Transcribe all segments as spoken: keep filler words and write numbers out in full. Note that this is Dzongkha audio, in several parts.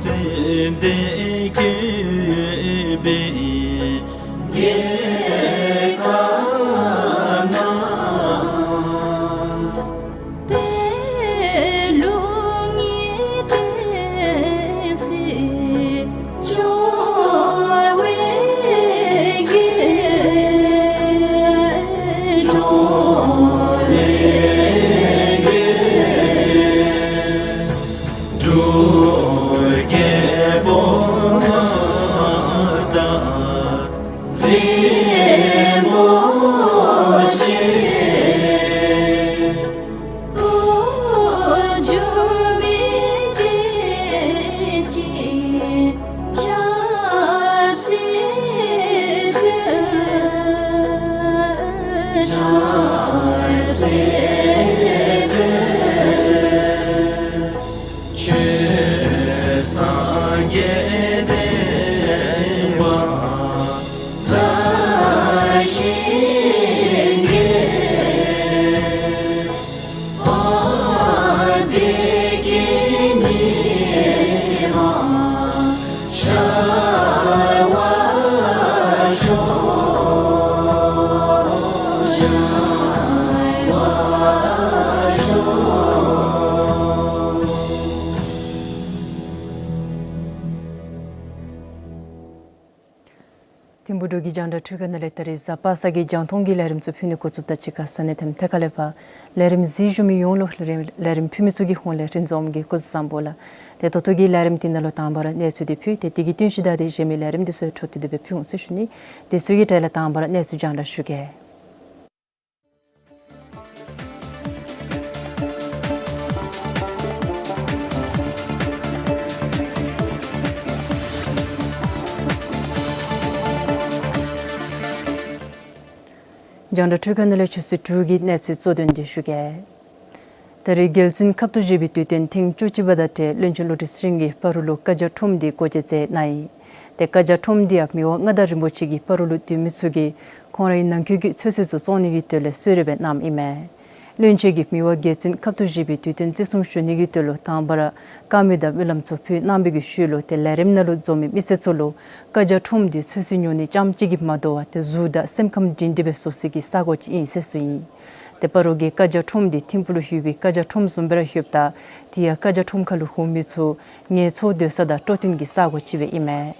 ཚེ་འདི་གི་བའི་རྒྱལ་ཁ་ན། ཐིམ་ཕུག་འབྲུག་གི་རྒྱང་བསྒྲགས་འཕྲུལ་ཁང་ནང་ལས་ད་རིས་གཟའ་པ་སངས་ཀྱི་རྒྱང་མཐོང་གི་ལས་རིམ་ཚུ་ཕུལ་ནི་འགོ་བཙུགསཔ་ད་གཅིག་ཁར་ས་གནས་དེམ་ཐད་ཁ་ལས་ཕར་ལས་རིམ་གཟིགས་བཞུགས་མི་ཡོངས་ལུ་ལས་རིམ་ལས་རིམ་ཕུལ་མི་ཚུ་གི་ཧོངས་ལས་རིན་འཛོམས་ཀྱི་སྐུ་གཟུགས་བཟང་པོ་ལགས། ཏེ་ད་ལྟོ་གི་ལས་རིམ་འདི་ནང་ལུ་དང་པ་ར་གནས་ཚུལ་འདི་ཕུལ། ཏེ་དེ་གི་བསྟུན་གཞི་བདའ་སྟེ་གཞན་མི་ལས་རིམ་འདི་ཚུ་འཕྲོ་མཐུད་དེ་སྦེ་ཕུལ་འོང་ཟེར་ཞུ་ནི། དེ་ཚུ་གི་གྲས་ལས་དང་པ་ར་གནས་ཚུལ་རྒྱང་བསྒྲགས་ཞུ་གེ། རྒྱང་བསྒྲགས་འཕྲུལ་ཁང་ནང་ལས་ཆུ་ཚོད་དྲུག་གི་གནས་ཚུལ་གཙོ་དོན་འདི་ཞུ་གེ། ད་རིས་རྒྱལ་བཙུན་ཁབ་ཏུ་བཞེས་པའི་དུས་སྟོན་ཐེངས་བཅུ་གཅིག་པ་དང་འབྲེལ་བློན་ཆེན་བློ་གྲོས་ཚེ་རིང་གིས་སྤ་རོ་ལུ་བཀའ་རྒྱ་ཁྲོམ་འདི་སྒོ་འབྱེད་མཛད་གནང་ཡི། ཏེ་བཀའ་རྒྱ་ཁྲོམ་འདི་ཡང་མི་དབང་མངའ་བདག་རིན་པོ་ཆེ་གིས་སྤ་རོ་ལུ་སྡོད་མི་ཚུ་གིས་ཁོང་རའི་ནང་འཁོད་ཀྱི་ཚོད་བསྲེ་ཚུ་བཙོང་ནི་གི་དོན་ལས་གསོལ་རས་སྦེ་གནངམ་ཨིན་མས། བློན་ཆེན་གྱིས་མི་དབང་རྒྱལ་བཙུན་ཁབ་ཏུ་བཞེས་པའི་དུས་སྟོན་བརྩི་སྲུང་ཞུ་ནི་གི་དོན་ལུ་དང་པ་ར་བཀའ་མོལ་དང་སྨོན་ལམ་ཚུ་ཕུལ་གནང་བའི་གི་ཤུལ་ལུ་ཏེ་ལས་རིམ་ནང་ལུ་འཛོམས་མི་མི་སེར་ཚུ་ལུ་བཀའ་རྒྱ་ཁྲོམ་འདི་ཚོད་བསྲེ་ཉོ་ནི་རྐྱངམ་གཅིག་གིས་མ་དོ་བར་ཏེ་གཟུགས་དང་སེམས་ཁམས་སྒྲིང་སྒྲིང་སྦེ་བཟོ་སའི་གི་ས་སྒོ་ཅིག་ཨིན་ཟེར་གསུངས་ཡི། ཏེ་སྤ་རོ་གི་བཀའ་རྒྱ་ཁྲོམ་འདི་ཐིམ་ཕུག་ལུ་ཡོད་པའི་བཀའ་རྒྱ་ཁྲོམ་བཟུམ་སྦེ་ར་ཡོདཔ་ད་དེ་ཡང་བཀའ་རྒྱ་ཁྲོམ་ཁ་ལུ་འོང་མི་ཚུ་ངལ་འཚོ་སྡོད་ས་དང་སྤྲོ་སྟོན་གྱི་ས་སྒོ་ཅིག་སྦེ་ཨིན་མས།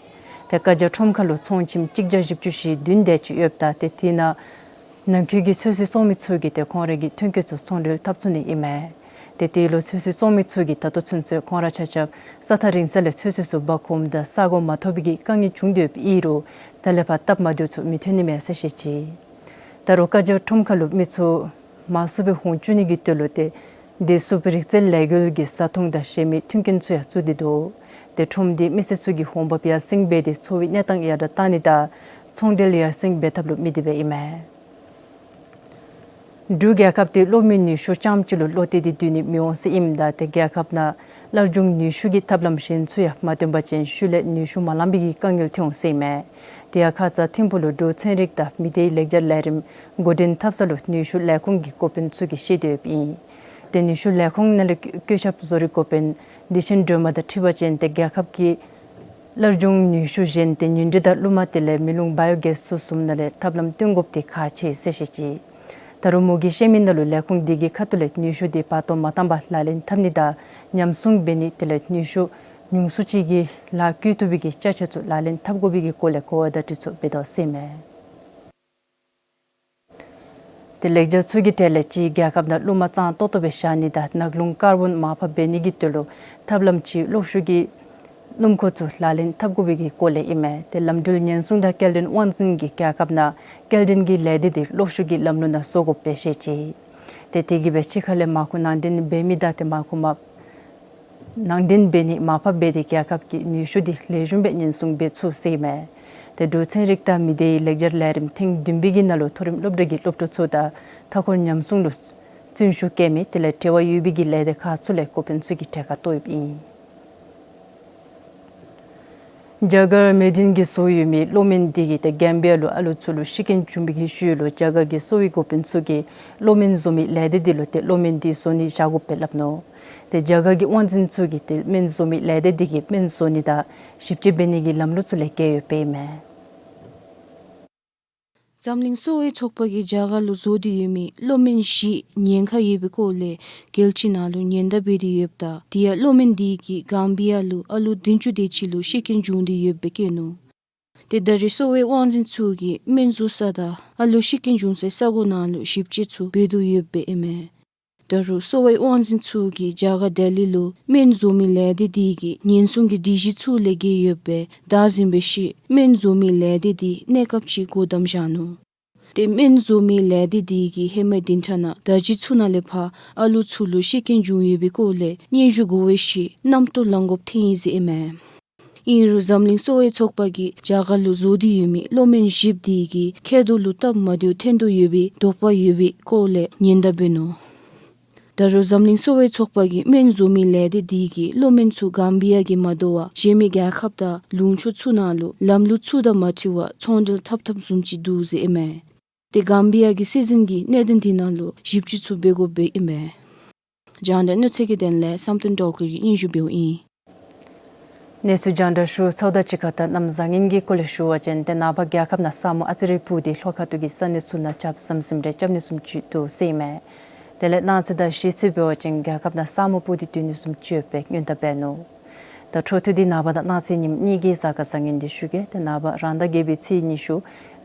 ཏེ་བཀའ་རྒྱ་ཁྲོམ་ཁ་ལུ་ཚོང་ཁྱིམ་གཅིག་བརྒྱ་བཞི་བཅུ་ཞེ་བདུན་དེ་ཅིག་ཡོདཔ་ད་ཏེ་དེ་ནང་ནང་འཁོད་ཀྱི་ཚོད་བསྲེ་བཙོང་མི་ཚུ་གིས་ཏེ་ཁོང་རའི་གི་ཐོན་སྐྱེད་ཚུ་ཚོང་འབྲེལ་འཐབ་ཚུགས་ནི་ཨིན་མས། ཏེ་དེ་ལུ་ཚོད་བསྲེ་བཙོང་མི་ཚུ་གིས་ད་ལྟོ་ཚུན་ཚོད་ཁོང་ར་ཆ་ཁྱབ་ས་ཐག་རིང་ས་ལས་ཚོད་བསྲེ་ཚུ་འབག་འོངམ་ད་ས་སྒོ་མ་ཐོབ་པའི་གི་དཀའ་ངལ་བྱུང་སྟེ་ཡོདཔ་ཨིན་རུང་ད་ལས་ཕར་སྟབས་མ་བདེཝ་ཚུ་མི་ཐོན་ནི་མས་ཟེར་བཤད་ཅི། ད་རུང་བཀའ་རྒྱ་ཁྲོམ་ཁ་ལུ་མི་ཚུ་མང་སུ་སྦེ་འོང་བཅུག་ནི་གི་དོན་ལུ་ཏེ་བདེ་སྲུངཔ་རིག་རྩལ་ལས་འགུལ་གྱི་བཟའ་འཐུང་དང་གཞན་མི་མཐུན་རྐྱེན་ཚུ་ཡང་བཙུགས་ཏེ་འདུག། ཏེ་ཁྲོམ་འདི་མི་སེར་ཚུ་གིས་འོང་འབབ་ཡར་སེང་འབད་དེ་འཚོ་བའི་གནས་སྟངས་ཡར་དྲག་གཏང་ནི་དང་ཚོང་འབྲེལ་ཡར་སེང་འབད་ཐབས་ལུ་དམིགས་ཏེ་སྦེ་ཨིན་མས། འབྲུག་རྒྱལ་ཁབ་འདི་གློག་མེའི་ནུས་ཤུགས་རྐྱངམ་གཅིག་ལུ་བློ་གཏད་དེ་སྡོད་ནི་མི་འོང་ཟེར་ཨིནམ་ད་ཏེ་རྒྱལ་ཁབ་ནང་སླར་འབྱུང་ནུས་ཤུགས་ཀྱི་ཐབས་ལམ་གཞན་ཚུ་ཡང་མ་བཏོན་པ་ཅིན་ཤུལ་ལས་ནུས་ཤུགས་མ་ལང་པའི་གི་དཀའ་ངལ་ཐོན་འོང་ཟེར་ཨིན་མས། དེ་ཡང་ཁ་ཙ་ཐིམ་ཕུག་ལུ་འབྲུག་ཚན་རིག་དང་མི་སྡེའི་ལེགས་སྦྱར་ལས་རིམ་འགོ་འདྲེན་འཐབ་ས་ལུ་ནུས་ཤུགས་ལས་ཁུངས་ཀྱི་འགོ་དཔོན་ཚུ་གིས་བཤད་དེ་ཡོདཔ་ཨིན། ཏེ་ནུས་ཤུགས་ལས་ཁུངས་ནང་ལས་བཀོད་ཁྱབ་བཟོ་རིག་འགོ་དཔོན་བདེ་ཆེན་སྒྲོལ་མ་དང་འཁྲིལ་བ་ཅིན་ཏེ་རྒྱལ་ཁབ་ཀྱི་སླར་འབྱུང་ནུས་ཤུགས་གཞན་ཏེ་ཉུང་འཕྲི་དང་རླུང་མ་དེ་ལས་མེ་རླུང་བ་ཡོ་གེསི་ཚུ་བཟུམ་ནང་ལས་ཐབས་ལམ་བཏོན་དགོཔ་འདི་ཁག་ཆེ་ཟེར་བཤད་ཅི། ད་རུང་མོ་གིས་བཤད་མི་ནང་ལུ་ལས་ཁུངས་འདི་གི་ཁ་ཐུག་ལས་ནུས་ཤུགས་འདི་བར་སྟོང་མ་བཏང་པར་ལག་ལེན་འཐབ་ནི་དང་ཉམས་སྲུང་འབད་ནི་དེ་ལས་ནུས་ཤུགས་ཉུང་སུ་ཅིག་གིས་ལཱ་བཀོལ་བཏུབ་པའི་གི་ཅ་ཆས་ཚུ་ལག་ལེན་འཐབ་དགོ་པའི་གི་སྐོར་ལས་གོ་བ་བརྡ་སྤྲོད་ཚུ་འབད་དོ་ཟེར་ཨིན་མས། ཏེ་ལེགས་སྦྱར་ཚུ་གི་གྲས་ལས་གཅིག་རྒྱལ་ཁབ་ནང་རླུང་མ་གཙང་ཏོག་ཏོ་སྦེ་བཞག་ནི་དང་ནག་རླུང་ཀར་བོན་མར་ཕབ་འབད་ནི་གི་དོན་ལུ་ཐབས་ལམ་གཅིག་གློག་ཤུགས་ཀྱི་སྣུམ་འཁོར་ཚུ་ལག་ལེན་འཐབ་དགོ་པའི་གི་སྐོར་ལས་ཨིན་མས། ཏེ་ལམ་འགྲུལ་ཉེན་སྲུང་དང་སྐྱེལ་འདྲེན་དབང་འཛིན་གྱིས་རྒྱལ་ཁབ་ནང་སྐྱེལ་འདྲེན་གྱི་ལས་སྡེ་འདི་གློག་ཤུགས་ཀྱི་ལམ་ལུགས་ནང་བཟོ་དགོཔ་སྦེ་བཤད་ཅི། ཏེ་དེ་གིས་སྦེ་ཕྱི་ཁ་ལས་མར་ཁུ་ནང་འདྲེན་འབད་མི་དང་ཏེ་མར་ཁུ་མ་ནང་འདྲེན་འབད་ནི་མར་ཕབ་འབད་དེ་རྒྱལ་ཁབ་ཀྱི་ནུས་ཤུགས་འདི་ལེགས་ཤོམ་སྦེ་ཉེན་སྲུང་འབད་ཚུགས་ཟེར་ཨིན་མས། ཏེ་འབྲུག་ཚན་རིག་དང་མི་སྡེའི་ལེགས་སྦྱར་ལས་རིམ་ཐེངས་བདུན་པའི་གི་ནང་ལུ་མཐོ་རིམ་སློབ་གྲྭ་གི་སློབ་ཕྲུག་ཚུ་དང་མཐའ་འཁོར་ཉམས་སྲུང་ལུ་བརྩོན་ཤུགས་བསྐྱེད་མི་དེ་ལས་འབྲེལ་བ་ཡོད་པའི་གི་ལས་སྡེ་ཁག་ཚུ་ལས་འགོ་དཔོན་ཚུ་གིས་གྲལ་ཁར་གཏོགས་ཡོདཔ་ཨིན། རྒྱ་གར་མེ་ཌིན་གྱིས་བཟོ་ཡོད་མི་གློག་མེ་འདི་གིས་ཏེ་གེམ་བི་ཡ་ལུ་ཨ་ལུ་ཚུ་ལུ་ཤི་རྐྱེན་བྱུང་བའི་གི་ཤུལ་ལུ་རྒྱ་གར་གྱི་གསོ་བའི་འགོ་དཔོན་ཚུ་གིས་གློག་མེ་བཟོ་མི་ལས་སྡེ་འདི་ལུ་ཏེ་གློག་མེ་འདི་བཟོ་ནི་བཞག་དགོཔ་སྦེ་སླབ་ནུག། ཏེ་རྒྱ་གར་གྱི་དབང་འཛིན་ཚུ་གིས་ཏེ་སྨན་བཟོ་མི་ལས་སྡེ་འདི་གིས་སྨན་བཟོ་ནི་དང་ཞིབ་དཔྱད་འབད་ནི་གི་ལམ་ལུགས་ཚུ་ལས་འགལ་ཡོདཔ་ཨིན་མས། འཛམ་གླིང་གསོ་བའི་ཚོགས་པ་གིས་རྒྱ་གར་ལུ་བཟོ་སྟེ་ཡོད་མི་གློག་སྨན་བཞི་ཉེན་ཁ་ཡོད་པའི་སྐོར་ལས་རྒྱལ་སྤྱི་ནང་ལུ་ཉེན་བརྡ་འབད་དེ་ཡོདཔ་ད་དེ་ཡང་གློག་སྨན་འདི་གིས་གམ་བི་ཡ་ལུ་ཨ་ལུ་བདུན་ཅུ་དེ་ཅིག་ལུ་ཤི་རྐྱེན་བྱུང་སྟེ་ཡོདཔ་སྦེ་བཀོད་ནུག། ཏེ་ད་རེས་གསོ་བའི་དབང་འཛིན་ཚུ་གིས་སྨན་བཟོ་ས་དང་ཨ་ལུ་ཤི་རྐྱེན་བྱུང་སའི་ས་གོ་ནང་ལུ་ཞིབ་དཔྱད་ཚུ་འབད་དོ་ཡོདཔ་ཨིན་མས། ད་རུང་གསོ་བའི་དབང་འཛིན་ཚུ་གིས་རྒྱ་གར་ལྡི་ལི་ལུ་སྨན་བཟོ་མི་ལས་སྡེ་འདི་གི་ཉེན་སྲུང་གི་སྒྲིག་གཞི་ཚུ་ལས་འགལ་ཡོདཔ་སྦེ་བདའ་ཟུན་པའི་ཤུལ་སྨན་བཟོ་མི་ལས་སྡེ་འདི་གནས་སྐབས་ཅིག་སྒོ་བསྡམས་བཞག་ནུག། ཏེ་སྨན་བཟོ་མི་ལས་སྡེ་འདི་གིས་ཧེ་མའི་བདུན་ཕྲག་ནང་ཟླཝ་གཅིག་ཚུ་ནང་ལས་ཕར་ཨ་ལུ་ཚུ་ལུ་ཤི་རྐྱེན་བྱུང་ཡོད་པའི་སྐོར་ལས་སྙན་ཞུ་གོ་བའི་ཤུལ་རྣམ་རྟོག་ལང་དགོཔ་ཐོན་ཡི་ཟེར་ཨིན་མས། ཨིན་རུང་འཛམ་གླིང་གསོ་བའི་ཚོགས་པ་གིས་རྒྱ་གར་ལུ་བཟོ་སྟེ་ཡོད་མི་གློག་སྨན་བཞི་འདི་གིས་མཁལ་རྡོག་ལུ་སྟབས་མ་བདེཝ་ཐོན་དོ་ཡོད་པའི་དོགས་པ་ཡོད་པའི་སྐོར་ལས་ཉེན་བརྡ་འབད་ནུག། ད་རུང་འཛམ་གླིང་གསོ་བའི་ཚོགས་པ་གིས་སྨན་བཟོ་མི་ལས་སྡེ་འདི་གིས་གློག་སྨན་ཚུ་གམ་བི་ཡ་གིས་མ་དོ་བར་གཞན་མི་རྒྱལ་ཁབ་དང་ལུང་ཕྱོགས་ཚུ་ནང་ལུ་ལམ་ལུགས་ཚུ་དང་མ་འཁྲིལ་བར་ཚོང་འབྲེལ་འཐབ་འཐབ་བཟུམ་ཅིག་འདུག་ཟེར་ཨིན་མས། ཏེ་གམ་བི་ཡ་གི་སྲིད་འཛིན་གྱིས་གནད་དོན་འདི་ནང་ལུ་ཞིབ་དཔྱད་ཚུ་འབད་དགོཔ་སྦེ་ཨིན་མས། རྒྱང་བསྒྲགས་གནས་ཚུལ་གྱི་དོན་ལས་བསམ་གཏན་སྒྲོལ་དཀར་གྱིས་སྙན་ཞུ་འབདཝ་ཨིན། གནས་ཚུལ་རྒྱང་བསྒྲགས་ཞུ་ཚརཝ་དང་གཅིག་ཁར་ད་གནམ་བཟང་ངན་གྱི་སྐོར་ལས་ཞུ་བ་ཅིན་ཏེ་ནངས་པ་རྒྱལ་ཁབ་ནང་ས་སྨུག་ཨ་ཙི་རེ་སྤུབས་ཏེ་ལྷོ་ཁ་ཐུག་གི་ས་གནས་ཚུ་ནང་ཆརཔ་ཟམ་ཟིམ་རེ་རྐྱབ་ནི་བཟུམ་ཅིག་འདུག་ཟེར་ཨིན་མས། དེ་ལས་གནངས་ཚེ་དང་གཞེས་ཚེ་འབད་བ་ཅིན་རྒྱལ་ཁབ་ནང་ས་སྨུག་སྤུབས་ཏེ་སྡོད་ནི་བཟུམ་ཅིག་ཡོདཔ་སྦེ་སྔོན་བརྡ་འབད་ནུག། ད་འཕྲོ་མཐུད་དེ་ནངས་པ་དང་གནངས་ཚེ་ཉིནམ་གཉིས་ཀྱི་གཟའ་སྐར་བཟང་ངན་འདི་ཞུ་གེ། ཏེ་ནངས་པ་རང་ཟླ་བརྒྱད་པའི་ཚེས་ཉི་ཤུ་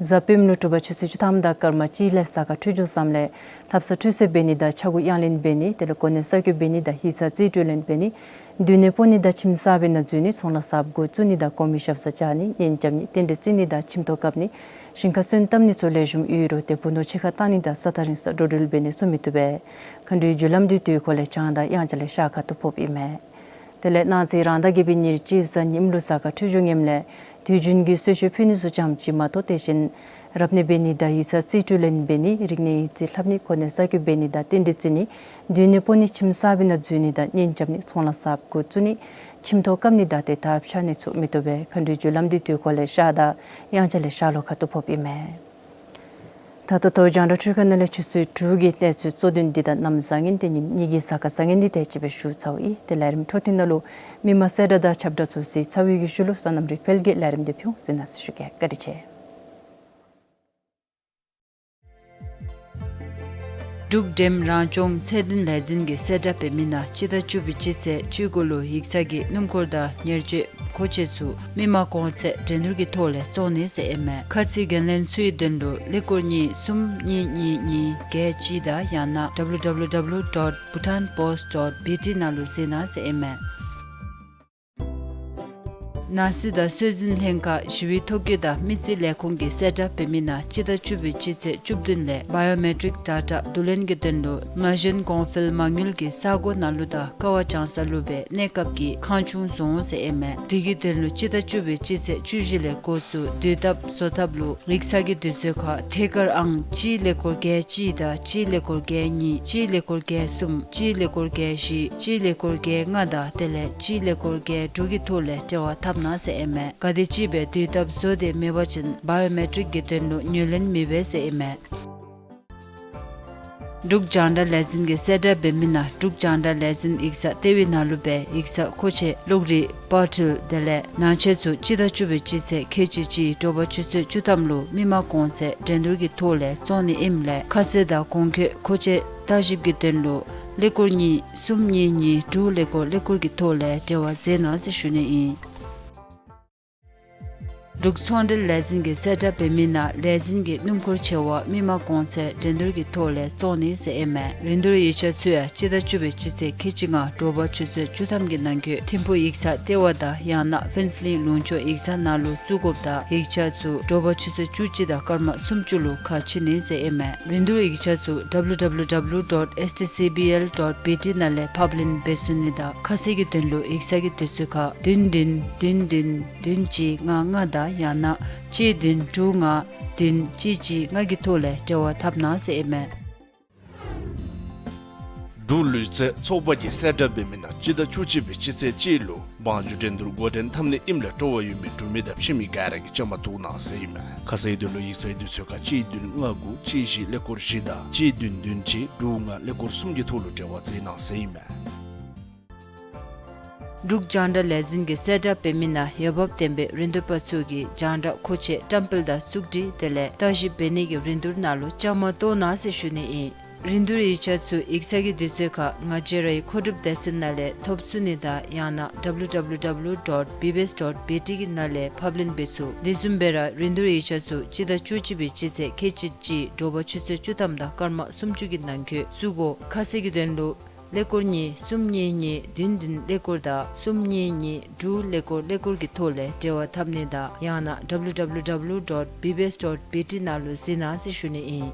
གཟའ་སྤེནམ་ལུ་དྲོ་པ་ཆུ་ཚོད་བཅུ་ཐམ་དང་སྐར་མ་གཅིག་ལས་གཟའ་སྐར་འཕྲོད་སྦྱོར་བཟངམ་ལས་ལྷ་བསངས་ཁྲུས་གསོལ་འབད་ནི་དང་ཕྱྭ་འགུགས་གཡང་ལེན་འབད་ནི་དེ་ལས་གོ་གནས་གསར་བསྐོ་འབད་ནི་དང་ཡིག་ཚང་རྩིས་སྤྲོད་ལེན་འབད་ནི་སྡོད་གནས་སྤོ་ནི་དང་ཁྱིམ་གསར་པའི་ནང་འཛུལ་ནི་ཚོང་ལཱ་གསརཔ་འགོ་བཙུགས་ནི་དང་གོང་མའི་ཞབས་སར་བཅར་ནི་གཉེན་རྐྱབ་ནི་རྟེན་འབྲེལ་བརྩི་ནི་དང་ཁྱིམ་ཐོག་བཀབ་ནི་ཞིང་ཁར་སོན་བཏབ་ནི་ཚུ་ལེགས་ཤོམ་ཡོད་རུང་ཏེ་བུ་ནོར་ཕྱི་ཁར་བཏང་ནི་དང་ས་ཐག་རིང་སར་འགྲོ་འགྲུལ་འབད་ནི་ཚུ་མི་བཏུབ་པས། མཁའ་འགྲོའི་རྒྱུ་ལམ་འདི་དུས་འཁོར་ལས་བྱང་དང་དབྱངས་འཆར་ལས་ཤར་ཁ་ཐུག་ཕོགཔ་ཨིན་མས། དེ་ལས་གནངས་ཚེ་རང་ཟླ་བརྒྱད་པའི་ཉེར་གཅིག་གཟའ་ཉིམ་ལུ་གཟའ་སྐར་འཕྲོད་སྦྱོར་ངནམ་ལས་དུས་རྒྱུན་གྱི་གསོལ་མཆོད་ཕུལ་ནི་ཚུ་ཙམ་ཅིག་མ་གཏོགས་དེ་བཞིན་རབ་གནས་འབད་ནི་དང་ཡིག་ཚང་རྩིས་སྤྲོད་ལེན་འབད་ནི་རིག་གནས་ཡིག་རྩིས་ལྷབ་ནི་གོ་གནས་གསར་བསྐོ་འབད་ནི་དང་རྟེན་འབྲེལ་བརྩི་ནི་སྡོད་གནས་སྤོ་ནི་ཁྱིམ་གསར་པའི་ནང་འཛུལ་ནི་དང་གཉེན་རྐྱབ་ནི་ཚོང་ལཱ་གསརཔ་འགོ་བཙུགས་ནི་ཁྱིམ་ཐོག་བཀབ་ནི་དང་དེ་དག་ཕྱགས་ནི་ཚུ་མི་བཏུབ་པས། མཁའ་འགྲོའི་རྒྱུ་ལམ་འདི་དུས་འཁོར་ལས་ཤར་དང་དབྱངས་འཆར་ལས་ཤར་ལྷོ་ཁ་ཐུག་ཕོགཔ་ཨིན་མས། ད་ལྟོ་ལྟོ་རྒྱང་བསྒྲགས་འཕྲུལ་ཁང་ནང་ལས་ཆུ་ཚོད་དྲུག་གི་གནས་ཚུལ་གཙོ་དོན་འདི་དང་གནམ་བཟང་ངན་ཏེ་ཉིནམ་གཉིས་ཀྱི་གཟའ་སྐར་བཟང་ངན་འདི་དེ་ཅིག་སྦེ་ཞུ་ཚརཝ་ཨིན། ཏེ་ལས་རིམ་འཕྲོ་མཐུད་ནང་ལུ་མི་མང་གསལ་བསྒྲགས་དང་ཁྱབ་བསྒྲགས་ཚུ་གཟིགས་ཚར་བའི་ཤུལ་ལུ་སོ་ནམ་རིག་འཕེལ་གྱིས་ལས་རིམ་འདི་ཕུལ་འོང་གཟིགས་གནང་ཟེར་ཞུ་གེ། བཀའ་དྲིན་ཆེ། འབྲུག་འགྲེམ་རང་སྐྱོང་ཚད་ལྡན་ལས་འཛིན་གྱིས་གསལ་བསྒྲགས་འབད་མི་ནང་སྤྱི་ཟླ་བཅུ་པའི་སྤྱི་ཚེས་བཅུ་དགུ་ལུ་ཡིག་ཚང་གི་སྣུམ་འཁོར་དང་ཉེར་སྤྱོད་མཁོ་ཆས་ཚུ་མི་མང་གོང་ཚད་འགྲན་བསྡུར་གྱི་ཐོག་ལས་བཙོང་ནི་ཟེར་ཨིན་མས། ཁ་ཚིག་འགན་ལེན་ཚུའི་དོན་ལུ་ཀླད་ཀོར་གཉིས་གསུམ་གཉིས་གཉིས་གཉིས་བརྒྱད་གཅིག་དང་ཡང་ན་W W W dot bhutanpost dot B T ནང་ལུ་གཟིགས་གནང་ཟེར་ཨིན་མས། ནང་སྲིད་དང་སྲོལ་འཛིན་ལྷན་ཁག་ཞི་བའི་ཐོ་བཀོད་དང་མི་རྩིས་ལས་ཁུངས་ཀྱིས་གསལ་བསྒྲགས་འབད་མི་ནང་སྤྱི་ཟླ་བཅུ་པའི་སྤྱི་ཚེས་བཅུ་བདུན་ལས་བའི་ཡོ་མེ་ཊིཀ་ཌེ་ཊ་བསྡུ་ལེན་གྱི་དོན་ལུ་ན་གཞོན་གོང་འཕེལ་མ་དངུལ་གྱི་ས་གོ་ནང་ལུ་དང་ཀ་བ་བྱང་ས་ལུ་སྦེ་གནས་སྐབས་ཀྱི་ཁང་ཆུང་བཟོ་འོང་ཟེར་ཨིན་མས། དེ་གི་དོན་ལུ་སྤྱི་ཟླ་བཅུ་པའི་སྤྱི་ཚེས་བཅུ་བཞི་ལས་འགོ་བཙུགས་དུས་ཐབས་བཟོ་ཐབས་ལུ་ཡིག་ཚང་གི་དུས་ཚོད་ཁར་ཐད་ཀར་ཨང་གཅིག་ཀླད་ཀོར་བརྒྱད་གཅིག་དང་གཅིག་ཀླད་ཀོར་བརྒྱད་གཉིས་གཅིག་ཀླད་ཀོར་བརྒྱད་གསུམ་གཅིག་ཀླད་ཀོར་བརྒྱད་བཞི་གཅིག་ཀླད་ཀོར་བརྒྱད་ལྔ་དང་དེ་ལས་གཅིག་ཀླད་ཀོར་བརྒྱད་དྲུག་གི་ཐོག་ལས་འབྲེལ་བ་འཐབ་གནང་ཟེར་ཨིན་མས། ག་དེམ་ཅིག་སྦེ་དུས་ཐབས་བཟོ་སྟེ་མེད་པ་ཅིན་བའི་ཡོ་མེ་ཊིཀ་གི་དོན་ལུ་ངོས་ལེན་མི་འབད་ཟེར་ཨིན་མས། འབྲུག་རྒྱང་བསྒྲགས་ལས་འཛིན་གྱིས་གསལ་བསྒྲགས་འབད་མི་ནང་འབྲུག་རྒྱང་བསྒྲགས་ལས་འཛིན་ཡིག་ཚང་ལྟེ་བའི་ནང་ལུ་སྦེ་ཡིག་ཚང་མཁོ་ཆས་གློག་རིག་པར་འཕྲུལ་དེ་ལས་ནང་ཆས་ཚུ་སྤྱི་ཟླ་བཅུ་པའི་སྤྱི་ཚེས་ཁལ་གཅིག་གཅིག་དྲོ་པ་ཆུ་ཚོད་བཅུ་ཐམ་ལུ་མི་མང་གོང་ཚད་འགྲན་བསྡུར་གྱི་ཐོག་ལས་བཙོང་ནི་ཨིནམ་ལས་ཁ་གསལ་དང་གོང་འཁོད་མཁོ་ཆས་བརྟག་ཞིབ་ཀྱི་དོན་ལུ་ཀླད་ཀོར་གཉིས་གསུམ་གཉིས་གཉིས་དྲུག་ཀླད་ཀོར་ཀླད་ཀོར་གྱི་ཐོག་ལས་འབྲེལ་བ་མཛད་གནང་ཟེར་ཞུ་ནི་ཨིན། འབྲུག་ཚོང་འབྲེལ་ལས་འཛིན་གྱིས་གསལ་བསྒྲགས་འབད་མི་ནང་ལས་འཛིན་གྱི་སྣུམ་འཁོར་ཆེ་བ་མི་མང་གོང་ཚད་འགྲན་བསྡུར་གྱི་ཐོག་ལས་བཙོང་ནི་ཟེར་ཨིན་མས། རིན་བསྡུར་ཡིག་ཆ་ཚུ་ཡང་སྤྱི་ཟླ་བཅུ་པའི་སྤྱི་ཚེས་ཁལ་གཅིག་ལྔ་དྲོ་པ་ཆུ་ཚོད་བཅུ་ཐམ་གྱི་ནང་འཁོད་ཐིམ་ཕུག་ཡིག་ཚང་ལྟེ་བ་དང་ཡང་ན་ཕུན་ཚོགས་གླིང་ལུང་ཕྱོགས་ཡིག་ཚང་ནང་ལུ་བཙུགས་དགོཔ་དང་ཡིག་ཆ་ཚུ་དྲོ་པ་ཆུ་ཚོད་བཅུ་གཅིག་དང་སྐར་མ་སུམ་ཅུ་ལུ་ཁ་ཕྱེ་ནི་ཟེར་ཨིན་མས། རིན་བསྡུར་ཡིག་ཆ་ཚུ་W W W dot S T C B L dot B T ནང་ལས་ཕབ་ལེན་འབད་ཚུགས་ནི་དང་ཁ་གསལ་གྱི་དོན་ལུ་ཡིག་ཚང་གི་དུས་ཚོད་ཁར་བདུན་བདུན་བདུན་བདུན་བདུན་གཅིག་ལྔ་ལྔ་དང་ཡང་ན་གཅིག་བདུན་དྲུག་ལྔ་བདུན་གཅིག་གཅིག་ལྔ་གི་ཐོག་ལས་འབྲེལ་བ་འཐབ་གནང་ཟེར་ཨིན་མས། འབྲུག་ལུས་རྩལ་ཚོགས་པ་གིས་གསལ་བསྒྲགས་འབད་མི་ནང་སྤྱི་ཟླ་བཅུ་གཅིག་པའི་སྤྱི་ཚེས་གཅིག་ལུ་བང་རྒྱུག་འགྲན་བསྡུར་འགོ་འདྲེན་འཐབ་ནི་ཨིནམ་ལས་སྤྲོ་བ་ཡོད་མི་འབྲུག་མི་དང་ཕྱི་མི་ག་ར་གིས་བཅའ་མར་གཏོགས་གནང་ཟེར་ཨིན་མས། ཁ་གསལ་དོན་ལུ་ཡིག་ཚང་གི་དུས་ཚོད་ཁར་གཅིག་བདུན་ལྔ་དགུ་གཅིག་བཞི་ཀླད་ཀོར་བཞི་དང་གཅིག་བདུན་བདུན་གཅིག་དྲུག་ལྔ་ཀླད་ཀོར་གསུམ་གྱི་ཐོག་ལུ་འབྲེལ་བ་མཛད་གནང་ཟེར་ཨིན་མས། འབྲུག་རྒྱང་བསྒྲགས་ལས་འཛིན་གྱིས་གསལ་བསྒྲགས་འབད་མི་ནང་འོས་འབབ་ལྡན་པའི་རིན་བསྡུར་པ་ཚུ་གིས་རྒྱང་བསྒྲགས་མཁོ་ཆས་བཀྲམ་སྤེལ་དང་བཙུགས་སྒྲིག་དེ་ལས་བརྟག་ཞིབ་འབད་ནི་གི་རིན་བསྡུར་ནང་ལུ་བཅའ་མར་གཏོགས་གནང་ཟེར་ཞུ་ནི་ཨིན། རིན་བསྡུར་ཡིག་ཆ་ཚུ་ཡིག་ཚང་གི་དུས་ཚོད་ཁར་ང་བཅས་རའི་མཁོ་སྒྲུབ་སྡེ་ཚན་ནང་ལས་ཐོབ་ཚུགས་ནི་དང་ཡང་ན་W W W dot B B S dot B T གི་ནང་ལས་ཕབ་ལེན་འབད་ཚུགས། དེ་བཟུམ་སྦེ་ར་རིན་བསྡུར་ཡིག་ཆ་ཚུ་སྤྱི་ཟླ་བཅུ་གཅིག་པའི་སྤྱི་ཚེས་ཁལ་གཅིག་གཅིག་དྲོ་པ་ཆུ་ཚོད་བཅུ་ཐམ་དང་སྐར་མ་སུམ་ཅུ་གི་ནང་འཁོད་བཙུགས་དགོ། ཁ་གསལ་གྱི་དོན་ལུ་ཀླད་ཀོར་གཉིས་གསུམ་གཉིས་གཉིས་བདུན་བདུན་ཀླད་ཀོར་དང་གསུམ་གཉིས་གཉིས་དྲུག་ཀླད་ཀོར་ཀླད་ཀོར་གྱི་ཐོག་ལས་འབྲེལ་བ་འཐབ་ནི་དང་ཡང་ན་W W W dot B B S dot B T ནང་ལུ་གཟིགས་གནང་ཟེར་ཞུ་ནི་ཨིན།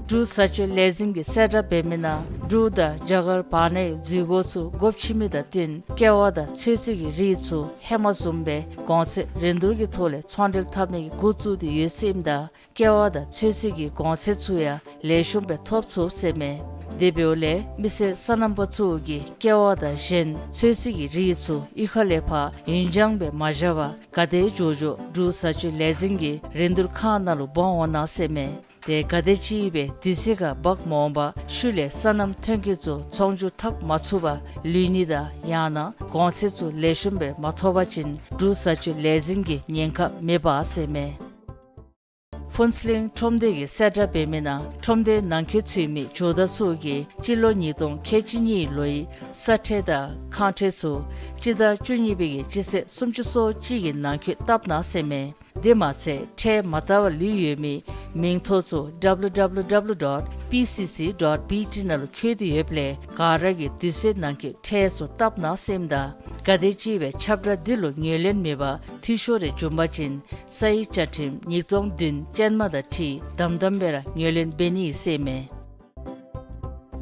འབྲུག་བཟའ་སྤྱོད་ལས་འཛིན་གྱིས་གསལ་བསྒྲགས་འབད་མི་ནང་འབྲུག་དང་རྒྱ་གར་བར་ནའི་འཛུལ་སྒོ་ཚུ་སྒོ་ཕྱེ་མི་དང་བསྟུན་ཀེ་བ་དང་ཚོད་བསྲེ་གི་རིགས་ཚུ་ཧེ་མ་བཟུམ་སྦེ་གོང་ཚད་རིན་བསྡུར་གྱི་ཐོག་ལས་ཚོང་འབྲེལ་འཐབ་ནི་གི་འགོ་བཙུགས་ཏེ་ཡོད་ཟེར་ཨིནམ་ད་ཀེ་བ་དང་ཚོད་བསྲེ་གི་གོང་ཚད་ཚུ་ཡང་ལེགས་ཤོམ་སྦེ་ཐོབ་ཚུགས་ཟེར་མས། དེ་འབདཝ་ལས་མི་སེར་སོ་ནམ་པ་ཚུ་གིས་ཀེ་བ་དང་གཞན་ཚོད་བསྲེ་གི་རིགས་ཚུ་གཡུས་ཁ་ལས་ཕར་ཡུན་འགྱངས་སྦེ་མ་བཞག་པར་ག་དེ་མགྱོགས་མགྱོགས་འབྲུག་བཟའ་སྤྱོད་ལས་འཛིན་གྱི་རིན་བསྡུར་ཁང་ནང་ལུ་འབག་འོང་གནང་ཟེར་མས། དེ་ག་དེམ་ཅིག་སྦེ་དུས་ཚོད་ཁར་འབག་མ་འོང་པར་ཤུལ་ལས་སོ་ནམ་ཐོན་སྐྱེད་ཚུ་ཚོང་སྒྱུར་འཐབ་མ་ཚུགས་པར་ལུས་ནི་དང་ཡང་ན་གོང་ཚད་ཚུ་ལེགས་ཤོམ་སྦེ་མ་ཐོབ་པ་ཅིན་འབྲུག་བཟའ་སྤྱོད་ལས་འཛིན་གྱི་ཉེན་ཁ་མེད་པ་ཟེར་མས། ཕུན་ཚོགས་གླིང་ཁྲོམ་སྡེ་གིས་གསལ་བསྒྲགས་འབད་མི་ནང་ཁྲོམ་སྡེའི་ནང་འཁོད་ཚུད་མི་ཇོ་བདག་ཚུ་གིས་སྤྱི་ལོ་ཉིས་སྟོང་ཁལ་གཅིག་གཉིས་ལོའི་ས་ཁྲལ་དང་ཁང་ཁྲལ་ཚུ་སྤྱི་ཟླ་བཅུ་གཉིས་པའི་གི་སྤྱི་ཚེས་སུམ་ཅུ་སོ་གཅིག་གི་ནང་འཁོད་བཏབ་གནང་ཟེར་མས། དེ་མ་ཚད་ཁྲལ་མ་བཏབ་པར་ལུས་ཡོད་མིའི་མིང་ཐོ་ཚུ W W W dot P C C dot B T ནང་ལུ་བཀོད་དེ་ཡོདཔ་ལས་ག་ར་གིས་དུས་ཚོད་ནང་འཁོད་ཁྲལ་ཚུ་བཏབ་གནང་ཟེར་ཨིནམ་ད་ག་དེམ་ཅིག་སྦེ་ཁྱབ་བསྒྲགས་འདི་ལུ་ངོས་ལེན་མེད་པར་འཐུས་ཤོར་རེ་བྱུང་པ་ཅིན་ས་ཡི་བཅའ་ཁྲིམས་ཉིས་སྟོང་བདུན་ཅན་མ་དང་འཁྲིལ་དམ་དམ་སྦེ་ར་ངོས་ལེན་འབད་ནི་ཟེར་མས།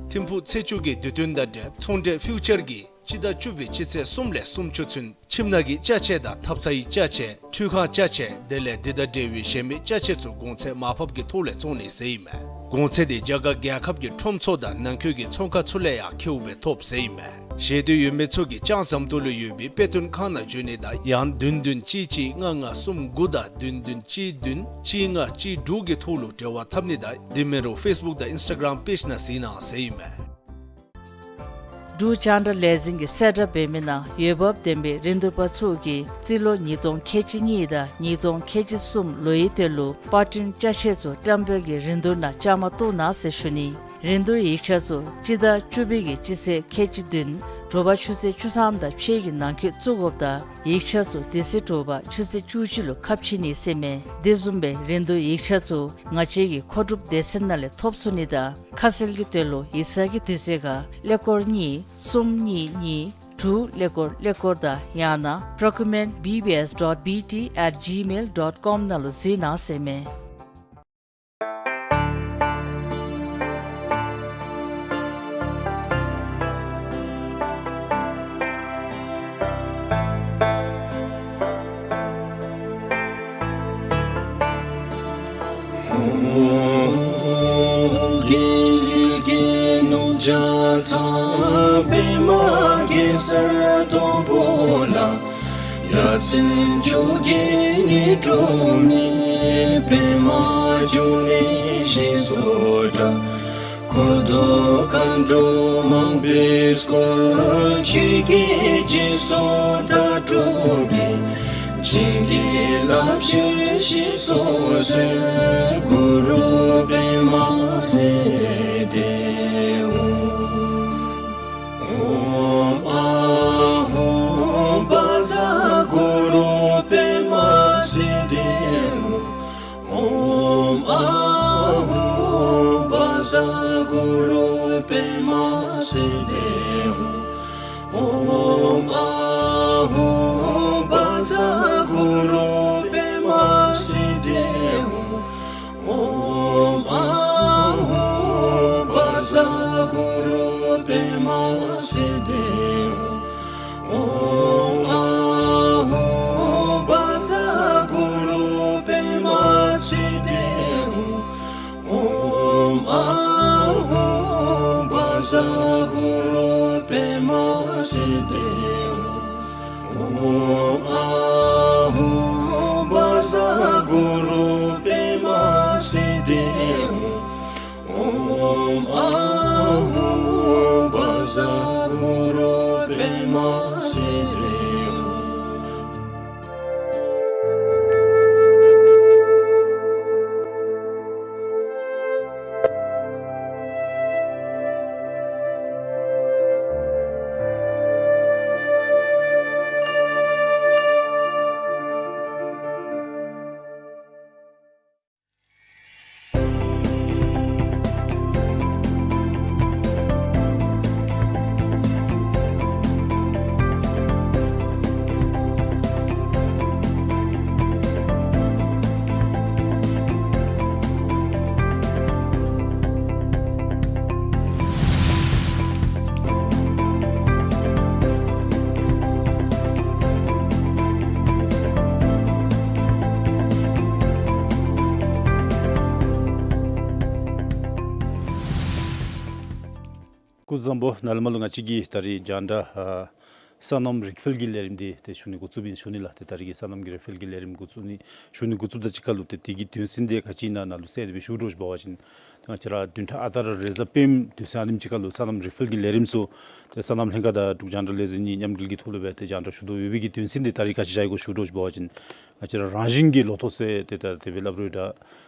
ཐིམ་ཕུག་ཚེས་བཅུ་གི་དུས་སྟོན་དང་འབྲེལ་ཚོང་འབྲེལ་ཕིའུ་ཅར་གྱིས་སྤྱི་ཟླ་བཅུ་པའི་སྤྱི་ཚེས་གསུམ་ལས་སུམ་ཅུ་ཚུན་ཁྱིམ་ནང་གི་ཅ་ཆས་དང་ཐབ་ཚང་གི་ཅ་ཆས་ཁྲུས་ཁང་ཅ་ཆས་དེ་ལས་འདི་དང་འབྲེལ་བའི་གཞན་མི་ཅ་ཆས་ཚུ་གོང་ཚད་མར་ཕབ་ཀྱི་ཐོག་ལས་བཙོང་ནི་ཟེར་ཨིན་མས། གོང་ཚད་དེ་རྒྱ་གར་རྒྱལ་ཁབ་ཀྱི་ཁྲོམ་ཚུ་དང་ནང་འཁོད་ཀྱི་ཚོང་ཁང་ཚུ་ལས་ཡང་ཁེཝ་སྦེ་ཐོབ་ཟེར་ཨིན་མས། ཤེས་འདོད་ཡོད་མི་ཚུ་གིས་ལྕང་ཟམ་ཏོག་ལུ་ཡོད་པའི་དཔེ་སྟོན་ཁང་ནང་འབྱོན་ནི་དང་ཡང་བདུན་བདུན་གཅིག་གཅིག་ལྔ་ལྔ་གསུམ་དགུ་དང་བདུན་བདུན་གཅིག་བདུན་གཅིག་ལྔ་གཅིག་དྲུག་གི་ཐོག་ལུ་འབྲེལ་བ་འཐབ་ནི་དང་དེ་མིན་རུང་ཕེསི་བུཀ་དང་ཨིནསི་ཊ་གརམ་པེཇ་ནང་གཟིགས་གནང་ཟེར་ཨིན་མས། འབྲུག་རྒྱང་བསྒྲགས་ལས་འཛིན་གྱིས་གསལ་བསྒྲགས་འབད་མི་ནང་འོས་འབབ་ལྡན་པའི་རིན་བསྡུར་པ་ཚུ་གིས་རྩིས་ལོ་ཉིས་སྟོང་ཁལ་གཅིག་གཉིས་དང་ཉིས་སྟོང་ཁལ་གཅིག་གསུམ་ལོའི་དོན་ལུ་པར་སྐྲུན་ཅ་ཆས་ཚུ་བཀྲམ་སྤེལ་གྱི་རིན་བསྡུར་ནང་བཅའ་མར་གཏོགས་གནང་ཟེར་ཞུ་ནི། རིན་བསྡུར་ཡིག་ཆ་ཚུ་སྤྱི་ཟླ་བཅུ་པའི་གི་སྤྱི་ཚེས་ཁལ་གཅིག་བདུན་དྲོ་པ་ཆུ་ཚོད་བཅུ་ཐམ་དང་ཕྱེད་ཀྱི་ནང་འཁོད་བཙུགས་དགོཔ་ད་ཡིག་ཆ་ཚུ་དེ་ཚེ་དྲོ་པ་ཆུ་ཚོད་བཅུ་གཅིག་ལུ་ཁ་ཕྱེ་ནི་ཟེར་མས། དེ་བཟུམ་སྦེ་རིན་བསྡུར་ཡིག་ཆ་ཚུ་ང་བཅས་ཀྱི་མཁོ་སྒྲུབ་སྡེ་ཚན་ནང་ལས་ཐོབ་ཚུགས་ནི་དང་ཁ་གསལ་གྱི་དོན་ལུ་ཡིག་ཚང་གི་དུས་ཚོད་ཁར་ཀླད་ཀོར་གཉིས་གསུམ་གཉིས་གཉིས་དྲུག་ཀླད་ཀོར་ཀླད་ཀོར་དང་ཡང་ན་procurement B B S dot B T at gmail dot com ནང་ལུ་གཟིགས་གནང་ཟེར་མས། རྒྱལ་བའི་རྒྱལ་ནོར་བརྒྱ་རྩ་པདྨ་གེ་སར་དང་པོ་ལ། ཡ་མཚན་བཅོ་བརྒྱད་ནི་འབྲུམ་ནད་པདྨ་འབྱུང་གནས་ཞེས་སུ་གྲགས། འཁོར་དང་མཁའ་འགྲོ་མང་པོས་བསྐོར། ཆོས་ཀྱི་སྤྱི་གསུང་དར་དྲོ་གི། བྱིན་གྱིས་བརླབ་ཕྱིར་ཞེས་སུ་གསོལ། གུ་རུ་པདྨ་སིདྡྷི་ཧཱུྃ། ཨོཾ་ཨཱཿཧཱུྃ་བཛྲ་གུ་རུ་པདྨ་སིདྡྷི་ཧཱུྃ། ཨོཾ་ཨཱཿཧཱུྃ་བཛྲ་གུ་རུ་པདྨ་སིདྡྷི་ཧཱུྃ། ཨོཾ་ཨཱཿཧཱུྃ་བཛྲ་གུ་རུ་པདྨ་སིདྡྷི་ཧཱུྃ། ཨོཾ་ཨཱཿཧཱུྃ་བཛྲ་གུ་རུ་པདྨ་སིདྡྷི་ཧཱུྃ། ཨོཾ་ཨཱཿཧཱུྃ་བཛྲ་གུ་རུ་པདྨ་སིདྡྷི་ཧཱུྃ། ཨོཾ་ཨཱཿཧཱུྃ་བཛྲ་གུ་རུ་པདྨ་སིདྡྷི་ཧཱུྃ། ཨོཾ་ཨཱཿཧཱུྃ་བཛྲ་གུ་རུ་པདྨ་སིདྡྷི་ཧཱུྃ། ཨོཾ་ཨཱཿཧཱུྃ་བཛྲ་གུ་རུ་ སྐུ་གཟུགས་བཟང་པོ། ནཱ་ལས་མར་ལུ་ང་བཅས་ཀྱིས་ད་རིས་རྒྱང་བསྒྲགས་ཨ་སོ་ནམ་རིག་རྩལ་གྱི་ལས་རིམ་འདི་ཏེ་ཞུ་ནི་འགོ་བཙུགསཔ་ཨིན་ཞུ་ནི་ལགས། ཏེ་ད་རིས་ཀྱི་སོ་ནམ་གྱི་རིག་རྩལ་གྱི་ལས་རིམ་འགོ་བཙུགས་ནི་ཞུ་ནི་འགོ་བཙུགསཔ་ད་ཅིག་ཁར་ལུ་ཏེ་དེ་གི་དོན་ཚན་འདི་ག་ཅི་ཨིན་ན་ནཱ་ལུ་གསལ་སྦེ་ཞུ་དགོཔ་འབད་བ་ཅིན་ང་བཅས་ར་བདུན་ཕྲག་ཨ་རྟག་ར་རེས་གཟའ་སྤེནམ་དུས་ཚོད་ཨ་ནེམ་ཅིག་ཁར་ལུ་སོ་ནམ་རིག་རྩལ་གྱི་ལས་རིམ་ཚུ་ཏེ་སོ་ནམ་ལྷན་ཁག་དང་འབྲུག་རྒྱང་བསྒྲགས་ལས་འཛིན་གཉིས་མཉམ་འབྲེལ་གྱི་ཐོག་ལུ་སྦེ་ཏེ་རྒྱང་བསྒྲགས་ཞུ་དོ་ཡོད་པའི་གི་དོན་ཚན་འདི་ད་རིས་ག་ཅི་བཞག་ཡི་གོ་ཞུ་དགོཔ་འབད་བ་ཅིན་ང་བཅས་ར་རང་བཞིན་གྱི་ལོ་ཐོག་ཟེར་ཏེ་ད་དེ་སྦེ་སླབ་རུང་ད་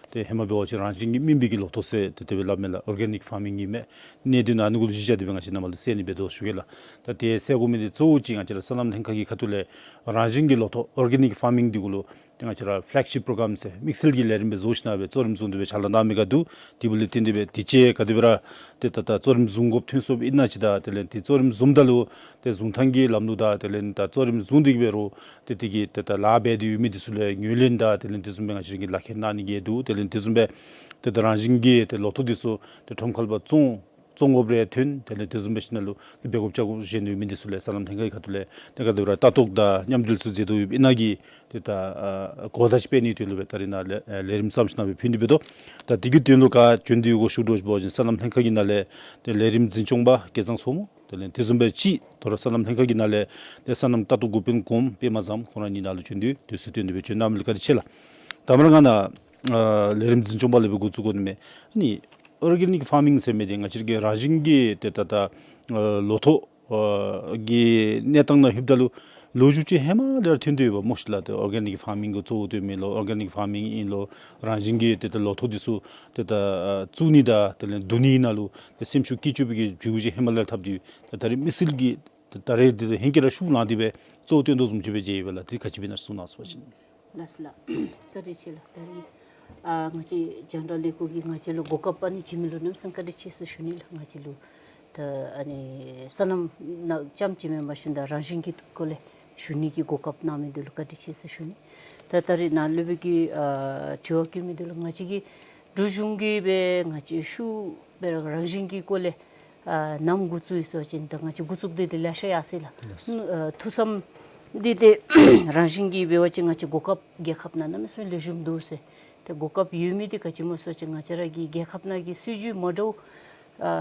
ཏེ་ཧེ་མ་འབད་བ་ཅིན་རང་བཞིན་གྱིས་སྨིན་པའི་གི་ལོ་ཐོག་ཟེར་ཏེ་དེ་སྦེ་སླབ་མས་ལགས། ཨོར་གེ་ནིག་ཕར་མིང་ཨིན་མས། གནད་དོན་ཨ་ནི་གུ་ལུ་གཞི་བཞག་སྟེ་སྦེ་ང་བཅས་ནཱ་མར་ལུ་གསན་ནི་འབད་དོ་ཞུ་གེ་ལགས། ད་ཏེ་གསན་དགོ་མི་འདི་གཙོ་བོ་ཅིག་ང་བཅས་ར་སོ་ནམ་ལྷན་ཁག་གི་ཁ་ཐུག་ལས་རང་བཞིན་གྱི་ལོ་ཐོག་ཨོར་གེ་ནིག་ཕར་མིང་འདི་གུ་ལུ་ཏེ་ང་བཅས་ར་ཕེ་ལེག་ཤིཔ་པྲོ་གརམ་ཟེར་དམིགས་བསལ་གྱི་ལས་རིམ་སྦེ་བཟོ་ཞིན་ན་སྦེ་གཙོ་རིམ་བཟུང་སྟེ་སྦེ་ཕྱག་ལཱ་གནང་མི་ག་འདུག། དེ་འབདཝ་ལས་བརྟེན་ཏེ་སྦེ་དུས་ཅི་ག་དེ་སྦེ་ར་ཏེ་ད་ད་གཙོ་རིམ་བཟུང་དགོཔ་ཐོན་སོཔ་ཨིན་ན་ཅིག་དང་དེ་ལས་ཏེ་གཙོ་རིམ་བཟུངམ་ད་ལུ་ཏེ་བཟུང་ཐངས་ཀྱི་ལམ་ལུགས་དང་དེ་ལས་ད་གཙོ་རིམ་བཟུང་སྟེ་གི་འབད་རུང་ཏེ་དེ་གི་ཏེ་ད་ལཱ་འབད་དེ་ཡོད་མི་འདི་ཚུ་ལུ་ངོས་ལེན་དང་དེ་ལས་དེ་བཟུམ་སྦེ་ང་བཅས་ར་གིས་ལག་ཁྱེར་གནང་ནི་གི་འདུག། དེ་ལས་དེ་བཟུམ་སྦེ་ཏེ་ད་རང་བཞིན་གྱིས་ཏེ་ལོ་ཐོག་འདི་ཚུ་ཏེ་ཁྲོམ་ཁ་ལུ་བཙོང་བཙོང་དགོཔ་རེ་ཐོན། དེ་ལས་དེ་བཟུམ་སྦེ་ཞིནམ་ལས་ཏེ་འབད་དགོཔ་བཅའ་དགོཔ་བཞེས་ནི་ཡོད་མི་འདི་ཚུ་ལུ་སོ་ནམ་ལྷན་ཁག་གི་ཁ་ཐུག་ལས་ཏེ་ག་དེ་སྦེ་ར་ལྟ་རྟོག་དང་མཉམ་འབྲེལ་ཚུ་མཛད་དོ་ཡོདཔ་ཨིན་ན་གི་ཏེ་ད་ཨ་གོ་བརྡ་ཅིག་སྤེལ་ནིའི་དོན་ལུ་སྦེ་ད་རིས་ནཱ་ལས་ཨ་ལས་རིམ་བརྩམས་ཞིན་ན་སྦེ་ཕུལ་ནི་འབད་དོ། ད་དེ་གི་དོན་ལུ་ག་བྱོན་ཏེ་ཡོད་གོ་ཞུ་དགོཔ་འབད་བ་ཅིན་སོ་ནམ་ལྷན་ཁག་གི་ནང་ལས་ཏེ་ལས་རིམ་འཛིན་སྐྱོང་པ་སྐལ་བཟང་མཚོ་མོ། དེ་ལས་དེ་བཟུམ་སྦེ་ཅིག་དོ་རུང་སོ་ནམ་ལྷན་ཁག་གི་ནང་ལས་ཏེ་སོ་ནམ་ལྟ་རྟོག་འགོ་དཔོན་གོངམ་པདྨ་བཟངམོ་ཁོང་ར་གཉིས་ནཱ་ལུ་བྱོན་ཏེ་དུས་ཚོད་བཏོན་ཏེ་སྦེ་བྱོན་གནང་མི་ལུ་བཀའ་དྲིན་ཆེ་ལགས། ད་མར་ང་ནཱ་ཨ་ལས་རིམ་འཛིན་སྐྱོང་པ་ལས་སྦེ་འགོ་བཙུགས་དགོ་ནི་མས། ཨ་ནི་ཨོར་གེ་ནིག་ཕར་མིང་ཟེར་མི་འདི་ང་བཅས་ར་གི་རང་བཞིན་གྱི་ཏེ་ད་ད་ཨ་ལོ་ཐོག་ཨ་གི་གནས་སྟངས་ནང་ལྷོདཔ་ད་ལུ་ལོ་རྒྱུས་ཅིག་ཧེ་མ་ལས་ར་ཐོན་ཏེ་ཡོདཔ་སྨོ་ཤིག་ལགས། ཏེ་ཨོར་གེ་ནིག་ཕར་མིང་གི་གཙོ་བོ་སྟོན་མི་ལོ་ཨོར་གེ་ནིག་ཕར་མིང་ཨིན་ལོ་རང་བཞིན་གྱི་ཏེ་ད་ལོ་ཐོག་འདི་ཚུ་ཏེ་ད་ཨ་བཙུགས་ནི་དང་དེ་ལས་བསྡུ་ནི་ནང་ལུ་ཏེ་སེམས་ཤུགས་བསྐྱེད་བཅུག་པའི་གི་འབྲས་བུ་ཅིག་ཧེ་མ་ལས་ར་ཐོབ་སྟེ་ཡོད། ད་ད་རིས་དམིགས་བསལ་གྱིས་ད་ད་རེས་འདི་ཧེང་སྐལ་ར་ཤུགས་ལངས་ཏེ་སྦེ་གཙོ་བོ་སྟོན་དོ་བཟུམ་ཅིག་སྦེ་མཇལ་ཡི་པས་ལགས། དེ་ག་ཅི་སྦེ་ཨིན་ན་གསུང་གནང་ཟེར་བ་ཅིན། ལགས་སོ་ལགས། བཀའ་དྲིན་ཆེ་ལགས། ད་རིས་ཨ་ང་བཅས་རྒྱང་བསྒྲགས་ལས་ཁུངས་ཀྱིས་ང་བཅས་ལུ་གོ་སྐབས་ཨ་ནི་བྱིན་མི་ལུ་གནམ་མེད་ས་མེད་བཀའ་དྲིན་ཆེ་ཟེར་ཞུ་ནི་ལགས། ང་བཅས་ལུ་ད་ཨ་ནི་སོ་ནམ་ནང་རྐྱངམ་ཅིག་མེན་པར་ཞིནམ་ད་རང་བཞིན་གྱི་སྐོར་ལས་ཞུ་ནི་གི་གོ་སྐབས་གནང་མི་འདི་ལུ་བཀའ་དྲིན་ཆེ་ཟེར་ཞུ་ནི། ད་ད་རིས་ནཱ་སློབ་དཔོན་གྱིས་ཨ་དྲི་བ་བཀོད་མི་འདི་ལུ་ང་བཅས་ཀྱི་འབྲུག་གཞུང་གིས་སྦེ་ང་བཅས་ཤུགས་སྦེ་ར་རང་བཞིན་གྱི་སྐོར་ལས་ཨ་ནམ་འགོ་བཙུགས་ཡི་ཟེར་བ་ཅིན་ད་ང་བཅས་འགོ་བཙུགས་ཏེ་འདི་ལེ་ཤ་ཡར་སོ་ཡི་ལགས། ཨ་ཐུགས་བསམ་འདི་ཏེ་རང་བཞིན་གྱིས་འབད་བ་ཅིན་ང་བཅས་གོ་སྐབས་རྒྱལ་ཁབ་ནང་གནམ་མེད་ས་མེད་ལེགས་ཤོམ་འདུག་ཟེར། ཏེ་གོ་སྐབས་ཡོད་མི་འདི་ག་ཅི་སྨོ་ཟེར་བ་ཅིན་ང་བཅས་ར་གི་རྒྱལ་ཁབ་ནང་གི་སྲིད་བྱུས་མ་འདྲཝ་ཨ་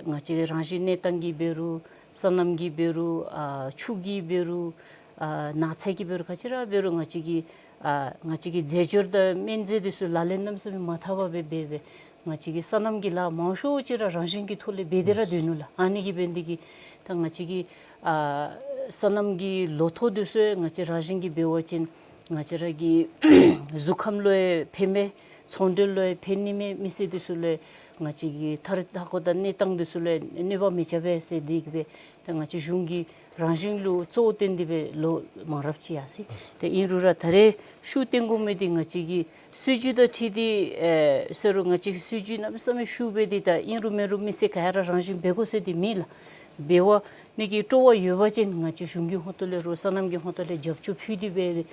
ང་བཅས་རང་བཞིན་གནས་སྟངས་ཀྱིས་འབད་རུང་སོ་ནམ་གྱིས་འབད་རུང་ཨ་ཆུ་གིས་འབད་རུང་ཨ་ནགས་ཚལ་གྱིས་འབད་རུང་ག་ཅི་ར་འབད་རུང་ང་བཅས་ཀྱི་ཨ་ང་བཅས་ཀྱི་རྫས་སྦྱོར་དང་སྨན་རྫས་འདི་ཚུ་ལག་ལེན་གནམ་མེད་ས་མེད་མ་འཐབ་པར་སྦེ་འབད་སྦེ་ང་བཅས་ཀྱི་སོ་ནམ་གྱི་ལཱ་མང་ཤོས་ཅིག་ར་རང་བཞིན་གྱི་ཐོག་ལས་འབད་དེ་ར་སྡོད་ནུག་ལགས། ཨ་ནི་གིས་འབད་ནི་འདི་གིས་ད་ང་བཅས་ཀྱི་ཨ་སོ་ནམ་གྱི་ལོ་ཐོག་འདི་ཚུ་ང་བཅས་རང་བཞིན་གྱིས་འབད་བ་ཅིན་ང་བཅས་ར་གི་གཟུགས་ཁམས་ལུ་ཡང་ཕན་མས། ཚོང་འབྲེལ་ལུ་ཡང་ཕན་ནི་མས། མི་སེར་འདི་ཚུ་ལུ་ཡང་ང་བཅས་ཀྱི་མཐར་མཐའ་འཁོར་དང་གནས་སྟངས་འདི་ཚུ་ལུ་ཡང་གནོད་པ་མི་རྐྱབ་པས་ཟེར་འདི་གིས་སྦེ་ད་ང་བཅས་གཞུང་གིས་རང་བཞིན་ལུ་གཙོ་བོ་བཏོན་ཏེ་སྦེ་ལོ་མང་རབས་ཅིག་ཡར་སོ་ཡི། ཏེ་ཨིན་རུང་ར་ད་རེས་ཤུགས་བཏོན་དགོ་མི་འདི་ང་བཅས་ཀྱི་སྲིད་བྱུས་དང་འཁྲིལ་ཏེ་ཨེ་ཟེར་རུང་ང་བཅས་ཀྱི་སྲིད་བྱུས་གནམ་མེད་ས་མེད་ཤུགས་སྦེ་འདི་ད་ཨིན་རུང་མེན་རུང་མི་སེར་ག་ར་རང་བཞིན་འབད་དགོ་ཟེར་འདི་མེད་ལགས། འབད་བ་ནི་གི་སྤྲོ་བ་ཡོད་པ་ཅིན་ང་བཅས་གཞུང་གི་ཧོངས་ཏོ་ལས་རུང་སོ་ནམ་གྱི་ཧོངས་ཏོ་ལས་རྒྱབ་སྐྱོར་ཕུལ་ཏེ་སྦེ་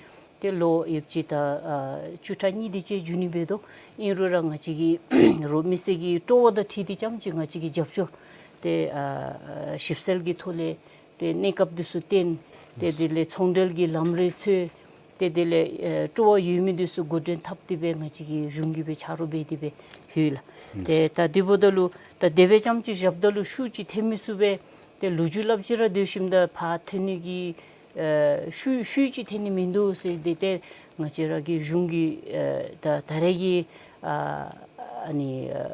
ཏེ་ལོ་ཡོདཔ་ཅིག་ད་ཨ་བཅུ་ཕྲག་གཉིས་དེ་ཅིག་འགྱོ་ནི་འབད་དོ། ཨིན་རུང་ར་ང་བཅས་ཀྱི་རོགས་མི་སེར་གྱི་སྤྲོ་བ་དང་འཁྲིལ་ཏེ་རྐྱངམ་ཅིག་ང་བཅས་ཀྱིས་རྒྱབ་སྐྱོར་ཏེ་ཨ་ཞིབ་འཚོལ་གྱི་ཐོག་ལས་ཏེ་གནས་སྐབས་འདི་ཚུ་བཏོན། ཏེ་དེ་ལས་ཚོང་འབྲེལ་གྱི་ལམ་རིམ་འཚོལ། ཏེ་དེ་ལས་ཨེ་སྤྲོ་བ་ཡོད་མི་འདི་ཚུ་འགོ་འདྲེན་འཐབ་སྟེ་སྦེ་ང་བཅས་ཀྱི་གཞུང་གིས་སྦེ་ཆ་རོགས་འབད་དེ་སྦེ་ཡོད་ལགས། ཏེ་ད་འདི་འབདཝ་ད་ལུ་ད་དེ་སྦེ་རྐྱངམ་ཅིག་བཞགཔ་ད་ལུ་ཤུགས་ཅིག་ཐོན་མི་ཚུགས་པས། ཏེ་ལོ་རྒྱུས་སླབ་ཅི་ར་སྡོད་ཞིནམ་ད་ཕར་ཐོན་ནི་གི་ཨེ་ཤུགས་ཤུགས་ཅིག་ཐོན་ནི་མིན་འདུག་ཟེར། ཏེ་ཏེ་ང་བཅས་ར་གི་གཞུང་གི་ཨེ་ད་ད་རེས་ཀྱི་ཨ་ཨ་ནི་ཨ་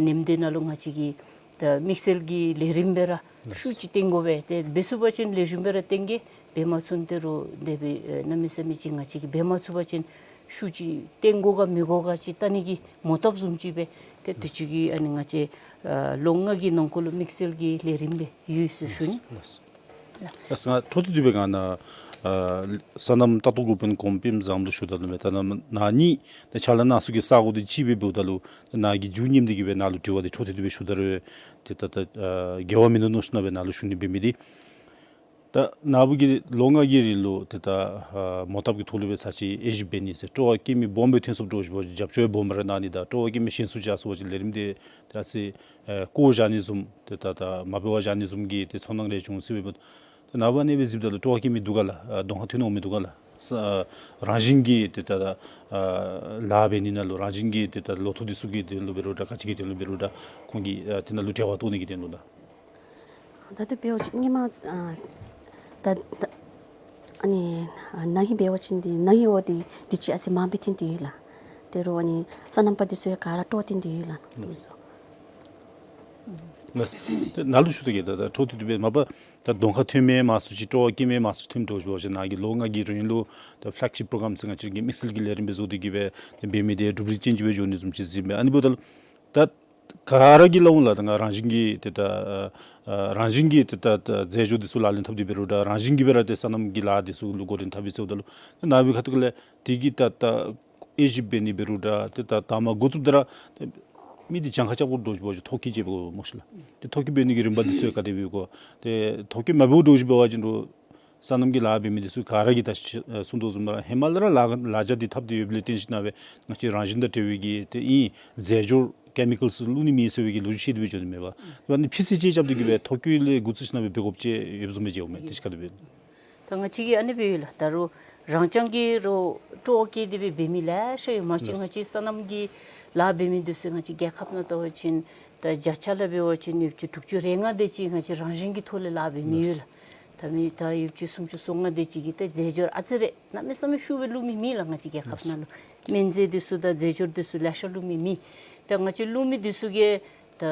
ནེམ་དེ་ནང་ལུ་ང་བཅས་ཀྱི་ད་དམིགས་བསལ་གྱི་ལས་རིམ་སྦེ་ར་ ཤུགས་ཅིག་བཏོན་དགོ་པས། ཏེ་འབད་ཚུགས་པ་ཅིན་ལེགས་ཤོམ་སྦེ་ར་བཏོན་གེ། འབད་མ་ཚུགས་ཏེ་རུང་དེ་སྦེ་ཨེ་གནམ་མེད་ས་མེད་ཅིག་ང་བཅས་ཀྱིས་འབད་མ་ཚུགས་པ་ཅིན་ཤུགས་ཅིག་བཏོན་དགོ་ག་མི་དགོ་ག་ཅིག་བལྟ་ནི་གི་མོ་བཏབ་བཟུམ་ཅིག་སྦེ་ཏེ་དུས་ཅི་གི་ཨ་ནི་ང་བཅས་ཨ་ལོ་ལྔ་གི་ནང་འཁོད་ལུ་དམིགས་བསལ་གྱི་ལས་རིམ་སྦེ་ཡོད་ཟེར་ཞུ་ནི། ལགས། ལགས། ང་འཕྲོ་མཐུད་དེ་སྦེ་ང་ནཱ་ཨ་སོ་ནམ་ལྟ་རྟོག་འགོ་དཔོན་གོང་འཕེལ་བཟངམོ་ལུ་ཞུ་ད་ལུ་མས། ད་ནཱ་ནཱ་ནི་ད་ཕྱག་ལཱ་གནང་ས་གི་ས་གོ་འདི་ཅིག་སྦེ་འབདཝ་ད་ལུ་ནཱ་གིས་མཇུག་བསྣམས་ཏེ་གི་སྦེ་ནཱ་ལུ་དྲི་བ་འདི་འཕྲོ་མཐུད་དེ་སྦེ་ཞུ་ད་རུང་ཏེ་ད་ད་ཨ་འགལ་བ་མིན་འདུག་མནོ་ཞིན་ན་སྦེ་ནཱ་ལུ་ཞུ་ནི་འབད་མི་འདི། ད་ནཱ་བུ་གིས་ལོ་ལྔ་གི་རིང་ལུ་ཏེ་ད་ཨ་མོ་བཏབ་ཀྱི་ཐོག་ལུ་སྦེ་ཚར་ཅིག་དབྱེ་ཞིབ་འབད་ནི་ཟེར་སྤྲོ་བ་བསྐྱེད་མི་སྦོམ་སྦེ་ཐོན་སོངམ་འདྲཝ་ཅིག་འབད་བ་ཅིན་རྒྱབ་སྐྱོར་སྦོམ་ར་གནང་ནི་དང་སྤྲོ་བ་བསྐྱེད་མི་གཞན་སུ་ཅིག་ཡར་སོང་པ་ཅིན་ལས་རིམ་འདི་ཏེ་ཨ་ཙི་ཨེ་བཀོ་བཞག་ནི་བཟུམ་ཏེ་ད་ད་མ་འབད་བར་བཞག་ནི་བཟུམ་གྱི་ཏེ་ཚོར་སྣང་རེ་བྱུང་ཟེར་སྦེ་འབདཝ་ད་ནཱ་བུ་ཨ་ནི་སྦེ་གཟིགསཔ་ད་ལུ་སྤྲོ་བ་བསྐྱེད་མི་འདུག་ག་ལགས། ཨ་གདོང་ཁར་ཐོན་འོང་མི་འདུག་ག་ལགས། ཨ་རང་བཞིན་གྱིས་ཏེ་ད་ད་ཨ་ལཱ་འབད་ནི་ནང་ལུ་རང་བཞིན་གྱིས་ཏེ་ད་ལོ་ཐོག་འདི་ཚུ་གི་དོན་ལུ་འབད་རུང་འདྲ་ག་ཅི་གི་དོན་ལུ་འབད་རུང་འདྲ་ཁོང་གིས་ཨ་དེ་ནང་ལུ་འབྲེལ་བ་གཏོགས་ནི་གི་དོན་ལུ་ལགས། ད་ལྟོ་འབད་བ་ཅིན་སྔོན་མ་ཨ་ད་ད་ཨ་ནི་ཨ་ན་ཧིང་འབད་བ་ཅིན་འདི་ན་ཧིང་འོ་འདི་དུས་ཅི་ཨ་ཙི་མངམ་སྦེ་ཐོན་ཏེ་ཡོད་ལགས། དེ་རུང་ཨ་ནི་སོ་ནམ་པ་འདི་ཚུ་ཡང་ག་ར་སྤྲོ་བ་བཏོན་ཏེ་ཡོད་ལགས། ལགས། ཏེ་ནཱ་ལུ་ཞུ་ད་གེ་ད་ད་འཕྲོ་མཐུད་དེ་སྦེ་མ་པ་ད་གདོང་ཁར་ཐོན་མི་མང་སུ་ཅིག་སྤྲོ་བ་བསྐྱེད་མི་མང་སུ་ཐོནམ་འདྲཝ་ཅིག་འབད་བ་ཅིན་ནཱ་གིས་ལོ་ལྔ་གི་རིང་ལུ་ད་ཕེ་ལེག་ཤིཔ་པྲོ་གརམ་ཟེར་ང་བཅས་ཀྱི་དམིགས་བསལ་གྱི་ལས་རིམ་སྦེ་བཟོ་སྟེ་གི་སྦེ་ཏེ་འབད་མི་འདི་གྲུབ་འབྲས་ཅན་ཅིག་སྦེ་འགྱོ་ནི་བཟུམ་ཅིག་གཟིགས་མས། ཨ་ནི་འབདཝ་ད་ལུ་ད་ག་ར་གིས་སླབ་འོང་ལགས། ད་ང་རང་བཞིན་གྱིས་ཏེ་ད་ཨ་ཨ་རང་བཞིན་གྱིས་ཏེ་ད་ད་རྫས་སྦྱོར་འདི་ཚུ་ལག་ལེན་འཐབ་སྟེ་འབད་རུང་འདྲ་རང་བཞིན་གྱིས་སྦེ་ར་ཏེ་སོ་ནམ་གྱི་ལཱ་འདི་ཚུ་ལུ་འགོ་འདྲེན་འཐབ་པས་ཟེརཝ་ད་ལུ་ནཱ་བུའི་ཁ་ཐུག་ལས་དེ་གི་ད་ད་དབྱེ་ཞིབ་འབད་ནི་འབད་རུང་འདྲ་ཏེ་ད་ད་མ་འགོ་བཙུགསཔ་ད་ར་ཏེ་མི་འདི་གྱངས་ཁ་རྐྱབ་དགོཔ་འདྲཝ་ཅིག་འབད་བ་ཅིན་ཐོ་བཀོད་ཅིག་འབད་དགོ་སྨོ་ཤི་ལགས། ཏེ་ཐོ་བཀོད་འབད་ནི་གི་རིམ་པ་འདི་ཚུ་ག་དེ་སྦེ་དགོ། ཏེ་ཐོ་བཀོད་མ་འབདཝ་འདྲཝ་ཅིག་འབད་བ་ཅིན་རུང་སོ་ནམ་གྱི་ལཱ་འབད་མི་འདི་ཚུ་ག་ར་གིས་ད་ཅི་ཨ་གསུང་དོ་བཟུམ་ར་ཧེ་མ་ལས་ར་ལཱ་ལཱ་འཇགས་འདི་འཐབ་སྟེ་ཡོདཔ་ལས་བརྟེན་ཞིན་ན་སྦེ་ང་བཅས་རང་བཞིན་དང་འབྲེལ་བའི་གི་ཏེ་ཨིན་རྫས་སྦྱོར་ཀེ་མི་ཀཱལསི་བླུག་ནི་མེད་ཟེར་བའི་གི་ལོ་རྒྱུས་བཤད་དེ་སྦེ་འགྱོ་ནི་མས་པ། ཨ་ནི་ཕྱི་སེལ་ཅིག་རྐྱབ་སྟེ་གི་སྦེ་ཐོ་བཀོད་ལས་འགོ་བཙུགས་ཞིན་ན་སྦེ་འབད་དགོཔ་ཅིག་ཡོདཔ་བཟུམ་སྦེ་མཇལཝ་མས། དེ་ཅིག་ག་དེ་སྦེ། ད་ང་བཅས་ཀྱིས་ཨ་ནི་སྦེ་ཡོད་ལགས། ད་རུང་རང་རྐྱང་གིས་རོགས་སྤྲོ་བ་བསྐྱེད་དེ་སྦེ་འབད་མི་ལེ་ཤ་ཡོད། མ་གཞི་ང་བཅས་སོ་ནམ་གྱི་ལཱ་འབད་མི་འདི་ཚུ་ང་བཅས་རྒྱལ་ཁབ་ནང་བལྟ་བ་ཅིན་ད་བརྒྱ་ཆ་ལས་འབད་བ་ཅིན་ཡོདཔ་ཅིག་དྲུག་ཅུ་རེ་ལྔ་དེ་ཅིག་ང་བཅས་རང་བཞིན་གྱི་ཐོག་ལས་ལཱ་འབད་མི་ཡོད་ལགས། ད་མི་ད་ཡོདཔ་ཅིག་སུམ་ཅུ་སོ་ལྔ་དེ་ཅིག་གིས་ད་རྫས་སྦྱོར་ཨ་ཙི་རེ་གནམ་མེད་ས་མེད་ཤུགས་སྦེ་བླུག་མི་མེད་ལགས། ང་བཅས་རྒྱལ་ཁབ་ནང་ལུ་སྨན་རྫས་འདི་ཚུ་དང་རྫས་སྦྱོར་འདི་ཚུ་ལེ་ཤ་བླུག་མི་མེད། ད་ང་བཅས་བླུག་མི་འདི་ཚུ་གིས་ད་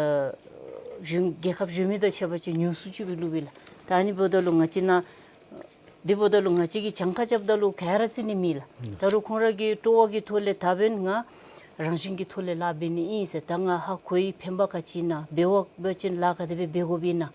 གཞུང་རྒྱལ་ཁབ་གཞན་མི་དང་ཕྱད་པ་ཅིན་ཉུང་སུ་ཅིག་སྦེ་བླུག་པས་ལགས། ད་ཨ་ནི་འབདཝ་ད་ལུ་ང་བཅས་ནཱ་དེ་འབདཝ་ད་ལུ་ང་བཅས་ཀྱིས་གྱངས་ཁ་རྐྱབ་ད་ལུ་ག་ར་བརྩི་ནི་མེད་ལགས། ད་རུང་ཁོང་ར་གི་སྤྲོ་བ་གི་ཐོག་ལས་ད་འབདན་ང་རང་བཞིན་གྱི་ཐོག་ལས་ལཱ་འབད་ནི་ཨིན་ཟེར། ད་ང་ཧ་གོ་ཡི། ཕན་པ་ག་ཅི་ཨིན་ན། འབད་བ་འབད་བ་ཅིན་ལཱ་ག་དེ་སྦེ་འབད་དགོཔ་ཨིན་ན།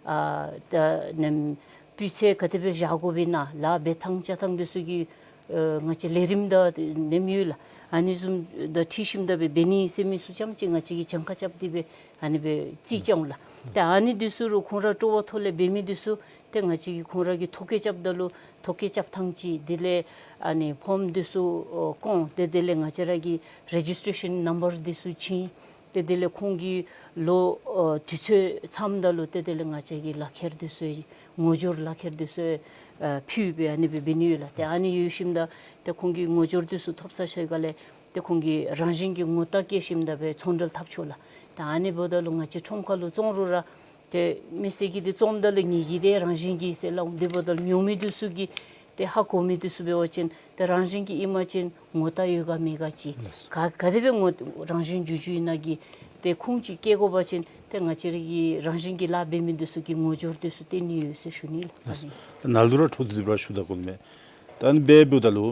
ཨ་ད་ནམ་སྤུས་ཚད་ག་དེ་སྦེ་བཞག་དགོཔ་ཨིན་ན། ལཱ་འབད་ཐངས་བཅའ་ཐངས་འདི་ཚུ་གི་ཨ་ང་བཅས་ལས་རིམ་དང་ནེམ་ཡོད་ལགས། ཨ་ནི་བཟུམ་དང་འཁྲིལ་ཞིནམ་ད་སྦེ་འབད་ནི་ཟེར་མི་ཚུ་ཙམ་ཅིག་ང་བཅས་ཀྱིས་གྱངས་ཁ་རྐྱབ་སྟེ་སྦེ་ཨ་ནི་སྦེ་རྩིས་རྐྱབ་འོང་ལགས། ཏེ་ཨ་ནི་འདི་ཚུ་རུང་ཁོང་ར་སྤྲོ་བ་ཐོག་ལས་འབད་མི་འདི་ཚུ་ཏེ་ང་བཅས་ཀྱིས་ཁོང་ར་གི་ཐོ་བཀོད་རྐྱབ་ད་ལུ་ཐོ་བཀོད་རྐྱབ་ཐངས་ཅིག་དེ་ལས་ཨ་ནི་ཕོརམ་འདི་ཚུ་ཨོ་བཀོད། ཏེ་དེ་ལས་ང་བཅས་ར་གི་རེ་ཇིས་ཊེ་རེ་ཤཱན་ནམ་བར་འདི་ཚུ་བྱིན། ཏེ་དེ་ལས་ཁོང་གི་ལོ་ཨ་དུས་ཚོད་ཚངམ་ད་ལུ་ཏེ་དེ་ལས་ང་བཅས་ཀྱིས་ལག་ཁྱེར་འདི་ཚུ་ངོ་སྦྱོར་ལག་ཁྱེར་འདི་ཚུ་ཨ་ཕུལ་སྦེ་ཨ་ནི་སྦེ་འབད་ནི་ཡོད་ལགས། ཏེ་ཨ་ནི་ཡོད་ཞིནམ་ད་ཏེ་ཁོང་གིས་ངོ་སྦྱོར་འདི་ཚུ་ཐོབ་ཚར་ཞིནམ་ལས་ཏེ་ཁོང་གིས་རང་བཞིན་གྱིས་ངོ་རྟགས་བཀོད་ཞིནམ་ད་སྦེ་ཚོང་འབྲེལ་འཐབ་ཆོག་ལགས། ཏེ་ཨ་ནི་འབདཝ་ད་ལུ་ང་བཅས་ཁྲོམ་ཁ་ལུ་བཙོང་རུང་ར་ཏེ་མི་སེར་གྱིས་ཏེ་བཙོངམ་ད་ལུ་ངེ་གི་ཏེ་རང་བཞིན་གྱིས་ཟེར་སླབ་འོང་། དེ་འབདཝ་ད་ལུ་ཉོ་མི་འདི་ཚུ་གིས་ཏེ་ཧ་གོ་མི་འདི་ཚུ་འབད་བ་ཅིན་ཏེ་རང་བཞིན་གྱིས་ཨིན་པ་ཅིན་ངོ་རྟགས་ཡོད་ག་མེད་ག་ཅིག་ལགས། ག་ག་དེ་སྦེ་ངོ་རང་བཞིན་འགྱུར་འགྱུརཝ་ཨིན་ན་གི་ཏེ་ཁུངས་ཅིག་བཀལ་དགོ་པ་ཅིན་ཏེ་ང་བཅས་ར་གི་རང་བཞིན་གྱི་ལཱ་འབད་མི་འདི་ཚུ་གིས་ངོ་སྦྱོར་འདི་ཚུ་སྟོན་ནི་ཡོད་ཟེར་ཞུ་ནི་ལགས། ལགས། ནཱ་ལུ་ར་འཕྲོ་མཐུད་དེ་སྦེ་ར་ཞུ་ད་དགོ་མས། ད་ཨ་ནི་སྦེ་འབདཝ་ད་ལུ་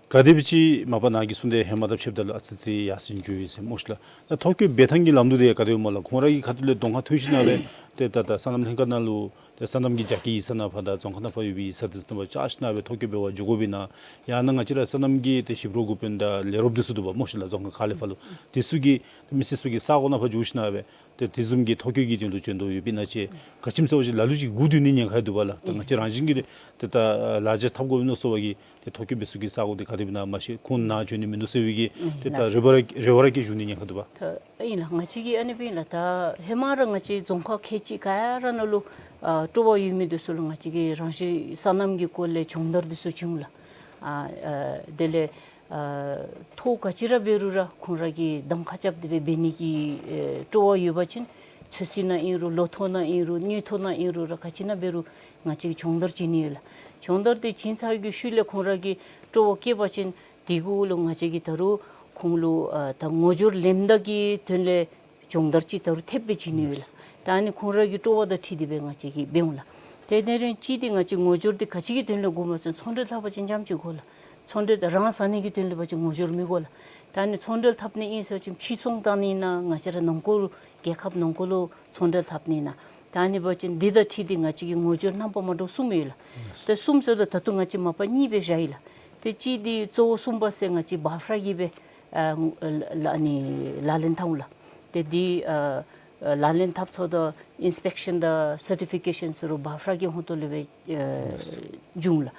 ག་དེ་སྦེ་ཅིག་མ་པ་ནཱ་གིས་གསུངས་ཏེ་ཧེ་མ་དང་ཕྱདཔ་ད་ལུ་ཨ་ཙི་ཙི་ཡར་སེང་འགྱོ་ཡི་ཟེར་སྨོ་ཤི་ལགས། ད་ཐོ་བཀོད་འབད་ཐངས་ཀྱི་ལམ་ལུགས་འདི་ག་དེ་སྨོ་ལགས། ཁོང་ར་གི་ཁ་ཐུག་ལས་གདོང་ཁར་ཐོན་ཞིནམ་ལས་ཏེ་ད་ད་སོ་ནམ་ལྷན་ཁག་ནང་ལུ་ཏེ་སོ་ནམ་གྱི་རྒྱ་སྐྱེད་ཡིག་ཚང་ནང་ཕར་དང་རྫོང་ཁག་ནང་ཕར་ཡོད་པའི་ཡིག་ཚང་འདི་ཚུ་ནང་ཕར་བཅར་ཞིནམ་ལས་ཐོ་བཀོད་འབད་བར་འགྱོ་དགོཔ་ཨིན་ན། ཡང་ན་ང་བཅས་ར་སོ་ནམ་གྱི་ཏེ་ཞིབ་འབྲི་འགོ་དཔོན་དང་ལས་རོགསཔ་འདི་ཚུ་འདུག་པ་སྨོ་ཤི་ལགས། རྫོང་ཁག་ཁག་ལས་ཕར་ལུ་འདི་ཚུ་གིས་མི་སེར་ཚུ་གི་ས་གོ་ནང་ཕར་འགྱོ་ཞིནམ་ལས་ཏེ་དེ་བཟུམ་གྱི་ཐོ་བཀོད་ཀྱི་དོན་ལུ་བྱོན་དོ་ཡོདཔ་ཨིན་ན་ཅིག་ག་ཅི་སྨོ་ཟེར་བ་ཅིན་ལ་ལུ་ཅིག་སྒུག་སྡོད་ནི་ཉེན་ཁ་ཡང་འདུག་པ་ལགས། ད་ང་བཅས་རང་བཞིན་གྱིས་ཏེ་ད་ལཱ་འཇགས་འཐབ་དགོཔ་ཨིན་མནོ་སོང་བ་གིས་ཏེ་ཐོ་བཀོད་འབད་ས་གི་ས་གོ་འདི་ག་དེ་སྦེ་ཨིན་ན་མ་ཤེས། ཁོང་ནཱ་བྱོན་ནི་མིན་འདུག་ཟེར་བའི་གི་ཨེ་ཏེ་ད་ལགས། རེ་བ་ར་རེ་བ་ར་སྐྱེ་བཅུག་ནི་ཉེན་ཁ་འདུག་པ། ད་ཨིན་ལགས། ང་བཅས་ཀྱིས་ཨ་ནི་སྦེ་ཨིན་ལགས། ད་ཧེ་མ་ར་ང་བཅས་རྫོང་ཁག་ཁལ་གཅིག་ག་ར་ནང་ལུ་ཨ་སྤྲོ་བ་ཡོད་མི་འདི་ཚུ་ལུ་ང་བཅས་ཀྱིས་རང་བཞིན་སོ་ནམ་གྱི་སྐོར་ལས་སྦྱོང་བརྡར་འདི་ཚུ་བྱིན་ལགས། ཨ་ཨ་དེ་ལས་ཨ་ཐོག་ག་ཅི་ར་འབད་རུང་ར་ཁོང་ར་གིས་གདམ་ཁ་རྐྱབ་སྟེ་སྦེ་འབད་ནི་གི་ཨེ་སྤྲོ་བ་ཡོད་པ་ཅིན་ཚོད་བསྲེ་ནང་ཨིན་རུང་ལོ་ཐོག་ནང་ཨིན་རུང་དངུལ་ཐོག་ནང་ཨིན་རུང་ར་ག་ཅི་ནང་འབད་རུང་ང་བཅས་ཀྱིས་སྦྱོང་བརྡར་བྱིན་ནི་ཡོད་ལགས། སྦྱོང་བརྡར་འདི་བྱིན་ཚར་གྱི་ཤུལ་ལས་ཁོང་ར་གིས་སྤྲོ་བ་བསྐྱེད་པ་ཅིན་དེ་གུ་ལུ་ང་བཅས་ཀྱིས་ད་རུང་ཁོང་ལུ་ཨ་ད་ངོ་སྦྱོར་ལེནམ་ད་གི་དོན་ལས་སྦྱོང་བརྡར་ཅིག་ད་རུང་ཐེབས་སྦེ་བྱིན་ནི་ཡོད་ལགས། ད་ ད་ཨ་ནི་ཁོང་ར་གི་སྤྲོ་བ་དང་འཁྲིལ་ཏེ་སྦེ་ང་བཅས་ཀྱིས་འབད་འོང་ལགས། དེ་དེ་རིང་གཅིག་འདི་ང་བཅས་ངོ་སྦྱོར་འདི་ག་ཅི་གི་དོན་ལས་དགོཔ་སྨོ་ཟེར་ཚོང་འབྲེལ་འཐབ་པ་ཅིན་རྐྱངམ་ཅིག་དགོ་ལགས། ཚོང་འབྲེལ་རང་ཟ་ནི་གི་དོན་ལས་འབད་བ་ཅིན་ངོ་སྦྱོར་མི་དགོ་ལགས། ད་ཨ་ནི་ཚོང་འབྲེལ་འཐབ་ནི་ཨིན་ཟེར་བ་ཅིན་ཕྱི་ཚོང་བཏང་ནི་ན་ང་བཅས་ར་ནང་འཁོད་རྒྱལ་ཁབ་ནང་འཁོད་ལུ་ཚོང་འབྲེལ་འཐབ་ནི་ན། ད་ཨ་ནི་འབད་བ་ཅིན་འདི་དང་འཁྲིལ་ཏེ་ང་བཅས་ཀྱི་ངོ་སྦྱོར་རྣམ་པ་མ་འདྲཝ་གསུམ་ཡོད་ལགས། ད་གསུམ་ཟེརཝ་ད་ད་ལྟོ་ང་བཅས་མ་པ་གཉིས་སྦེ་བཞག་ཡི་ལགས། ཏེ་གཅིག་འདི་གཙོ་བོ་གསུམ་པ་ཟེར་ང་བཅས་བཱ་ཕྲ་གིས་སྦེ་ཨ་ལ་ཨ་ནི་ལག་ལེན་འཐབ་འོང་ལགས། ཏེ་འདི་ཨ་ཨ་ལག་ལེན་འཐབ་ཚུགས་ད་ཨིནསི་པེག་ཤཱན་དང་སར་ཊི་ཕི་ཀེ་ཤཱན་ཟེར་རུང་བཱ་ཕྲ་གི་ཧོངས་ཏོ་ལས་སྦེ་ཨ་འབྱུང་ལགས།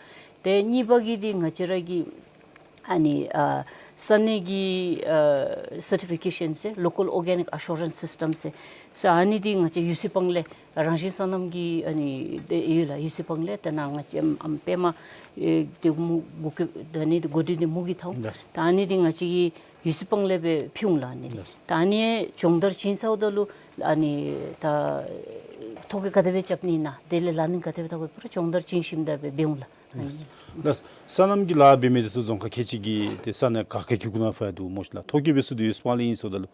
ཏེ་གཉིས་པ་གི་འདི་ང་བཅས་ར་གི་ཨ་ནི་ཨ་ས་གནས་ཀྱི་ཨ་སར་ཊི་ཕི་ཀེ་ཤཱན་ཟེར་ལོ་ཀཱལ་ཨོར་གེ་ནིག་ཨ་ཤུ་རེནསི་སིསི་ཊམ་ཟེར། ཟེར་ཨ་ནི་འདི་ང་བཅས་ཡུ་སི་པང་ལས་རང་བཞིན་སོ་ནམ་གྱི་ཨ་ནི་འདི་ཡོད་ལགས། ཡུ་སི་པང་ལས་ད་ནཱ་ང་བཅས་ཨམ་པདྨ་ཨེ་འདི་མུ་གུ་ཀེ་ད་ནི་འདི་གོ་སྒྲིག་འདི་མུ་གི་ཐོབ། ད་ཨ་ནི་འདི་ང་བཅས་ཀྱིས་ཡུ་སི་པང་ལས་སྦེ་ཕུལ་འོང་ལགས། ཨ་ནི་འདི་ད་ཨ་ནི་སྦྱོང་བརྡར་བྱིན་ཚརཝ་ད་ལུ་ཨ་ནི་ད་ཐོ་བཀོད་ག་དེ་སྦེ་རྐྱབ་ནི་ན་དེ་ལས་ལག་ལེན་ག་དེ་སྦེ་འཐབ་དགོ་པར་སྦྱོང་བརྡར་བྱིན་ཞིནམ་ད་སྦེ་འབད་འོང་ལགས། ལགས། སོ་ནམ་གྱི་ལཱ་འབད་མི་འདི་ཚུ་རྫོང་ཁག་ཁལ་གཅིག་གི་ཏེ་ས་གནས་ག་ག་གི་གུ་ནང་ཕར་འདུག་སྨོ་ཤིག་ལགས། ཐོ་བཀོད་འབད་ས་འདི་ཡུ་སི་པང་ལས་ཨིན་ཟེརཝ་ད་ལུ་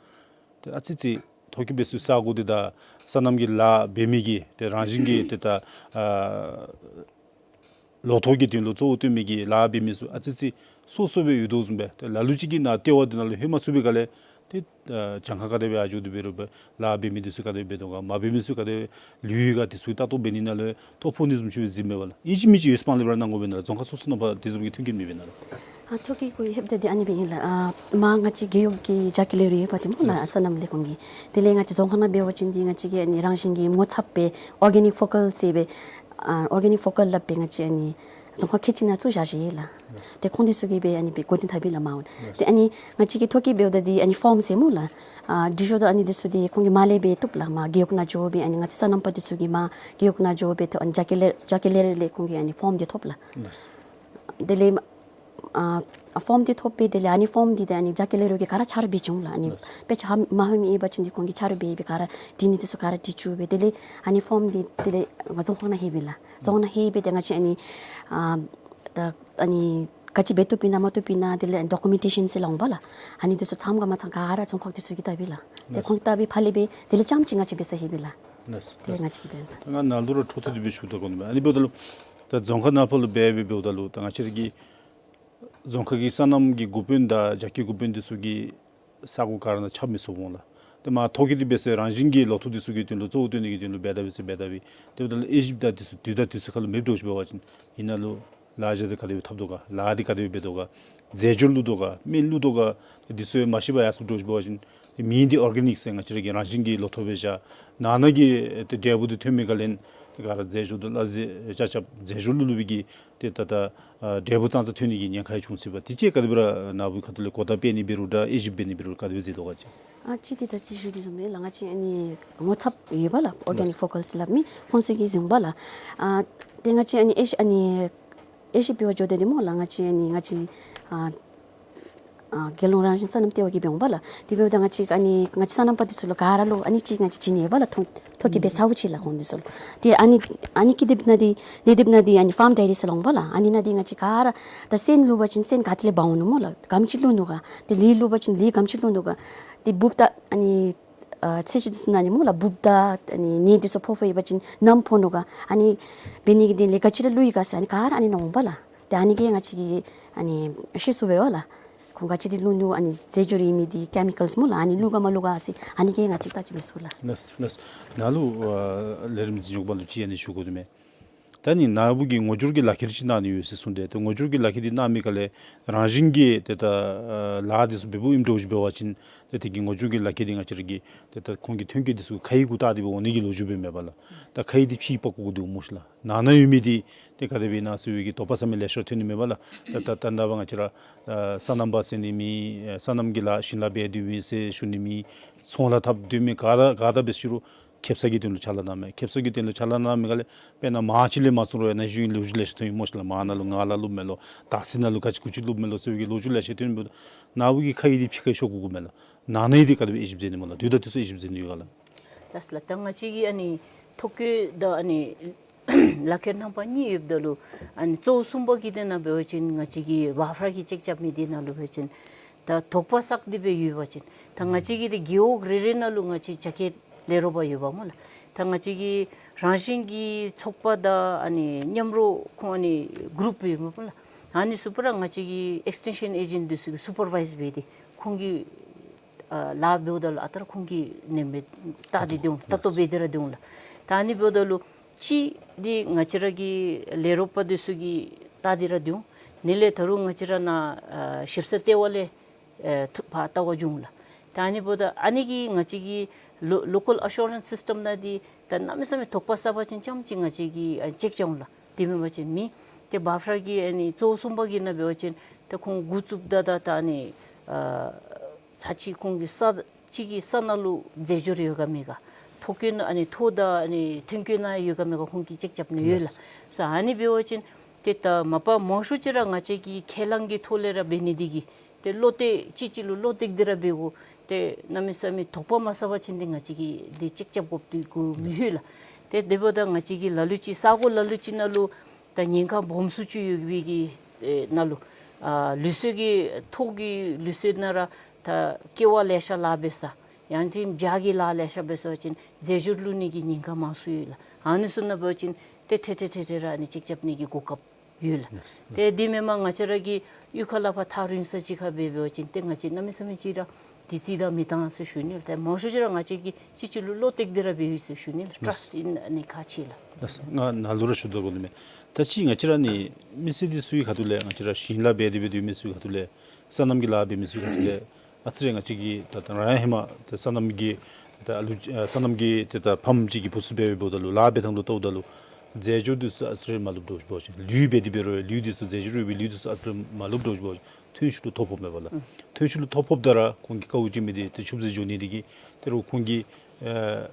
ཏེ་ཨ་ཙི་ཙི་ཐོ་བཀོད་འབད་ས་ས་གོ་འདི་དང་སོ་ནམ་གྱི་ལཱ་འབད་མི་གི་ཏེ་རང་བཞིན་གྱི་ཏེ་ད་ཨ་ལོ་ཐོག་གི་དོན་ལུ་གཙོ་བོ་བཏོན་མི་གི་ལཱ་འབད་མི་ཚུ་ཨ་ཙི་ཙི་སོ་སོ་སྦེ་ཡོད་དོ་བཟུམ་སྦེ་ཏེ་ལ་ལུ་ཅིག་གིས་ནཱ་ལྟེ་བ་འདི་ནང་ལུ་ལྷོད་མ་ཚུགས་པའི་སྒང་ལས་ཏེ་ཨ་གྱངས་ཁ་ག་དེ་སྦེ་ཨ་ཇོ་འདི་འབད་རུང་སྦེ་ལཱ་འབད་མི་འདི་ཚུ་ག་དེ་སྦེ་འབད་དོ་ག་མ་འབད་མི་ཚུ་ག་དེ་སྦེ་ལུས་ཡི་ག་འདི་ཚུ་ལྟ་རྟོག་འབད་ནི་ནང་ལུ་ཐོ་ཕོག་ནི་བཟུམ་ཅིག་སྦེ་གཟིགས་མས་པ་ལགས། ཨིན་ཅི་མིན་ཅི་ཡུ་སི་པང་ལས་འབད་ར་གནང་དགོ་པས་ན་ལགས། རྫོང་ཁག་སོ་སོ་ནང་ཕར་འདི་བཟུམ་གྱི་མཐུན་རྐྱེན་མེད་པས་ན་ལགས། ཨ་ཐོ་བཀོད་གུ་ལྷོདཔ་ད་འདི་ཨ་ནི་སྦེ་ཨིན་ལགས། ཨ་མ་ང་བཅས་རྒེད་འོག་གི་རྒྱ་སྐྱེད་ལས་རོགས་ཡོད་པ་འདི་སྨོ་ལགས། ལགས། སོ་ནམ་ལས་ཁུངས་ཀྱི། དེ་ལས་ང་བཅས་རྫོང་ཁག་ནང་འབད་བ་ཅིན་འདི་ང་བཅས་ཀྱི་ཨ་ནི་རང་བཞིན་གྱི་ངོ་ཚབ་སྦེ་ཨོར་གེ་ནིག་ཕོ་ཀལ་ཟེར་སྦེ་ཨ་ཨོར་གེ་ནིག་ཕོ་ཀལ་སླབ་སྦེ་ང་བཅས་ཨ་ནི་རྫོང་ཁག་ཁལ་གཅིག་ནང་བཙུགས་བཞག་བཞགཔ་ཨིན་ལགས། ཏེ་ཁོང་འདི་ཚུ་གིས་སྦེ་ཨ་ནི་སྦེ་འགོ་འདྲེན་འཐབ་པས་ལགས་མར་འོང་། ཏེ་ཨ་ནི་ང་བཅས་ཀྱིས་ཐོ་བཀོད་འབདཝ་ད་འདི་ཨ་ནི་ཕོརམ་ཟེར་སྨོ་ལགས། ཨ་འབྲི་ཤོག་དང་ཨ་ནི་འདི་ཚུ་འདི་ཁོང་གིས་མར་ལས་སྦེ་བཏུབ་ལགས། མར་རྒེད་འོག་ནང་འགྱོ་སྦེ་ཨ་ནི་ང་བཅས་སོ་ནམ་པ་འདི་ཚུ་གིས་མར་རྒེད་འོག་ནང་འགྱོ་སྦེ་ཏེ་ཨ་ནི་རྒྱ་སྐྱེད་ལས་རྒྱ་སྐྱེད་ལས་རོགས་ལས་ཁོང་གིས་ཨ་ནི་ཕོརམ་འདི་ཐོབ་ལགས། དེ་ལས་ཨ་ཕོརམ་འདི་ཐོབ་སྦེ་དེ་ལས་ཨ་ནི་ཕོརམ་འདི་ཏེ་ཨ་ནི་རྒྱ་སྐྱེད་ལས་རོགས་ཀྱིས་ག་ར་ཆ་རོགས་འབད་བྱིན་འོང་ལགས། ཨ་ནི་ལགས། དཔེ་ཆ་མ་ཧ་མི་ཨིན་པ་ཅིན་འདི་ཁོང་གིས་ཆ་རོགས་འབད་སྦེ་ག་ར་འབྲི་ནི་འདི་ཚུ་ག་ར་འབྲི་བཅུག་སྦེ་དེ་ལས་ཨ་ནི་ཕོརམ་འདི་དེ་ལས་ང་རྫོང་ཁག་ནང་ལྷོད་པས་ལགས། རྫོང་ནང་ལྷོད་སྦེ་ཏེ་ང་བཅས་ཨ་ནི་ཨ་ད་ཨ་ནི་ག་ཅི་འབད་བཏུབ་ཨིན་ན་མ་བཏུབ་ཨིན་ན་དེ་ལས་ཌོ་ཀུ་མེན་ཊེ་ཤཱན་ཟེར་སླབ་འོང་པ་ལགས། ཨ་ནི་འདི་ཚུ་ཚངམ་ག་མ་ཚངམ་ག་ར་རྫོང་ཁག་འདི་ཚུ་གིས་བལྟ་བས་ལགས། ཏེ་ལགས། ཁོང་བལྟ་བའི་ཕར་ལས་སྦེ་དེ་ལས་རྐྱངམ་ཅིག་ང་བཅས་འབད་སར་ལྷོད་པས་ལགས། ལགས། དེ་ལས་ང་བཅས་ཀྱིས་འབད་ས། ང་ནཱ་ལུ་ར་འཕྲོ་མཐུད་དེ་སྦེ་ཞུ་དོ་གོ་ནི་མས། ཨ་ནི་འབདཝ་ད་ལུ་ད་རྫོང་ཁག་ནང་ཕར་ལུ་འབད་སྦེ་འབདཝ་ད་ལུ་ད་ང་བཅས་ར་གི་རྫོང་ཁག་གི་སོ་ནམ་གྱི་འགོ་དཔོན་དང་རྒྱ་སྐྱེད་འགོ་དཔོན་འདི་ཚུ་གིས་ས་གོ་ག་ར་ནང་ཁྱབ་མི་ཚུགས་འོང་ལགས། ཏེ་མར་ཐོ་བཀོད་འདི་འབད་སར་རང་བཞིན་གྱི་ལོ་ཐོག་འདི་ཚུ་གི་དོན་ལུ་གཙོ་བོ་བཏོན་ནི་གི་དོན་ལུ་འབད་དཝ་ཨིན་ཟེར་འབད་དཝ་ཨིན། དེ་འབདཝ་ད་ལུ་དབྱེ་ཞིབ་དང་འདི་ཚུ་དུས་དང་དུས་ཚོད་ཁར་ལུ་མེདཔ་འདྲཝ་ཅིག་འབད་བ་ཅིན་ཨིན་ན་ལུ་ལཱ་འདི་ག་དེ་སྦེ་འཐབ་དོ་ག་ལཱ་འདི་ག་དེ་སྦེ་འབད་དོ་ག་རྫས་སྦྱོར་བླུག་དོ་ག་སྨན་བླུག་དོ་ག་འདི་ཚུ་མ་ཤེས་པར་ཡར་སོངམ་འདྲཝ་ཅིག་འབད་བ་ཅིན་ཏེ་མེ་འདི་ཨོར་གེ་ནིག་ཟེར་ང་བཅས་ར་གི་རང་བཞིན་གྱི་ལོ་ཐོག་སྦེ་བཞག། ནང་ན་གི་ཏེ་འབྲས་བུ་འདི་ཐོན་མི་སྒང་ལས་ཏེ་ག་ར་རྫས་སྦྱོར་དང་གླ་རྩི་ཆ་ཁྱབ་རྫས་སྦྱོར་བླུག་བླུག་པའི་གི་ཏེ་ད་ད་ཨ་འབྲས་བུ་ཙང་ཙང་ཐོན་ནི་གི་ཉེན་ཁ་ཡང་བྱུང་སྲིད་པས། དེ་ཅིག་ག་དེ་སྦེ་ར་ནཱ་བུ་ཁ་ཐུག་ལས་གོ་བརྡ་སྤེལ་ནི་འབད་རུང་དང་དབྱེ་ཞིབ་འབད་ནི་འབད་རུང་ག་དེ་སྦེ་མཛད་དོ་ག་ཅིག། ཨ་ཅི་ཏེ་ད་ཅི་ཞུ་དོ་བཟུམ་སྦེ་ལགས། ང་བཅས་ཨ་ནི་ངོ་ཚབ་ཡོད་པ་ལགས། ཨོར་གེ་ནིག་ཕོ་ཀལ་ཟེར་སླབ་མི་ཁོང་ཚུ་གིས་བཟུང་པ་ལགས། ཨ་ཏེ་ང་བཅས་ཨ་ནི་དབྱེ་ཞིབ་ཨ་ནི་དབྱེ་ཞིབ་འབད་བར་འགྱོ་སྟེ་འདི་སྨོ་ལགས། ང་བཅས་ཨ་ནི་ང་བཅས་ཨ་ཨ་རྒྱལ་ཡོངས་རང་བཞིན་སོ་ནམ་ལྟེ་བ་གིས་འབད་འོང་པ་ལགས། དེ་འབདཝ་ད་ང་བཅས་ཨ་ནི་ང་བཅས་སོ་ནམ་པ་འདི་ཚུ་ལུ་ག་ར་ལུ་ཨ་ནི་ཅིག་ང་བཅས་བྱིན་ཡོད་པ་ལགས། ཐོ་ཐོ་བཀོད་འབད་ཚརཝ་ཅིག་ལགས་ཁོང་འདི་ཚུ་ལུ། ཏེ་ཨ་ནི་ཨ་ནི་ཀི་དེབ་ནང་འདི་ནི་དེབ་ནང་འདི་ཨ་ནི་ཕཱརམ་ཌའི་རི་ཟེར་སླབ་འོང་པ་ལགས། ཨ་ནི་ནང་འདི་ང་བཅས་ག་ར་ད་སོན་བླུག་པ་ཅིན་སོན་ག་ཏེ་ལས་འབག་འོང་ནུག་སྨོ་ལགས། ག་དེམ་ཅིག་བླུག་ནུག་ག་ཏེ་ལུད་བླུག་པ་ཅིན་ལུད་ག་དེམ་ཅིག་བླུག་ནུག་ག་ཏེ་འབུཔ་དང་ཨ་ནི་ཨ་ཚད་གཞི་འདི་ཚུ་ནང་ནི་སྨོ་ལགས་འབུཔ་དང་ཨ་ནི་ནད་འདི་ཚུ་ཕོག་ཕོག་ཡོད་པ་ཅིན་ནམ་ཕོག་ནུག་ག་ཨ་ནི་འབད་ནི་གི་དོན་ལས་ག་ཅི་ར་བླུག་ཡི་ག་ཟེར་ཨ་ནི་ག་ར་ཨ་ནི་ནང་འོང་པ་ལགས། ཏེ་ཨ་ནི་གིས་ང་བཅས་ཀྱིས་ཨ་ནི་ཤེས་ཚུགས་པས་པ་ལགས། ཁོང་ག་ཅི་འདི་བླུག་ནུག་ཨ་ནི་རྫས་སྦྱོར་ཨིན་མི་འདི་ཀེ་མི་ཀལ་ཟེར་སྨོ་ལགས། ཨ་ནི་བླུག་ག་མ་བླུག་ག་ཟེར་ཨ་ནི་གིས་ང་བཅས་བལྟ་བྱིན་མི་ཚུགས་ལགས། ལགས་ལགས། ནཱ་ལུ་ཨ་ལས་རིམ་འཛིན་སྐྱོང་པ་ལུ་ཅིག་ཨ་ནི་ཞུ་དགོ་དོ་མས། ད་ནི་ནཱ་བུ་གིས་ངོ་སྦྱོར་གྱི་ལག་ཁྱེར་ཅིག་གནང་ནི་ཡོད་ཟེར་གསུངས་ཏེ། ཏེ་ངོ་སྦྱོར་གྱི་ལག་ཁྱེར་འདི་གནང་མི་སྒང་ལས་རང་བཞིན་གྱིས་ཏེ་ད་ཨ་ལཱ་འདི་ཚུ་འབདཝ་ཨིནམ་འདྲཝ་ཅིག་འབད་བ་ཅིན་ཏེ་དེ་གི་ངོ་སྦྱོར་གྱི་ལག་ཁྱེར་འདི་ང་བཅས་ར་གི་ཏེ་ད་ཁོང་གི་ཐོན་སྐྱེད་འདི་ཚུ་ཁ་ཡིག་གུ་བལྟ་སྟེ་སྦེ་འོང་ནི་གི་ལོ་རྒྱུས་འབད་མས་པ་ལགས། ད་ཁ་ཡིག་འདི་ཕྱི་ཡི་པར་བཀོད་དགོ་དོ་སྨོ་ཤིག་ལགས། ནང་ན་ཡོད་མི་འདི་ཏེ་ག་དེ་སྦེ་ཨིན་ན་ཟེར་བའི་གི་དོགས་པ་ཟ་མི་ལེ་ཤ་ཐོན་ནི་མས་པ་ལགས། ད་ད་ད་ད་ང་བཅས་ར་ཨ་སོ་ནམ་པ་ཟེར་ནི་མེད། ཨ་སོ་ནམ་གྱི་ལཱ་ཞིང་ལཱ་འབད་སྡོད་མི་ཟེར་ཞུ་ནི་མེད། ཚོང་ལཱ་འཐབ་སྡོད་མི་ག་ར་ག་ར་འབད་ཟེར་རུང་ཁེབ་ས་གི་དོན་ལུ་ཕྱག་ལཱ་གནང་མས། ཁེབ་ས་གི་དོན་ལུ་ཕྱག་ལཱ་གནང་མི་སྒང་ལས་དཔེར་ན་མར་ཅིག་ལས་མ་བཙུགས་རུང་ཡང་ན་གཞུང་གི་ལོ་རྒྱུས་ལེ་ཤ་ཐོན་ཡི་སྨོ་ཤིག་ལགས། མར་ནང་ལུ་ངང་ལཱ་བླུགས་མས་ལོ། དར་ཚི་ནང་ལུ་ག་ཅི་གུ་ཅི་བླུགས་མས་ལོ་ཟེར་བའི་གི་ལོ་རྒྱུས་ལེ་ཤ་ཐོན་ནི་འབདཝ་ད་ནཱ་བུ་གིས་ཁ་ཡིག་འདི་ཕྱི་ཁར་ཤོག་གུ་གུ་མས་ལགས། ནང་ན་ཡོད་འདི་ག་དེ་སྦེ་དབྱེ་ཞིབ་མཛད་ནི་སྨོ་ལགས། དུས་དང་དུས་སུ་དབྱེ་ཞིབ་མཛད་ནི་ཡོད་ག་ལགས། ལགས་སོ་ལགས། ད་ང་བཅས་ཀྱི་ཨ་ནི་ཐོ་བཀོད་དང་ཨ་ནི་ལག་ཁྱེར་རྣམ་པ་གཉིས་ཡོདཔ་ད་ལུ་ཨ་ནི་གཙོ་བོ་གསུམ་པ་གི་དེ་ནང་འབད་བ་ཅིན་ང་བཅས་ཀྱི་བཱ་ཕྲ་གིས་ཅེཀ་རྐྱབ་མི་དེ་ནང་ལུ་འབད་བ་ཅིན་ད་དོགས་པ་བསགས་ཏེ་སྦེ་ཡོད་པ་ཅིན་ད་ང་བཅས་ཀྱི་ཏེ་རྒེད་འོག་རེ་རེ་ནང་ལུ་ང་བཅས་རྒྱ་སྐྱེད་ལས་རོགས་པ་ཡོད་པ་སྨོ་ལགས། ད་ང་བཅས་ཀྱི་རང་བཞིན་གྱི་ཚོགས་པ་དང་ཨ་ནི་མཉམ་རོགས་ཁོང་ཨ་ནི་གུ་རུབ་སྦེ་ཡོདཔ་ལགས། ཨ་ནི་ཚུ་པུ་ར་ང་བཅས་ཀྱི་ཨེགས་ཊེན་ཤཱན་ཨེ་ཇེནཊ་འདི་ཚུ་གིས་སུ་པར་ཝའིཛ་འབད་དེ་ཁོང་གིས་ཨ་ལཱ་འབདཝ་ད་ལུ་ཨ་རྟག་ར་ཁོང་གིས་ཨ་ནེམ་སྦེ་བལྟ་སྟེ་སྡོད་འོང་། ལྟ་རྟོག་འབད་དེ་ར་སྡོད་འོང་ལགས། ད་ཨ་ནི་འབདཝ་ད་ལུ་གཅིག་འདི་ང་བཅས་ར་གི་ལས་རོགས་པ་འདི་ཚུ་གིས་བལྟ་སྟེ་ར་སྡོད་འོང་། ནི་ལས་ད་རུང་ང་བཅས་ར་ནཱ་ཨ་ཞིབ་འཚོལ་ལྟེ་བ་ལས་ཨེ་ཐུགས་ཕར་ལྟ་བར་འགྱོ་འོང་ལགས། ད་ཨ་ནི་འབདཝ་ད་ཨ་ནི་གིས་ང་བཅས་ཀྱི་ལོ་ལོ་ཀཱལ་ཨ་ཤུ་རེནསི་སིསི་ཊམ་ནང་འདི་ད་གནམ་མེད་ས་མེད་དོགས་པ་ཟ་བ་ཅིན་རྐྱངམ་ཅིག་ང་བཅས་ཀྱིས་ཨ་ཅེཀ་རྐྱབ་འོང་ལགས། དེ་མེན་པ་ཅིན་མེད། ཏེ་བཱཕ་ར་གི་ཨ་ནི་གཙོ་བོ་གསུམ་པ་གི་ནང་འབད་བ་ཅིན་ད་ཁོང་འགོ་བཙུགསཔ་ད་ད་ད་ཨ་ནི་ཨ་ཚར་གཅིག་ཁོང་གི་ས་གཅིག་གི་ས་ནང་ལུ་རྫས་སྦྱོར་ཡོད་ག་མེད་ག། ཐོ་བཀོད་ནང་ཨ་ནི་ཐོ་དང་ཨ་ནི་ཐོན་སྐྱེད་ནང་ཡོད་ག་མེད་ག་ཁོང་གིས་ཅེཀ་རྐྱབ་ནི་ཡོད་ལགས། ལགས། སོ་ཨ་ནི་འབད་བ་ཅིན་ཏེ་ད་མ་པ་མང་ཤོས་ཅིག་ར་ང་བཅས་ཀྱིས་ཁས་བླངས་ཀྱི་ཐོག་ལས་ར་འབད་ནི་འདི་གིས་ཏེ་བློ་གཏད་གཅིག་གཅིག་ལུ་བློ་གཏད་དེ་ར་འབད་དགོ། ཏེ་གནམ་མེད་ས་མེད་དོགས་པ་མ་ཟ་བ་ཅིན་ཏེ་ང་བཅས་ཀྱིས་འདི་ཅེཀ་རྐྱབ་དགོཔ་འདི་གུ་མི་ལྷོད་ལགས། ཏེ་དེ་འབདཝ་ད་ང་བཅས་ཀྱིས་ལ་ལུ་ཅིག་ས་གོ་ལ་ལུ་ཅིག་ནང་ལུ་ད་ཉེན་ཁ་སྦོམ་སུ་ཅིག་ཡོད་པའི་གི་ཨེ་ནང་ལུ་ཨ་ལུགས་སྲོལ་གྱི་ཐོག་གི་ལུགས་སྲོལ་ནང་ར་ད་ཀེ་བ་ལེ་ཤ་ལཱ་འབད་ས་ཡང་ཅིན་བྱག་གི་ལཱ་ལེ་ཤ་འབད་ས་ཅིན་རྫས་སྦྱོར་བླུག་ནི་གི་ཉེན་ཁ་མང་སུ་ཡོད་ལགས། ཨ་ནི་ཚུ་ནང་འབད་བ་ཅིན་ཏེ་ཐེངས་ཐེངས་ཐེངས་ཐེངས་ར་ཨ་ནི་ཅེཀ་རྐྱབ་ནི་གི་གོ་སྐབས་ཡོད་ལགས། ལགས། ཏེ་དེ་མེན་པར་ང་བཅས་ར་གི་གཡུས་ཁ་ལས་ཕར་ཐག་རིང་ས་ཅིག་ཁར་འབད་འབད་བ་ཅིན་ཏེ་ང་བཅས་གནམ་མེད་ས་མེད་ཅིག་ར་དུས་ཚོད་དང་མི་འདང་ཟེར་ཞུ་ནི་ལགས། ཏེ་མང་ཤོས་ཅིག་ར་ང་བཅས་ཀྱིས་གཅིག་གཅིག་ལུ་བློ་གཏད་དེ་ར་འབདཝ་ཟེར་ཞུ་ནི་ལགས། ལགས། ཊརསཊ་ཨིན་ཨ་ནི་ཁག་ཆེ་ལགས། ལགས། ང་ནཱ་ལུ་ར་ཞུ་དོ་བཟུམ་ཨིན་མས། ད་ཅི་ང་བཅས་ར་ཨ་ནི་མི་སེར་འདི་ཚུ་གི་ཁ་ཐུག་ལས་ང་བཅས་ར་ཞིང་ལཱ་འབད་དེ་འབད་དེ་མི་སེར་ཁ་ཐུག་ལས་སོ་ནམ་གྱི་ལཱ་འབད་མི་ཚུ་ཁ་ཐུག་ལས་ཨ་ཙི་རེ་ང་བཅས་ཀྱིས་ད་ད་རང་ཡང་ཧེ་མ་ད་སོ་ནམ་གྱི་ད་ཨ་ལུ་ཨ་སོ་ནམ་གྱི་ཏེ་ད་ཕམ་ཅིག་གི་བུ་ཚུ་འབད་འབདཝ་ད་ལུ་ལཱ་འབད་ཐངས་ལུ་བལྟཝ་ད་ལུ་རྫས་སྦྱོར་འདི་ཚུ་ཨ་ཙི་རེ་མ་ལུསཔ་འདྲཝ་ཅིག་འབད་བ་ཅིན་ལུད་འབད་དེ་འབད་རུང་ལུད་འདི་ཚུ་རྫས་སྦྱོར་ཡོད་པའི་ལུད་འདི་ཚུ་ཨ་ཙི་རེ་མ་ལུསཔ་འདྲཝ་ཅིག་འབད་བ་ཅིན་ཐོན་ཤུགས་ལུ་ཐོ་ཕོགཔ་མས་པ་ལགས། ཨུམ། ཐོན་ཤུགས་ལུ་ཐོ་ཕོགཔ་ད་ར་ཁོང་གི་དཀའཝ་སྤྱད་མི་འདི་ཏེ་ཆུད་ཟོས་འགྱོ་ནི་འདི་གིས་ད་རུང་ཁོང་གི་ཨ་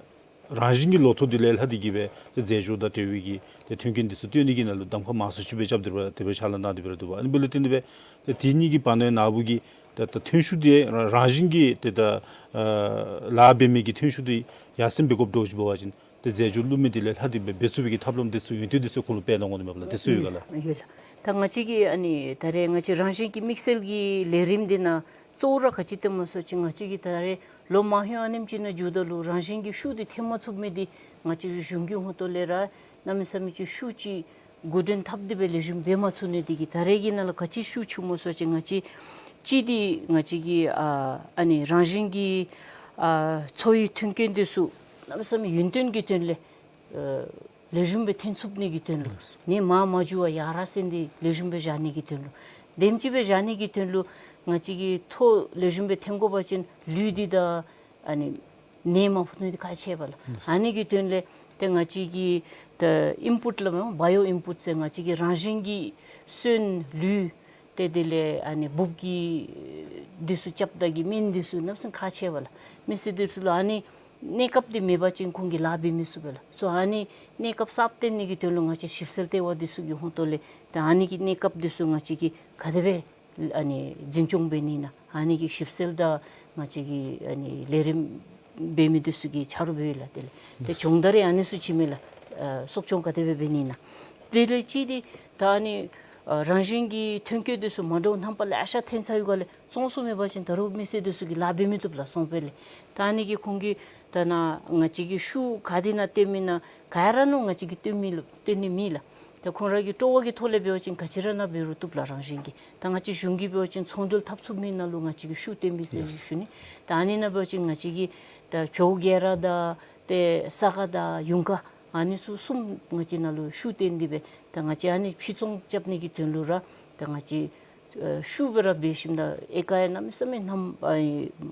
རང་བཞིན་གྱི་ལོ་ཐོག་འདི་ལས་ལྷག་སྟེ་གིས་སྦེ་ཏེ་རྫས་སྦྱོར་དང་འབྲེལ་བའི་གི་ཏེ་མཐུན་རྐྱེན་འདི་ཚུ་བཏོན་ནི་གི་ནང་ལུ་གདམ་ཁ་མང་སུ་ཅིག་སྦེ་རྐྱབ་སྟེ་ར་དེ་སྦེ་ཕྱག་ལཱ་གནང་སྟེ་འབད་ར་འདུག་པ། ཨ་ནི་འབདཝ་ལས་བརྟེན་ཏེ་སྦེ་ཏེ་དེ་གཉིས་ཀྱི་བར་ན་ནཱ་བུ་གིས་ད་ད་ཐོན་ཤུགས་འདི་རང་རང་བཞིན་གྱིས་ཏེ་ད་ཨ་ལཱ་འབད་མི་གི་ཐོན་ཤུགས་འདི་ཡར་སེང་འབད་དགོཔ་འདྲཝ་ཅིག་འབད་བ་ཅིན་ཏེ་རྫས་སྦྱོར་བླུག་མི་འདི་ལས་ལྷག་སྟེ་སྦེ་འབད་ཚུགས་པའི་གི་ཐབས་ལམ་འདི་ཚུ་ཡོན་ཏན་འདི་ཚུ་ཁོང་ལུ་སྤེལ་གནང་དགོ་ནི་མས་པ་ལགས། དེ་ཚུ་ཡོད་ག་ལགས། ཡོད་ལགས། ད་ང་བཅས་ཀྱི་ཨ་ནི་ད་རེས་ང་བཅས་རང་བཞིན་གྱི་དམིགས་བསལ་གྱི་ལས་རིམ་འདི་ནང་གཙོ་བོ་ར་ག་ཅི་སྟོནམ་སྨོ་ཟེར་བ་ཅིན་ང་བཅས་ཀྱིས་ད་རེས་ལོ་མང་ཧེང་ཨ་ནེམ་ཅིག་ནང་འགྱོཝ་ད་ལུ་རང་བཞིན་གྱི་ཤུགས་འདི་འཐེན་མ་ཚུགས་མི་འདི་ང་བཅས་ཀྱི་གཞུང་གི་ཧོངས་ཏོ་ལས་ར་གནམ་མེད་ས་མེད་ཅིག་ཤུགས་ཅིག་འགོ་འདྲེན་འཐབ་སྟེ་སྦེ་ལེགས་ཤོམ་འབད་མ་ཚུགས་ནི་འདི་གིས་ད་རེས་ཀྱི་ནང་ལུ་ག་ཅི་ཤུགས་ཆུངམ་སྨོ་ཟེར་བ་ཅིན་ང་བཅས་གཅིག་འདི་ང་བཅས་ཀྱི་ཨ་ཨ་ནི་རང་བཞིན་གྱི་ཨ་འཚོ་བའི་མཐུན་རྐྱེན་འདི་ཚུ་གནམ་མེད་ས་མེད་ཡུན་བརྟན་གྱི་དོན་ལས་ཨ་ལེགས་ཤོམ་སྦེ་འཐེན་ཚུགས་ནི་གི་དོན་ལུ་ནི་མར་མ་འགྱོ་བར་ཡར་ར་སེང་སྟེ་ལེགས་ཤོམ་སྦེ་བཞག་ནི་གི་དོན་ལུ། དེམ་ཅིག་སྦེ་བཞག་ནི་གི་དོན་ལུ་ང་བཅས་ཀྱིས་ཐོ་ལེགས་ཤོམ་སྦེ་འཐེན་དགོ་པ་ཅིན་ལུད་འདི་དང་ཨ་ནི་ནད་མ་ཕོག་ནི་འདི་ཁག་ཆེ་བས་ལགས། ཨ་ནི་གི་དོན་ལས་ཏེ་ང་བཅས་ཀྱིས་ད་ཨིན་པུཊ་སླབ་མས་བ་ཡོ་ཨིན་པུཊ་ཟེར་ང་བཅས་ཀྱི་རང་བཞིན་གྱི་སོན་ལུད་ཏེ་དེ་ལས་ཨ་ནི་འབུབ་ཀྱི་འདི་ཚུ་རྐྱབ་ད་གི་སྨན་འདི་ཚུ་གནམ་མེད་ས་མེད་ཁག་ཆེ་བས་ལགས། མི་སེར་འདི་ཚུ་ལུ་ཨ་ནི་གནས་སྐབས་འདི་མེད་པ་ཅིན་ཁོང་གིས་ལཱ་འབད་མི་ཚུགས་པས་ལགས། སོ་ཨ་ནི་གནས་སྐབས་གསརཔ་བཏོན་ནི་གི་དོན་ལུ་ང་བཅས་ཞིབ་འཚོལ་ལྟེ་བ་འདི་ཚུ་གི་ཧོངས་ཏོ་ལས་ད་ཨ་ནི་གི་གནས་སྐབས་འདི་ཚུ་ང་བཅས་ཀྱིས་ག་དེ་སྦེ་ཨ་ནི་འཛིན་སྐྱོང་འབད་ནི་ཨིན་ན་ཨ་ནི་གི་ཞིབ་འཚོལ་དང་ང་བཅས་ཀྱི་ཨ་ནི་ལས་རིམ་འབད་མི་འདི་ཚུ་གིས་ཆ་རོགས་འབདཝ་ལགས། དེ་ལས་ཏེ་སྦྱོང་བརྡར་རེ་ཨ་ནི་ཚུ་བྱིན་མས་ལགས། ཨ་གསོ་སྐྱོང་ག་དེ་སྦེ་འབད་ནི་ཨིན་ན། དེ་ལས་གཅིག་འདི་ད་ཨ་ནི་ཨ་རང་བཞིན་གྱི་ཐོན་སྐྱེད་འདི་ཚུ་མ་འདྲཝ་རྣམ་པ་ལེ་ཤ་འཐེན་ཚར་ཡོད་ག་ལས་བཙོང་ཚུགས་མེད་པ་ཅིན་ད་རུང་མི་སེར་འདི་ཚུ་གིས་ལཱ་འབད་མི་བཏུབ་ལགས་བཙོང་སྦེ་ལས། ད་ཨ་ནི་གིས་ཁོང་གིས་ད་ནཱ་ང་བཅས་ཀྱི་ཤུགས་ག་དེ་ནང་བཏོན་མི་ཨིན་ན་ག་ར་ནང་ང་བཅས་ཀྱིས་བཏོན་མི་ལུ་བཏོན་ནི་མེད་ལགས། ད་ཁོང་ར་གི་སྤྲོ་བ་གི་ཐོག་ལས་འབད་བ་ཅིན་ག་ཅི་ར་ནང་འབད་རུང་བཏུབ་ལགས་རང་བཞིན་གྱིས། ད་ང་བཅས་གཞུང་གིས་འབད་བ་ཅིན་ཚོང་འབྲེལ་འཐབ་ཚུགས་མི་ནང་ལུ་ང་བཅས་ཀྱིས་ཤུགས་བཏོན་པས་ཟེར་ཞུ་ནི། ད་ཨ་ནི་ནང་འབད་བ་ཅིན་ང་བཅས་ཀྱིས་ད་བྱོ་གེ་ར་དང་ཏེ་ས་ག་དང་ཡུངས་ཀར་ཨ་ནི་ཚུ་གསུམ་ང་བཅས་ནང་ལུ་ཤུགས་བཏོན་ཏེ་སྦེ་ད་ང་བཅས་ཨ་ནི་ཕྱིར་ཚོང་རྐྱབ་ནི་གི་དོན་ལུ་ར་ད་ང་བཅས་ཨ་ཤུགས་སྦེ་ར་འབད་ཞིནམ་ད་ཨེ་ཀར་ཡང་གནམ་མེད་ས་མེད་གནམ་ཨ་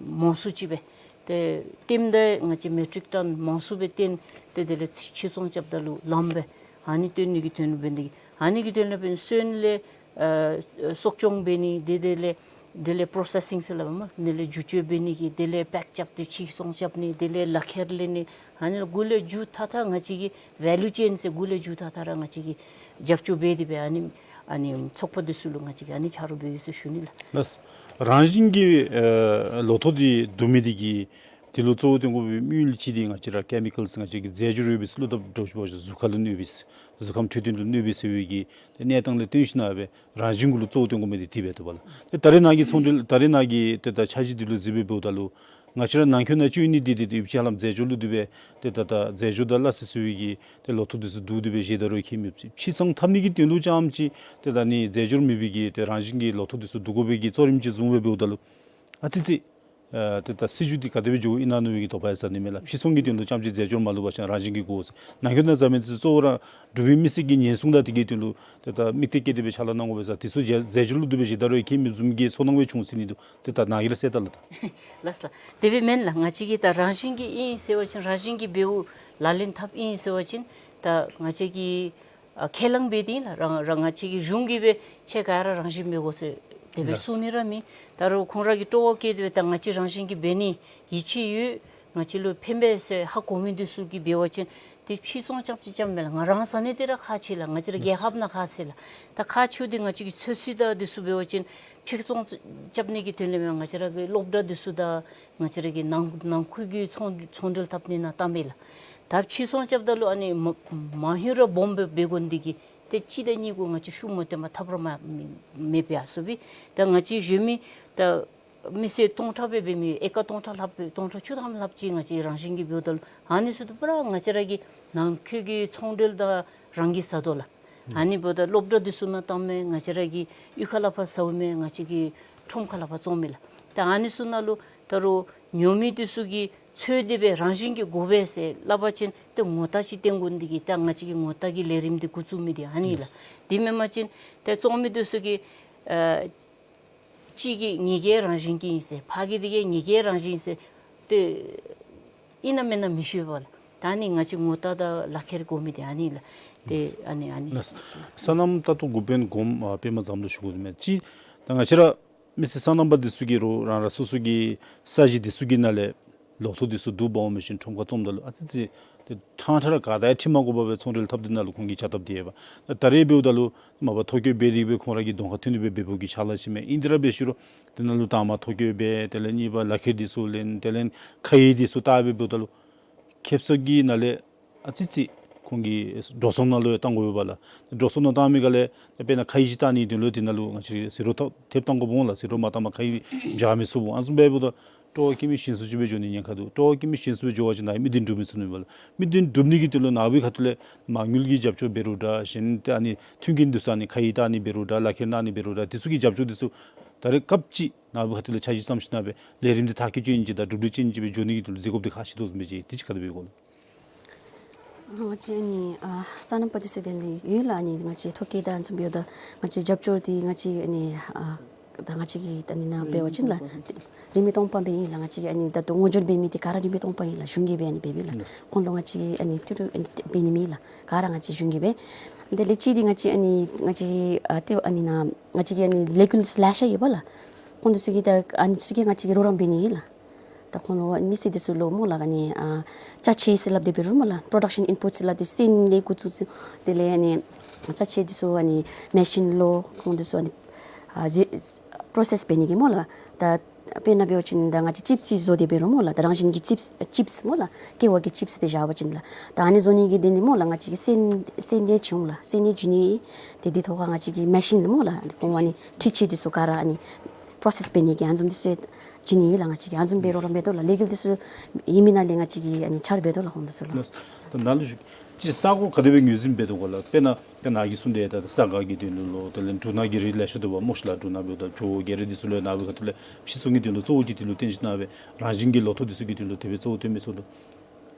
མང་སུ་ཅིག་སྦེ་ཏེ་བཏོནམ་ད་ང་བཅས་མེ་ཊིག་ཊོན་མང་སུ་སྦེ་བཏོན་ཏེ་དེ་ལས་ཕྱིར་ཚོང་རྐྱབ་ད་ལུ་ལངམ་སྦེ་ཨ་ནི་བཏོན་ནི་གི་དོན་ལུ་འབད་ནི་དེ་གིས་ཨ་ནི་གི་དོན་ལུ་འབདན་སོན་ལས་ཨ་གསོ་སྐྱོང་འབད་ནི་དེ་དེ་ལས་དེ་ལས་པོརོ་སེ་སིང་ཟེར་སླབ་མས། དེ་ལས་འགྱུར་བཅོས་འབད་ནི་གི་དེ་ལས་པེཀ་རྐྱབ་སྟེ་ཕྱིར་ཚོང་རྐྱབ་ནི་དེ་ལས་ལག་ཁྱེར་ལེན་ནི་ཨ་ནི་འགོ་ལས་མཇུག་མཐའ་མཐའ་ང་བཅས་ཀྱིས་ཝེ་ལུ་ཅེན་ཟེར་འགོ་ལས་མཇུག་མཐའ་མཐའ་ར་ང་བཅས་ཀྱིས་རྒྱབ་སྐྱོར་འབད་དེ་སྦེ་ཨ་ནི་ཨ་ནི་ཚོགས་པ་འདི་ཚུ་ལུ་ང་བཅས་ཀྱིས་ཨ་ནི་ཆ་རོགས་འབད་ཡི་ཟེར་ཞུ་ནི་ལགས། ལགས། རང་བཞིན་གྱི་ཨེ་ལོ་ཐོག་འདི་བསྡུ་མི་འདི་གིས་འདི་ལུ་གཙོ་བོ་བཏོན་དགོ་པའི་དམིགས་ཡུལ་གཅིག་འདི་ང་བཅས་ར་ཀེ་མི་ཀཱལ་ང་བཅས་ཀྱིས་རྫས་སྦྱོར་ཡོད་པའི་བླུག་དཔ་འདྲཝ་ཅིག་འབད་བ་ཅིན་གཟུགས་ཁར་ལུ་གནོད་པས། གཟུགས་ཁམས་འཕྲོད་བསྟེན་ལུ་གནོད་པས་ཟེར་བའི་གི་གནས་སྟངས་ལས་བརྟེན་ཞིན་ན་སྦེ་རང་བཞིན་གུ་ལུ་གཙོ་བོ་བཏོན་དགོ་མི་འདི་དེ་སྦེ་འདུག་པ་ལགས། ཏེ་ད་རེས་ནངས་ཀྱི་ཚོང་འབྲེལ་ད་རེས་ནངས་ཀྱི་ཏེ་ད་འཆར་གཞི་འདི་ལུ་གཟིགས་སྦེ་འབདཝ་ད་ལུ་ ང་བཅས་ར་ནང་འཁོད་ནང་བཅུད་ཡོད་ནི་འདི་འདི་འདི་ཡོདཔ་ཅིག་ཧ་ལམ་རྫས་སྦྱོར་ལུ་འདི་སྦེ་ཏེ་ད་ད་རྫས་སྦྱོར་དང་སླ་བསྲེ་བསྲེ་བའི་གི་ཏེ་ལོ་ཐོག་འདི་ཚུ་བསྡུ་སྟེ་སྦེ་བཞེས་ད་རུང་ཁྱད་མེདཔ་ཅིག། ཕྱིས་འཚོང་འཐབ་ནི་གི་དོན་ལུ་རྐྱངམ་ཅིག་ཏེ་ད་ནི་རྫས་སྦྱོར་མེད་པའི་གི་ཏེ་རང་བཞིན་གྱི་ལོ་ཐོག་འདི་ཚུ་བསྡུ་དགོ་པའི་གི་གཙོ་རིམ་ཅིག་བཟུང་སྦེ་འབདཝ་ད་ལུ་ཨ་ཙི་ཙི་ཨ་ཏེ་ད་སྲིད་བྱུས་འདི་ག་དེ་སྦེ་འགྱོཝ་ཨིན་ན་མནོ་བའི་གི་དོགས་པ་ཡང་ཟ་ནི་མས་ལགས། ཕྱིས་འཚོང་གི་དོན་ལུ་རྐྱངམ་ཅིག་རྫས་སྦྱོར་མ་ལུས་པ་ཅིན་རང་བཞིན་གྱིས་དགོ་ཟེར། ནང་འཁོད་ནང་འཛམ་གླིང་འདི་ཚུ་གཙོ་བོ་ར་འབྲུག་པའི་མི་སེར་གྱི་ཉེན་སྲུང་དང་དེ་གི་དོན་ལུ་ཏེ་ད་དམིགས་གཏད་བསྐྱེད་དེ་སྦེ་ཕྱག་ལཱ་གནང་དགོ་པས་ཟེར། དེ་ཚུ་རྫས་རྫས་སྦྱོར་ལུ་བསྡུ་སྦེ་བཞེས་ད་རུང་ཁྱད་མེདཔ་བཟུམ་གྱི་ཚོར་སྣང་སྦེ་བྱུང་ཟེར་ནི་འདུག། ཏེ་ད་ནཱ་གིས་ར་གསལ་ད་ལགས། ད་ལགས་སོ། དེ་སྦེ་མེན་ལགས། ང་བཅས་ཀྱིས་ད་རང་བཞིན་གྱིས་ཨིན་ཟེར་བ་ཅིན་རང་བཞིན་གྱིས་འབདཝ་ལག་ལེན་འཐབ་ཨིན་ཟེར་བ་ཅིན་ད་ང་བཅས་ཀྱིས་ཨ་ཁས་བླངས་འབད་དེ་ཨིན་ལགས། རང་རང་ང་བཅས་ཀྱི་གཞུང་གིས་སྦེ་ཁྱེད་ག་ར་རང་བཞིན་འབད་དགོ་ཟེར་དེ་སྦེ་ལགས་སོ། གསུང་ནི་ར་མེད། ད་རུང་ཁོང་ར་གིས་སྤྲོ་བ་བསྐྱེད་དེ་སྦེ་ད་ང་བཅས་རང་བཞིན་གྱིས་འབད་ནི་ཡིད་ཆེས་ཡོད། ང་བཅས་ལུ་ཕན་པས་ཟེར་ཧ་གོ་མི་འདི་ཚུ་གིས་འབད་བ་ཅིན་ཏེ་ཕྱིས་འཚོང་རྐྱངམ་ཅིག་རྐྱངམ་མེན་ལགས། ང་རང་ཟ་ནི་འདི་ར་ཁག་ཆེ་ལགས། ང་བཅས་ར་རྒྱལ་ཁབ་ནང་ཁག་ཆེ་ལགས། ད་ཁག་ཆེཝ་འདི་ང་བཅས་ཀྱི་ཚོད་བསྲེ་དང་འདི་ཚུ་འབད་བ་ཅིན་ཕྱིས་འཚོང་རྐྱབ་ནི་གི་དོན་ལས་མེན། ང་བཅས་ར་གི་སློབ་གྲྭ་འདི་ཚུ་དང་ང་བཅས་ར་གི་ནང་ནང་ཁུལ་གྱི་ཚོང་ཚོང་འབྲེལ་འཐབ་ནི་ནང་བཏངམ་མས་ལགས། ད་ཕྱིས་འཚོང་རྐྱབ་ད་ལུ་ཨ་ནི་མ་མ་ཧེ་ར་སྦོམ་སྦེ་འབད་དགོ་ནི་འདི་གིས་ཏེ་གཅིག་དང་གཉིས་གུ་ང་བཅས་ཤུགས་མ་བཏོན་པར་ཐབས་ར་མ་མེད་མེད་པས། ཨ་ཟུར་སྦེ་ད་ང་བཅས་གཞན་མི་ད་མི་སེར་སྟོང་ཕྲག་སྦེ་འབད་མི་ཨེ་ཀར་སྟོང་ཕྲག་ལྷགཔ་སྦེ་སྟོང་ཕྲག་བཅུ་ཐམ་ལྷགཔ་ཅིག་ང་བཅས་རང་བཞིན་གྱིས་འབདཝ་ད་ལུ་ཨ་ནི་ཚུ་ད་པུ་ར་ང་བཅས་ར་གི་ནང་འཁོད་ཀྱི་ཚོང་འབྲེལ་དང་རང་གིས་ཟ་དོ་ལགས། ཨ་ནི་འབདཝ་ད་སློབ་གྲྭ་འདི་ཚུ་ནང་བཏངམ་མས། ང་བཅས་ར་གི་གཡུས་ཁ་ལས་ཕར་ཟཝ་མས། ང་བཅས་ཀྱི་ཁྲོམ་ཁ་ལས་ཕར་བཙོངམ་མས་ལགས། ད་ཨ་ནི་ཚུ་ནང་ལུ་ད་རུང་ཉོ་མི་འདི་ཚུ་གིས་འཚོལ་ཏེ་སྦེ་རང་བཞིན་གྱིས་དགོ་པས་ཟེར་སླབ་པ་ཅིན་ཏེ་ངོ་རྟགས་ཅིག་སྟོན་དགོ་ནི་འདི་གིས་ད་ང་བཅས་ཀྱིས་ངོ་རྟགས་ཀྱི་ལས་རིམ་འདི་འགོ་བཙུགས་མི་འདི་ཨ་ནི་ལགས། དེ་མེན་པ་ཅིན་ཏེ་བཙོང་མི་འདི་ཚུ་གིས་ཨ་གཅིག་གིས་ངེ་གི་རང་བཞིན་གྱིས་ཨིན་ཟེར། ཕར་གྱི་འདི་གིས་ངེ་གི་རང་བཞིན་ཟེར། ཏེ་ཨིན་ན་མེན་ན་མི་ཤེས་པས་ལགས། ད་ནི་ང་བཅས་ངོ་རྟགས་དང་ལག་ཁྱེར་དགོ་མི་འདི་ཨ་ནི་ལགས། ཏེ་ཨ་ནི་ཨ་ནི། ལགས་སོ། སོ་ནམ་ད་ལྟོ་འགོ་དཔོན་གོངམ་ཨ་པདྨ་བཟངམོ་ལུ་ཞུ་དགོ་མི་ཅིག། ད་ང་བཅས་ར་མི་སེར་སོ་ནམ་པ་འདི་ཚུ་གིས་རོགས་རང་རང་སོ་སོ་གི་ས་གཞི་འདི་ཚུ་གི་ནང་ལས་ལོ་ཐོག་འདི་ཚུ་བསྡུ་འབག་འོང་མི་ཅིག་ཁྲོམ་ཁར་བཙོངམ་ད་ལུ་ཨ་ཙི་ཙི་ཏེ་ཕྲང་ཕྲང་ར་ག་དང་ཡང་འཁྲིལ་མ་དགོ་པར་སྦེ་ཚོང་འབྲེལ་འཐབ་སྟེ་ནང་ལུ་ཁོང་གིས་བྱ་སྟབས་འདི་ཡོདཔ། ད་ད་རེས་འབདཝ་ད་ལུ་མ་པ་ཐོ་བཀོད་འབད་དེ་སྦེ་ཁོང་ར་གི་གདོང་ཁར་ཐོན་ཏེ་སྦེ་འབད་འབདཝ་གི་ཕྱག་ལཱ་ཅིག་མས། ཨིན་དེ་ར་འབད་ཞུ་རུང་དེ་ནང་ལུ་དང་པ་ཐོ་བཀོད་འབད། དེ་ལས་གཉིས་པ་ལག་ཁྱེར་འདི་ཚུ་ལེན། དེ་ལས་ཁ་ཡིག་འདི་ཚུ་བལྟ་སྦེ་འབདཝ་ད་ལུ་ཁེ་སང་གི་ནང་ལས་ཨ་ཙི་ཙི་ཁོང་གི་འགྲོ་སོང་ནང་ལུ་ཡང་བཏང་དགོ་པས་ལགས། འགྲོ་སོང་ནང་བཏང་མི་ག་ལས་དཔེར་ན་ཁ་ཡིག་ཅིག་བལྟ་ནི་དོན་ལུ་དེ་ནང་ལུ་ང་བཅས་ཟི་རོ་ཐེབས་བཏང་དགོཔ་འོང་ལགས། ཟི་རོ་མ་བཏངམ་ཁ་ཡིག་འཇགས་མི་ཚུགས་འོང་། ཨ་ནི་བཟུམ་འབདཝ་ད་སྤྲོ་བ་བསྐྱེད་མི་གཞན་སུ་ཅིག་སྦེ་འགྱོ་ནི་ཉེན་ཁ་འདུག། སྤྲོ་བ་བསྐྱེད་མི་གཞན་སུ་སྦེ་འགྱོ་བ་ཅིན་ནཱ་མི་དོན་འགྲུབ་མི་ཚུགས་ནི་མས་ལགས། མི་དོན་འགྲུབ་ནི་གི་དོན་ལུ་ནཱ་བུའི་ཁ་ཐུག་ལས་མ་དངུལ་གྱི་རྒྱབ་སྐྱོར་འབད་རུང་འདྲ། གཞན་ཏེ་ཨ་ནི་མཐུན་རྐྱེན་འདི་ཚུ་ཨ་ནི་ཁ་ཡིག་བལྟ་ནི་འབད་རུང་འདྲ། ལག་ཁྱེར་གནང་ནི་འབད་རུང་འདྲ། དེ་ཚུ་གི་རྒྱབ་སྐྱོར་འདི་ཚུ་ད་རེས་སྐབས་ཅིག་ནཱ་བུའི་ཁ་ཐུག་ལས་འཆར་གཞི་བརྩམས་ཞིནམ་སྦེ་ལས་རིམ་འདི་མཐར་འཁྱོལ་ཅིག་ཨིན་ཅི་དང་གྲུབ་འབྲས་ཅིག་ཨིན་ཅི་སྦེ་འགྱོ་ནི་གི་དོན་ལུ་གཟིགས་དགོཔ་འདི་ཁག་ཆེ་དོ་བཟུམ་སྦེ་ཅིག་དེ་ཅིག་ག་དེ་སྦེ་གོ་ལགས། ང་བཅས་ཨ་ནི་ཨ་སོ་ནམ་པ་འདི་ཚུ་དེ་ནི་ཡོད་ལགས། ཨ་ནི་ང་བཅས་ཐོ་བཀོད་དང་ཨ་ནི་བཟུམ་འབདཝ་ད་ང་བཅས་རྒྱབ་སྐྱོར་འདི་ང་བཅས་ཨ་ནི་ཨ་ད་ང་བཅས་ཀྱི་ད་ནི་ནཱ་འབད་བ་ཅིན་ལགས་རིན་མེད་སྟོང་པ་སྦེ་ཨིན་ལགས། ང་བཅས་ཀྱིས་ཨ་ནི་ད་ལྟོ་ངོ་སྦྱོར་འབད་མི་འདི་ག་ར་རིན་མེད་སྟོང་པ་ཨིན་ལགས། གཞུང་གིས་སྦེ་ཨ་ནི་འབདཝ་ཨིན་ལགས། ཁོང་ལུ་ང་བཅས་ཨ་ནི་ཏི་རུ་ཨ་ནི་འབད་ནི་མེད་ལགས། ག་ར་ང་བཅས་གཞུང་གིས་སྦེ། དེ་ལས་གཅིག་འདི་ང་བཅས་ཨ་ནི་ང་བཅས་ཨ་ཏེ་ཨ་ནི་ནཱ་ང་བཅས་ཀྱི་ཨ་ནི་ལས་འགུལ་ལེ་ཤ་ཡོད་པ་ལགས། ཁོང་འདི་ཚུ་གིས་ད་ཨ་ནི་ཚུ་གིས་ང་བཅས་ཀྱི་རོགས་རམ་འབད་ནི་ཨིན་ལགས། ད་ཁོང་ལུ་མི་སེར་འདི་ཚུ་ལུ་སྨོ་ལགས་ཨ་ནི་ཨ་ཅ་ཆས་ཟེར་སླབ་སྟེ་འབད་རུང་སྨོ་ལགས། པྲོ་ཌག་ཤཱན་ཨིན་པོརཊ་ཟེར་སླབ་སྟེ་སོན་ལས་འགོ་བཙུགས་ཏེ་དེ་ལས་ཨ་ནི་ཅ་ཆས་འདི་ཚུ་ཨ་ནི་མེ་ཤིན་ལུ་ཁོང་འདི་ཚུ་ཨ་ནི་ཨ་ཟེར་པྲོ་སེསི་འབད་ནི་གི་སྨོ་ལགས། ད་དཔེར་ན་འབད་བ་ཅིན་ད་ང་བཅས་ཅིབས་ཅིག་བཟོ་སྟེ་འབད་རུང་སྨོ་ལགས། ད་རང་བཞིན་གྱི་ཅིབས་ཅིབས་སྨོ་ལགས། ཀེ་བ་གི་ཅིབས་སྦེ་བཞག་པ་ཅིན་ལགས། ད་ཨ་ནི་བཟོ་ནི་གི་དོན་ལུ་སྨོ་ལགས་ང་བཅས་ཀྱིས་སོན་སོན་ལས་བྱིན་འོང་ལགས། སོན་ལས་བྱིན་ནི་ཏེ་འདི་ཐོག་ཁར་ང་བཅས་ཀྱིས་མེ་ཤིན་ལུ་སྨོ་ལགས་ཁོང་ཨ་ནི་འཕྲུལ་ཆས་འདི་ཚུ་ག་ར་ཨ་ནི་པྲོ་སེསི་འབད་ནི་གི་ཨ་ནི་བཟུམ་འདི་ཚུ་བྱིན་ནི་ཨིན་ལགས། ང་བཅས་ཀྱིས་ཨ་ནི་བཟུམ་སྦེ་རོགས་རམ་འབད་དོ་ལགས། ལས་འགུལ་འདི་ཚུ་ཡོད་མི་ནང་ལས་ང་བཅས་ཀྱིས་ཨ་ནི་ཆ་ར་འབད་དོ་ལགས་ཁོང་འདི་ཚུ་ལུ། ལགས། ད་ནཱ་ལུ་ཞུ། ཅིག་ས་གོ་ག་དེ་སྦེ་ངོས་འཛིན་འབད་དོ་ག་ལགས། དཔེར་ན་ད་ནཱ་གིས་གསུངས་ཏེ་ད་ས་སྒ་གི་དོན་ལུ་ལོ་དེ་ལས་འབྲུ་སྣ་གི་རིགས་ལེ་ཤ་འདུག་པ་སྨོ་ཤིག་ལགས། འབྲུ་སྣ་འབདཝ་ད་ཇོ་བོ་རྒྱལ་རིགས་འདི་ཚུ་ལུ་ནཱ་བུའི་ཁ་ཐུག་ལས་ཕྱིས་འཚོང་གི་དོན་ལུ་གཙོ་བོ་ཅིག་འདི་ལུ་བརྟེན་ཞིནམ་སྦེ་རང་བཞིན་གྱི་ལོ་ཐོག་འདི་ཚུ་གི་དོན་ལུ་དེ་སྦེ་གཙོ་བོ་བཏོན་མི་ཚུགས་ལོ།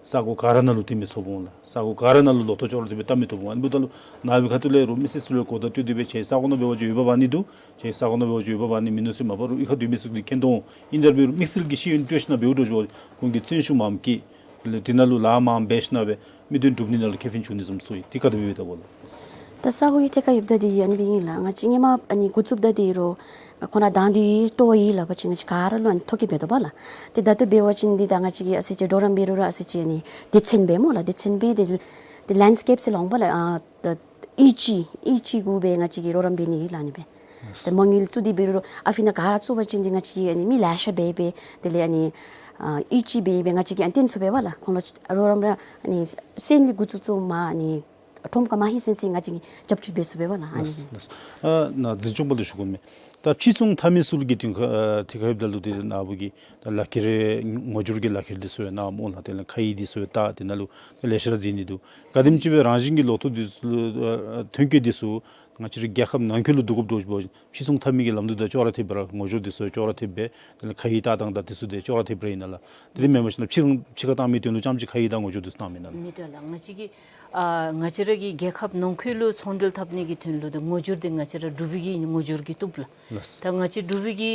ས་གོ་ག་ར་ནང་ལུ་བཏོན་མི་ཚུགས་འོང་ལགས། ས་གོ་ག་ར་ནང་ལུ་ལོ་ཐོག་ཅོག་ར་དེ་སྦེ་བཏབ་མི་ཚུགས་འོང་། ཨ་ནི་འབདཝ་ད་ལུ་ནཱ་བུའི་ཁ་ཐུག་ལས་རོགས་མི་སེར་ཚུ་ལུ་གོ་བརྡ་སྤྲོད་དེ་སྦེ་ཁྱེད་ས་གོ་ནང་འབད་བ་ཅིན་འོས་འབབ་འབག་ནི་འདུག། ཁྱེད་ས་གོ་ནང་འབད་བ་ཅིན་འོས་འབབ་འབག་ནི་མིན་ནུག་ཟེར་མ་པ་རོགས་གཡུས་ཁར་སྡོད་མི་ཚུ་གིས་མཁྱེན་དོ་འོང་། ཨིན་ཏེ་ར་འབད་རུང་དམིགས་བསལ་གྱི་ཤེས་ཡོན་སྤྲོད་ཞིནམ་འབདཝ་འདྲཝ་ཅིག་འབད་བ་ཅིན་ཁོང་གིས་བརྩོན་ཤུགས་མངམ་བསྐྱེད། དེ་ལས་དེ་ནང་ལུ་ལཱ་མངམ་འབད་ཞིནམ་སྦེ་མི་དོན་འགྲུབ་ནི་ནང་ལུ་ཁེ་ཕན་འབྱུང་ནི་བཟུམ་ཚུ་ཡོད། དེ་ག་དེ་སྦེ་འབད་དོ་ག་ལགས། ད་ས་གོ་གི་ཐད་ཁར་ཡོདཔ་ད་འདི་ཨ་ནི་སྦེ་ཨིན་ལགས། ང་བཅས་སྔོན་མ་ཨ་ནི་འགོ་བཙུགསཔ་ད་འདི་རོགས་ཁོང་ར་དང་འདོད་སྤྲོ་བ་ཡོད་སླབ་པ་ཅིན་ང་བཅས་ག་ར་ལུ་ཨ་ནི་ཐོ་བཀོད་འབད་དོ་བ་ལགས། ཏེ་ད་ལྟོ་འབད་བ་ཅིན་འདི་ད་ང་བཅས་ཀྱིས་ཨ་ཙི་ཅིག་གྲོགས་རམ་འབད་རུང་ར་ཨ་ཙི་ཅིག་ཨ་ནི་སྡེ་ཚན་སྦེ་སྨོ་ལགས། སྡེ་ཚན་སྦེ་ཏེ་ཏེ་ལེནཌ་སི་ཀེབ་ཟེར་སླབ་འོང་པ་ལགས། ཨ་ད་གཡུས་གཅིག་གཡུས་གཅིག་གུ་སྦེ་ང་བཅས་ཀྱིས་རོགས་རམ་འབད་ནི་ཨིན་ལགས། ཨ་ནི་སྦེ་ཏེ་མ་དངུལ་བཙུགས་ཏེ་འབད་རུང་ར་ཨ་ཕི་ནང་ག་ར་བཙུགས་པ་ཅིན་འདི་ང་བཅས་ཀྱིས་ཨ་ནི་མི་ལེ་ཤ་འབད་འབད་དེ་ལས་ཨ་ནི་ཨ་གཡུས་གཅིག་སྦེ་འབད་ང་བཅས་ཀྱིས་ཨ་ནི་བརྟེན་ཚུགས་པས་པ་ལགས། ཁོང་ལུ་རོགས་རམ་ར་ཨ་ནི་སོན་ལས་འགོ་བཙུགས་བཙུགསཔ་མ་ཨ་ནི་ཁྲོམ་ཁར་མ་ལྷོད་ཚུན་ཚོད་ང་བཅས་ཀྱིས་རྒྱབ་སྐྱོར་འབད་ཚུགས་པས་པ་ལགས། ཨ་ནི་ལགས་སོ། ལགས་སོ། ཨ་ནཱ་འཛིན་སྐྱོང་པ་ལུ་ཞུ་དགོ་མས། ད་ཕྱིར་ཚོང་འཐབ་མི་ཚུ་གི་དོན་ཁ་ཨ་ཐད་ཁར་འབདཝ་ད་ལུ་དེ་ནང་པ་གི་ད་ལག་ཁྱེར་ངོ་སྦྱོར་གྱི་ལག་ཁྱེར་འདི་ཚུ་ཡང་གནངམ་ལགས། དེ་ལས་ཁ་ཡིག་འདི་ཚུ་ཡང་ད་དེ་ནང་ལུ་ད་ལེ་ཤ་ར་མཛད་ནི་འདུག། ག་དེམ་ཅིག་སྦེ་རང་བཞིན་གྱི་ལོ་ཐོ་འདི་ཚུ་ཨ་ཐོན་སྐྱེད་འདི་ཚུ་ང་བཅས་རའི་རྒྱལ་ཁབ་ནང་འཁོད་ལུ་བསྡུ་དགོཔ་འདྲཝ་ཅིག་འབད་བ་ཅིན་ཕྱིར་ཚོང་འཐབ་མི་གི་ལམ་ལུགས་དང་ཅོག་ར་འཐདཔ་སྦེ་ར་ངོ་སྦྱོར་འདི་ཚུ་ཅོག་ར་འཐདཔ་སྦེ་དེ་ལས་ཁ་ཡིག་ལྟ་སྟངས་དང་འདི་ཚུ་དེ་ཅོག་ར་འཐདཔ་སྦེ་ཨིན་ན་ལགས། དེ་དེ་མེན་པར་ཞིན་ན་ཕྱི་ཁར་ཕྱི་ཁར་བཏང་མིའི་དོན་ལུ་རྐྱངམ་ཅིག་ཁ་ཡིག་དང་ངོ་སྦྱོར་འདི་ཚུ་གནང་མི་ཨིན་ན་ལགས། མི་འདྲ་ལགས། ང་བཅས་ཀྱི་ཨ་ང་བཅས་ར་གི་རྒྱལ་ཁབ་ནང་འཁོད་ལུ་ཚོང་འབྲེལ་འཐབ་ནི་གི་དོན་ལུ་ད་ངོ་སྦྱོར་འདི་ང་བཅས་ར་འབྲུག་པའི་གི་ངོ་སྦྱོར་གྱིས་བཏུབ་ལགས། ལགས། ད་ང་བཅས་འབྲུག་པའི་གི་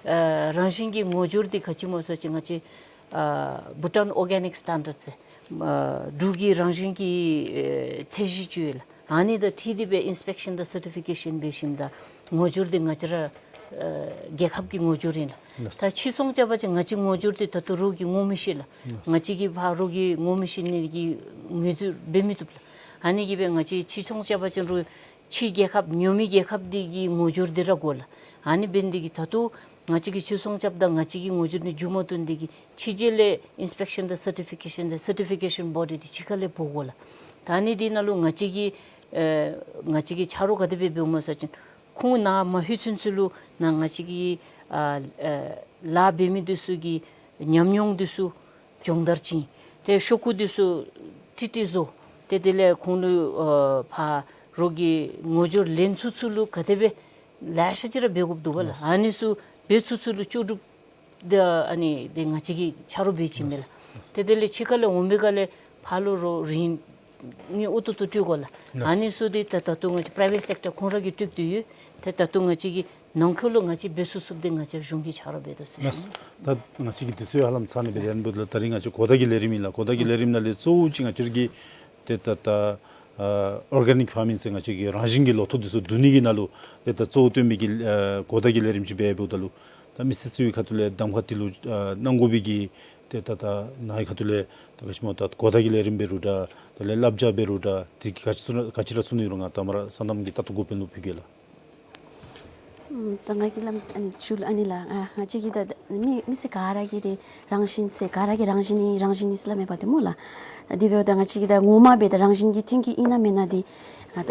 ཨ་རང་བཞིན་གྱི་ངོ་སྦྱོར་འདི་ག་ཅི་སྨོ་ཟེར་བ་ཅིན་ང་བཅས་ཨ་Bhutan Organic Standards ཟེར་ཨ་འབྲུག་གི་རང་བཞིན་གྱི་ཨེ་ཚད་གཞི་ཅིག་ཡོད་ལགས། ཨ་ནི་དང་འཁྲིལ་ཏེ་སྦེ་ཨིན་སི་པེག་ཤཱན་དང་སར་ཊི་ཕི་ཀེ་ཤཱན་འབད་ཞིནམ་ད་ངོ་སྦྱོར་འདི་ང་བཅས་ར་ཨ་རྒྱལ་ཁབ་ཀྱི་ངོ་སྦྱོར་ཨིན་ལགས། ལགས། ད་ཕྱིར་ཚོང་རྐྱབ་པ་ཅིན་ང་བཅས་ངོ་སྦྱོར་འདི་ད་ལྟོ་རོགས་ཀྱིས་ངོ་མི་ཤེས་ལགས། ལགས། ང་བཅས་ཀྱིས་ཕར་རོགས་ཀྱིས་ངོ་མི་ཤེས་ནི་གི་ངོས་འཛུལ་འབད་མི་བཏུབ་ལགས། ཨ་ནི་གིས་སྦེ་ང་བཅས་ཕྱིར་ཚོང་རྐྱབ་པ་ཅིན་རོགས་ཕྱི་རྒྱལ་ཁབ་ཉོ་མི་རྒྱལ་ཁབ་འདི་གི་ངོ་སྦྱོར་འདི་ར་དགོ་ལགས། ཨ་ནི་འབད་ནི་འདི་གིས་ད་ལྟོ་ང་བཅས་ཀྱིས་ཕྱིར་ཚོང་རྐྱབ་ད་ང་བཅས་ཀྱི་ངོ་སྦྱོར་འདི་མཇུག་མ་བསྡུ་ནི་འདི་གིས་ཕྱི་རྒྱལ་ལས་ཨིན་སི་པེག་ཤཱན་དང་སར་ཊི་ཕི་ཀེ་ཤཱན་དང་སར་ཊི་ཕི་ཀེ་ཤཱན་བོ་ཌི་འདི་ཕྱི་ཁ་ལས་འབོ་དགོ་ལགས། ད་ཨ་ནི་འདི་ནང་ལུ་ང་བཅས་ཀྱིས་ཨེ་ང་བཅས་ཀྱིས་ཆ་རོགས་ག་དེ་སྦེ་འབདཝ་སྨོ་ཟེར་བ་ཅིན་ཁོང་ནཱ་མ་ལྷོད་ཚུན་ཚོད་ལུ་ནཱ་ང་བཅས་ཀྱི་ཨ་ཨེ་ལཱ་འབད་མི་འདི་ཚུ་གི་ཉམས་མྱོང་འདི་ཚུ་སྦྱོང་བརྡར་བྱིན། ཏེ་ཤོག་གུ་འདི་ཚུ་ཀྲིག་ཀྲི་བཟོ། ཏེ་དེ་ལས་ཁོང་ལུ་ཨ་ཕར་རོགས་ཀྱི་ངོ་སྦྱོར་ལེན་ཚུན་ཚོད་ལུ་ག་དེ་སྦེ་ལེ་ཤ་ཅིག་ར་འབད་དགོཔ་འདུག་པ་ལགས། ཨ་ནི་ཚུ་འབད་ཚུན་ཚོད་ལུ་ལྕོགས་གྲུབ་འདི་ཨ་ནི་འདི་ང་བཅས་ཀྱིས་ཆ་རོགས་འབད་བྱིན་མས་ལགས། ཏེ་དེ་ལས་ཕྱི་ཁ་ལས་འོང་པའི་སྒང་ལས་ཕར་ལུ་རོགས་རིན་ཨུ་ཐུ་ཐུ་སྤྲོད་དགོ་ལགས། ཨ་ནི་ཚུ་འདི་ད་ད་ལྟོ་ང་བཅས་པ་རའི་ཝེཊ་སེཀ་ཊར་ཁོང་ར་གིས་སྤྲོད་དེ་ཡོད། ཏེ་ད་ལྟོ་ང་བཅས་ཀྱིས་ནང་འཁོད་ལུ་ང་བཅས་འབད་ཚུགས་ཚུགསཔ་འདི་ང་བཅས་གཞུང་གིས་ཆ་རོགས་འབད་དོ་ཟེར་ཞུ་ནི། ད་ང་བཅས་ཀྱི་དུས་ཚོད་ཧ་ལམ་ཚར་ནི་འབད་དེ་ཨིན་པས་ལགས། ད་རིས་ང་བཅས་གོ་བརྡ་གི་ལས་རིམ་ཨིན་ལགས། གོ་བརྡ་གི་ལས་རིམ་ནང་ལས་གཙོ་བོ་ཅིག་ང་བཅས་ཀྱི་ཏེ་ད་ད་ཨ་ཨོར་གེ་ནིག་ཕཱར་མིང་ཟེར་ང་བཅས་ཀྱི་རང་བཞིན་གྱི་ལོ་ཐོག་འདི་ཚུ་བསྡུ་ནི་གི་ནང་ལུ་ཏེ་ད་གཙོ་བོ་བཏོན་མི་གི་ཨ་གོ་བརྡ་གི་ལས་རིམ་ཅིག་འབད་འབདཝ་ད་ལུ་ད་མི་སེར་ཚུ་གི་ཁ་ཐུག་ལས་གདམ་ཁ་འདི་ལུ་ཨ་གནང་དགོ་པའི་གི་ཏེ་ད་ད་ནཱ་གི་ཁ་ཐུག་ལས་ད་ག་ཅི་སྨོ་ད་གོ་བརྡ་གི་ལས་རིམ་འབད་རུང་འདྲ་དེ་ལས་བསླབ་བྱ་འབད་རུང་འདྲ་དེ་གི་ག་ཅི་ཚུ་ག་ཅི་ར་ཚུ་ནི་རུང་ང་ད་མ་ར་སོ་ནམ་གྱི་ལྟ་རྟོག་འགོ་དཔོན་ལུ་ཕུལ་གེ་ལགས། ཨམ་ད་ང་གིས་སླབ་ཨ་ནི་ཞུ་ལགས། ཨ་ནི་ལགས་ཨ་ང་བཅས་ཀྱི་ད་མི་མི་སེར་ག་ར་གིས་ཏེ་རང་བཞིན་ཟེར་ག་ར་གིས་རང་བཞིན་ཨིན་རང་བཞིན་ཨིན་ཟེར་སླབ་མས་པ་ཏེ་སྨོ་ལགས། དེ་འབདཝ་ད་ང་བཅས་ཀྱིས་ད་ངོ་མ་སྦེ་ད་རང་བཞིན་གྱི་ཐོན་སྐྱེད་ཨིན་ན་མེན་ན་འདི་ང་ད་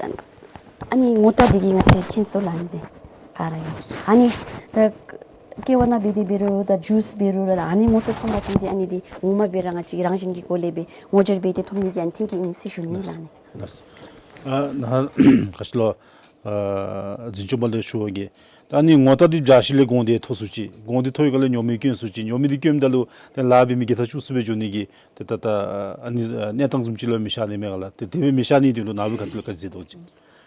ཨ་ནི་ངོ་རྟགས་འདི་གིས་ང་བཅས་མཁྱེན་ཚུགས་ལགས། ཨ་ནི་འདི་ག་ར་གིས་ཨ་ནི་ད་ཀེ་བ་ནང་འབད་དེ་འབད་རུང་ད་ཇུས་འབད་རུང་ར་ཨ་ནི་ངོ་རྟགས་ཐོན་པ་ཅིན་ཏེ་ཨ་ནི་འདི་ངོ་མ་སྦེ་ར་ང་བཅས་ཀྱིས་རང་བཞིན་གྱི་སྒོ་ལས་སྦེ་ངོ་སྦྱོར་འབད་དེ་ཐོབ་ནི་གི་ཨ་ནི་ཐོན་སྐྱེད་ཨིན་ཟེར་ཞུ་ནི་ལགས། ཨ་ནི་ལགས། ཨ་ནཱ་ག་ཅི་ལོ། ཨ་འཛིན་སྐྱོང་པ་ལས་ཞུ་བ་གི་ད་ཨ་ནི་ངོ་རྟགས་འདི་བཞག་ཞིནམ་ལས་གོང་འདི་ཐོབ་ཚུགས་ཅི། གོང་འདི་ཐོབ་པའི་སྒང་ལས་ཉོ་མི་བཀོན་ཚུགས་ཅི། ཉོ་མི་འདི་བཀོནམ་ད་ལུ་ཏེ་ལཱ་འབད་མི་གིས་ད་ཅུང་ཟད་སྦེ་འགྱོ་ནི་གི་ཏེ་ད་ད་ཨ་ནི་ཨ་གནས་སྟངས་བཟུམ་ཅིག་ལུ་མི་ཤར་ནི་མས་ག་ལགས། ཏེ་དེ་སྦེ་མི་ཤར་ནིའི་དོན་ལུ་ནཱ་ལུ་ག་ཏེ་ལུ་ག་ཅི་མཛད་དོ་ཅི།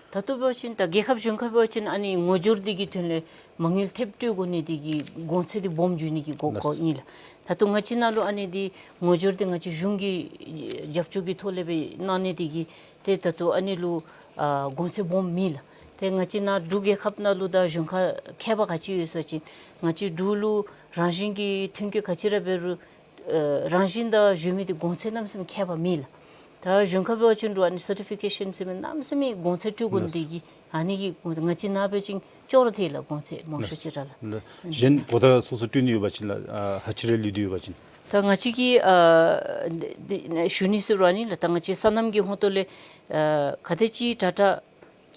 ད་ལྟོ་འབད་བ་ཅིན་ད་རྒྱལ་ཁབ་གཞུང་ཁ་འབད་བ་ཅིན་ཨ་ནི་ངོ་སྦྱོར་འདི་གི་དོན་ལས་མ་དངུལ་ཐེབས་སྤྲོད་དགོ་ནི་འདི་གིས་གོང་ཚད་འདི་སྦོམ་འགྱོ་ནི་གི་གོ་གོ་ཨིན་ལགས། ད་ལྟོ་ང་བཅས་ནཱ་ལུ་ཨ་ནི་འདི་ངོ་སྦྱོར་འདི་ང་བཅས་གཞུང་གི་རྒྱབ་སྐྱོར་གྱི་ཐོག་ལས་སྦེ་གནང་ནི་འདི་གིས་ཏེ་ད་ལྟོ་ཨ་ནི་ལུ་ཨ་གོང་ཚད་སྦོམ་མེད་ལགས། ཏེ་ང་བཅས་ནཱ་འབྲུག་རྒྱལ་ཁབ་ནང་ལུ་ད་གཞུང་ཁ་མཁས་པ་ག་ཅི་ཡོད་ཟེར་བ་ཅིན་ང་བཅས་འབྲུག་ལུ་རང་བཞིན་གྱི་ཐོན་སྐྱེད་ག་ཅི་ར་འབད་རུང་ཨ་རང་བཞིན་དང་གཞོན་མི་འདི་གོང་ཚད་གནམ་མེད་ས་མེད་ཁྱད་པར་མེད་ལགས། ད་གཞུང་ཁ་འབད་བ་ཅིན་རུང་ཨ་ནི་སར་ཊི་ཕི་ཀེ་ཤཱན་ཟེར་མི་གནམ་མེད་ས་མེད་གོང་ཚད་སྤྲོད་དགོ་ནི་འདི་གིས་ཨ་ནི་གིས་ང་བཅས་ནཱ་འབད་བ་ཅིན་ཅོག་ར་འཐད་ལགས། གོང་ཚད་མང་ཤོས་ཅིག་ར་ལགས། ལགས། གཞན་གོ་བརྡ་སོ་སོ་སྤྲོད་ནི་ཡོད་པ་ཅིན་ལགས་ཨ་ཧ་ཅི་རེ་ལུས་ཏེ་ཡོད་པ་ཅིན། ད་ང་བཅས་ཀྱིས་ཨ་འདི་འདི་ཞུ་ནི་ཟེར་བ་ཨ་ནི་ལགས། ད་ང་བཅས་སོ་ནམ་གྱི་ཧོང་ཏོ་ལས་ཨ་ག་དེ་ཅིག་དྲག་དྲག་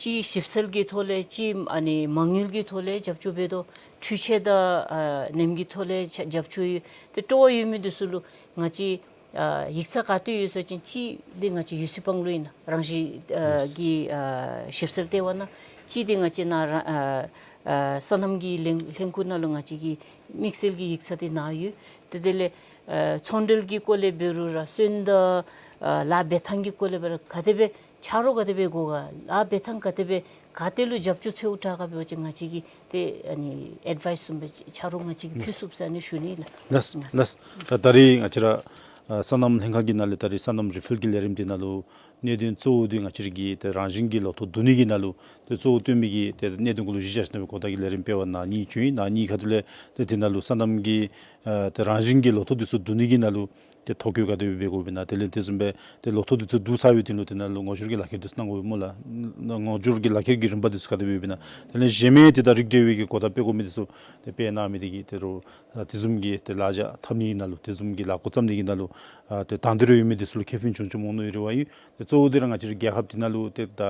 ཅིག་ཞིབ་འཚོལ་གྱི་ཐོག་ལས་ཅིག་ཨ་ནི་མ་དངུལ་གྱི་ཐོག་ལས་རྒྱབ་སྐྱོར་འབད་དོ། འཕྲུལ་ཆས་དང་ཨ་ནེམ་གྱི་ཐོག་ལས་རྒྱབ་སྐྱོར་ཡོད། ཏེ་སྤྲོ་བ་ཡོད་མི་འདི་ཚུ་ལུ་ང་བཅས་ཨ་ཡིག་ཚང་ག་ཏེ་ཡོད་ཟེར་བ་ཅིན་གཅིག་འདི་ང་བཅས་ཡུ་སི་པང་ལུ་ཨིན་ལགས། རང་བཞིན་ཨ་གི་ཨ་ཞིབ་འཚོལ་ལྟེ་བ་ནང་། གཅིག་འདི་ང་བཅས་ནཱ་ར་ཨ་ཨ་སོ་ནམ་གྱི་ལས་ལས་ཁུངས་ནང་ལུ་ང་བཅས་ཀྱི་དམིགས་བསལ་གྱི་ཡིག་ཚང་འདི་ནཱ་ཡོད། ཏེ་དེ་ལས་ཨ་ཚོང་འབྲེལ་གྱི་སྐོར་ལས་འབད་རུང་ར་སོན་དང་ཨ་ལཱ་འབད་ཐངས་ཀྱི་སྐོར་ལས་འབད་རུང་ག་དེ་སྦེ་ཆ་རོགས་ག་དེ་སྦེ་དགོ་ག་ལཱ་འབད་ཐངས་ག་དེ་སྦེ་ག་ཏེ་ལུ་རྒྱབ་སྐྱོར་ཚུ་དྲག་ག་འབད་བ་ཅིན་ང་བཅས་ཀྱིས་ཏེ་ཨ་ནི་ཨེཌ་ཝའིསི་བཟུམ་སྦེ་ཆ་རོགས་ང་བཅས་ཀྱིས་ཕུལ་ཚུགས་ཟེར་ཨ་ནི་ཞུ་ནི་ལགས། ལགས་ལགས། ད་ད་རིས་ང་བཅས་ར་ཨ་སོ་ནམ་ལྷན་ཁག་གི་ནང་ལས་ད་རིས་སོ་ནམ་རི་ཕིལ་གྱི་ལས་རིམ་འདི་ནང་ལུ་གནད་དོན་གཙོ་བོ་འདི་ང་བཅས་ར་གི་ཏེ་རང་བཞིན་གྱི་ལོ་ཐོག་བསྡུ་ནི་གི་ནང་ལུ་ཏེ་གཙོ་བོ་བཏོན་མི་གི་ཏེ་གནད་དོན་གུ་ལུ་གཞི་བཞག་ཞིནམ་ལས་གོ་བརྡ་གི་ལས་རིམ་སྤེལ་བར་ནཱ་གཉིས་བྱོན་ཡི། ནཱ་གཉིས་ཁ་ཐུག་ལས་ཏེ་དེ་ནང་ལུ་སོ་ནམ་གྱི་ཨ་ཏེ་རང་བཞིན་གྱི་ལོ་ཐོག་འདི་ཚུ་བསྡུ་ནི་གི་ནང་ལུ་ཏེ་ཐོ་བཀོད་ག་དེ་སྦེ་འབད་དགོཔ་ཨིན་ན། དེ་ལས་དེ་བཟུམ་སྦེ་ཏེ་ལོ་ཐོག་འདི་ཚུ་བསྡུ་ཚར་བའི་དོན་ལུ་དེ་ནང་ལུ་ངོ་སྦྱོར་གྱི་ལག་ཁྱེར་འདི་ཚུ་གནང་དགོཔ་སྨོ་ལགས། ངོ་སྦྱོར་གྱི་ལག་ཁྱེར་གྱི་རིམ་པ་འདི་ཚུ་ག་དེ་སྦེ་ཡོདཔ་ཨིན་ན། དེ་ལས་གཞན་མི་ཏེ་ད་རིགས་འགྲེ་བའི་གི་གོ་བརྡ་སྤེལ་དགོ་མི་འདི་ཚུ་ཏེ་སྤེལ་གནང་མི་འདི་གིས་ཏེ་རོགས་ཨ་དེ་བཟུམ་གྱི་ཏེ་ལཱ་འཇགས་འཐབ་ནི་ནང་ལུ་དེ་བཟུམ་གྱི་ལཱ་འགོ་བརྩམ་ནི་གི་ནང་ལུ་ ཨ་ཏེ་དང་འདོད་ར་ཡོད་མི་འདི་ཚུ་ལུ་ཁེ་ཕན་བྱུང་བྱུངམ་འོང་ནི་ཡོད་རེ་བ་ཨིན། ཏེ་གཙོ་བོ་འདི་ར་ང་བཅས་རའི་རྒྱལ་ཁབ་འདི་ནང་ལུ་ཏེ་ད་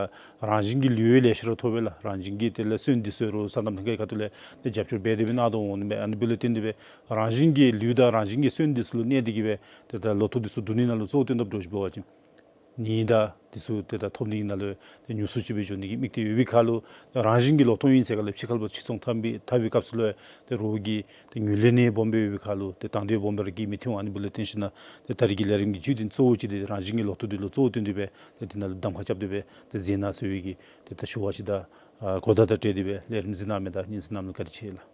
རང་བཞིན་གྱི་ལུད་ལེ་ཤ་ར་ཐོབ་པས་ལགས། རང་བཞིན་གྱི་དེ་ལས་སོན་འདི་ཚུ་ར་ས་གནས་ག་གི་ཁ་ཐུག་ལས་ཏེ་རྒྱབ་སྐྱོར་འབད་དེ་སྦེ་གནང་དོ་འོང་ནི་མས། ཨ་ནི་འབདཝ་ལས་བརྟེན་ཏེ་སྦེ་རང་བཞིན་གྱི་ལུད་དང་རང་བཞིན་གྱི་སོན་འདི་ཚུ་ལུ་གནས་ཏེ་གིས་སྦེ་ཏེ་ད་ལོ་ཐོག་འདི་ཚུ་བསྡུ་ནི་ནང་ལུ་གཙོ་བོ་བསྟུན་ཐབས་འདྲཝ་ཅིག་འབད་བ་ཅིན་ནི་ད་འདི་ཚུ་ཏེ་ད་ཐོབ་ནི་ནང་ལུ་ཏེ་ཉུང་སུ་ཅིག་སྦེ་འགྱོ་ནི་གི་དམིགས་གཏད་ཡོད་པའི་ཁར་ལུ་ཏེ་རང་བཞིན་གྱི་ལོ་ཐོག་ཨིན་ཟེར་ག་ལས་ཕྱི་ཁར་ལུ་ཕྱིར་ཚོང་འཐབ་པའི་འཐབ་པའི་སྐབས་སུ་ལུ་ཏེ་རོགས་ཀྱིས་ཏེ་ཉུ་ལེ་ནི་སྦོམ་སྦེ་ཡོད་པའི་ཁར་ལུ་ཏེ་དང་འདོད་སྦོམ་སྦེ་ར་བསྐྱེད་མི་ཐོན་འོང་། ཨ་ནི་འབདཝ་ལས་བརྟེན་ཞིན་ན་ཏེ་ད་རིས་ཀྱི་ལས་རིམ་གྱི་བརྒྱུད་འདི་གཙོ་བོ་ཅིག་འདི་རང་བཞིན་གྱི་ལོ་ཐོག་འདི་ལུ་གཙོ་བོ་བསྟུན་ཏེ་སྦེ་ཏེ་འདི་ནང་ལུ་གདམ་ཁ་རྐྱབ་སྟེ་སྦེ་ཏེ་མཛད་གནང་ཟེར་བའི་གི་ཏེ་ད་ཞུ་བ་ཅིག་དང་ཨ་གོ་བརྡ་དང་འབྲེལ་ཏེ་སྦེ་ལས་རིམ་གཟིགས་གནང་མི་དང་སྙན་གསན་གནང་མི་ལུ་བཀའ་དྲིན་ཆེ་ལགས།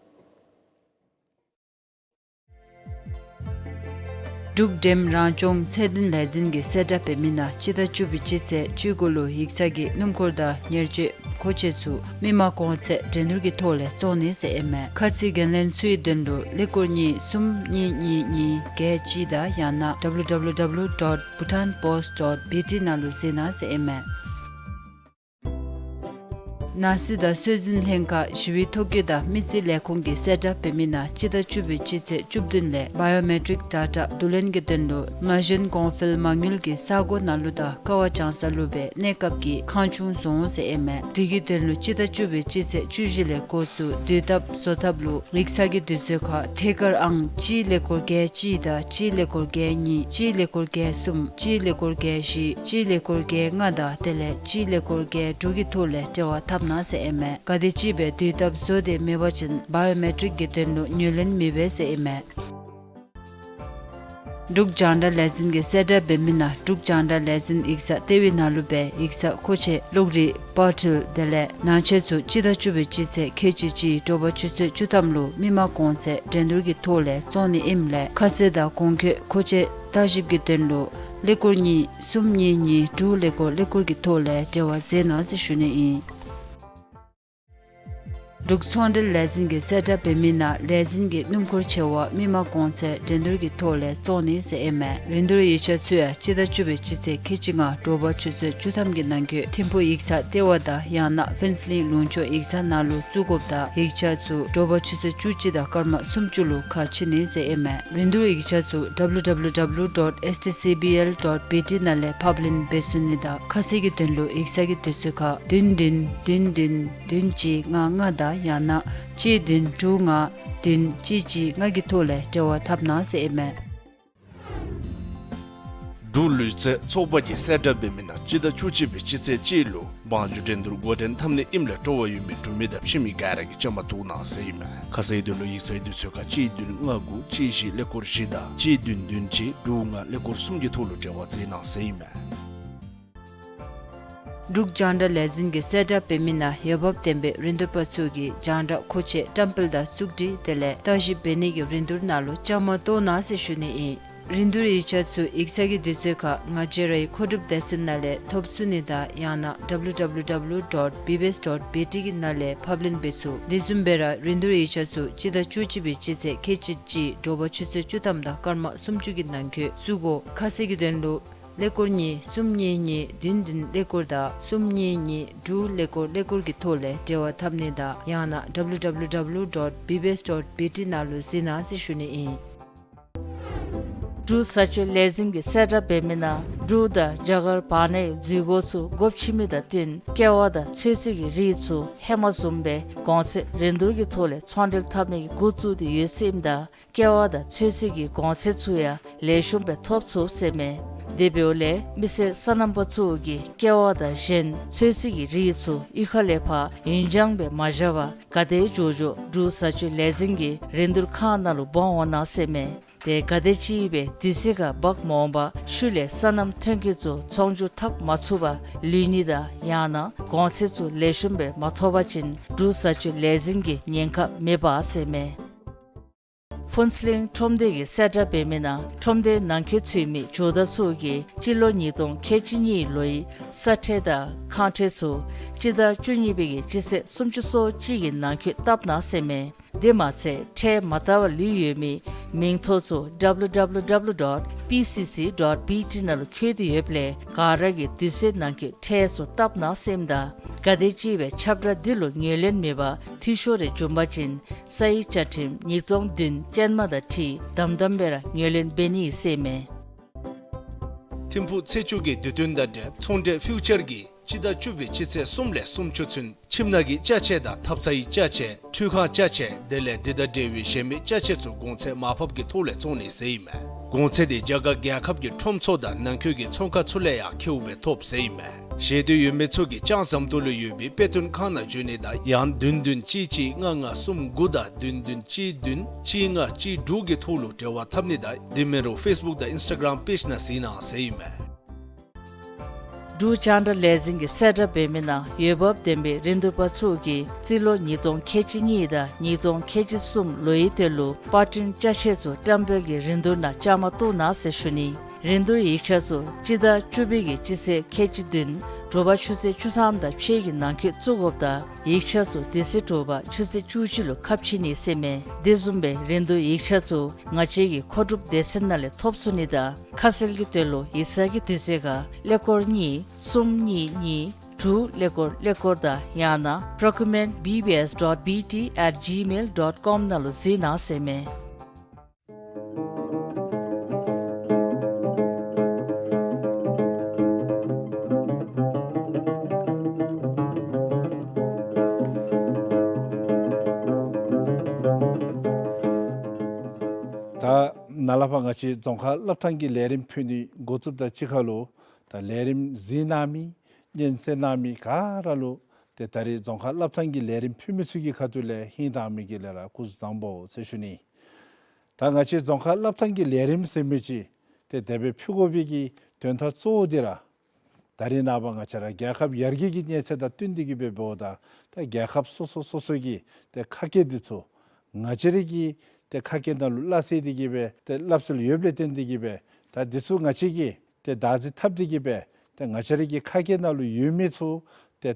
འབྲུག་འགྲེམ་རང་སྐྱོང་ཚད་ལྡན་ལས་འཛིན་གྱིས་གསལ་བསྒྲགས་འབད་མི་ནང་སྤྱི་ཟླ་བཅུ་པའི་སྤྱི་ཚེས་བཅུ་དགུ་ལུ་ཡིག་ཚང་གི་སྣུམ་འཁོར་དང་ཉེར་སྤྱོད་མཁོ་ཆས་ཚུ་མི་མང་གོང་ཚད་འགྲན་བསྡུར་གྱི་ཐོག་ལས་བཙོང་ནི་ཟེར་ཨིན་མས། ཁ་གསལ་གྱི་ལན་ཚུའི་དོན་ལུ་ཀླད་ཀོར་གཉིས་གསུམ་གཉིས་གཉིས་གཉིས་བརྒྱད་གཅིག་དང་ཡང་ན་W W W dot bhutanpost dot B T ནང་ལུ་གཟིགས་གནང་ཟེར་ཨིན་མས། ནང་སྲིད་དང་སྲོལ་འཛིན་ལྷན་ཁག་ཞི་བའི་ཐོ་བཀོད་དང་མི་རྩིས་ལས་ཁུངས་ཀྱིས་གསལ་བསྒྲགས་འབད་མི་ནང་སྤྱི་ཟླ་བཅུ་པའི་སྤྱི་ཚེས་བཅུ་བདུན་ལས་བའི་ཡོ་མེ་ཊིཀ་ཌེ་ཊ་བསྡུ་ལེན་གྱི་དོན་ལུ་ན་གཞོན་གོང་འཕེལ་མ་དངུལ་གྱི་ས་གོ་ནང་ལུ་དང་ཀ་བ་བྱང་ས་ལུ་སྦེ་གནས་སྐབས་ཀྱི་ཁང་ཆུང་བཟོ་འོང་ཟེར་ཨིན་མས། དེ་གི་དོན་ལུ་སྤྱི་ཟླ་བཅུ་པའི་སྤྱི་ཚེས་བཅུ་བཞི་ལས་འགོ་བཙུགས་དུས་ཐབས་བཟོ་ཐབས་ལུ་ཡིག་ཚང་གི་དུས་ཚོད་ཁར་ཐད་ཀར་ཨང་གཅིག་ཀླད་ཀོར་བརྒྱད་གཅིག་དང་གཅིག་ཀླད་ཀོར་བརྒྱད་གཉིས་གཅིག་ཀླད་ཀོར་བརྒྱད་གསུམ་གཅིག་ཀླད་ཀོར་བརྒྱད་བཞི་གཅིག་ཀླད་ཀོར་བརྒྱད་ལྔ་དང་དེ་ལས་གཅིག་ཀླད་ཀོར་བརྒྱད་དྲུག་གི་ཐོག་ལས་འབྲེལ་བ་འཐབ་གནང་ཟེར་ཨིན་མས། ག་དེ་ཅིག་སྦེ་དུས་ཐབས་བཟོ་སྟེ་མེད་པ་ཅིན་བའི་ཡོ་མེ་ཊིཀ་གི་དོན་ལུ་ངོས་ལེན་མི་འབད་ཟེར་ཨིན་མས། འབྲུག་རྒྱང་བསྒྲགས་ལས་འཛིན་གྱིས་གསལ་བསྒྲགས་འབད་མི་ནང་འབྲུག་རྒྱང་བསྒྲགས་ལས་འཛིན་ཡིག་ཚང་ལྟེ་བའི་ནང་ལུ་སྦེ་ཡིག་ཚང་མཁོ་ཆས་གློག་རིག་པར་འཕྲུལ་དེ་ལས་ནང་ཆས་ཚུ་སྤྱི་ཟླ་བཅུ་པའི་སྤྱི་ཚེས་ཁལ་གཅིག་གཅིག་དྲོ་པ་ཆུ་ཚོད་བཅུ་ཐམ་ལུ་མི་མང་གོང་ཚད་འགྲན་བསྡུར་གྱི་ཐོག་ལས་བཙོང་ནི་ཨིནམ་ལས་ཁ་གསལ་དང་གོང་འཁོད་མཁོ་ཆས་བརྟག་ཞིབ་ཀྱི་དོན་ལུ་ཀླད་ཀོར་གཉིས་གསུམ་གཉིས་གཉིས་དྲུག་ཀླད་ཀོར་ཀླད་ཀོར་གྱི་ཐོག་ལས་འབྲེལ་བ་མཛད་གནང་ཟེར་ཞུ་ནི་ཨིན། འབྲུག་ཚོང་འབྲེལ་ལས་འཛིན་གྱིས་གསལ་བསྒྲགས་འབད་མི་ནང་ལས་འཛིན་གྱི་སྣུམ་འཁོར་ཆེ་བ་མི་མང་གོང་ཚད་འགྲན་བསྡུར་གྱི་ཐོག་ལས་བཙོང་ནི་ཟེར་ཨིན་མས། རིན་བསྡུར་ཡིག་ཆ་ཚུ་ཡང་སྤྱི་ཟླ་བཅུ་པའི་སྤྱི་ཚེས་ཁལ་གཅིག་ལྔ་དྲོ་པ་ཆུ་ཚོད་བཅུ་ཐམ་གྱི་ནང་འཁོད་ཐིམ་ཕུག་ཡིག་ཚང་ལྟེ་བ་དང་ཡང་ན་ཕུན་ཚོགས་གླིང་ལུང་ཕྱོགས་ཡིག་ཚང་ནང་ལུ་བཙུགས་དགོཔ་དང་ཡིག་ཆ་ཚུ་དྲོ་པ་ཆུ་ཚོད་བཅུ་གཅིག་དང་སྐར་མ་སུམ་ཅུ་ལུ་ཁ་ཕྱེ་ནི་ཟེར་ཨིན་མས། རིན་བསྡུར་ཡིག་ཆ་ཚུ་W W W dot S T C B L dot B T ནང་ལས་ཕབ་ལེན་འབད་ཚུགས་ནི་དང་ཁ་གསལ་གྱི་དོན་ལུ་ཡིག་ཚང་གི་དུས་ཚོད་ཁར་བདུན་བདུན་བདུན་བདུན་བདུན་གཅིག་ལྔ་ལྔ་དང་ཡང་ན་གཅིག་བདུན་དྲུག་ལྔ་བདུན་གཅིག་གཅིག་ལྔ་གི་ཐོག་ལས་འབྲེལ་བ་འཐབ་གནང་ཟེར་ཨིན་མས། འབྲུག་ལུས་རྩལ་ཚོགས་པ་གིས་གསལ་བསྒྲགས་འབད་མི་ནང་སྤྱི་ཟླ་བཅུ་གཅིག་པའི་སྤྱི་ཚེས་གཅིག་ལུ་བང་རྒྱུག་འགྲན་བསྡུར་འགོ་འདྲེན་འཐབ་ནི་ཨིནམ་ལས་སྤྲོ་བ་ཡོད་མི་འབྲུག་མི་དང་ཕྱི་མི་ག་ར་གིས་བཅའ་མར་གཏོགས་གནང་ཟེར་ཨིན་མས། ཁ་གསལ་དོན་ལུ་ཡིག་ཚང་གི་དུས་ཚོད་ཁར་གཅིག་བདུན་ལྔ་དགུ་གཅིག་བཞི་ཀླད་ཀོར་བཞི་དང་གཅིག་བདུན་བདུན་གཅིག་དྲུག་ལྔ་ཀླད་ཀོར་གསུམ་གྱི་ཐོག་ལུ་འབྲེལ་བ་མཛད་གནང་ཟེར་ཨིན་མས། འབྲུག་རྒྱང་བསྒྲགས་ལས་འཛིན་གྱིས་གསལ་བསྒྲགས་འབད་མི་ནང་འོས་འབབ་ལྡན་པའི་རིན་བསྡུར་པ་ཚུ་གིས་རྒྱང་བསྒྲགས་མཁོ་ཆས་བཀྲམ་སྤེལ་དང་བཙུགས་སྒྲིག་དེ་ལས་བརྟག་ཞིབ་འབད་ནི་གི་རིན་བསྡུར་ནང་ལུ་བཅའ་མར་གཏོགས་གནང་ཟེར་ཞུ་ནི་ཨིན། རིན་བསྡུར་ཡིག་ཆ་ཚུ་ཡིག་ཚང་གི་དུས་ཚོད་ཁར་ང་བཅས་རའི་མཁོ་སྒྲུབ་སྡེ་ཚན་ནང་ལས་ཐོབ་ཚུགས་ནི་དང་ཡང་ན་W W W dot B B S dot B T གི་ནང་ལས་ཕབ་ལེན་འབད་ཚུགས། དེ་བཟུམ་སྦེ་ར་རིན་བསྡུར་ཡིག་ཆ་ཚུ་སྤྱི་ཟླ་བཅུ་གཅིག་པའི་སྤྱི་ཚེས་ཁལ་གཅིག་གཅིག་དྲོ་པ་ཆུ་ཚོད་བཅུ་ཐམ་དང་སྐར་མ་སུམ་ཅུ་གི་ནང་འཁོད་བཙུགས་དགོ། ཁ་གསལ་གྱི་དོན་ལུ་ཀླད་ཀོར་གཉིས་གསུམ་གཉིས་གཉིས་བདུན་བདུན་ཀླད་ཀོར་དང་གསུམ་གཉིས་གཉིས་དྲུག་ཀླད་ཀོར་ཀླད་ཀོར་གྱི་ཐོག་ལས་འབྲེལ་བ་འཐབ་ནི་དང་ཡང་ན་W W W dot B B S dot B T ནང་ལུ་གཟིགས་གནང་ཟེར་ཞུ་ནི་ཨིན། འབྲུག་བཟའ་སྤྱོད་ལས་འཛིན་གྱིས་གསལ་བསྒྲགས་འབད་མི་ནང་འབྲུག་དང་རྒྱ་གར་བར་ནའི་འཛུལ་སྒོ་ཚུ་སྒོ་ཕྱེ་མི་དང་བསྟུན་ཀེ་བ་དང་ཚོད་བསྲེ་གི་རིགས་ཚུ་ཧེ་མ་བཟུམ་སྦེ་གོང་ཚད་རིན་བསྡུར་གྱི་ཐོག་ལས་ཚོང་འབྲེལ་འཐབ་ནི་གི་འགོ་བཙུགས་ཏེ་ཡོད་ཟེར་ཨིནམ་ད་ཀེ་བ་དང་ཚོད་བསྲེ་གི་གོང་ཚད་ཚུ་ཡང་ལེགས་ཤོམ་སྦེ་ཐོབ་ཚུགས་ཟེར་མས། དེ་འབདཝ་ལས་མི་སེར་སོ་ནམ་པ་ཚུ་གིས་ཀེ་བ་དང་གཞན་ཚོད་བསྲེ་གི་རིགས་ཚུ་གཡུས་ཁ་ལས་ཕར་ཡུན་འགྱངས་སྦེ་མ་བཞག་པར་ག་དེ་མགྱོགས་མགྱོགས་འབྲུག་བཟའ་སྤྱོད་ལས་འཛིན་གྱི་རིན་བསྡུར་ཁང་ནང་ལུ་འབག་འོང་གནང་ཟེར་མས། ཏེ་ག་དེ་ཅིག་སྦེ་དུས་ཚོད་ཁར་འབག་མ་འོང་པར་ཤུལ་ལས་སོ་ནམ་ཐོན་སྐྱེད་ཚུ་ཚོང་བསྒྱུར་འཐབ་མ་ཚུགས་པར་ལུས་ནི་དང་ཡང་ན་གོང་ཚད་ཚུ་ལེགས་ཤོམ་སྦེ་མ་ཐོབ་པ་ཅིན་འབྲུག་བཟའ་སྤྱོད་ལས་འཛིན་གྱིས་ཉེན་ཁ་མི་འབག་ཟེར་མས། ཕུན་ཚོགས་གླིང་ཁྲོམ་སྡེ་གིས་གསལ་བསྒྲགས་འབད་མི་ནང་ཁྲོམ་སྡེའི་ནང་འཁོད་ཚུད་མི་ཇོ་བདག་ཚུ་གིས་སྤྱི་ལོ་ཉིས་སྟོང་ཁལ་གཅིག་གཉིས་ལོའི་ས་ཁྲལ་དང་ཁང་ཁྲལ་ཚུ་སྤྱི་ཟླ་བཅུ་གཉིས་པའི་གི་སྤྱི་ཚེས་སུམ་ཅུ་སོ་གཅིག་གི་ནང་འཁོད་བཏབ་གནང་ཟེར་མས། དེ་མ་ཚད་ཁྲལ་མ་བཏབ་པར་ལུས་ཡོད་མི་མིང་ཐོ་ཚུ་W W W dot P C C dot B T ནང་ལུ་བཀོད་དེ་ཡོདཔ་ལས་ག་ར་གིས་དུས་ཚོད་ནང་འཁོད་ཁྲལ་ཚུ་བཏབ་གནང་ཟེར་ཨིནམ་ད་ག་དེ་ཅིག་སྦེ་ཁྱབ་བསྒྲགས་འདི་ལུ་ངོས་ལེན་མེད་པར་འཐུས་ཤོར་རེ་བྱུང་པ་ཅིན་ས་ཡི་བཅའ་ཁྲིམས་ཉིས་སྟོང་བདུན་ཅན་མ་དང་འཁྲིལ་དམ་དམ་སྦེ་ར་ངོས་ལེན་འབད་ནི་ཨིན་ཟེར་མས། ཐིམ་ཕུག་ཚེས་བཅུ་གི་དུས་སྟོན་དང་འབྲེལ་ཚོང་འབྲེལ་ཕིའུ་ཅར་གྱིས་སྤྱི་ཟླ་བཅུ་པའི་སྤྱི་ཚེས་གསུམ་ལས་སུམ་ཅུ་ཚུན་ཁྱིམ་ནང་གི་ཅ་ཆས་དང་ཐབ་ཚང་གི་ཅ་ཆས། ཁྲུས་ཁང་ཅ་ཆས། དེ་ལས་འདི་དང་འབྲེལ་བའི་གཞན་མི་ཅ་ཆས་ཚུ་གོང་ཚད་མར་ཕབ་ཀྱི་ཐོག་ལས་བཙོང་ནི་ཟེར་ཨིན་མས། གོང་ཚད་དེ་རྒྱ་གར་རྒྱལ་ཁབ་ཀྱི་ཁྲོམ་ཚུ་དང་ནང་འཁོད་ཀྱི་ཚོང་ཁང་ཚུ་ལས་ཡང་ཁེཝ་སྦེ་ཐོབ་ཟེར་ཨིན་མས། ཞེ་འདོད་ཡོད་མི་ཚུ་གིས་ལྕང་ཟམ་ཏོག་ལུ་ཡོད་པའི་དཔེ་སྟོན་ཁང་ནང་འབྱོན་ནི་དང་ཡང་བདུན་བདུན་གཅིག་གཅིག་ལྔ་ལྔ་གསུམ་དགུ་དང་བདུན་བདུན་གཅིག་བདུན་གཅིག་ལྔ་གཅིག་དྲུག་གི་ཐོག་ལུ་འབྲེལ་བ་འཐབ་ནི་དང་དེ་མིན་རུང་ཕེསི་བུཀ་དང་ཨིནསི་ཊ་གརམ་པེཇ་ནང་གཟིགས་གནང་ཟེར་ཨིན་མས། འབྲུག་རྒྱང་བསྒྲགས་ལས་འཛིན་གྱིས་གསལ་བསྒྲགས་འབད་མི་ནང་འོས་འབབ་ལྡན་པའི་རིན་བསྡུར་པ་ཚུ་གིས་རྩིས་ལོ་ཉིས་སྟོང་ཁལ་གཅིག་གཉིས་དང་ཉིས་སྟོང་ཁལ་གཅིག་གསུམ་ལོའི་དོན་ལུ་པར་སྐྲུན་ཅ་ཆས་ཚུ་བཀྲམ་སྤེལ་གྱི་རིན་བསྡུར་ནང་བཅའ་མར་གཏོགས་གནང་ཟེར་ཞུ་ནི། རིན་བསྡུར་ཡིག་ཆ་ཚུ་སྤྱི་ཟླ་བཅུ་པའི་གི་སྤྱི་ཚེས་ཁལ་གཅིག་བདུན་དྲོ་པ་ཆུ་ཚོད་བཅུ་ཐམ་དང་ཕྱེད་ཀྱི་ནང་འཁོད་བཙུགས་དགོཔ་དང་ཡིག་ཆ་ཚུ་དེ་ཚེ་དྲོ་པ་ཆུ་ཚོད་བཅུ་གཅིག་ལུ་ཁ་ཕྱེ་ནི་ཟེར་མས། དེ་བཟུམ་སྦེ་རིན་བསྡུར་ཡིག་ཆ་ཚུ་ང་བཅས་ཀྱི་མཁོ་སྒྲུབ་སྡེ་ཚན་ནང་ལས་ཐོབ་ཚུགས་ནི་དང་ཁ་གསལ་གྱི་དོན་ལུ་ཡིག་ཚང་གི་དུས་ཚོད་ཁར་ཀླད་ཀོར་གཉིས་གསུམ་གཉིས་གཉིས་དྲུག་ཀླད་ཀོར་ཀླད་ཀོར་དང་ཡང་ན་procurement B B S dot B T at gmail dot com ནང་ལུ་གཟིགས་གནང་ཟེར་མས། ད་ནཱ་ལས་ཕར་ང་བཅས་རྫོང་ཁག་སློབ་ཐང་གི་ལས་རིམ་ཕུལ་ནི་འགོ་བཙུགསཔ་དང་གཅིག་ཁར་ལུ་ད་ལས་རིམ་གཟིགས་གནང་མི་སྙན་གསན་གནང་མི་ག་ར་ལུ་ཏེ་ད་རིས་རྫོང་ཁག་སློབ་ཐང་གི་ལས་རིམ་ཕུལ་མི་ཚུ་གི་ཁ་ཐུག་ལས་ཧིང་དྭངས་མའི་གི་ལས་ར་སྐུ་གཟུགས་བཟང་པོ་ཟེར་ཞུ་ནི། ད་ང་བཅས་རྫོང་ཁག་སློབ་ཐང་གི་ལས་རིམ་ཟེར་མི་ཅིག་ཏེ་དེ་སྦེ་ཕུལ་དགོ་པའི་གི་དོན་དག་གཙོ་བོ་འདི་ར་ད་རིས་ནངས་པ་ང་བཅས་ར་རྒྱལ་ཁབ་ཡར་རྒྱས་ཀྱི་གནས་ཚད་དང་བསྟུན་ཏེ་གི་སྦེ་འབདཝ་ད་ད་རྒྱལ་ཁབ་སོ་སོ་སོ་སོ་གི་ཏེ་ཁ་སྐད་འདི་ཚུ་ང་བཅས་ར་གི་ཏེ་ཁ་སྐད་ནང་ལུ་སླ་བསྲེ་སྟེ་གི་སྦེ་ཏེ་སླབ་སྲོལ་ཡོདཔ་ལས་བརྟེན་ཏེ་གི་སྦེ་ད་འདི་ཚུ་ང་བཅས་ཀྱིས་ཏེ་བདག་འཛིན་འཐབ་སྟེ་གི་སྦེ་ཏེ་ང་བཅས་ར་གི་ཁ་སྐད་ནང་ལུ་ཡོད་མི་ཚུ་ཏེ་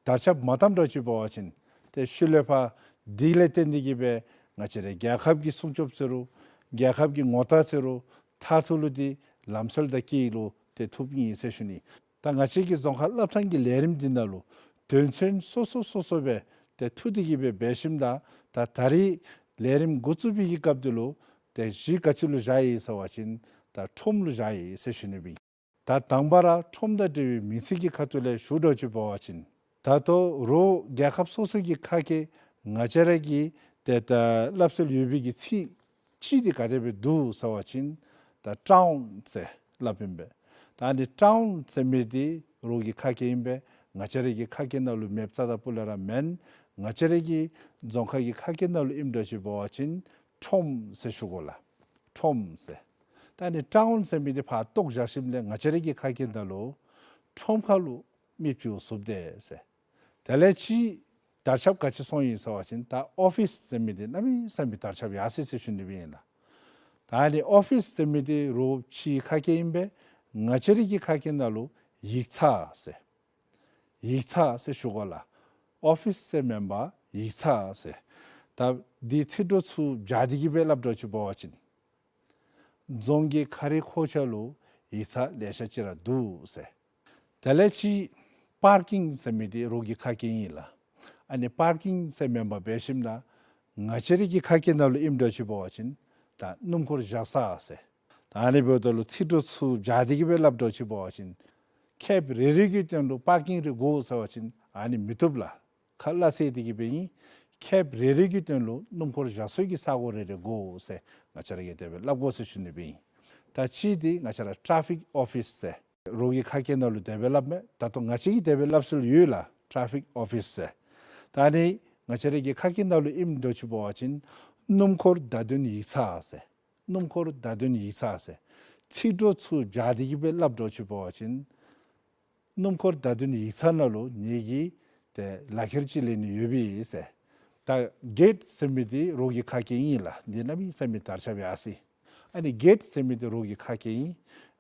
དར་ཁྱབ་མ་བཏངམ་འདྲཝ་ཅིག་འབད་བ་ཅིན་ཏེ་ཤུལ་ལས་ཕར་འདི་ལས་བརྟེན་ཏེ་གི་སྦེ་ང་བཅས་ར་རྒྱལ་ཁབ་ཀྱི་སྲུང་སྐྱོབ་ཟེར་རུང་རྒྱལ་ཁབ་ཀྱི་ངོ་རྟགས་ཟེར་རུང་མཐར་ཐུག་ལུ་འདི་ལམ་སྲོལ་དང་སྐྱིད་ལུ་ཏེ་ཐུགཔ་ཨིན་ཟེར་ཞུ་ནི། ད་ང་བཅས་ཀྱི་རྫོང་ཁག་སློབ་ཐང་གི་ལས་རིམ་འདི་ནང་ལུ་དོན་ཚན་སོ་སོ་སོ་སོ་སྦེ་ཏེ་འཐུ་སྟེ་གི་སྦེ་འབད་ཞིནམ་ད་ད་ད་རིས་ལས་རིམ་འགོ་བཙུགས་པའི་གི་སྐབས་འདི་ལུ་ཏེ་གཞི་ག་ཅི་ལུ་བཞག་ཡི་ཟེར་བ་ཅིན་ད་ཁྲོམ་ལུ་བཞག་ཡི་ཟེར་ཞུ་ནི་སྦེ་ཨིན། ད་དང་པ་ར་ཁྲོམ་དང་འབྲེལ་བའི་མིང་ཚིག་གི་ཁ་ཐུག་ལས་ཞུ་འདྲཝ་ཅིག་འབད་བ་ཅིན་ད་ལྟོ་རོགས་རྒྱལ་ཁབ་སོ་སོ་གི་ཁ་སྐད་ང་བཅས་ར་གི་ཏེ་ད་སླབ་སྲོལ་ཡོད་པའི་གི་ཚིག་གཅིག་འདི་ག་དེ་སྦེ་འདུག་ཟེར་བ་ཅིན་ད་ཊའུན་ཟེར་སླབ་ཨིན་པས། ད་ཨ་ནི་ཊའུན་ཟེར་མི་འདི་རོགས་ཀྱི་ཁ་སྐད་ཨིན་པས། ང་བཅས་ར་གི་ཁ་སྐད་ནང་ལུ་མེདཔ་རྩ་དང་སྤུ་ལས་ར་མེན། ང་བཅས་ར་གི་རྫོང་ཁག་གི་ཁ་སྐད་ནང་ལུ་ཨིནམ་འདྲཝ་ཅིག་འབད་བ་ཅིན་ཁྲོམ་ཟེར་ཞུ་དགོ་ལགས། ཁྲོམ་ཟེར། ད་ཨ་ནི་ཊའུན་ཟེར་མི་འདི་ཕར་བཏོག་བཞག་ཞིནམ་ལས་ང་བཅས་ར་གི་ཁ་སྐད་ནང་ལུ་ཁྲོམ་ཁ་ལུ་མི་བཅུག་བཙུགསཔ་དེ་ཟེར། དེ་ལས་ཅིག་དར་ཁྱབ་ག་ཅི་སོང་ཡི་ཟེར་བ་ཅིན་ད་ཨོ་ཕིས་ཟེར་མི་འདི་གནམ་མེད་ས་མེད་དར་ཁྱབ་ཡར་སོ་ཡི་ཟེར་ཞུ་ནི་སྦེ་ཨིན་ལགས། ད་ཨ་ནི་ཨོ་ཕིས་ཟེར་མི་འདི་རོགས་ཕྱིའི་ཁ་སྐད་ཨིན་པས། ང་བཅས་ར་གི་ཁ་སྐད་ནང་ལུ་ཡིག་ཚང་ཟེར། ཡིག་ཚང་ཟེར་ཞུ་དགོ་ལགས། ཨོ་ཕིས་ཟེར་མེན་པར་ཡིག་ཚང་ཟེར། ད་འདི་ཚིག་གྲོགས་ཚུ་སྦྱར་ཏེ་གི་སྦེ་སླབ་འདྲཝ་ཅིག་འབད་བ་ཅིན་རྫོང་གི་ཁ་རི་ཁོག་ཆ་ལུ་ཡིག་ཚང་ལེ་ཤ་ཅིག་ར་འདུག་ཟེར། དེ་ལས་ཅིག་པར་ཀིང་ཟེར་མི་འདི་རོགས་ཀྱི་ཁ་སྐད་ཨིན་ལགས། ཨ་ནི་པར་ཀིང་ཟེར་མེན་པར་འབད་ཞིནམ་ད་ང་བཅས་ར་གི་ཁ་སྐད་ནང་ལུ་ཨིནམ་འདྲཝ་ཅིག་འབད་བ་ཅིན་ད་སྣུམ་འཁོར་བཞག་ས་ཟེར། ད་ཨ་ནི་འབདཝ་ད་ལུ་ཚིག་གྲོགས་ཚུ་སྦྱར་ཏེ་གི་སྦེ་སླབ་འདྲཝ་ཅིག་འབད་བ་ཅིན་ཁེབ་རེ་རེ་གི་སྟེང་ལུ་པར་ཀིང་རེ་དགོ་ཟེར་བ་ཅིན་ཨ་ནི་མི་བཏུབ་ལགས། ཁ་སླ་བསྲེ་སྟེ་གི་སྦེ་ཨིན། ཁེབ་རེ་རེ་གི་སྟེང་ལུ་སྣུམ་འཁོར་བཞག་སའི་གི་ས་གོ་རེ་རེ་དགོ་ཟེར་ང་བཅས་ར་གིས་དེ་སྦེ་སླབ་དགོ་ཟེར་ཞུ་ནི་སྦེ་ཨིན། ད་ཅིག་འདི་ང་བཅས་ར་ཊ་རེ་ཕིག་ཨོ་ཕིས་ཟེར་རོགས་ཀྱི་ཁ་སྐད་ནང་ལུ་དེ་སྦེ་སླབ་མས། ད་ལྟོ་ང་བཅས་ཀྱིས་དེ་སྦེ་སླབ་སྲོལ་ཡོད་ལགས། ཊ་རེ་ཕིག་ཨོ་ཕིས་ཟེར། ད་ཨ་ནི་ང་བཅས་ར་གི་ཁ་སྐད་ནང་ལུ་ཨིནམ་འདྲཝ་ཅིག་འབད་བ་ཅིན་སྣུམ་འཁོར་བརྡ་དོན་ཡིག་ཚང་ཟེར། སྣུམ་འཁོར་བརྡ་དོན་ཡིག་ཚང་ཟེར། ཚིག་གྲོགས་ཚུ་སྦྱར་ཏེ་གི་སྦེ་སླབ་འདྲཝ་ཅིག་འབད་བ་ཅིན་སྣུམ་འཁོར་བརྡ་དོན་ཡིག་ཚང་ནང་ལུ་ངེ་གི་ཏེ་ལག་ཁྱེར་ཅིག་ལེན་ནི་ཡོདཔ་ཨིན་ཟེར། ད་གེཊ་ཟེར་མི་འདི་རོགས་ཀྱི་ཁ་སྐད་ཨིན་ལགས། འདི་གནམ་མེད་ས་མེད་དར་ཁྱབ་ཡར་སོ་ཡི། ཨ་ནི་གེཊ་ཟེར་མི་འདི་རོགས་ཀྱི་ཁ་སྐད་ཨིན།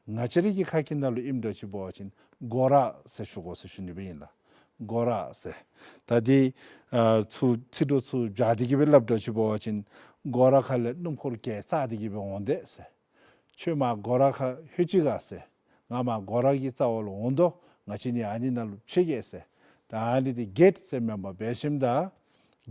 ང་བཅས་ར་གི་ཁ་སྐད་ནང་ལུ་ཨིནམ་འདྲཝ་ཅིག་འབད་བ་ཅིན་སྒོ་ར་ཟེར་ཞུ་དགོ་ཟེར་ཞུ་ནི་སྦེ་ཨིན་ལགས། སྒོ་ར་ཟེར། ད་འདི་ཨ་ཚུ་ཚིག་གྲོགས་ཚུ་སྦྱར་ཏེ་གི་སྦེ་སླབ་འདྲཝ་ཅིག་འབད་བ་ཅིན་སྒོ་ར་ཁ་ལས་སྣུམ་འཁོར་གྱལ་བཙག་སྟེ་གི་སྦེ་འོང་དེས་ཟེར། ཁྱོད་མར་སྒོ་ར་ཁར་ལྷོད་ཅི་ག་ཟེར། ང་མར་སྒོ་ར་གི་རྩ་བ་ལུ་འོང་དོ། ང་བཅས་གཉིས་ཨ་ནི་ནང་ལུ་ཕྱད་གེ་ཟེར། ད་ཨ་ནི་འདི་གེཊ་ཟེར་མེན་པར་འབད་ཞིནམ་ད་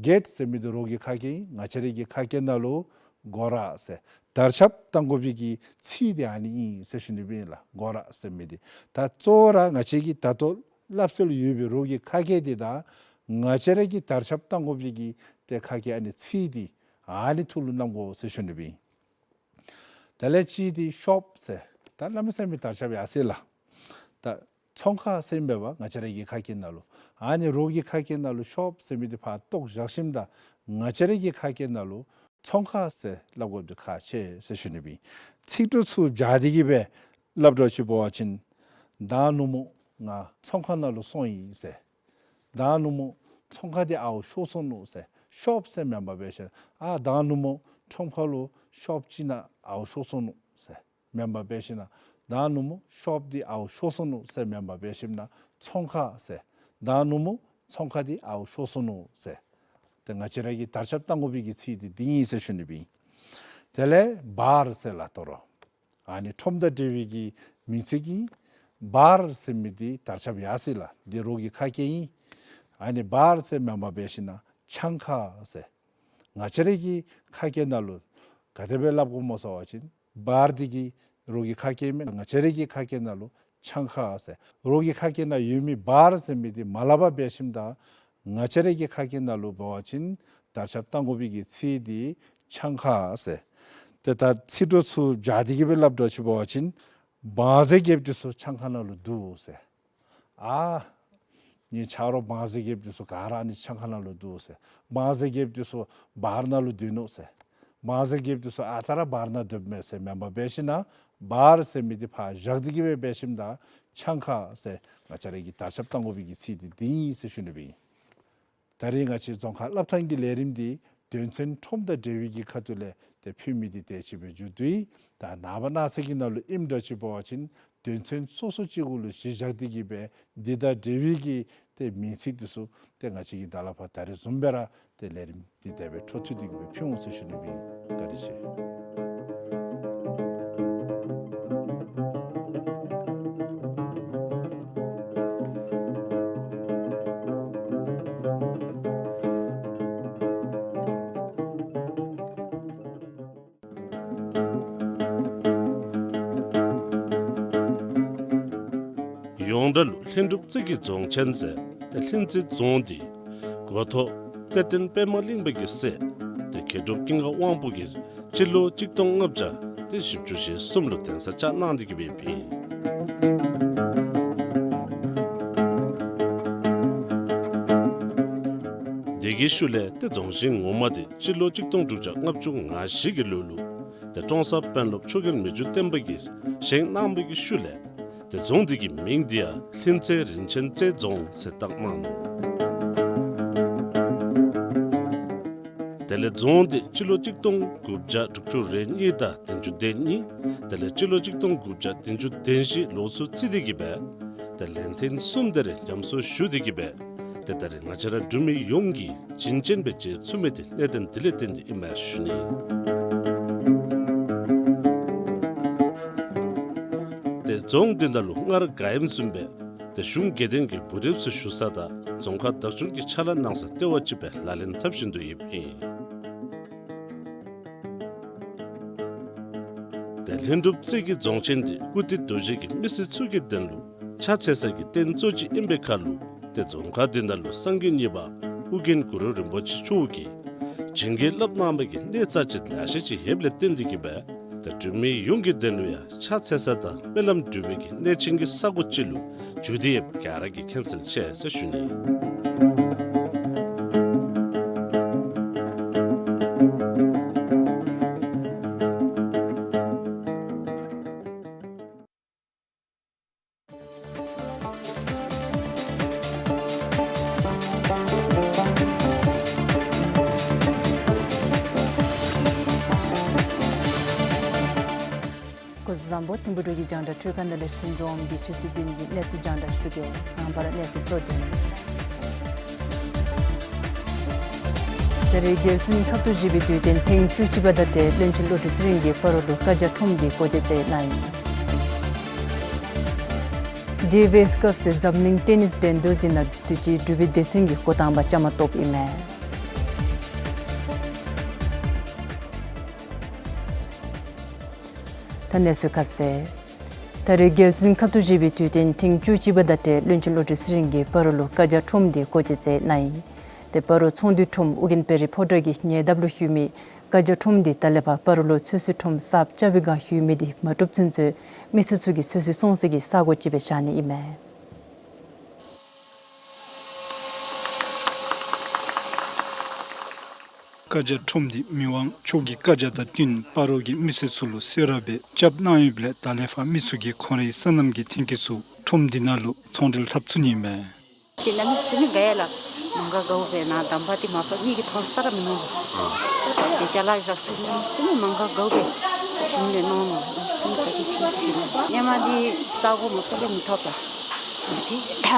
གེཊ་ཟེར་མི་འདི་རོགས་ཀྱི་ཁ་སྐད་ཨིན། ང་བཅས་ར་གི་ཁ་སྐད་ནང་ལུ་སྒོ་ར་ཟེར། དར་ཁྱབ་བཏང་དགོ་པའི་གི་ཚིག་འདི་ཨ་ནི་ཨིན་ཟེར་ཞུ་ནི་སྦེ་ཨིན་ལགས། གོ་ར་ཟེར་མི་འདི། ད་གཙོ་བོ་ར་ང་བཅས་ཀྱི་ད་ལྟོ་སླབ་སྲོལ་ཡོད་པའི་རོགས་ཀྱི་ཁ་སྐད་འདི་དང་ང་བཅས་ར་གི་དར་ཁྱབ་བཏང་དགོ་པའི་གི་ཏེ་ཁ་སྐད་ཨ་ནི་ཚིག་འདི་ཨ་ནི་ཐུགས་ལུ་བསྣམ་དགོ་ཟེར་ཞུ་ནི་སྦེ་ཨིན། དེ་ལས་གཅིག་འདི་ཤོབ་ཟེར། ད་གནམ་མེད་ས་མེད་དར་ཁྱབ་ཡར་སོ་ཡི་ལགས། ད་ཚོང་ཁང་ཟེར་མེད་པ་ང་བཅས་ར་གི་ཁ་སྐད་ནང་ལུ། ཨ་ནི་རོགས་ཀྱི་ཁ་སྐད་ནང་ལུ་ཤོབ་ཟེར་མི་འདི་ཕར་བཏོག་བཞག་ཞིནམ་ད་ང་བཅས་ར་གི་ཁ་སྐད་ནང་ལུ་ཚོང་ཁང་ཟེར་སླབ་དགོཔ་འདི་ཁག་ཆེ་ཟེར་ཞུ་ནི་སྦེ་ཨིན། ཚིག་གྲོགས་ཚུ་སྦྱར་ཏེ་གི་སྦེ་སླབ་དགོཔ་ཅིག་འབད་བ་ཅིན། མདང་ནུབ་མོ་ང་ཚོང་ཁང་ནང་ལུ་སོང་ཡི་ཟེར། མདང་ནུབ་མོ་ཚོང་ཁང་འདི་ཨརཝ་ཤོར་སོ་ནུག་ཟེར། ཤོབ་ཟེར་མེན་པར་འབད་ཞིནམ་ཨ་མདང་ནུབ་མོ་ཁྲོམ་ཁ་ལུ་ཤོབ་ཅིག་ནང་ཨརཝ་ཤོར་སོ་ནུག་ཟེར་མེན་པར་འབད་ཞིནམ་མདང་ནུབ་མོ་ཤོབ་འདི་ཨརཝ་ཤོར་སོ་ནུག་ཟེར་མེན་པར་འབད་ཞིནམ་ཚོང་ཁང་ཟེར། མདང་ནུབ་མོ་ཚོང་ཁང་འདི་ཨརཝ་ཤོར་སོ་ནུག་ཟེར། ཏེ་ང་བཅས་ར་གི་དར་ཁྱབ་བཏང་དགོ་པའི་གི་ཚིག་འདི་འདི་ཨིན་ཟེར་ཞུ་ནི་སྦེ་ཨིན། དེ་ལས་བཱར་ཟེར་ལགས། ད་རུང་ཨ་ནི་ཁྲོམ་དང་འབྲེལ་བའི་གི་མིང་ཚིག་ཨིན། བཱར་ཟེར་མི་འདི་དར་ཁྱབ་ཡར་སོ་ཡི་ལགས། འདི་རོགས་ཀྱི་ཁ་སྐད་ཨིན། ཨ་ནི་བཱར་ཟེར་མེན་པར་འབད་ཞིནམ་ཆང་ཁང་ཟེར། ང་བཅས་ར་གི་ཁ་སྐད་ནང་ལུ་ག་དེ་སྦེ་སླབ་དགོཔ་སྨོ་ཟེར་བ་ཅིན་བཱར་འདི་གི་རོགས་ཀྱི་ཁ་སྐད་མེན། ང་བཅས་ར་གི་ཁ་སྐད་ནང་ལུ་ཆང་ཁང་ཟེར། རོགས་ཀྱི་ཁ་སྐད་ནང་ཡོད་མི་བཱར་ཟེར་མི་འདི་མ་སླབ་པར་འབད་ཞིནམ་ད་ང་བཅས་ར་གི་ཁ་སྐད་ནང་ལུ་འབད་བ་ཅིན་དར་ཁྱབ་བཏང་དགོ་པའི་གི་ཚིག་འདི་ཆང་ཁང་ཟེར། ཏེ་ད་ཚིག་གྲོགས་ཚུ་སྦྱར་ཏེ་གི་སྦེ་སླབ་དགོཔ་ཅིག་འབད་བ་ཅིན་བང་མཛོད་རྒྱསཔ་འདི་ཚུ་ཆང་ཁང་ནང་ལུ་འདུག་ཟེར། ཨ་ངེའི་ཆ་རོགས་བང་མཛོད་རྒྱསཔ་འདི་ཚུ་ག་ར་ཨ་ནི་ཆང་ཁང་ནང་ལུ་འདུག་ཟེར། བང་མཛོད་རྒྱསཔ་འདི་ཚུ་བཱར་ནང་ལུ་སྡོད་ནུག་ཟེར། བང་མཛོད་རྒྱསཔ་འདི་ཚུ་ཨ་རྟག་ར་བཱར་ནང་སྡོདཔ་མས་ཟེར་མེན་པར་འབད་ཞིནམ་བཱར་ཟེར་མི་འདི་ཕར་བཞག་སྟེ་གི་སྦེ་འབད་ཞིནམ་ད་ཆང་ཁང་ཟེར་ང་བཅས་ར་གི་དར་ཁྱབ་བཏང་དགོ་པའི་གི་ཚིག་འདི་འདི་ཨིན་ཟེར་ཞུ་ནི་སྦེ་ཨིན། ད་རིས་ང་བཅས་རྫོང་ཁ་སླབ་ཐངས་ཀྱི་ལས་རིམ་འདི་དོན་ཚན་ཁྲོམ་དང་འབྲེལ་བའི་གི་ཁ་ཐུག་ལས་ཏེ་ཕུལ་མི་འདི་དེ་ཅིག་སྦེ་མཇུག་བསྡུ་ཡི། ད་ནངས་པ་གནངས་ཚེ་གི་ནང་ལུ་ཨིནམ་འདྲཝ་ཅིག་འབད་བ་ཅིན་དོན་ཚན་སོ་སོ་ཅིག་གུ་ལུ་གཞི་བཞག་སྟེ་གི་སྦེ་འདི་དང་འབྲེལ་བའི་གི་ཏེ་མིང་ཚིག་འདི་ཚུ་ཏེ་ང་བཅས་ཀྱིས་ད་ལས་ཕར་ད་རིས་བཟུམ་སྦེ་ར་ཏེ་ལས་རིམ་འདི་དེ་སྦེ་འཕྲོ་མཐུད་དེ་གི་སྦེ་ཕུལ་འོང་ཟེར་ཞུ་ནི་སྦེ་ཨིན། བཀའ་དྲིན་ཆེ། ཡོངས་གྲགས་ལུ་ལྷུན་གྲུབ་རྩེ་གི་རྫོང་ཆེན་ཟེར་ཏེ་ལྷུན་རྩེ་རྫོང་འདི་འགོ་ཐོག་གཏེར་སྟོན་པདྨ་གླིང་པ་གི་སྲས་ཏེ་མཁས་གྲུབ་ཀུན་དགའ་དབང་པོ་གིས་སྤྱི་ལོ་གཅིག་སྟོང་ལྔ་བརྒྱ་ཏེ་བཞི་བཅུ་ཞེ་གསུམ་ལུ་གདན་ས་བཅགས་གནང་སྟེ་གི་སྦེ་ཨིན། དེ་གི་ཤུལ་ལས་ཏེ་རྫོང་ཆེན་ངོ་མ་འདི་སྤྱི་ལོ་གཅིག་སྟོང་དྲུག་བརྒྱ་ལྔ་བཅུ་ང་བཞི་གི་ལོ་ལུ་ཏེ་ཀྲོང་གསར་དཔོན་སློབ་ཆོས་རྒྱལ་མི་འགྱུར་བརྟན་པ་གིས་བཞེངས་གནང་བའི་གི་ཤུལ་ལས་ཏེ་རྫོང་འདི་གི་མིང་འདི་ཡང་ལྷུན་རྩེ་རིན་ཆེན་རྩེ་རྫོང་ཟེར་བཏགས་གནང་ནུག། དེ་ལས་རྫོང་འདི་སྤྱི་ལོ་གཅིག་སྟོང་དགུ་བརྒྱ་དྲུག་ཅུ་རེ་གཉིས་དང་བདུན་ཅུ་དོན་གཉིས། དེ་ལས་སྤྱི་ལོ་གཅིག་སྟོང་དགུ་བརྒྱ་བདུན་ཅུ་དོན་བཞི་ལོ་ཚུ་རྩིས་ཏེ་གི་སྦེ་ཏེ་ལན་ཐེངས་གསུམ་དེ་རེ་ཉམས་གསོ་ཞུ་སྟེ་གི་སྦེ་ཏེ་ད་རིས་ང་བཅས་ར་འབྲུག་མི་ཡོངས་ཀྱིས་བྱིན་ཅན་སྦེ་མཇལ་ཚུགས་མི་འདི་གནད་དོན་འདི་ལས་བརྟེན་ཏེ་ཨིན་མས་ཞུ་ནི། ཏེ་རྫོང་འདི་ནང་ལུ་སྔར་ག་ཨིནམ་བཟུམ་སྦེ་ཏེ་གཞུང་དགེ་འདུན་གྱི་བུ་རབས་ཚུ་བཞུགས་ས་དང་རྫོང་ཁག་བདག་སྐྱོང་གི་ཕྱག་ལཱ་གནང་ས་ལྟེ་བ་ཅིག་སྦེ་ལག་ལེན་འཐབ་བཞིན་དུ་ཡོདཔ་ཨིན། ཏེ་ལྷུན་གྲུབ་རྩེ་གི་རྫོང་ཆེན་འདི་སྐུ་དེ་རྡོ་རྗེ་གི་མི་སེར་ཚུ་གི་དོན་ལུ་ཕྱག་འཚལ་ས་གི་རྟེན་གཙོ་ཅིག་ཨིན་པའི་ཁར་ལུ་ཏེ་རྫོང་ཁག་འདི་ནང་ལུ་སངས་རྒྱས་གཉིས་པ་ཨོ་རྒྱན་གུ་རུ་རིན་པོ་ཆེ་མཆོག་གིས་བྱིན་གྱིས་བརླབས་གནང་བའི་གི་གནས་རྩ་ཆེ་ལེ་ཤ་ཅིག་ཡོདཔ་ལས་བརྟེན་ཏེ་གི་སྦེ་ཏེ་འབྲུག་མི་ཡོངས་ཀྱི་དོན་ལུ་ཡང་ཕྱག་འཚལ་ས་དང་སྨོན་ལམ་འབུལ་བའི་གི་གནས་ཆེན་གྱི་ས་གོ་ཅིག་ལུ་གྱུར་ཏེ་ཡོདཔ་ག་ར་གིས་མཁྱེན་གསལ་ཆེ་ཟེར་ཞུ་ནི། སྐུ་གཟུགས་བཟང་པོ། ཐིམ་ཕུ་འབྲུག་གི་རྒྱང་བསྒྲགས་འཕྲུལ་ཁང་ནང་ལས་ཤིང་རྫོང་གི་ཆུ་ཚོད་བདུན་གྱི་གནས་ཚུལ་རྒྱང་བསྒྲགས་ཞུ་གེ། ཨང་པར་གནས་ཚུལ་གཙོ་དོན། ད་རེས་རྒྱལ་བཙུན་ཁབ་ཏུ་བཞེས་པའི་དུས་སྟོན་ཐེངས་བཅུ་གཅིག་པ་དང་འབྲེལ་བློན་ཆེན་བློ་གྲོས་ཚེ་རིང་གིས་སྤ་རོ་ལུ་བཀའ་རྒྱ་ཁྲོམ་གྱི་སྒོ་འབྱེད་མཛད་གནང་ཡི། ཌེ་ཝིས་ཀབ་ཟེར་འཛམ་གླིང་ཊེ་ནིས་འགྲན་བསྡུར་འདི་ནང་དུས་ཅི་འབྲུག་པའི་སྡེ་ཚན་གྱིས་འགོ་དང་པ་བཅའ་མར་གཏོགསཔ་ཨིན་མས། གནས་ཚུལ་ཁ་གསལ། ད་རེས་རྒྱལ་བཙུན་ཁབ་ཏུ་བཞེས་པའི་དུས་སྟོན་ཐེངས་བཅུ་གཅིག་པ་དང་འབྲེལ་བློན་ཆེན་བློ་གྲོས་ཚེ་རིང་གིས་སྤ་རོ་ལུ་བཀའ་རྒྱ་ཁྲོམ་འདི་སྒོ་འབྱེད་མཛད་གནང་ཡི། ཏེ་སྤ་རོ་ཚོང་འདུས་ཁྲོམ་ཨོ་རྒྱན་པེ་རི་ཕོ་བྲང་གི་ཉེ་འདབས་ལུ་ཡོད་མི་བཀའ་རྒྱ་ཁྲོམ་འདི་ད་ལས་ཕར་སྤ་རོ་ལུ་ཚོད་བསྲེ་ཁྲོམ་གསརཔ་རྐྱབ་པའི་བསྒང་ཡོད་མི་འདི་མ་གྲུབ་ཚུན་ཚོད་མི་སེར་ཚུ་གིས་ཚོད་བསྲེ་བཙོང་ས་གི་ས་སྒོ་ཅིག་སྦེ་བཞག་ནི་ཨིན་མས། བཀའ་རྒྱ་ཁྲོམ་འདི་མི་དབང་མཆོག་གི་བཀའ་རྒྱ་དང་བསྟུན་སྤ་རོ་གི་མི་སེར་ཚུ་ལུ་གསོལ་རས་སྦེ་རྐྱབ་གནང་ཡོདཔ་ལས་ད་ལས་ཕར་མི་ཚུ་གིས་ཁོང་རའི་སོ་ནམ་གྱི་ཐོན་སྐྱེད་ཚུ་ཁྲོམ་འདི་ནང་ལུ་ཚོང་འབྲེལ་འཐབ་ཚུགས་ནི་ཨིན་མས། དེ་ནང་མི་སེར་མི་དགའ་ཡ་ལགས། མ་དགའ་དགའཝ་སྦེ་ནཱ་དམ་པ་འདི་མ་པ་མིག་གིས་མཐོང་ས་ར་མིན་ནུག། དེ་ཅ་ལ་བཞག་ས་མི་སེར་མི་མ་དགའ་དགའཝ་སྦེ་ཞིནམ་ལས་གནང་ནུག། མི་སེར་མི་བཀའ་དྲིན་ཆེ་ཟེར་ཞུ་ནི། ཧེ་མ་འདི་ས་སྒོ་མ་པ་ལས་མི་ཐོབ་ལགས། ཅི་ད་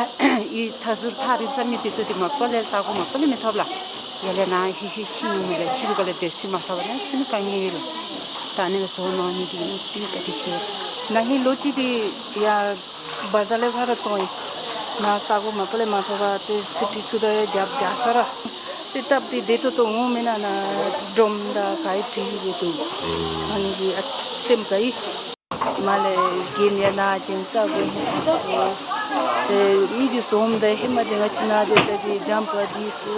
ཡུལ་མཐའ་ཟུར་ཐག་རིང་ས་མི་འདི་ཚུ་འདི་མ་པ་ལས་ས་སྒོ་མ་པ་ལས་མི་ཐོབ་ལགས། ཡར་ལས་ནཱ་ཧི་ཧི་ཕྱིན་ནི་མས་ལགས། ཕྱི་ལུ་ག་ལས་སྡོད་ས་མ་ཐོབ་ནི་སེམས་དཀའ་ངལ་ཡོད་ལགས། ད་ཨ་ནི་བཟོ་གནང་ནི་འདི་ནི་སེམས་བཀའ་དྲིན་ཆེ། ན་ཧིང་ལོ་གཅིག་འདི་ཡར་བ་ཛར་ལས་ཕར་ར་བཙོང་ཡི། ནཱ་ས་སྒོ་མ་པ་ལས་མ་ཐོབ་པར་ཏེ་ཚི་ཏི་ཚུ་ད་ཡར་རྒྱབ་རྒྱག་ས་ར། ཏེ་སྟབས་འདི་བདེ་ཏོག་ཏོ་འོང་མེན་ན། ནཱ་སྒྲོམ་དང་ག་ཡི་བྲིས་ཡི་འདུག། ཨ་ནི་འདི་ཨ་སེམས་དགའ་ཡི། མར་ལས་རྒན་ཡང་ནཱ་བྱོན་ས་དགོ་ཧིང་སངས་སོ། ཏེ་མི་འདི་ཚུ་འོངམ་ད་ཧེ་མ་དེ་ང་བཅས་ནཱ་སྡོད་ད་འདི་འགྲམ་པ་འདི་ཚུ་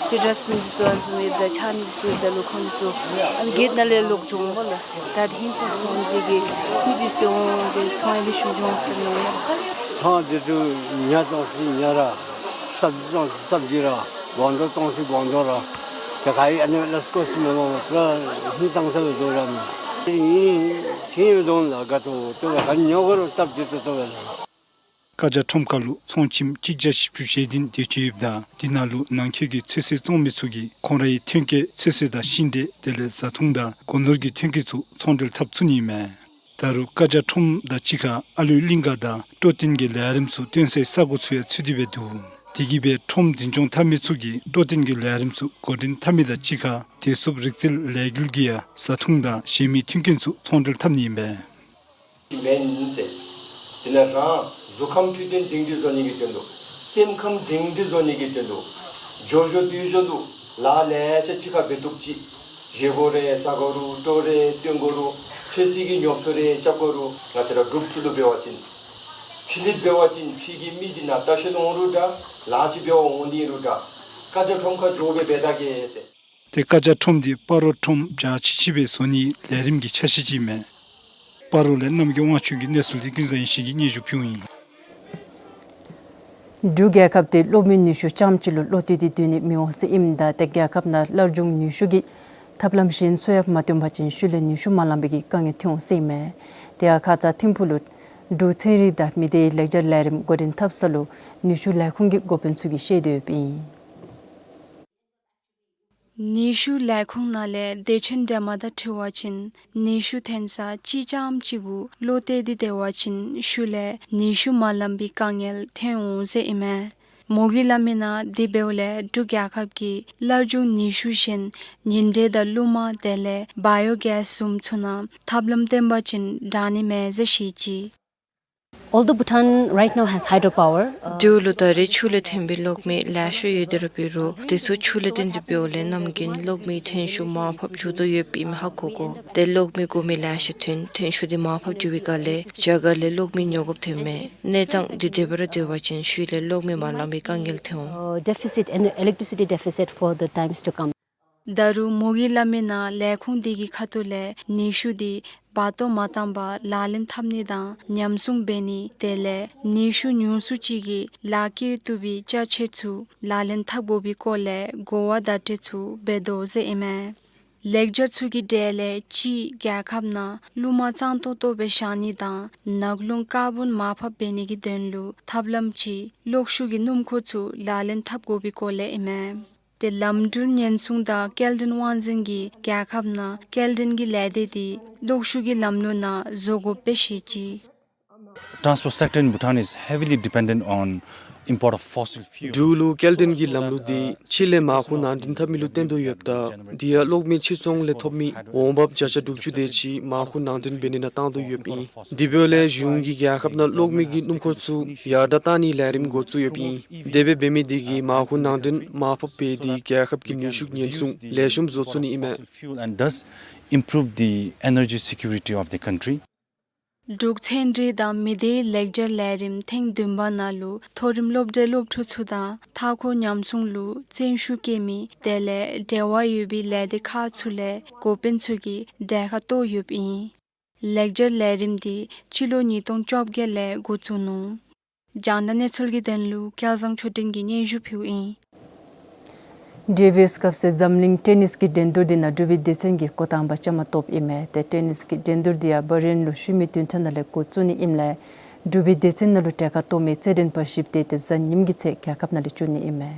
ཏེ་ཌསཊ་བིན་འདི་ཚུ་ཨ་ནི་ཚུ་མེདཔ་ད་ཆ་འདི་ཚུ་ཡོདཔ་ད་ལུ་ཁོང་འདི་ཚུ་ཨ་ནི་གེཊ་ནང་ལས་ལོག་འགྱོ་འོང་པ་ལགས། ད་ཧིང་སངས་སོ་འདི་གིས་མི་འདི་ཚུ་འོང་སྟེ་ཚོང་ཡང་ལེགས་ཤོམ་འགྱོ་འོང་ཟེར་མནོ་ཡི། ཚོང་འདི་ཚུ་ཉ་བཙོང་ས་ཉ་ར་སབ་ཇི་བཙོང་ས་སབ་ཇི་ར་སྒོང་རྡོག་བཙོང་ས་སྒོང་རྡོག་ར་ད་ག་ཡི་ཨ་ནི་ལས་སྐོར་སི་མི་མང་པ་ཧིང་སངས་ས་སྦེ་བཟོ་ར་མི་ཨིན། ཁྱེད་བཟོ་ལ་དགའ་ཏོག་ཏོ་བ་ག་ཉོ་ག་རུང་སྟབས་བདེ་ཏོག་ཏོ་བ་ལགས། བཀའ་རྒྱ་ཁྲོམ་ཁ་ལུ་ཚོང་ཁྱིམ་གཅིག་བརྒྱ་བཞི་བཅུ་ཞེ་བདུན་སྡོད་ཅི་ཡོདཔ་ད་དེ་ནང་ལུ་ནང་འཁོད་ཀྱི་ཚོད་བསྲེ་བཙོང་མི་ཚུ་གིས་ཁོང་རའི་ཐོན་སྐྱེད་ཚོད་བསྲེ་དང་ཤིང་འབྲས་དེ་ལས་བཟའ་འཐུང་དང་སྒོ་ནོར་གྱི་ཐོན་སྐྱེད་ཚུ་ཚོང་འབྲེལ་འཐབ་ཚུགས་ནི་ཨིན་མས། ད་རུང་བཀའ་རྒྱ་ཁྲོམ་དང་གཅིག་ཁར་ཨ་ལུའི་གླིང་ག་དང་སྤྲོ་སྟོན་གྱི་ལས་རིམ་ཚུ་སྟོན་སའི་ས་སྒོ་ཚུ་ཡང་ཚུད་དེ་སྦེ་འདུག། དེ་གིས་སྦེ་ཁྲོམ་འཛིན་སྐྱོང་འཐབ་མི་ཚུ་གིས་སྤྲོ་སྟོན་གྱི་ལས་རིམ་ཚུ་འགོ་འདྲེན་འཐབ་མི་དང་གཅིག་ཁར་བདེ་སྲུངཔ་རིག་རྩལ་ལས་འགུལ་གྱིས་ཡང་བཟའ་འཐུང་དང་གཞན་མི་མཐུན་རྐྱེན་ཚུ་ཚོང་འབྲེལ་འཐབ་ནི་ཨིན་པས། མེན་ཟེར། དེ་ལས་རང་གཟུགས་ཁམས་འཕྲོད་བསྟེན་སྒྲིང་སྒྲི་བཟོ་ནི་གི་དོན་ལུ། སེམས་ཁམས་སྒྲིང་སྒྲི་བཟོ་ནི་གི་དོན་ལུ། འགྱོ་འགྱོ་སྡོད་འགྱོ་ལུ་ལཱ་ལེ་ཤ་གཅིག་ཁར་འབད་དོ་ཅིག། བཞེས་སྒོ་རེ་བཟའ་དགོ་རུང་སྤྲོ་རེ་སྟོན་དགོ་རུང་ཚོད་བསྲེ་གི་ཉོ་ཚོང་རེ་རྐྱབ་དགོ་རུང་ང་བཅས་ར་གུ་རུབ་ཚུ་ལུ་འབད་བ་ཅིན། ཕྱི་ལས་འབད་བ་ཅིན་ཕྱི་གི་མི་འདི་ནཱ་ལྟ་བཤལ་འོང་རུང་འདྲ། ལཱ་ཅིག་འབད་བར་འོང་ནི་རུང་འདྲ། བཀའ་རྒྱ་ཁྲོམ་ཁར་འགྱོ་སྦེ་འབད་ད་གེ་ཟེར། ཏེ་བཀའ་རྒྱ་ཁྲོམ་འདི་སྤ་རོ་ཁྲོམ་འཇའ་ཆི་ཆི་སྦེ་བཟོ་ནིའི་ལས་རིམ་གྱི་ཆ་ཤས་ཅིག་ཨིན་མས། སྤ་རོ་ལས་རྣམ་རྒྱལ་དབང་ཕྱུག་གི་གནས་ཚུལ་འདི་ཀུན་བཟང་ཡེ་ཤེས་ཀྱིས་སྙན་ཞུ་ཕུལཝ་ཨིན། འབྲུག་རྒྱལ་ཁབ་འདི་གློག་མེ་ནུས་ཤུགས་རྐྱངམ་གཅིག་ལུ་བློ་གཏད་དེ་སྡོད་ནི་མི་འོང་ཟེར་ཨིནམ་ད་ཏེ་རྒྱལ་ཁབ་ནང་སླར་འབྱུང་ནུས་ཤུགས་ཀྱི་ཐབས་ལམ་གཞན་ཚུ་ཡང་མ་བཏོན་པ་ཅིན་ཤུལ་ལས་ནུས་ཤུགས་མ་ལང་པའི་གི་དཀའ་ངལ་ཐོན་འོང་ཟེར་ཨིན་མས། དེ་ཡང་ཁ་ཙ་ཐིམ་ཕུག་ལུ་འབྲུག་ཚན་རིག་དང་མི་སྡེའི་ལེགས་སྦྱར་ལས་རིམ་འགོ་འདྲེན་འཐབ་ས་ལུ་ནུས་ཤུགས་ལས་ཁུངས་ཀྱི་འགོ་དཔོན་ཚུ་གིས་བཤད་དོ་ཡོདཔ་ཨིན། ནུས་ཤུགས་ལས་ཁུངས་ནང་ལས་བདེ་ཆེན་སྒྲོལ་མ་དང་འཁྲིལ་བ་ཅིན་ནུས་ཤུགས་ཐོན་ས་གཅིག་རྐྱངམ་གཅིག་གུ་བློ་གཏད་དེ་སྡོད་པ་ཅིན་ཤུལ་ལས་ནུས་ཤུགས་མ་ལང་པའི་དཀའ་ངལ་ཐོན་འོང་ཟེར་ཨིན་མས། མོ་གིས་སླབ་མི་ནང་དེ་འབདཝ་ལས་འབྲུག་རྒྱལ་ཁབ་ཀྱིས་སླར་འབྱུང་ནུས་ཤུགས་གཞན་ཉིམ་དྲོད་དང་རླུང་མ་དེ་ལས་བའི་ཡོ་གེསི་བཟུམ་ཚུ་ནང་ཐབས་ལམ་བཏོན་པ་ཅིན་དྲག་ནི་མས་ཟེར་བཤད་ཅི། Although Bhutan right now has hydropower, uh, འབྲུག་ལུ་ད་རེས་ཆུ་ལས་ཐོན་པའི་གློག་མེ་ལེ་ཤ་ཡོད་དེ་ར་འབད་རུང་དེ་ཚུ་ཆུ་ལས་བཏོན་ཏེ་འབདཝ་ལས་གནམ་གིས་གློག་མེའི་ཐོན་ཤུགས་མར་ཕབ་འགྱོ་དོ་ཡོདཔ་ཨིནམ་ཧ་གོ་དགོ། ཏེ་གློག་མེ་དགོ་མི་ལེ་ཤ་ཐོན་ཐོན་ཤུགས་འདི་མར་ཕབ་འགྱོ་བའི་སྒང་ལས་རྒྱ་གར་ལས་གློག་མེ་ཉོ་དགོཔ་ཐོན་མས། གནས་སྟངས་འདི་དེ་སྦེ་ར་སྡོད་པ་ཅིན་ཤུལ་ལས་གློག་མེ་མ་ལང་པའི་དཀའ་ངལ་ཐོན་འོང་། uh, deficit and electricity deficit for the times to come. ད་རུང་མོ་གིས་སླབ་མི་ནང་ལས་ཁུངས་དེ་གི་ཁ་ཐུག་ལས་ནུས་ཤུགས་འདི་བར་སྟོང་མ་བཏང་པར་ལག་ལེན་འཐབ་ནི་དང་ཉམས་སྲུང་འབད་ནི་དེ་ལས་ནུས་ཤུགས་ཉུང་སུ་ཅིག་གིས་ལཱ་བཀོལ་བཏུབ་པའི་ཅ་ཆས་ཚུ་ལག་ལེན་འཐབ་དགོ་པའི་སྐོར་ལས་གོ་བ་བརྡ་སྤྲོད་ཚུ་འབད་དོ་ཟེར་ཨིན་མས། ལེགས་སྦྱར་ཚུ་གི་གྲས་ལས་གཅིག་རྒྱལ་ཁབ་ནང་རླུང་མ་གཙང་ཏོག་ཏོ་སྦེ་བཞག་ནི་དང་ནག་རླུང་ཀར་བཱོན་མར་ཕབ་འབད་ནི་གི་དོན་ལུ་ཐབས་ལམ་གཅིག་གློག་ཤུགས་ཀྱི་སྣུམ་འཁོར་ཚུ་ལག་ལེན་འཐབ་དགོ་པའི་སྐོར་ལས་ཨིན་མས། ཏེ་ལམ་འགྲུལ་ཉེན་སྲུང་དང་སྐྱེལ་འདྲེན་དབང་འཛིན་གྱིས་རྒྱལ་ཁབ་ནང་སྐྱེལ་འདྲེན་གྱི་ལས་སྡེ་འདི་གློག་ཤུགས་ཀྱི་ལམ་ལུགས་ནང་བཟོ་དགོཔ་སྦེ་བཤད་ཅི། Transport sector in Bhutan is heavily dependent on import of fossil fuel. འབྲུག་ལུ་སྐྱེལ་འདྲེན་གྱི་ལམ་ལུགས་འདི་ཕྱི་ལས་མར་ཁུ་ནང་འདྲེན་འཐབ་མི་ལུ་བརྟེན་དོ་ཡོདཔ་ད་དེ་ཡང་གློག་མེ་ཕྱིར་ཚོང་ལས་ཐོབ་མི་འོང་འབབ་བརྒྱ་ཆ་དྲུག་ཅུ་དེ་ཅིག་མར་ཁུ་ནང་འདྲེན་འབད་ནི་ནང་བཏང་དོ་ཡོདཔ་ཨིན། དེ་འབདཝ་ལས་གཞུང་གིས་རྒྱལ་ཁབ་ནང་གློག་མེ་གི་སྣུམ་འཁོར་ཚུ་ཡར་དྲག་བཏང་ནིའི་ལས་རིམ་འགོ་བཙུགས་ཡོདཔ་ཨིན། དེ་སྦེ་འབད་མི་དེ་གིས་མར་ཁུ་ནང་འདྲེན་མར་ཕབ་འབད་དེ་རྒྱལ་ཁབ་ཀྱི་ནུས་ཤུགས་ཉེན་སྲུང་ལེགས་ཤོམ་བཟོ་ཚུགས་ནི་ཨིན་མས། Fossil fuel and thus improve the energy security of the country. འབྲུག་ཚན་རིག་དང་མི་སྡེའི་ལེགས་སྒྱུར་ལས་རིམ་ཐེངས་བདུན་པ་ནང་ལུ་མཐོ་རིམ་སློབ་གྲྭའི་སློབ་ཕྲུག་ཚུ་དང་མཐའ་འཁོར་ཉམས་སྲུང་ལུ་བརྩོན་ཤུགས་བསྐྱེད་མི་དེ་ལས་འབྲེལ་བ་ཡོད་པའི་ལས་སྡེ་ཁག་ཚུ་ལས་འགོ་དཔོན་ཚུ་གིས་གྲལ་ཁར་གཏོགས་ཡོདཔ་ཨིན། ལེགས་སྒྱུར་ལས་རིམ་འདི་སྤྱི་ལོ་ཉིས་སྟོང་བཅོ་བརྒྱད་ལས་འགོ་བཙུགས་ནུག། རྒྱང་བསྒྲགས་གནས་ཚུལ་གྱི་དོན་ལུ་སྐལ་བཟང་ཆོས་སྒྲོན་གྱིས་སྙན་ཞུ་ཕུལཝ་ཨིན། ཌེ་ཝིས་ཀབ་ཟེར་འཛམ་གླིང་ཊེ་ནིས་ཀྱི་འགྲན་བསྡུར་འདི་ནང་འབྲུག་པའི་སྡེ་ཚན་གྱིས་འགོ་དང་པ་བཅའ་མར་གཏོགསཔ་ཨིན་མས། ཏེ་ཊེ་ནིས་ཀྱི་འགྲན་བསྡུར་འདི་ཡང་བྷ་རེན་ལུ་ཤུལ་མའི་བདུན་ཕྲག་ནང་ལས་འགོ་བཙུགས་ནི་ཨིནམ་ལས་འབྲུག་པའི་སྡེ་ཚན་ནང་ལུ་གྲལ་ཁར་གཏོགས་མི་རྩེད་འགྲན་པ་བཞི་སྦེ་ཏེ་གཟའ་ཉིམ་གི་ཚེ་རྒྱལ་ཁབ་ནང་ལས་བྱོན་ནི་ཨིན་མས།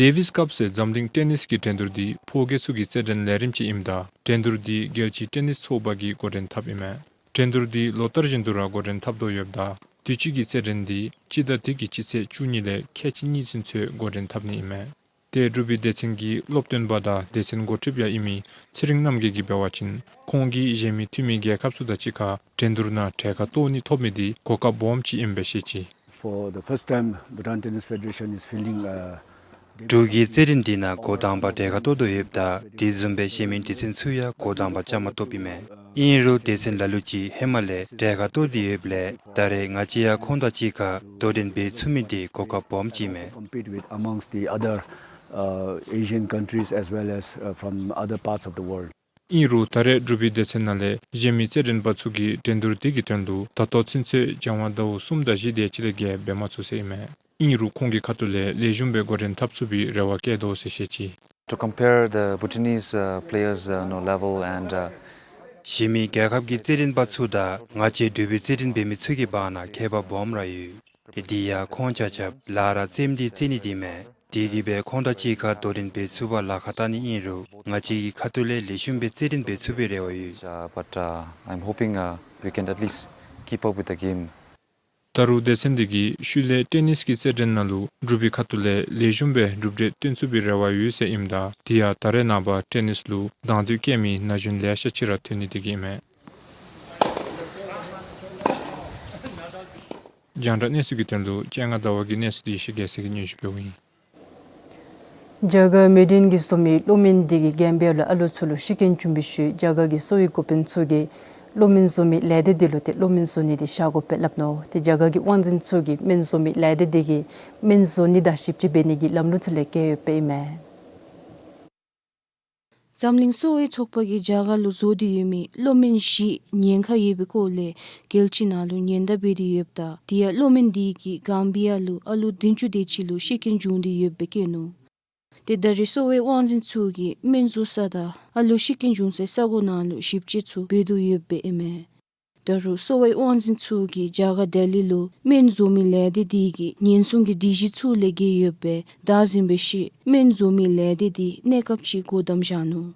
ཌེ་ཝིས་ཀབ་ཟེར་འཛམ་གླིང་ཊེ་ནིས་ཀྱི་འགྲན་བསྡུར་འདི་ཕོ་སྐྱེས་ཚུ་གི་རྩེད་འགྲན་ལས་རིམ་ཅིག་ཨིནམ་ད་འགྲན་བསྡུར་འདི་རྒྱལ་སྤྱིའི་ཊེ་ནིས་ཚོགས་པ་གིས་འགོ་འདྲེན་འཐབ་ཨིན་མས། འགྲན་བསྡུར་འདི་ལོ་ལྟར་བཞིན་དུ་ར་འགོ་འདྲེན་འཐབ་དོ་ཡོདཔ་ད་དུས་ཅི་གི་རྩེད་འགྲན་འདི་སྤྱི་ཟླ་འདི་གི་སྤྱི་ཚེས་བཅུ་གཉིས་ལས་ཁལ་གཅིག་གཉིས་ཚུན་ཚོད་འགོ་འདྲེན་འཐབ་ནི་ཨིན་མས། ཏེ་འབྲུག་པའི་སྡེ་ཚན་གྱི་སློབ་སྟོན་པ་དང་སྡེ་ཚན་འགོ་ཁྲིདཔ་ཡང་ཨིན་མི་ཚེ་རིང་རྣམ་རྒྱལ་གྱིས་འབད་བ་ཅིན་ཁོང་གིས་གཞན་མི་འཐུས་མི་རྒྱལ་ཁབ་ཚུ་དང་གཅིག་ཁར་འགྲན་བསྡུར་ནང་གྲལ་ཁར་གཏོགས་ནི་ཐོབ་མི་འདི་གོ་སྐབས་སྦོམ་ཅིག་ཨིནམ་སྦེ་བཤད་ཅི། For the first time, Bhutan Tennis Federation is fielding, uh, འབྲུག་གི་རྩེད་འགྲན་འདི་ནང་འགོ་དང་པ་གྲལ་ཁར་གཏོགས་དོ་ཡོདཔ་ད་དེ་བཟུམ་སྦེ་གཞན་མི་སྡེ་ཚན་ཚུ་ཡང་འགོ་དང་པ་བཅའ་མར་གཏོགསཔ་ཨིན་མས། ཨིན་རུང་སྡེ་ཚན་ལ་ལུ་ཅིག་ཧེ་མ་ལས་གྲལ་ཁར་གཏོགས་ཏེ་ཡོདཔ་ལས་ད་རེས་ང་བཅས་ཡང་ཁོང་དང་གཅིག་ཁར་དོ་འགྲན་འབད་ཚུགས་མི་འདི་གོ་སྐབས་སྦོམ་ཅིག་ཨིན་མས། Compete with amongst the other, uh, Asian countries as well as, uh, from other parts of the world. ཨིན་རུང་ད་རེས་འབྲུག་པའི་སྡེ་ཚན་ནང་ལས་གཞན་མི་རྩེད་འགྲན་པ་ཚུ་གིས་འགྲན་བསྡུར་འདི་གི་དོན་ལུ་ད་ལྟོ་ཚུན་ཚོད་སྦྱང་བ་ཟླཝ་གསུམ་དང་བཞི་དེ་ཅིག་ལས་བརྒལ་འབད་མ་ཚུགས་ཟེར་ཨིན་མས། ཨིན་རུང་ཁོང་གི་ཁ་ཐུག་ལས་ལེགས་ཤོམ་སྦེ་འགོ་འདྲེན་འཐབ་ཚུགས་པའི་རེ་བ་བསྐྱེད་དོ་ཟེར་བཤད་ཅི། To compare the Bhutanese, uh, players', uh, you know, level and, uh, གཞན་མི་རྒྱལ་ཁབ་ཀྱི་རྩེད་འགྲན་པ་ཚུ་དང་ང་བཅས་འབྲུག་པའི་རྩེད་འགྲན་འབད་མི་ཚུ་གི་བར་ན་ཁྱད་པར་སྦོམ་ར་ཡོད། ཏེ་འདི་ཡང་ཁོང་ཆ་ཁྱབ་ལག་ར་རྩེདམོ་འདི་རྩེ་ནི་འདི་མས། དེ་འདི་སྦེ་ཁོང་དང་གཅིག་ཁར་དོ་འགྲན་འབད་ཚུགས་པར་ལཱ་ཁག་བལྟ་ནི་ཨིན་རུང་ང་བཅས་ཀྱི་ཁ་ཐུག་ལས་ལེགས་ཤོམ་སྦེ་རྩེད་འགྲན་འབད་ཚུགས་པའི་རེ་བ་ཡོད། Uh, but, uh, I'm hoping, uh, we can at least keep up with the game. ད་རུང་སྡེ་ཚན་འདི་གིས་ཤུལ་ལས་ཊེ་ནིས་ཀྱི་རྩེད་འགྲན་ནང་ལུ་འབྲུག་པའི་ཁ་ཐུག་ལས་ལེགས་ཤོམ་སྦེ་གྲུབ་འབྲས་སྟོན་ཚུགས་པའི་རེ་བ་ཡོད་ཟེར་ཨིནམ་ད་དེ་ཡང་ད་རེས་ནངས་པ་ཊེ་ནིས་ལུ་དང་འདོད་བསྐྱེད་མི་ན་གཞོན་ལེ་ཤ་ཅིག་ར་ཐོན་ནི་འདི་གིས་ཨིན་མས། རྒྱང་བསྒྲགས་གནས་ཚུལ་གྱི་དོན་ལུ་སྤྱན་སྔ་ཟླ་བ་གི་གནས་ཚུལ་འདི་ཡེ་ཤེས་རྒྱལ་མཚན་གྱིས་སྙན་ཞུ་འབདཝ་ཨིན། རྒྱ་གར་མེ་ཌིན་གྱིས་བཟོ་མི་གློག་མེ་འདི་གིས་གྷམ་བི་ཡ་ལུ་ཨ་ལུ་ཚུ་ལུ་ཤི་རྐྱེན་བྱུང་བའི་ཤུལ་རྒྱ་གར་གྱི་གསོ་བའི་འགོ་དཔོན་ཚུ་གིས་གློག་སྨན་བཟོ་མི་ལས་སྡེ་འདི་ལུ་ཏེ་གློག་སྨན་བཟོ་ནི་འདི་བཞག་དགོ་པས་སླབ་ནུག། ཏེ་རྒྱ་གར་གྱི་དབང་འཛིན་ཚུ་གིས་སྨན་བཟོ་མི་ལས་སྡེ་འདི་གིས་སྨན་བཟོ་ནི་དང་ཞིབ་དཔྱད་འབད་ནི་གི་ལམ་ལུགས་ཚུ་ལས་བཀལ་ཡོདཔ་ཨིན་མས། འཛམ་གླིང་གསོ་བའི་ཚོགས་པ་གིས་རྒྱ་གར་ལུ་བཟོ་སྟེ་ཡོད་མི་གློག་སྨན་བཞི་ཉེན་ཁ་ཡོད་པའི་སྐོར་ལས་རྒྱལ་སྤྱི་ནང་ལུ་ཉེན་བརྡ་འབད་དེ་ཡོདཔ་ད་དེ་ཡང་གློག་སྨན་འདི་གིས་གྷམ་བི་ཡ་ལུ་ཨ་ལུ་བདུན་ཅུ་དེ་ཅིག་ལུ་ཤི་རྐྱེན་བྱུང་སྟེ་ཡོདཔ་སྦེ་བཀོད་ནུག། ཏེ་ད་རེས་གསོ་བའི་དབང་འཛིན་ཚུ་གིས་སྨན་བཟོ་ས་དང་ཨ་ལུ་ཤི་རྐྱེན་བྱུང་སའི་ས་གོ་ནང་ལུ་ཞིབ་དཔྱད་ཚུ་འབད་དོ་ཡོདཔ་ཨིན་མས། ད་རུང་གསོ་བའི་དབང་འཛིན་ཚུ་གིས་རྒྱ་གར་ལྡི་ལི་ལུ་སྨན་བཟོ་མི་ལས་སྡེ་འདི་གིས་ཉེན་སྲུང་གི་སྒྲིག་གཞི་ཚུ་ལས་འགལ་ཡོདཔ་སྦེ་བདའ་ཟུན་འབད་ཞིནམ་སྨན་བཟོ་མི་ལས་སྡེ་འདི་གནས་སྐབས་ཅིག་སྒོ་བསྡམས་བཞག་ནུག།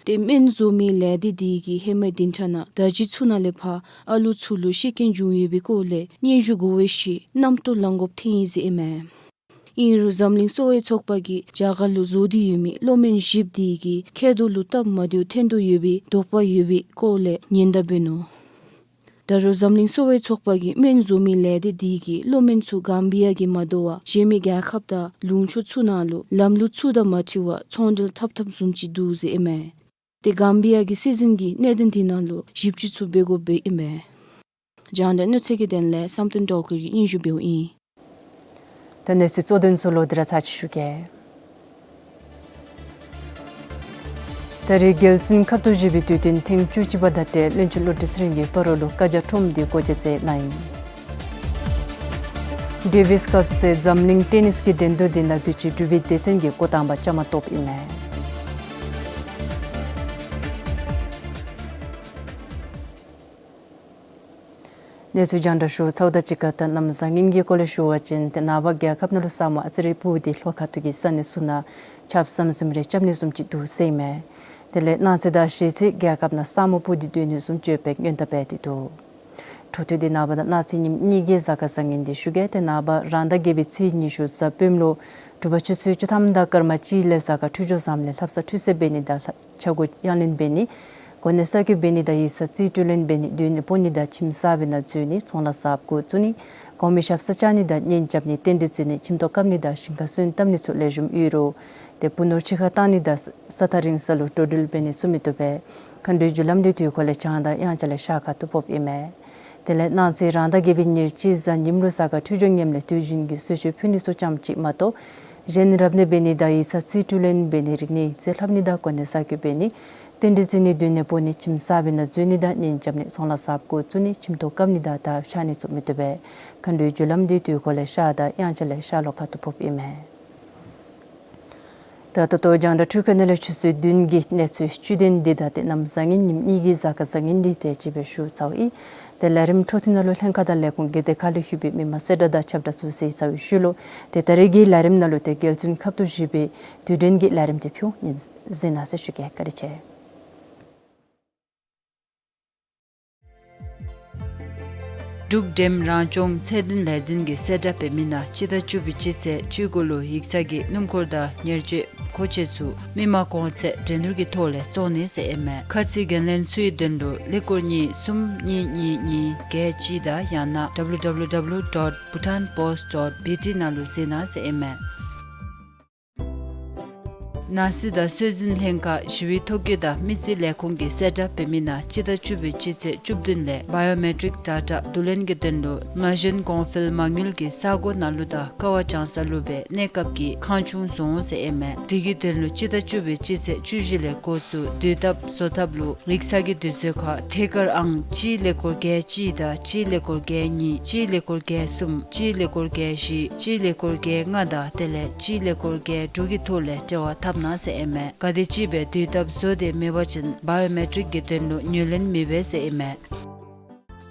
ཏེ་སྨན་བཟོ་མི་ལས་སྡེ་འདི་གིས་ཧེ་མའི་བདུན་ཕྲག་ནང་ཟླ་གཅིག་ཚུ་ནང་ལས་ཕར་ཨ་ལུ་ཚུ་ལུ་ཤི་རྐྱེན་བྱུང་ཡོད་པའི་སྐོར་ལས་སྙན་ཞུ་གོ་བའི་ཤུལ་རྣམ་རྟོག་ལང་དགོཔ་ཐོན་ཡི་ཟེར་ཨིན་མས། ཨིན་རུང་འཛམ་གླིང་གསོ་བའི་ཚོགས་པ་གིས་རྒྱ་གར་ལུ་བཟོ་སྟེ་ཡོད་མི་གློག་སྨན་བཞི་འདི་གིས་མཁལ་རྡོག་ལུ་སྟབས་མ་བདེཝ་ཐོན་དོ་ཡོད་པའི་དོགས་པ་ཡོད་པའི་སྐོར་ལས་ཉེན་བརྡ་འབད་ནུག། ད་རུང་འཛམ་གླིང་གསོ་བའི་ཚོགས་པ་གིས་སྨན་བཟོ་མི་ལས་སྡེ་འདི་གིས་གློག་སྨན་ཚུ་གྷམ་བི་ཡ་གིས་མ་དོ་བར་གཞན་མི་རྒྱལ་ཁབ་དང་ལུང་ཕྱོགས་ཚུ་ནང་ལུ་ལམ་ལུགས་ཚུ་དང་མ་འཁྲིལ་བར་ཚོང་འབྲེལ་འཐབ་འཐབཔ་བཟུམ་ཅིག་འདུག་ཟེར་ཨིན་མས། ཏེ་གྷམ་བི་ཡ་གི་སྲིད་འཛིན་གྱིས་གནད་དོན་འདི་ནང་ལུ་ཞིབ་དཔྱད་ཚུ་འབད་དགོཔ་སྦེ་ཨིན་མས། རྒྱང་བསྒྲགས་གནས་ཚུལ་གྱི་དོན་ལས་བསམ་གཏན་སྒྲོལ་དཀར་གྱིས་སྙན་ཞུ་འབདཝ་ཨིན། ད་གནས་ཚུལ་གཙོ་དོན་ཚུ་ལོག་སྟེ་ར་ཚར་ཅིག་ཞུ་གེ། ད་རེས་རྒྱལ་བཙུན་ཁབ་ཏུ་བཞེས་པའི་དུས་སྟོན་ཐེངས་བཅུ་གཅིག་པ་དང་འབྲེལ་བློན་ཆེན་བློ་གྲོས་ཚེ་རིང་གིས་སྤ་རོ་ལུ་བཀའ་རྒྱ་ཁྲོམ་འདི་སྒོ་འབྱེད་མཛད་གནང་ཡི། ཌེ་ཝིས་ཀབ་ཟེར་འཛམ་གླིང་ཊེ་ནིས་ཀྱི་འགྲན་བསྡུར་འདི་ནང་དུས་ཅི་འབྲུག་པའི་སྡེ་ཚན་གྱིས་འགོ་དང་པ་བཅའ་མར་གཏོགསཔ་ཨིན་མས། གནས་ཚུལ་རྒྱང་བསྒྲགས་ཞུ་ཚརཝ་དང་གཅིག་ཁར་ད་གནམ་བཟང་ངན་གྱི་སྐོར་ལས་ཞུ་བ་ཅིན་ཏེ་ནངས་པ་རྒྱལ་ཁབ་ནང་ལུ་ས་སྨུག་ཨ་ཙི་རེ་སྤུབས་ཏེ་ལྷོ་ཁ་ཐུག་གི་ས་གནས་ཚུ་ནང་ཆརཔ་ཟམ་ཟིམ་རེ་རྐྱབ་ནི་བཟུམ་ཅིག་འདུག་ཟེར་ཨིན་མས། དེ་ལས་གནངས་ཚེ་དང་གཞེས་ཚེ་རྒྱལ་ཁབ་ནང་ས་སྨུག་སྤུབས་ཏེ་སྡོད་ནི་བཟུམ་ཅིག་ཡོདཔ་སྦེ་སྔོན་བརྡ་འབད་དེ་འདུག། འཕྲོ་མཐུད་དེ་ནངས་པ་དང་གནངས་ཚེ་ཉིནམ་གཉིས་ཀྱི་གཟའ་སྐར་བཟང་ངན་འདི་ཞུ་གེ། ཏེ་ནངས་པ་རང་ཟླ་བརྒྱད་པའི་ཚེས་ཉི་ཤུ་གཟའ་སྤེནམ་ལུ་དྲོ་པ་ཆུ་ཚོད་བཅུ་ཐམ་དང་སྐར་མ་གཅིག་ལས་གཟའ་སྐར་འཕྲོད་སྦྱོར་བཟངམ་ལས་ལྷ་བསངས་འཁྲུལ་སེལ་འབད་ནི་དང་ལྷ་ཆ་བགོ་གཡང་ལེན་འབད་ནི། གོ་གནས་གསར་བསྐོ་འབད་ནི་དང་ཡིག་ཚང་རྩིས་སྤྲོད་ལེན་འབད་ནི། སྡོད་གནས་སྤོ་ནི་དང་ཁྱིམ་གསར་པའི་ནང་འཛུལ་ནི། ཚོང་ལཱ་གསརཔ་འགོ་བཙུགས་ནི། གོང་མའི་ཞབས་སར་བཅར་ནི་དང་གཉེན་རྐྱབ་ནི་རྟེན་འབྲེལ་བརྩི་ནི་ཁྱིམ་ཐོག་བཀབ་ནི་དང་ཞིང་ཁ་སོན་བཏབ་ནི་ཚུ་ལེགས་ཤོམ་ཡོད་རུང་ཏེ་བུ་ནོར་ཕྱི་ཁར་བཏང་ནི་དང་ས་ཐག་རིང་ས་ལུ་འགྲོ་འགྲུལ་འབད་ནི་ཚུ་མི་བཏུབ་པས། མཁའ་འགྲོའི་རྒྱུ་ལམ་འདི་དུས་འཁོར་ལས་བྱང་དང་དབྱངས་འཆར་ལས་ཤར་ཁ་ཐུག་ཕོགཔ་ཨིན་མས། དེ་ལས་གནངས་ཚེ་རང་ཟླ་བརྒྱད་པའི་ཉེར་གཅིག་གཟའ་ཉིམ་ལུ་ས་ག་འཕྲོད་སྦྱོར་ངནམ་ལས་དུས་རྒྱུན་གྱི་གསོལ་མཆོད་ཕུལ་ནི་ཚུ་ཙམ་ཅིག་མ་གཏོགས་གཞན་རབ་གནས་འབད་ནི་དང་ཡིག་ཚང་རྩིས་སྤྲོད་ལེན་འབད་ནི་རིག་གནས་ཡིག་རྩིས་ལྷབ་ནི་དང་གོ་གནས་གསར་བསྐོ་འབད་ནི་རྟེན་འབྲེལ་བརྩི་ནི་མདུན་ནས་འབོ་ནི་ཁྱིམ་གསར་པའི་ནང་འཛུལ་ནི་དང་གཉེན་རྐྱབ་ནི་ཚོང་ལཱ་གསརཔ་འགོ་བཙུགས་ནི་ཁྱིམ་ཐོག་བཀབ་ནི་དང་དར་ཁྱབ་ནི་ཚུ་མི་བཏུབ་པས། མཁའ་འགྲོའི་རྒྱུ་ལམ་འདི་དུས་འཁོར་ལས་ཤར་དང་དབྱངས་འཆར་ལས་ཤར་ལྷོ་ཁ་ཐུག་ཕོགཔ་ཨིན་མས། ད་ད་ལྟོ་རྒྱང་བསྒྲགས་འཕྲུལ་ཁང་ནང་ལས་ཆུ་ཚོད་བདུན་གྱི་གནས་ཚུལ་བཅུད་དོན་འདི་དང་དེ་གནམ་བཟང་ངན་ཉིནམ་གཉིས་ཀྱི་གཟའ་སྐར་བཟང་ངན་འདི་དེ་ཅིག་སྦེ་ཞུ་ཚརཝ་ཨིན། ཏེ་ལས་རིམ་འཕྲོ་མཐུད་ནང་ལུ་ལྷན་ཁག་དང་ལས་ཁུངས་སྒེར་སྡེ་ཁག་ལས་ལྷོད་པའི་མི་མང་གསལ་བསྒྲགས་དང་ཁྱབ་བསྒྲགས་ཚུ་གཟིགས་ཚར་བའི་ཤུལ་ལུ་ཏེ་ད་རེས་ཀྱི་ལས་རིམ་ནང་ལུ་ཏེ་རྒྱལ་བཙུན་ཁབ་ཏུ་བཞེས་པའི་དུས་དྲན་གྱི་ལས་རིམ་དེ་ཕུལ་ནི་ཨིན། གཟིགས་གནང་ཟེར་ཞུ་གེ། བཀའ་དྲིན་ཆེ། འབྲུག་འགྲེམ་རང་སྐྱོང་ཚད་ལྡན་ལས་འཛིན་གྱིས་གསལ་བསྒྲགས་འབད་མི་ནང་སྤྱི་ཟླ་བཅུ་པའི་སྤྱི་ཚེས་བཅུ་དགུ་ལུ་ཡིག་ཚང་གི་སྣུམ་འཁོར་དང་ཉེར་སྤྱོད་མཁོ་ཆས་ཚུ་མི་མང་གོང་ཚད་འགྲན་བསྡུར་གྱི་ཐོག་ལས་བཙོང་ནི་ཟེར་ཨིན་མས། ཁ་གསལ་འགན་ལེན་ཚུའི་དོན་ལུ་ཀླད་ཀོར་གཉིས་གསུམ་གཉིས་གཉིས་གཉིས་བརྒྱད་གཅིག་དང་ཡང་ན་W W W dot bhutanpost dot B T ནང་ལུ་གཟིགས་གནང་ཟེར་ཨིན་མས། ནང་སྲིད་དང་སྲོལ་འཛིན་ལྷན་ཁག་ཞི་བའི་ཐོ་བཀོད་དང་མི་རྩིས་ལས་ཁུངས་ཀྱིས་གསལ་བསྒྲགས་འབད་མི་ནང་སྤྱི་ཟླ་བཅུ་པའི་སྤྱི་ཚེས་བཅུ་བདུན་ལས་བཱ་ཡོ་མེ་ཊིཀ་ཌེ་ཊ་བསྡུ་ལེན་གྱི་དོན་ལུ་ན་གཞོན་གོང་འཕེལ་མ་དངུལ་གྱི་ས་གོ་ནང་ལུ་དང་ཀ་བ་བྱང་ས་ལུ་སྦེ་གནས་སྐབས་ཀྱི་ཁང་ཆུང་བཟོ་འོང་ཟེར་ཨིན་མས། དེ་གི་དོན་ལུ་སྤྱི་ཟླ་བཅུ་པའི་སྤྱི་ཚེས་བཅུ་བཞི་ལས་འགོ་བཙུགས་དུས་བཏབ་བཟོ་ཐབས་ལུ་ཡིག་ཚང་གི་དུས་ཚོད་ཁར་ཐད་ཀར་ཨང་གཅིག་ཀླད་ཀོར་བརྒྱད་གཅིག་དང་གཅིག་ཀླད་ཀོར་བརྒྱད་གཉིས་གཅིག་ཀླད་ཀོར་བརྒྱད་གསུམ་གཅིག་ཀླད་ཀོར་བརྒྱད་བཞི་གཅིག་ཀླད་ཀོར་བརྒྱད་ལྔ་དང་དེ་ལས་གཅིག་ཀླད་ཀོར་བརྒྱད་དྲུག་གི་ཐོག་ལས་འབྲེལ་བ་འཐབ་གནང་ཟེར་ཨིན་མས། ག་དེ་ཅིག་སྦེ་དུས་བཏབ་བཟོ་སྟེ་མེད་པ་ཅིན་བཱ་ཡོ་མེ་ཊིཀ་གི་དོན་ལུ་ངོས་ལེན་མི་འབད་ཟེར་ཨིན་མས།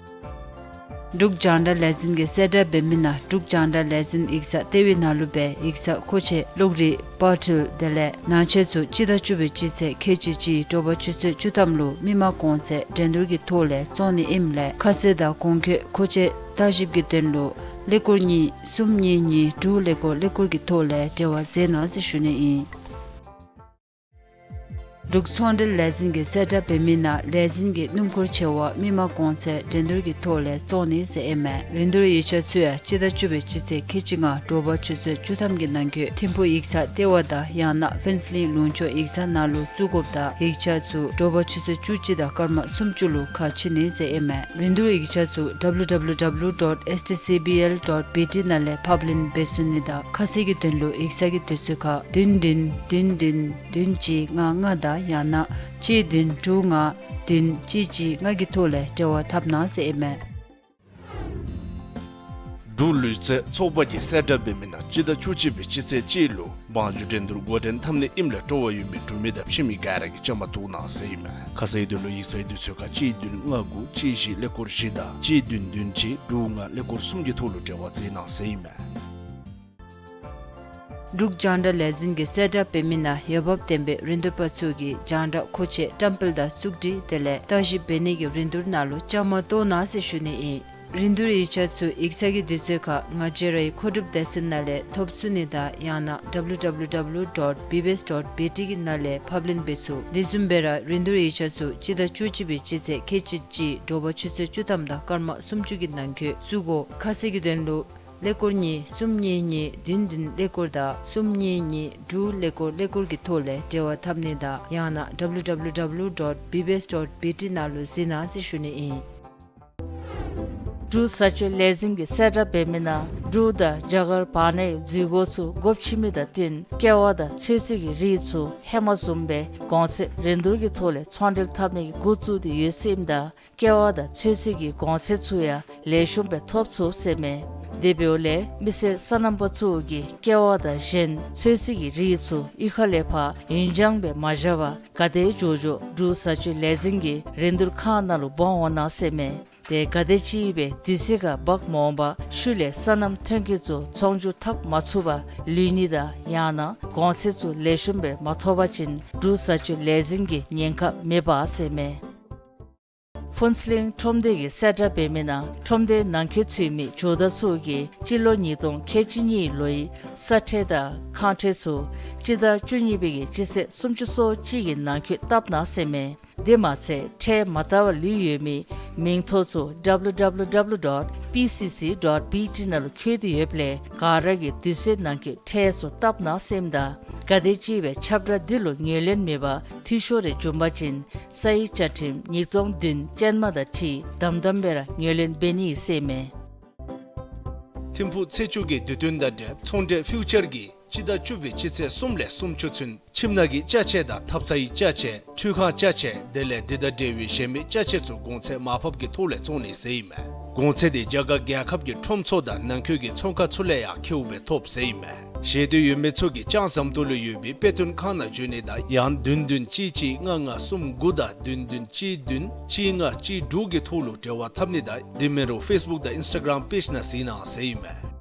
འབྲུག་རྒྱང་བསྒྲགས་ལས་འཛིན་གྱིས་གསལ་བསྒྲགས་འབད་མི་ནང་འབྲུག་རྒྱང་བསྒྲགས་ལས་འཛིན་ཡིག་ཚང་ལྟེ་བའི་ནང་ལུ་སྦེ་ཡིག་ཚང་མཁོ་ཆས་གློག་རིག་པར་འཕྲུལ་དེ་ལས་ནང་ཆས་ཚུ་སྤྱི་ཟླ་བཅུ་པའི་སྤྱི་ཚེས་ཁལ་གཅིག་གཅིག་དྲོ་པ་ཆུ་ཚོད་བཅུ་ཐམ་ལུ་མི་མང་གོང་ཚད་འགྲན་བསྡུར་གྱི་ཐོག་ལས་བཙོང་ནི་ཨིནམ་ལས་ཁ་གསལ་དང་གོང་འཁོད་མཁོ་ཆས་བརྟག་ཞིབ་ཀྱི་དོན་ལུ་ཀླད་ཀོར་གཉིས་གསུམ་གཉིས་གཉིས་དྲུག་ཀླད་ཀོར་ཀླད་ཀོར་གྱི་ཐོག་ལས་འབྲེལ་བ་མཛད་གནང་ཟེར་ཞུ་ནི་ཨིན། འབྲུག་ཚོང་འབྲེལ་ལས་འཛིན་གྱིས་གསལ་བསྒྲགས་འབད་མི་ནང་ལས་འཛིན་གྱི་སྣུམ་འཁོར་ཆེ་བ་མི་མང་གོང་ཚད་འགྲན་བསྡུར་གྱི་ཐོག་ལས་བཙོང་ནི་ཟེར་ཨིན་མས། རིན་བསྡུར་ཡིག་ཆ་ཚུ་ཡང་སྤྱི་ཟླ་བཅུ་པའི་སྤྱི་ཚེས་ཁལ་གཅིག་ལྔ་དྲོ་པ་ཆུ་ཚོད་བཅུ་ཐམ་གྱི་ནང་འཁོད་ཐིམ་ཕུག་ཡིག་ཚང་ལྟེ་བ་དང་ཡང་ན་ཕུན་ཚོགས་གླིང་ལུང་ཕྱོགས་ཡིག་ཚང་ནང་ལུ་བཙུགས་དགོཔ་དང་ཡིག་ཆ་ཚུ་དྲོ་པ་ཆུ་ཚོད་བཅུ་གཅིག་དང་སྐར་མ་སུམ་ཅུ་ལུ་ཁ་ཕྱེ་ནི་ཟེར་ཨིན་མས། རིན་བསྡུར་ཡིག་ཆ་ཚུ་W W W dot S T C B L dot B T ནང་ལས་ཕབ་ལེན་འབད་ཚུགས་ནི་དང་ཁ་གསལ་གྱི་དོན་ལུ་ཡིག་ཚང་གི་དུས་ཚོད་ཁར་བདུན་བདུན་བདུན་བདུན་བདུན་གཅིག་ལྔ་ལྔ་དང་ཡང་ན་གཅིག་བདུན་དྲུག་ལྔ་བདུན་གཅིག་གཅིག་ལྔ་གི་ཐོག་ལས་འབྲེལ་བ་འཐབ་གནང་ཟེར་ཨིན་མས། འབྲུག་ལུས་རྩལ་ཚོགས་པ་གིས་གསལ་བསྒྲགས་འབད་མི་ནང་སྤྱི་ཟླ་བཅུ་གཅིག་པའི་སྤྱི་ཚེས་གཅིག་ལུ་བང་རྒྱུག་འགྲན་བསྡུར་འགོ་འདྲེན་འཐབ་ནི་ཨིནམ་ལས་སྤྲོ་བ་ཡོད་མི་འབྲུག་མི་དང་ཕྱི་མི་ག་ར་གིས་བཅའ་མར་གཏོགས་གནང་ཟེར་ཨིན་མས། ཁ་གསལ་དོན་ལུ་ཡིག་ཚང་གི་དུས་ཚོད་ཁར་གཅིག་བདུན་ལྔ་དགུ་གཅིག་བཞི་ཀླད་ཀོར་བཞི་དང་གཅིག་བདུན་བདུན་གཅིག་དྲུག་ལྔ་ཀླད་ཀོར་གསུམ་གྱི་ཐོག་ལུ་འབྲེལ་བ་མཛད་གནང་ཟེར་ཨིན་མས། འབྲུག་རྒྱང་བསྒྲགས་ལས་འཛིན་གྱིས་གསལ་བསྒྲགས་འབད་མི་ནང་འོས་འབབ་ལྡན་པའི་རིན་བསྡུར་པ་ཚུ་གིས་རྒྱང་བསྒྲགས་མཁོ་ཆས་བཀྲམ་སྤེལ་དང་བཙུགས་སྒྲིག་དེ་ལས་བརྟག་ཞིབ་འབད་ནི་གི་རིན་བསྡུར་ནང་ལུ་བཅའ་མར་གཏོགས་གནང་ཟེར་ཞུ་ནི་ཨིན། རིན་བསྡུར་ཡིག་ཆ་ཚུ་ཡིག་ཚང་གི་དུས་ཚོད་ཁར་ང་བཅས་རའི་མཁོ་སྒྲུབ་སྡེ་ཚན་ནང་ལས་ཐོབ་ཚུགས་ནི་དང་ཡང་ན་W W W dot B B S dot B T གི་ནང་ལས་ཕབ་ལེན་འབད་ཚུགས། དེ་བཟུམ་སྦེ་ར་རིན་བསྡུར་ཡིག་ཆ་ཚུ་སྤྱི་ཟླ་བཅུ་གཅིག་པའི་སྤྱི་ཚེས་ཁལ་གཅིག་གཅིག་དྲོ་པ་ཆུ་ཚོད་བཅུ་ཐམ་དང་སྐར་མ་སུམ་ཅུ་གི་ནང་འཁོད་བཙུགས་དགོ། ཁ་གསལ་གྱི་དོན་ལུ་ཀླད་ཀོར་གཉིས་གསུམ་གཉིས་གཉིས་བདུན་བདུན་ཀླད་ཀོར་དང་གསུམ་གཉིས་གཉིས་དྲུག་ཀླད་ཀོར་ཀླད་ཀོར་གྱི་ཐོག་ལས་འབྲེལ་བ་འཐབ་ནི་དང་ཡང་ན་W W W dot B B S dot B T ནང་ལུ་གཟིགས་གནང་ཟེར་ཞུ་ནི་ཨིན། འབྲུག་བཟའ་སྤྱོད་ལས་འཛིན་གྱིས་གསལ་བསྒྲགས་འབད་མི་ནང་འབྲུག་དང་རྒྱ་གར་བར་ནའི་འཛུལ་སྒོ་ཚུ་སྒོ་ཕྱེ་མི་དང་བསྟུན་ཀེ་བ་དང་ཚོད་བསྲེ་གི་རིགས་ཚུ་ཧེ་མ་བཟུམ་སྦེ་གོང་ཚད་རིན་བསྡུར་གྱི་ཐོག་ལས་ཚོང་འབྲེལ་འཐབ་ནི་གི་འགོ་བཙུགས་ཏེ་ཡོད་ཟེར་ཨིནམ་ད་ཀེ་བ་དང་ཚོད་བསྲེ་གི་གོང་ཚད་ཚུ་ཡང་ལེགས་ཤོམ་སྦེ་ཐོབ་ཚུགས་ཟེར་མས། དེ་འབདཝ་ལས་མི་སེར་སོ་ནམ་པ་ཚུ་གིས་ཀེ་བ་དང་གཞན་ཚོད་བསྲེ་གི་རིགས་ཚུ་གཡུས་ཁ་ལས་ཕར་ཡུན་འགྱངས་སྦེ་མ་བཞག་པར་ག་དེ་མགྱོགས་མགྱོགས་འབྲུག་བཟའ་སྤྱོད་ལས་འཛིན་གྱི་རིན་བསྡུར་ཁང་ནང་ལུ་འབག་འོང་གནང་ཟེར་མས། ཏེ་ག་དེ་ཅིག་སྦེ་དུས་ཚོད་ཁར་འབག་མ་འོང་པར་ཤུལ་ལས་སོ་ནམ་ཐོན་སྐྱེད་ཚུ་ཚོང་སྒྱུར་འཐབ་མ་ཚུགས་པར་ལུས་ནི་དང་ཡང་ན་གོང་ཚད་ཚུ་ལེགས་ཤོམ་སྦེ་མ་ཐོབ་པ་ཅིན་འབྲུག་བཟའ་སྤྱོད་ལས་འཛིན་གྱིས་ཉེན་ཁ་མི་འབག་ཟེར་མས། ཕུན་ཚོགས་གླིང་ཁྲོམ་སྡེ་གི་གསལ་བསྒྲགས་འབད་མི་ནང་ཁྲོམ་སྡེའི་ནང་འཁོད་ཚུད་མི་ཇོ་བདག་ཚུ་གིས་སྤྱི་ལོ་ཉིས་སྟོང་ཁལ་གཅིག་གཉིས་ལོའི་ས་ཁྲལ་དང་ཁང་ཁྲལ་ཚུ་སྤྱི་ཟླ་བཅུ་གཉིས་པའི་གི་སྤྱི་ཚེས་སུམ་ཅུ་སོ་གཅིག་གི་ནང་འཁོད་བཏབ་གནང་ཟེར་མས། དེ་མ་ཚད་ཁྲལ་མ་བཏབ་པར་ལུས་ཡོད་མི་མིང་ཐོ་ཚུ་W W W dot P C C dot B T ནང་ལུ་བཀོད་དེ་ཡོདཔ་ལས་ག་ར་གིས་དུས་ཚོད་ནང་འཁོད་ཁྲལ་ཚུ་བཏབ་གནང་ཟེར་མས། ད་ག་དེམ་ཅིག་སྦེ་ཁྱབ་བསྒྲགས་འདི་ལུ་ངོས་ལེན་མེད་པར་འཐུས་ཤོར་རེ་འབྱུང་པ་ཅིན་ས་ཡི་བཅའ་ཁྲིམས་ཉིས་སྟོང་བདུན་ཅན་མ་དང་འཁྲིལ་དམ་དམ་སྦེ་ར་ངོས་ལེན་འབད་ནི་ཟེར་མས། ཐིམ་ཕུག་ཚེས་བཅུ་གི་དུས་སྟོན་དང་འབྲེལ་ཚོང་འབྲེལ་ཕིའུ་ཅར་གྱིས་སྤྱི་ཟླ་བཅུ་པའི་སྤྱི་ཚེས་གསུམ་ལས་སུམ་ཅུ་ཚུན་ཁྱིམ་ནང་གི་ཅ་ཆས་དང་ཐབ་ཚང་གི་ཅ་ཆས། ཁྲུས་ཁང་ཅ་ཆས་དེ་ལས་འདི་དང་འབྲེལ་བའི་གཞན་མི་ཅ་ཆས་ཚུ་གོང་ཚད་མར་ཕབ་ཀྱི་ཐོག་ལས་བཙོང་ནི་ཟེར་ཨིན་མས། གོང་ཚད་དེ་རྒྱ་གར་རྒྱལ་ཁབ་ཀྱི་ཁྲོམ་ཚུ་དང་ནང་འཁོད་ཀྱི་ཚོང་ཁང་ཚུ་ལས་ཡང་ཁེཝ་སྦེ་ཐོབ་ཟེར་ཨིན་མས། ཤེས་འདོད་ཡོད་མི་ཚུ་གིས་ལྕང་ཟམ་ཏོག་ལུ་ཡོད་པའི་དཔེ་སྟོན་ཁང་ནང་འབྱོན་ནི་དང་ཡང་བདུན་བདུན་གཅིག་གཅིག་ལྔ་ལྔ་གསུམ་དགུ་དང་བདུན་བདུན་གཅིག་བདུན་གཅིག་ལྔ་གཅིག་དྲུག་གི་ཐོག་ལུ་འབྲེལ་བ་འཐབ་ནི་དང་དེ་མིན་རུང་ཕེསི་བུཀ་དང་ཨིནསི་ཊ་གརམ་པེཇ་ནང་གཟིགས་གནང་ཟེར་ཨིན་མས།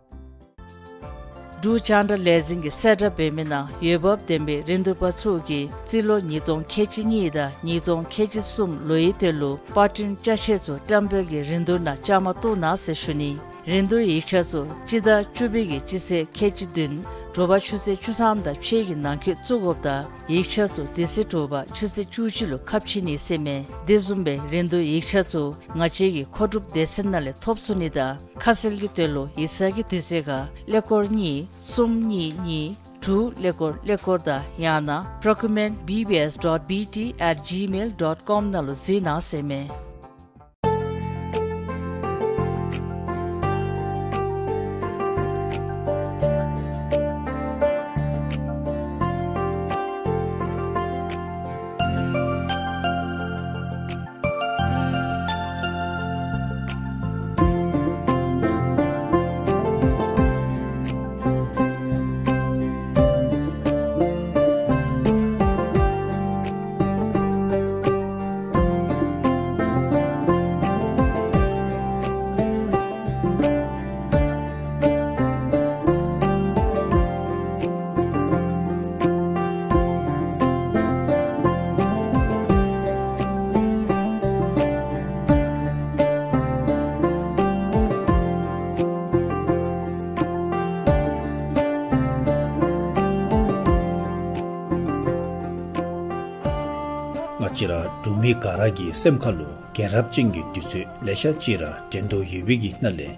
འབྲུག་རྒྱང་བསྒྲགས་ལས་འཛིན་གྱི་གསལ་བསྒྲགས་འབད་མི་ནང་འོས་འབབ་ལྡན་པའི་རིན་བསྡུར་པ་ཚུ་གིས་རྩིས་ལོ་ཉིས་སྟོང་ཁལ་གཅིག་གཉིས་དང་ཉིས་སྟོང་ཁལ་གཅིག་གསུམ་ལོའི་དོན་ལུ་པར་སྐྲུན་ཅ་ཆས་ཚུ་བཀྲམ་སྤེལ་གྱི་རིན་བསྡུར་ནང་བཅའ་མར་གཏོགས་གནང་ཟེར་ཞུ་ནི། རིན་བསྡུར་ཡིག་ཆ་ཚུ་སྤྱི་ཟླ་བཅུ་པའི་གི་སྤྱི་ཚེས་ཁལ་གཅིག་བདུན་དྲོ་པ་ཆུ་ཚོད་བཅུ་ཐམ་དང་ཕྱེད་ཀྱི་ནང་འཁོད་བཙུགས་དགོཔ་དང་ཡིག་ཆ་ཚུ་དེ་ཚེ་དྲོ་པ་ཆུ་ཚོད་བཅུ་གཅིག་ལུ་ཁ་ཕྱེ་ནི་ཟེར་མས། དེ་བཟུམ་སྦེ་རིན་བསྡུར་ཡིག་ཆ་ཚུ་ང་བཅས་ཀྱི་མཁོ་སྒྲུབ་སྡེ་ཚན་ནང་ལས་ཐོབ་ཚུགས་ནི་དང་ཁ་གསལ་གྱི་དོན་ལུ་ཡིག་ཚང་གི་དུས་ཚོད་ཁར་ཀླད་ཀོར་གཉིས་གསུམ་གཉིས་གཉིས་དྲུག་ཀླད་ཀོར་ཀླད་ཀོར་དང་ཡང་ན་procurement B B S dot B T at gmail dot com ནང་ལུ་གཟིགས་གནང་ཟེར་མས། ང་བཅས་ར་འབྲུག་མི་ག་ར་གི་སེམས་ཁ་ལུ་རྒྱལ་རབས་ཅན་གྱི་དུས་ཚོད་ལེ་ཤ་ཅིག་ར་དྲན་དོ་ཡོད་པའི་གི་ནང་ལས་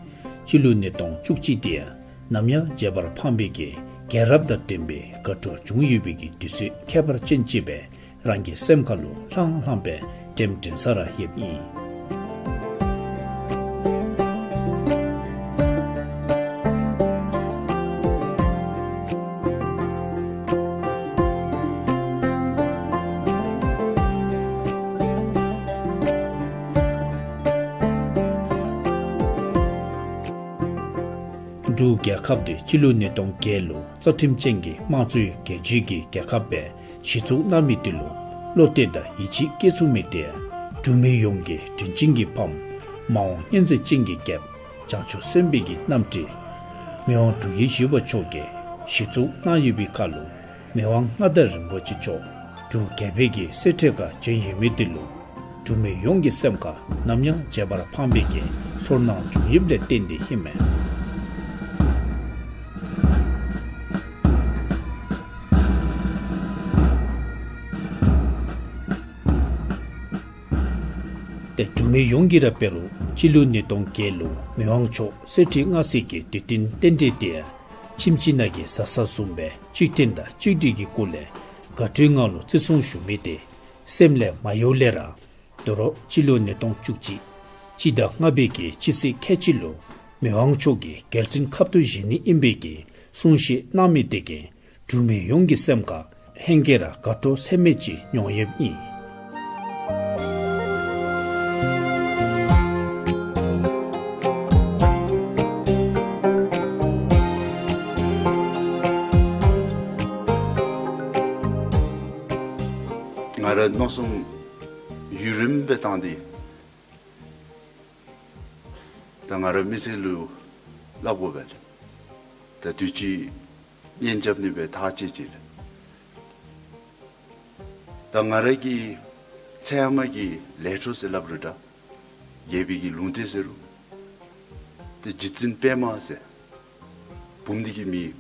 སྤྱི་ལོ་ཉིས་སྟོང་བཅུ་གཅིག་དེ་ཡང་ནམ་ཡང་བརྗེད་པར་ཕངས་པའི་གི་རྒྱལ་རབས་དང་ལྡན་པའི་དགའ་སྤྲོ་བྱུང་ཡོད་པའི་གི་དུས་ཚོད་ཁྱད་པར་ཅན་ཅིག་སྦེ་རང་གི་སེམས་ཁ་ལུ་ལྷང་ལྷང་སྦེ་དྲན་དྲན་ས་ར་ཡོདཔ་ཨིན། འབྲུག་རྒྱལ་ཁབ་དེ་སྤྱི་ལོ་ཉིས་སྟོང་བརྒྱད་ལུ་རྩ་ཁྲིམས་ཅན་གྱི་དམངས་གཙོའི་རྒྱལ་སྤྱིའི་གི་རྒྱལ་ཁབ་སྦེ་གཞི་བཙུགས་གནང་མི་དེ་ལུ་བློ་གཏད་དང་ཡིད་ཆེས་བསྐྱེད་ཚུགས་མི་དེ་འབྲུག་མི་ཡོངས་ཀྱི་དྲིན་ཅན་གྱི་ཕམ་མ་འོངས་སྙིང་རྗེ་ཅན་གྱི་རྒྱལཔོ་བྱང་ཆུབ་སེམས་དཔའི་གི་རྣམ་སྤྲུལ་མི་དབང་འབྲུག་རྒྱལ་བཞི་པ་མཆོག་གིས་གཞི་བཙུགས་གནང་ཡོད་པའི་ཁར་ལུ་མི་དབང་མངའ་བདག་རིན་པོ་ཆེ་མཆོག་འབྲུག་རྒྱལ་པོའི་གི་གསེར་ཁྲི་ཁར་བྱོན་ཡོད་མི་དེ་ལུ་འབྲུག་མི་ཡོངས་ཀྱི་སེམས་ཁར་ནམ་ཡང་བརྗེད་པར་ཕངས་པའི་གི་ཚོར་སྣང་བྱུང་ཡོདཔ་ལས་བརྟེན་ཏེ་ཨིན་མས། ཏེ་འབྲུག་མི་ཡོངས་ཀྱིས་ར་འབད་རུང་སྤྱི་ལོ་ཉིས་སྟོང་བརྒྱད་ལུ་མི་དབང་མཆོག་གསེར་ཁྲི་མངའ་གསོལ་གྱི་དུས་སྟོན་རྟེན་འབྲེལ་དེ་ཁྱིམ་གཅིག་ནང་གི་བཟའ་ཚང་བཟུམ་སྦེ་གཅིག་མཐུན་དང་གཅིག་སྒྲིལ་གྱི་སྒོ་ལས་དགའ་སྤྲོའི་ངང་ལུ་བརྩི་སྲུང་ཞུ་མི་དེ་སེམས་ལས་མ་གཡོ་ལས་ར་དོ་རུང་སྤྱི་ལོ་ཉིས་སྟོང་བཅུ་གཅིག་སྤྱི་ཟླ་ལྔ་པའི་གི་སྤྱི་ཚེས་ཁལ་གཅིག་ལུ་མི་དབང་མཆོག་གི་རྒྱལ་མཚན་ཁ་ཐུག་བཞེས་ནི་ཨིན་པའི་གི་གསུང་བཤད་གནང་མི་དེ་གིས་འབྲུག་མི་ཡོངས་ཀྱི་སེམས་ཁར་ཧེང་སྐལ་ར་དགའ་སྤྲོ་ཚད་མེད་ཅིག་མྱོང་ཡོདཔ་ཨིན། ང་ར་མནོ་བསམ་ཡུན་རིངམོ་སྦེ་བཏང་སྟེ་ད་ང་ར་མི་སེར་ལུ་སླབ་དགོ་པས་ལགས། ད་དུས་ཅི་གཉེན་རྐྱབ་ནི་སྦེ་ཐག་བཅད་ཅི་ལགས། ད་ང་ར་གི་ཚེ་ཧེ་མ་གི་ལས་འཕྲོ་ཟེར་སླབ་རུང་འདྲ། རྒྱལ་པོའི་གི་ལུང་བསྟན་ཟེར་རུང་ཏེ་རྗེ་བཙུན་པདྨ་ཟེར་བུམོ་འདི་གི་མིང་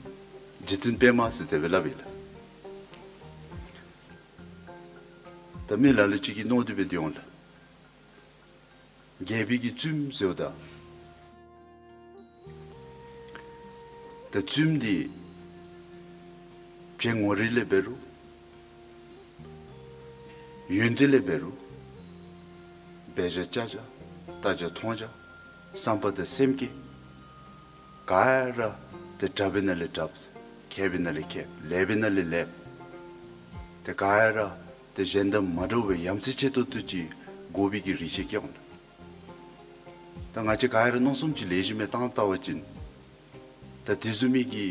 རྗེ་བཙུན་པདྨ་ཟེར་དེ་སྦེ་སླབ་ཨིན་ལགས། ད་མི་ལ་ལུ་ཅིག་གིས་མནོ་སྟེ་སྦེ་སྡོད་འོང་ལགས། རྒྱལ་པོའི་གི་བཙུནམོ་ཟེརཝ་ད་ད་བཙུནམོ་འདི་བྱད་ངོ་རིས་ལས་འབད་རུང་ཡོན་ཏན་ལས་འབད་རུང་འབད་བཞག་བྱ་བྱ་ལྟ་བྱ་མཐོང་བྱ་བསམ་པ་དང་སེམས་བསྐྱེད་ག་ར་ཏེ་དྲག་པའི་ནང་ལས་དྲགཔ་མཁས་པའི་ནང་ལས་མཁསཔ་ལེགས་པའི་ནང་ལས་ལེགསཔ་ཏེ་ག་ར་ཏེ་གཞན་དང་མ་འདྲཝ་སྦེ་ཡ་མཚན་ཆེ་ཏོག་ཏོ་ཅིག་དགོ་པའི་གི་རིགས་ཅིག་སྐྱེ་འོང་ལགས། ད་ང་བཅས་ག་ར་མནོ་བསམ་ཅིག་ལེགས་ཤོམ་སྦེ་བཏང་བལྟ་བ་ཅིན་ད་དེ་བཟུམ་མའི་གི་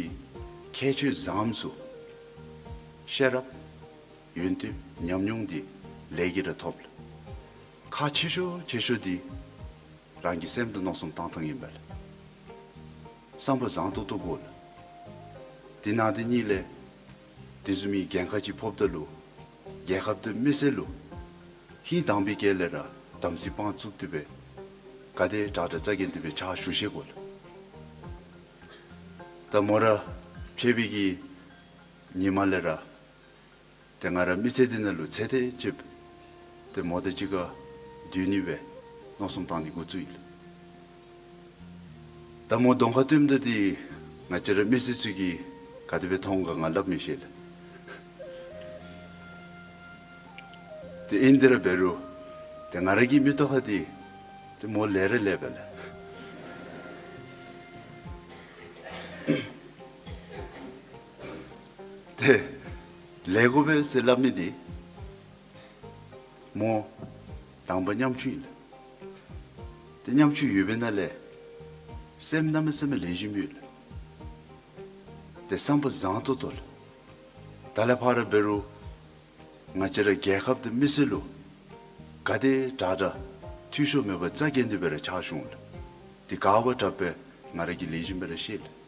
ཁྱད་ཆོས་བཟངམོ་ཚུ་ཤེས་རབ་ཡོན་ཏན་ཉམས་མྱོང་འདི་ལས་ཀྱིས་ར་ཐོབ་ལགས། ཁག་ཆེ་ཤོས་ཆེ་ཤོས་འདི་རང་གི་སེམས་དང་མནོ་བསམ་བཏང་ཐངས་ཨིན་པས་ལགས། བསམ་པ་བཟང་ཏོག་ཏོ་དགོ་ལགས། དེ་ནང་དེ་གཉིས་ལས་དེ་བཟུམ་མའི་འགན་ཁག་ཅིག་ཕོགཔ་ད་ལུ་རྒྱལ་ཁབ་དང་མི་སེར་ལུ་ཧིང་དྭངས་པའི་དཀྱིལ་ལས་ར་དམ་ཚིག་དཔང་བཙུགས་ཏེ་སྦེ་ག་དེ་དྲག་དྲག་རྩ་འགེངས་ཏེ་སྦེ་ཕྱག་ཞུ་ཤེས་དགོ་ལགས། ད་མོ་ར་ཕྱད་པའི་གི་ཉིནམ་ལས་ར་ཏེ་ང་ར་མི་ཚེ་འདི་ནང་ལུ་ཚེ་འདི་ཅིག་ཏེ་མོ་དང་གཅིག་ཁར་སྡོད་ནི་སྦེ་མནོ་བསམ་བཏང་ནི་འགོ་བཙུགས་ཡི་ལགས། ད་མོ་གདོང་ཁར་སྟོནམ་ད་འདི་ང་བཅས་ར་མི་སེར་ཚུ་གིས་ག་དེ་སྦེ་མཐོང་ག་ང་སླབ་མི་ཤེས་ལགས། ཏེ་ཨིན་དེ་ར་འབད་རུང་ཏེ་ང་ར་གི་མིག་ཏོ་ཁར་འདི་ཏེ་མོ་ལེགས་ར་ལེགསཔ་ལགས། ཏེ་ལེགས་དགོ་པས་ཟེར་སླབ་མི་འདི་མོ་དང་པ་ཉམ་ཆུང་ཨིན་ལགས། ཏེ་ཉམ་ཆུང་ཡོད་པའི་ནང་ལས་སེམས་གནམ་མེད་ས་མེད་ལེགས་ཤོམ་ཡོད་ལགས། ཏེ་བསམ་པ་བཟང་ཏོག་ཏོ་ལགས། ད་ལས་ཕར་འབད་རུང་ང་བཅས་ར་རྒྱལ་ཁབ་དང་མི་སེར་ལུ་ག་དེ་དྲག་དྲག་འཐུས་ཤོར་མེད་པར་རྩ་འགེངས་ཏེ་སྦེ་ར་ཕྱག་ཞུ་འོང་ལགས། དེ་ག་བ་དྲག་པས་ང་ར་གིས་ལེགས་ཤོམ་སྦེ་ར་ཤེས་ལགས།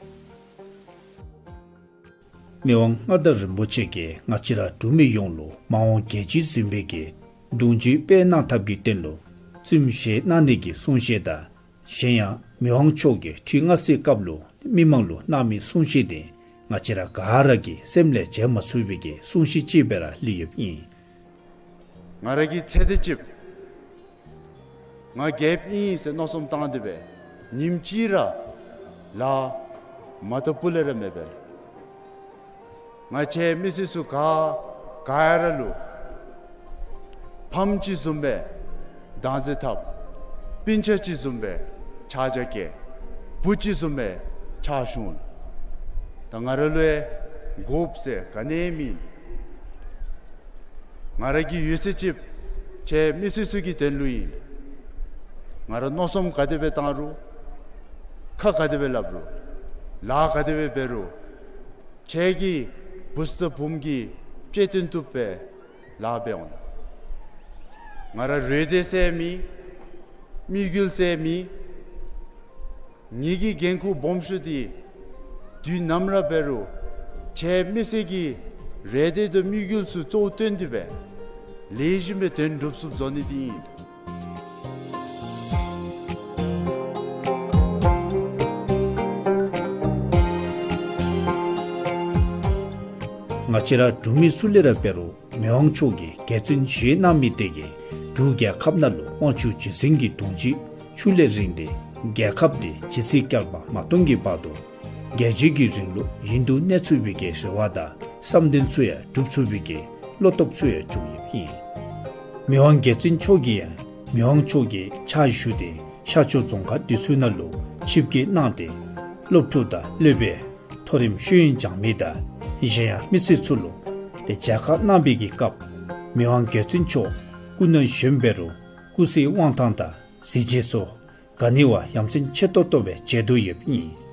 མི་དབང་མངའ་བདག་རིན་པོ་ཆེ་གིས་ང་བཅས་ར་འབྲུག་མི་ཡོངས་ལུ་མ་འོངས་རྒྱལ་བྱེད་འཛིན་པའི་གི་གདུང་རྒྱུད་སྤེལ་གནང་ཐབས་ཀྱི་དོན་ལུ་བཙུནམོ་བཞེས་གནང་ནི་གི་གསུང་བཤད་དང་གཞན་ཡང་མི་དབང་མཆོག་གིས་ཁྲི་མངའ་གསོལ་སྐབས་ལུ་མི་མང་ལུ་གནང་མི་གསུང་བཤད་འདི་ང་བཅས་ར་ག་ར་གི་སེམས་ལས་བརྗེད་མ་ཚུགས་པའི་གི་གསུང་བཤད་ཅིག་སྦེ་ར་ལུས་ཡོདཔ་ཨིན། ང་ར་གིས་ཚེ་འདི་ཅིག་ང་རྒྱལཔོ་ཨིན་ཟེར་མནོ་བསམ་བཏང་སྟེ་སྦེ་ཉིནམ་གཅིག་ར་ལཱ་མ་བཏབ་པ་ལས་ར་མེད་པས་ལགས། ང་བཅས་མི་སེར་ཚུ་ག་ག་ར་ལུ་ཕམ་ཅིག་བཟུམ་སྦེ་བདག་འཛིན་འཐབ། སྤུན་ཆ་ཅིག་བཟུམ་སྦེ་ཕྱག་རྒྱ་བསྐྱེད། བུ་ཅིག་བཟུམ་སྦེ་ཕྱག་ཞུ་འོང་། ད་ང་ར་ལུ་ཡང་དགོཔ་ཟེར་ག་ནི་ཡང་མེད། ང་ར་གི་ཡོད་ཚད་ཅིག་ཁྱེད་མི་སེར་ཚུ་གི་དོན་ལུ་ཨིན། ང་ར་མནོ་བསམ་ག་དེ་སྦེ་བཏང་རུང་ཁ་ག་དེ་སྦེ་སླབ་རུང་ལཱ་ག་དེ་སྦེ་འབད་རུང་ཁྱེད་ཀྱི་བུ་ཚ་བུམོ་གི་དཔྱེ་སྟོན་བཏུབ་པའི་ལཱ་འབད་འོང་། ང་ར་རེ་འདོད་ཟེར་མེད། དམིགས་ཡུལ་ཟེར་མེད། ངེ་གི་འགན་ཁུར་སྦོམ་ཤོས་འདི་དུས་ནམ་ར་འབད་རུང་ཁྱེད་མི་སེར་གྱི་རེ་འདོད་དང་དམིགས་ཡུལ་ཚུ་གཙོ་བོ་བཏོན་ཏེ་སྦེ་ལེགས་ཤོམ་སྦེ་དོན་འགྲུབ་ཚུགསཔ་བཟོ་ནི་འདི་ཨིན། ང་བཅས་ར་འབྲུག་མི་ཚུ་ལས་ར་འབད་རུང་མི་དབང་མཆོག་གིས་རྒྱལ་བཙུན་བཞེས་གནང་མི་དེ་གིས་འབྲུག་རྒྱལ་ཁབ་ནང་ལུ་དབང་ཕྱུག་རྗེ་བཙུན་གྱི་གདུང་རྒྱུད་ཕྱུགས་ལས་རིང་སྟེ་རྒྱལ་ཁབ་འདི་ཇི་སྲིད་བསྐལ་པ་མ་སྟོངས་ཀྱི་བར་དུ་རྒྱལ་བྱེད་ཀྱི་རིང་ལུགས་བཞིན་དུ་གནས་ཚུགས་པའི་གི་རེ་བ་དང་བསམ་དོན་ཚུ་ཡང་འགྲུབ་ཚུགས་པའི་གི་བློ་སྟོབས་ཚུ་ཡང་བྱུང་ཡོདཔ་ཨིན། མི་དབང་རྒྱལ་བཙུན་མཆོག་གིས་ཡང་མི་དབང་མཆོག་གི་ཕྱག་ཞུ་སྟེ་ཤར་ཕྱོགས་རྫོང་ཁག་འདི་ཚུ་ནང་ལུ་ཆིབས་བསྐྱོད་གནང་སྟེ་སློབ་ཕྲུག་དང་སློབ་དཔོན་མཐོ་རིམ་ཤེས་ཡོན་སྦྱང་མི་དང་གཞན་ཡང་མི་སེར་ཚུ་ལུ་ཏེ་མཇལ་ཁ་གནང་བའི་གི་སྐབས་མི་དབང་རྒྱལ་བཙུན་མཆོག་སྐུ་ན་གཞོནམ་འབད་རུང་སྐུ་ཚེ་དབང་ཐང་དང་གཟི་བརྗིད་སོགས་ག་ནི་བ་ཡ་མཚན་ཆེ་ཏོག་ཏོ་སྦེ་མཇལ་དོ་ཡོདཔ་ཨིན།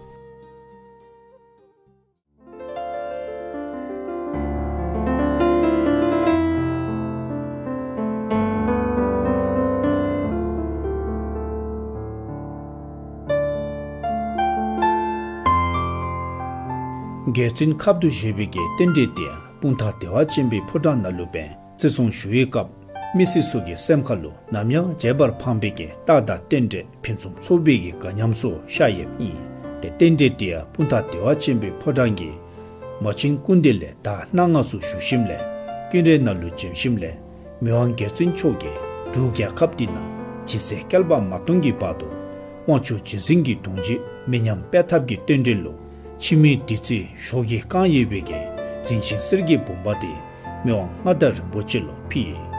རྒྱལ་བཙུན་ཁབ་ཏུ་བཞེས་པའི་གི་རྟེན་འབྲེལ་དེ་སྤུངས་ཐང་བདེ་བ་ཅན་པའི་ཕོ་བྲང་ནང་ལུ་སྦེ་བརྩི་སྲུང་ཞུ་བའི་སྐབས་ མི་སེར་ཚུ་གི་སེམས་ཁ་ལུ་ནམ་ཡང་བརྗེད་པར་འཕངས་པའི་གི་རྟགས་དང་རྟེན་འབྲེལ་ཕུན་སུམ་ཚོགས་པའི་གི་དགའ་ཉམས་སུ་ཤར་ཡོདཔ་ཨིན། ཏེ་རྟེན་འབྲེལ་དེ་ཡང་སྤུངས་ཐང་བདེ་བ་ཆེན་པོའི་ཕོ་བྲང་གི་མ་བྱན་སྐུ་མདུན་ལས་ད་གནངས་སྔ་སུ་བཞུགས་ཞིནམ་ལས་ཀུན་ར་ནང་ལུ་བྱོན་ཞིནམ་ལས་མི་དབང་རྒྱལ་བཙུན་མཆོག་གིས་འབྲུག་རྒྱལ་ཁབ་འདི་ནང་ཇི་སྲིད་བསྐལ་པ་མ་སྟོངས་ཀྱི་བར་དུ་དབང་ཕྱུག་རྗེ་བཙུན་གྱི་གདུང་བརྒྱུད་མི་ཉམས་སྤེལ་ཐབས་ཀྱི་རྟེན་འབྲེལ་ལུ་འཆི་མེད་བདུད་རྩིའི་ཞོ་གིས་བཀང་ཡོད་པའི་གི་རིན་ཆེན་གསེར་གྱི་བུམ་པ་དེ་མི་དབང་མངའ་བདག་རིན་པོ་ཆེ་ལུ་ཕུལ་ཡི།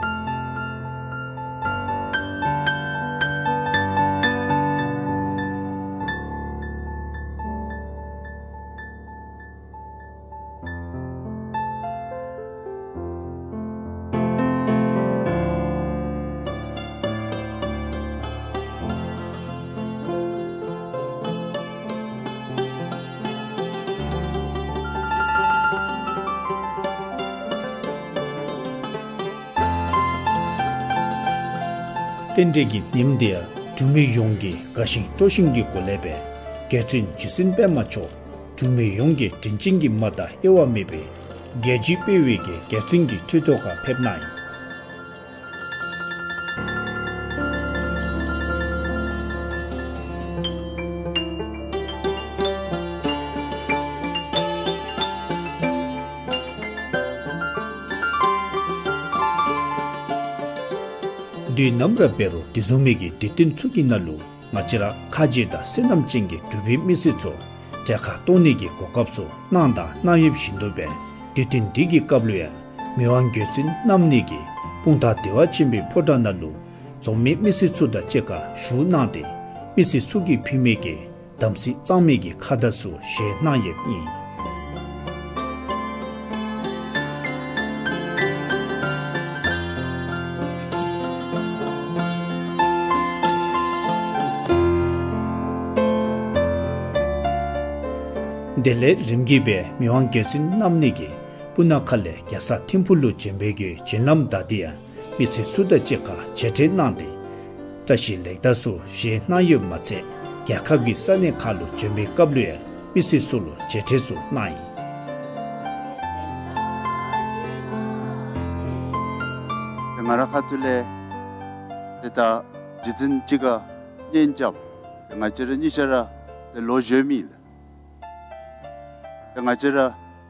རྟེན་འབྲེལ་གྱི་ཉིནམ་དེ་ཡང་འབྲུག་མི་ཡོངས་ཀྱིས་དགའ་ཞིང་སྤྲོ་ཞིང་གི་སྒོ་ལས་སྦེ་རྒྱལ་བཙུན་རྗེ་བཙུན་པདྨ་མཆོག་འབྲུག་མི་ཡོངས་ཀྱི་དྲིན་ཅན་གྱི་མ་དང་དབྱེ་བ་མེད་པའི་རྒྱལ་བརྒྱུད་སྤེལ་བའི་གི་རྒྱལ་བཙུན་གྱི་ཁྲི་ཐོག་ཁར་ཕེབས་གནང་ཡི། དུས་ནམ་ར་འབད་རུང་དེ་བཟུམ་མའི་གི་དུས་སྟོན་ཚུ་གི་ནང་ལུ་ང་བཅས་ར་ཁ་རྗེ་དང་བསོད་ནམས་ཅན་གྱི་འབྲུག་པའི་མི་སེར་ཚུ་གྲལ་ཁར་གཏོགས་ནི་གི་གོ་སྐབས་ཚུ་གནང་དང་གནང་ཡོདཔ་བཞིན་དུ་སྦེ་དུས་སྟོན་འདི་གི་སྐབས་ལུ་ཡང་མི་དབང་རྒྱལ་བཙུན་རྣམ་གཉིས་ཀྱིས་སྤུངས་ཐང་བདེ་བ་ཆེན་པོའི་ཕོ་བྲང་ནང་ལུ་འཛོམས་མི་མི་སེར་ཚུ་དང་གཅིག་ཁར་བཞུགས་གནང་སྟེ་མི་སེར་ཚུ་གིས་ཕུལ་མི་གི་དམ་ཚིག་གཙང་མའི་གི་ཁ་བརྡ་ཚུ་བཞེས་གནང་ཡོདཔ་ཨིན། དེ་ལས་རིམ་གྱིས་སྦེ་མི་དབང་རྒྱལ་བཙུན་རྣམ་གཉིས་ཀྱིས་སྤུ་ན་ཁ་ལས་རྒྱལ་ས་ཐིམ་ཕུག་ལུ་བྱོན་པའི་གི་བྱོན་ལམ་བདའ་སྟེ་ཡང་མི་སེར་ཚུ་དང་གཅིག་ཁར་མཇལ་འཕྲད་གནང་སྟེ་བཀྲ་ཤིས་ལེགས་དར་ཚུ་བཞེས་གནང་ཡོདཔ་མ་ཚད་རྒྱལ་ཁབ་ཀྱི་ས་གནས་ཁག་ལུ་བྱོན་པའི་སྐབས་ལུ་ཡང་མི་སེར་ཚུ་ལུ་མཇལ་འཕྲད་ཚུ་གནང་ཡི། ང་ར་ཁ་ཐུག་ལས་ཏེ་ད་རྗེ་བཙུན་གཅིག་ཁར་གཉེན་རྐྱབ། ཏེ་ང་བཅས་ར་གཉིས་ཆ་ར་ཏེ་ལོ་གཞོན་མི་ལགས། ཏེ་ང་བཅས་ར་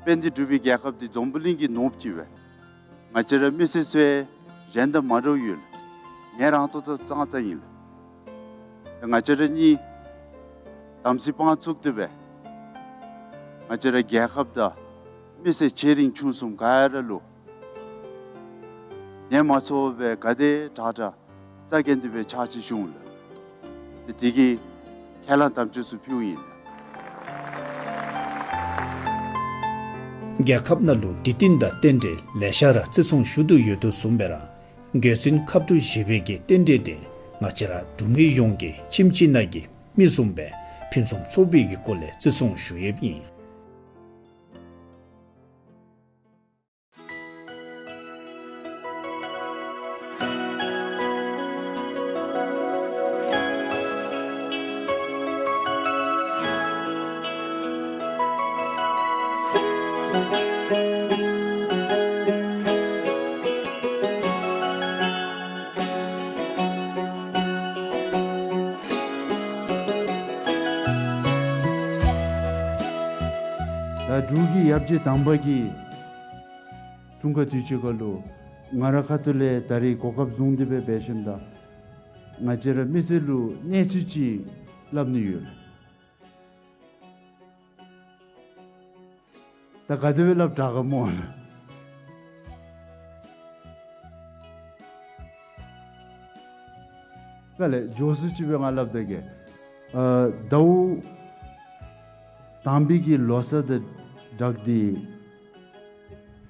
དཔལ་ལྡན་འབྲུག་པའི་རྒྱལ་ཁབ་འདི་འཛམ་བུ་གླིང་གི་ནོར་བུ་ཅིག་སྦེ། ང་བཅས་ར་མི་སེར་ཚུ་གཞན་དང་མ་འདྲཝ་ཡོད་ལགས། ངལ་རངས་ཏོག་ཏོ་ཙང་ཙ་ཨིན་ལགས། ཏེ་ང་བཅས་ར་གཉིས་དམ་ཚིག་དཔང་བཙུགས་ཏེ་སྦེ་ང་བཅས་ར་རྒྱལ་ཁབ་དང་མི་སེར་ཆེ་འབྲིང་ཆུང་གསུམ་ག་ར་ལུ་ངལ་མ་འཚོ་བར་ག་དེ་དྲག་དྲག་རྩ་འགེངས་ཏེ་སྦེ་ཕྱག་ཕྱིད་ཞུ་འོང་ལགས། ཏེ་དེ་གི་ཁས་བླངས་དམ་བཅའ་ཚུ་ཕུལཝ་ཨིན་ལགས། རྒྱལ་ཁབ་ནང་ལུ་དུས་སྟོན་དང་རྟེན་འབྲེལ་ལེ་ཤ་ར་བརྩི་སྲུང་ཞུ་དོ་ཡོད་དོ་བཟུམ་སྦེ་ར་རྒྱལ་བཙུན་ཁབ་ཏུ་བཞེས་པའི་གི་རྟེན་འབྲེལ་དེ་ང་བཅས་ར་འབྲུག་མི་ཡོངས་ཀྱི་ཁྱིམ་གཅིག་ནང་གི་མི་བཟུམ་སྦེ་ཕུན་སུམ་ཚོགས་པའི་གི་སྒོ་ལས་བརྩི་སྲུང་ཞུ་ཡོདཔ་ཨིན། ད་འབྲུག་གི་ཡབ་རྗེ་དང་པ་གི་འཁྲུངས་སྐར་དུས་ཆེན་ཁར་ལུ་ང་ར་ཁ་ཐུག་ལས་ད་རིས་གོ་སྐབས་བཟུང་སྟེ་སྦེ་འབད་ཞིནམ་ད་ང་བཅས་ར་མི་སེར་ལུ་གནས་ཚུལ་ཅིག་སླབ་ནི་ཡོད། ད་ག་དེ་སྦེ་སླབ་དྲག་ག་སྨོ་ལགས། ག་ལས་མགྱོགས་སུ་ཅིག་སྦེ་ང་སླབ་ད་གེ། ཨ་ཟླཝ་དང་པའི་གི་ལོ་གསར་དང་སྦྲགས་ཏེ་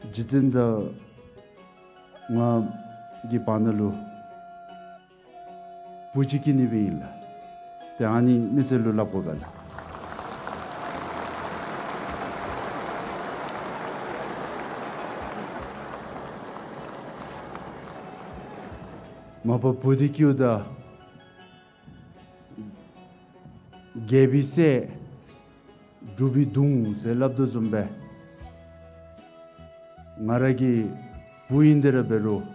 རྗེ་བཙུན་དང་ང་གི་བར་ན་ལུ་བུ་ཅིག་སྐྱེ་ནི་སྦེ་ཨིན་ལགས། ཏེ་ཨ་ནི་མི་སེར་ལུ་སླབ་དགོ་པས་ལགས། མ་པ་བུ་འདི་སྐྱེཝ་ད་རྒྱལ་པོའི་སྲས་འབྲུག་པའི་གདུང་ཟེར་སླབ་དོ་བཟུམ་སྦེ་ང་ར་གི་བུ་ཨིན་ཏེ་ར་འབད་རུང་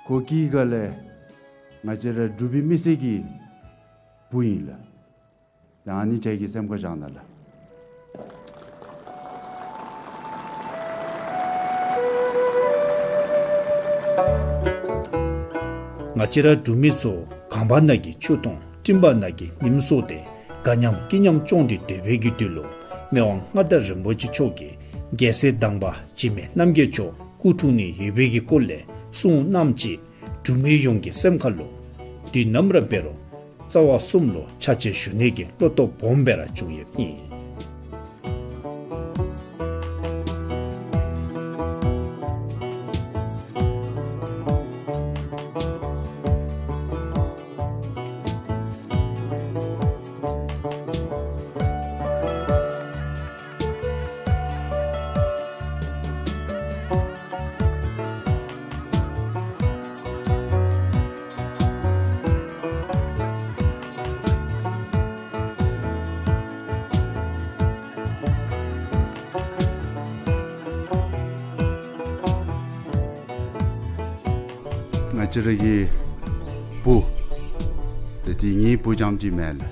ཁོ་གི་ག་ལས་ང་བཅས་ར་འབྲུག་པའི་མི་སེར་གྱི་བུ་ཨིན་ལགས། ཏེ་ཨ་ནི་ཅིག་གི་སེམས་ཁར་བཞག་གནང་ལགས། ང་བཅས་ར་འབྲུག་མི་ཚུ་གངས་བར་ན་གི་ཆུ་དང་སྤྲིན་བར་ན་གི་ཉིམ་སོགས་ཏེ་དགའ་ཉམས་སྐྱིད་ཉམས་སྐྱོང་སྟེ་སྡོད་པའི་གི་དུས་ལུ་མི་དབང་མངའ་བདག་རིན་པོ་ཆེ་མཆོག་གིས་རྒྱལ་སྲས་དང་པ་འཇིགས་མེད་རྣམ་རྒྱལ་མཆོག་སྐུ་འཁྲུངས་ནི་ཡོད་པའི་གི་སྐོར་ལས་གསུང་གནངམ་ཅིག་འབྲུག་མི་ཡོངས་ཀྱི་སེམས་ཁ་ལུ་དུས་ནམ་ར་འབད་རུང་རྩ་བ་གསུམ་ལུ་ཕྱག་ཕྱི་ཞུ་ནི་གི་བློ་སྟོབས་སྦོམ་སྦེ་ར་བྱུང་ཡོདཔ་ཨིན། ང་བཅས་ར་གི་བུ་ཏེ་འདི་ངེའི་བུ་རྐྱངམ་ཅིག་མེན་ལགས།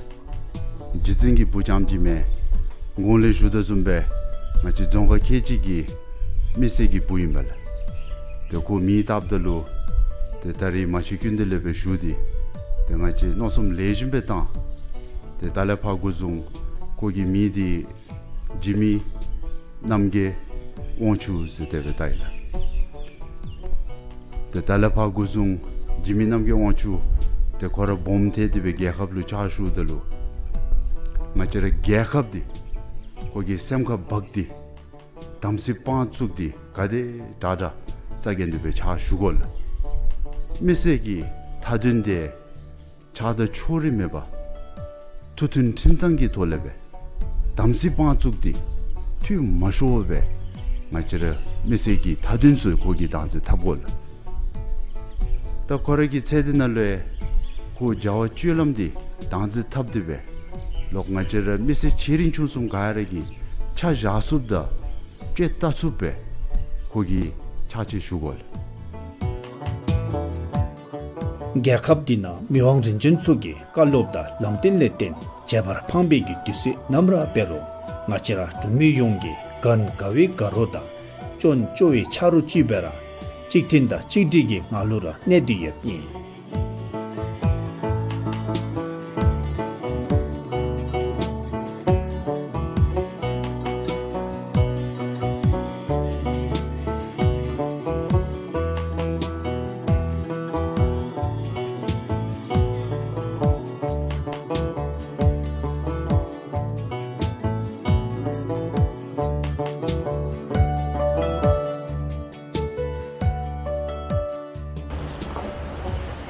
རྗེ་བཙུན་གྱི་བུ་རྐྱངམ་ཅིག་མེན། གོང་ལས་ཞུ་དོ་བཟུམ་སྦེ་ང་བཅས་རྫོང་ཁག་ཁལ་གཅིག་གི་མི་སེར་གྱི་བུ་ཨིན་པས་ལགས། ཏེ་ཁོ་མིང་བཏགསཔ་ད་ལུ་ཏེ་ད་རིས་མ་གཞི་ཀུན་ཏུ་ལེགས་པའི་ཞུ་སྟེ་ཏེ་ང་བཅས་མནོ་བསམ་ལེགས་ཤོམ་སྦེ་བཏང་། ཏེ་ད་ལས་ཕར་འགོ་བཟུང་ཁོ་གི་མིང་འདི་འཇིགས་མེད་རྣམ་རྒྱལ་དབང་ཕྱུག་ཟེར་དེ་སྦེ་བཏགས་ཡི་ལགས། ཏེ་ད་ལས་ཕར་འགོ་བཟུང་འཇིགས་མེད་རྣམ་རྒྱལ་དབང་ཕྱུག་ཏེ་ཁོ་ར་སྦོམ་ཐལ་ཏེ་སྦེ་རྒྱལ་ཁབ་ལུ་ཕྱག་ཞུཝ་ད་ལུ་ང་བཅས་ར་རྒྱལ་ཁབ་འདི་ཁོ་གི་སེམས་ཁར་འབག་སྟེ་དམ་ཚིག་དཔང་བཙུགས་ཏེ་ག་དེ་དྲག་དྲག་རྩ་འགེངས་ཏེ་སྦེ་ཕྱག་ཞུ་དགོ་ལགས། མི་སེར་གྱི་མཐའ་དོན་དེ་ཆགས་སྡང་ཕྱོགས་རིས་མེད་པར་མཐུན་ཁྲིམས་གཙང་གི་ཐོག་ལས་སྦེ་དམ་ཚིག་དཔང་བཙུགས་ཏེ་འཐུས་མ་ཤོར་བར་སྦེ་ང་བཅས་ར་མི་སེར་གྱི་མཐའ་དོན་ཚུ་ཁོ་གིས་བདག་འཛིན་འཐབ་དགོ་ལགས། ད་ཁོ་ར་གི་ཚེ་འདི་ནང་ལུ་ཁོ་བྱ་བ་སྤྱོད་ལམ་འདི་བདག་འཛིན་འཐབ་སྟེ་སྦེ་ལོག་ང་བཅས་ར་མི་སེར་ཆེ་འབྲིང་ཆུང་གསུམ་ག་ར་གིས་ཆ་བཞག་ཚུགསཔ་དང་དཔྱད་བལྟ་ཚུགསཔ་སྦེ་ཁོ་གིས་ཕྱག་ཕྱི་ཞུ་དགོ་ལགས། རྒྱལ་ཁབ་འདི་ནང་མི་དབང་རིམ་བྱོན་ཚུ་གི་བཀའ་སློབ་དང་ལམ་སྟོན་ལས་བརྟེན་བྱེ་བར་ཕངས་པའི་གི་དུས་ཚོད་ནམ་ར་འབད་རུང་ང་བཅས་ར་འབྲུག་མི་ཡོངས་ཀྱིས་གང་དགའ་བའི་དགའ་རོགས་དང་སྐྱོན་བཅོ་བའི་ཆ་རོགས་ཅིག་སྦེ་ར་གཅིག་མཐུན་དང་གཅིག་སྒྲིལ་གྱི་ངང་ལུ་ར་གནས་ཏེ་ཡོདཔ་ཨིན།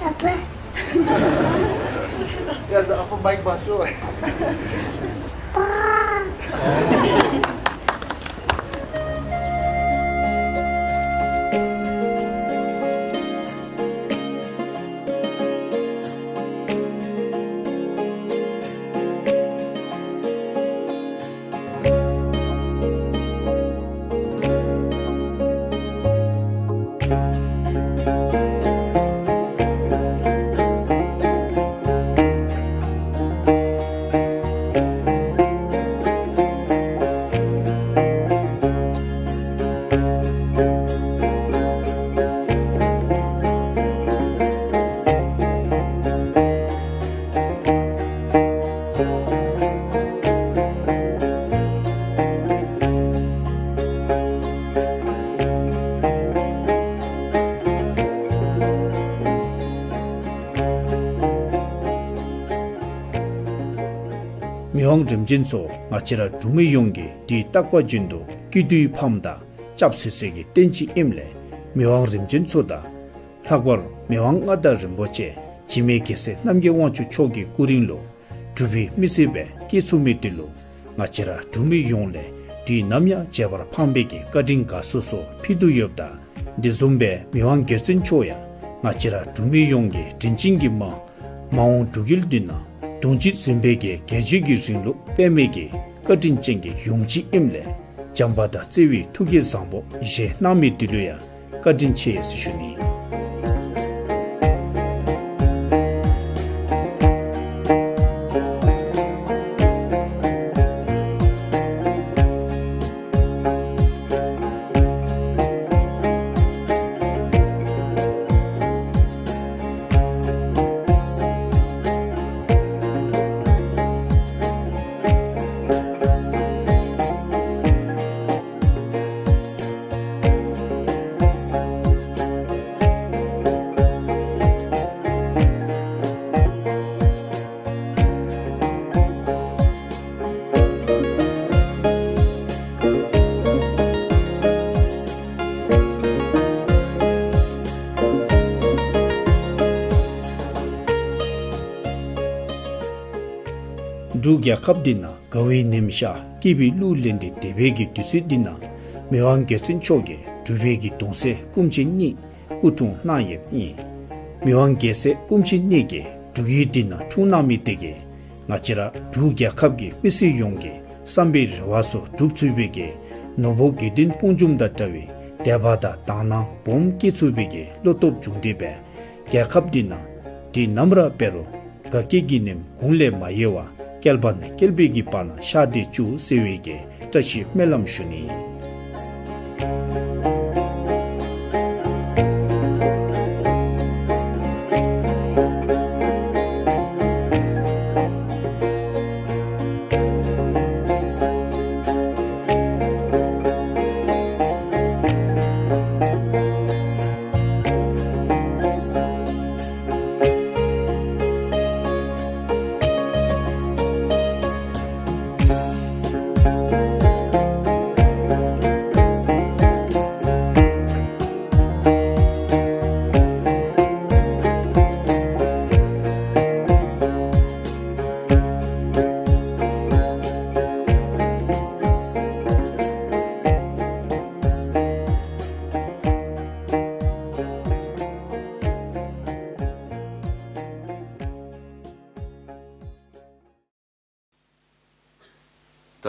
ཨ་ཕ། ཡ་ད་ཨ་ཕ་མའིཀ་འབག་བཅུག། མི་དབང་རིམ་བྱོན་མཆོག་ང་བཅས་ར་འབྲུག་མི་ཡོངས་ཀྱི་དུས་རྟག་པ་བཞིན་དུ་སྐྱིད་སྡུག་གི་ཕམ་དང་སྐྱབས་སུ་སོ་སོའི་གི་རྟེན་ཅིག་ཨིནམ་ལས་མི་དབང་རིམ་བྱོན་མཆོག་དང་ལྷག་པར་མི་དབང་མངའ་བདག་རིན་པོ་ཆེ་འཇིགས་མེད་རྒྱལ་སྲས་རྣམ་རྒྱལ་དབང་ཕྱུག་མཆོག་གི་སྐུ་རིང་ལུ་འབྲུག་པའི་མི་སེར་སྦེ་སྐྱེས་ཚུགས་མི་འདི་ལུ་ང་བཅས་ར་འབྲུག་མི་ཡོངས་ལས་དུས་ནམ་ཡང་བརྗེད་པར་ཕངས་པའི་གི་བཀའ་དྲིན་ག་སོ་སོ་ཕུལ་དོ་ཡོདཔ་ད་དེ་བཟུམ་སྦེ་མི་དབང་རྒྱལ་བཙུན་མཆོག་ཡང་ང་བཅས་ར་འབྲུག་མི་ཡོངས་ཀྱི་དྲིན་ཅན་གྱི་མ་མ་འོངས་འབྲུག་རྒྱལ་འདི་ནང་གདུང་བརྒྱུད་འཛིན་པའི་གི་རྒྱལ་བརྒྱུད་ཀྱི་རིང་ལུགས་སྤེལ་མི་གི་བཀའ་དྲིན་ཅན་གྱི་ཡུམ་ཅིག་ཨིནམ་ལས་བྱམས་པ་དང་བརྩེ་བའི་ཐུགས་ཀྱི་བཟང་པོ་བཞེས་གནང་མི་འདི་ལུ་ཡང་བཀའ་དྲིན་ཆེ་ཟེར་ཞུ་ནི། འབྲུག་རྒྱལ་ཁབ་འདི་ནང་དགའ་བའི་ཉིམ་ཤར་སྐྱིད་པའི་གླུ་ལེན་ཏེ་སྡོད་པའི་གི་དུས་ཚོད་འདི་ནང་མི་དབང་རྒྱལ་བཙུན་མཆོག་གིས་འབྲུག་པའི་གི་གདུང་སྲས་སྐུ་མཆེད་གཉིས་སྐུ་འཁྲུངས་གནང་ཡོདཔ་ཨིན། མི་དབང་རྒྱལ་སྲས་སྐུ་མཆེད་གཉིས་ཀྱིས་འབྲུག་ཡུལ་འདི་ནང་འཁྲུངས་གནང་མི་དེ་གིས་ང་བཅས་ར་འབྲུག་རྒྱལ་ཁབ་ཀྱི་མི་སེར་ཡོངས་ཀྱི་བསམ་པའི་རེ་བ་ཚུ་འགྲུབ་ཚུགས་པའི་གི་ནོར་བུ་དགེ་འདུན་དཔུང་འཇོམས་དང་འདྲ་བའི་དད་པ་དང་དག་སྣང་སྦོམ་བསྐྱེད་ཚུགས་པའི་གི་བློ་སྟོབས་བྱུང་སྟེ་སྦེ་རྒྱལ་ཁབ་འདི་ནང་དུས་ནམ་ར་འབད་རུང་དགའ་སྐྱིད་ཀྱི་ཉིམ་དགུང་ལས་མ་ཡལ་བར་བསྐལ་པ་ནས་བསྐལ་པའི་གི་བར་ན་ཤར་ཏེ་བཅུག་ཟེར་བའི་གི་བཀྲ་ཤིས་སྨོན་ལམ་ཞུ་ནི།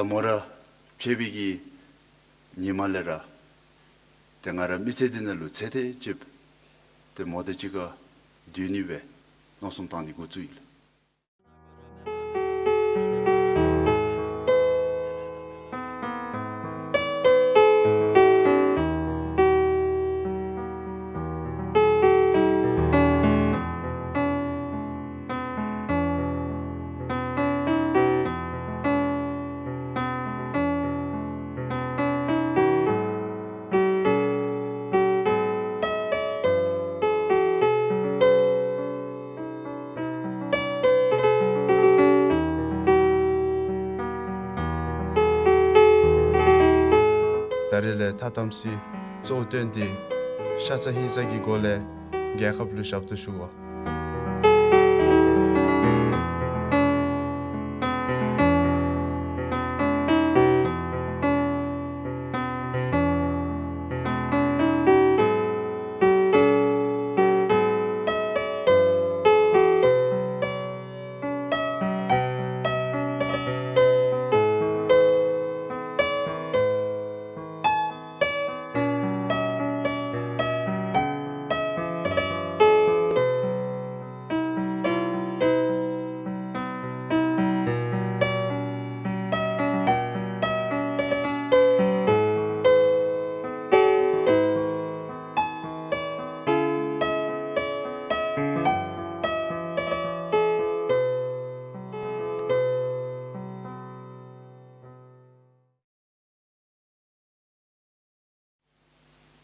ད་མོ་ར་ཕྱད་པའི་གི་ཉིནམ་ལས་ར་ཏེ་ང་ར་མི་ཚེ་འདི་ནང་ལུ་ཚེ་འདི་ཅིག་ཏེ་མོ་དང་གཅིག་ཁར་སྡོད་ནི་སྦེ་མནོ་བསམ་བཏང་ནི་འགོ་བཙུགས་ཡི་ལགས། ད་རེས་ལས་ཐ་དམ་སྲི་གཙོ་བོ་བཏོན་ཏེ་ཤ་ཚ་ཧིང་ཚ་གི་སྒོ་ལས་རྒྱལ་ཁབ་ལུ་ཞབས་ཏོག་ཞུ་དགོ།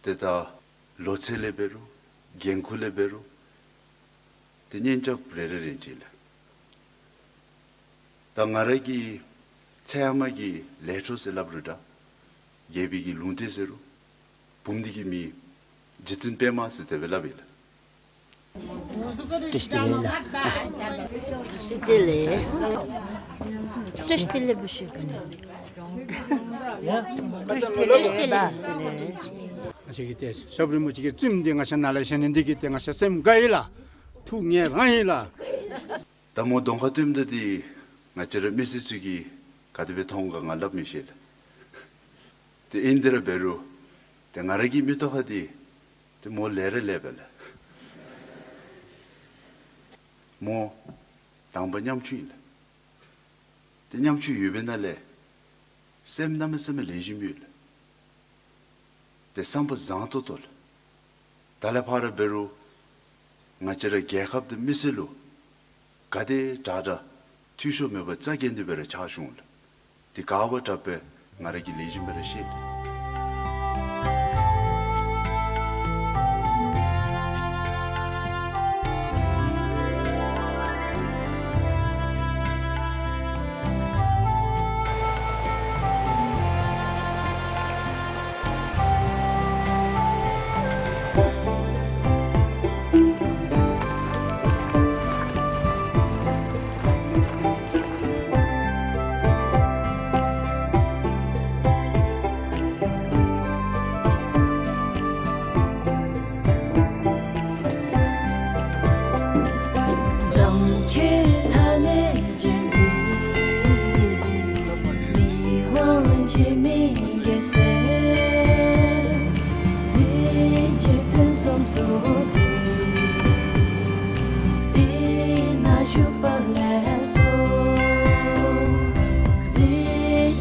ཏེ་ད་ལོ་ཚད་ལས་འབད་རུང་འགན་ཁུར་ལས་འབད་རུང་ཏེ་གཉེན་རྐྱབ་རེ་རེ་རེ་ཅིག་ལགས། ད་ང་ར་གི་ཚེ་ཧེ་མ་གི་ལས་འཕྲོ་ཟེར་སླབ་རུང་འདྲ། རྒྱལ་པོའི་གི་ལུང་བསྟན་ཟེར་རུང་བུམོ་འདི་གི་མིང་རྗེ་བཙུན་པདྨ་ཟེར་དེ་སྦེ་སླབ་ཨིན་ལགས། བཀྲ་ཤིས་བདེ་ལེགས་ལགས། བཀྲ་ཤིས་བདེ་ལེགས། བཀྲ་ཤིས་བདེ་ལེགས་བུ་ཤོས། བཀྲ་ཤིས་བདེ་ལེགས། ང་བཅས་ཀྱི་ཏེ་ཞབས་རིན་པོ་ཆེ་གི་བཙུནམོ་འདི་ང་བཅས་ནཱ་ལས་བཞེངས་ནི་འདི་གིས་ཏེ་ང་བཅས་སེམས་དགའ་ཡི་ལགས། ཐུགས་མཉེས་རང་ཡི་ལགས། ད་མོ་གདོང་ཁར་སྟོནམ་ད་འདི་ང་བཅས་ར་མི་སེར་ཚུ་གིས་ག་དེ་སྦེ་མཐོང་ག་ང་སླབ་མི་ཤེས་ལགས། ཏེ་ཨིན་དེ་ར་འབད་རུང་ཏེ་ང་ར་གི་མིག་ཏོ་ཁར་འདི་ཏེ་མོ་ལས་ར་ལས་པས་ལགས། མོ་དང་པ་ཉམ་ཆུང་ཨིན་ལགས། ཏེ་ཉམ་ཆུང་ཡོད་པའི་ནང་ལས་སེམས་གནམ་མེད་ས་མེད་ལེགས་ཤོམ་ཡོད་ལགས། ཏེ་བསམ་པ་བཟང་ཏོག་ཏོ་ལགས། ད་ལས་ཕར་འབད་རུང་ང་བཅས་ར་རྒྱལ་ཁབ་དང་མི་སེར་ལུ་ག་དེ་དྲག་དྲག་འཐུས་ཤོར་མེད་པར་རྩ་འགེངས་ཏེ་སྦེ་ར་ཕྱག་ཞུ་འོང་ལགས། ཏེ་ག་བ་དྲག་པས་ང་ར་གིས་ལེགས་ཤོམ་སྦེ་ར་ཤེས་ལགས། འཆི་མེད་རྒྱལ་སྲས་གཟི་བརྗིད་ཕུན་སུམ་ཚོགས་འདི། དེ་ན་བཞུགས་པ་ལེགས་སོ། གཟི་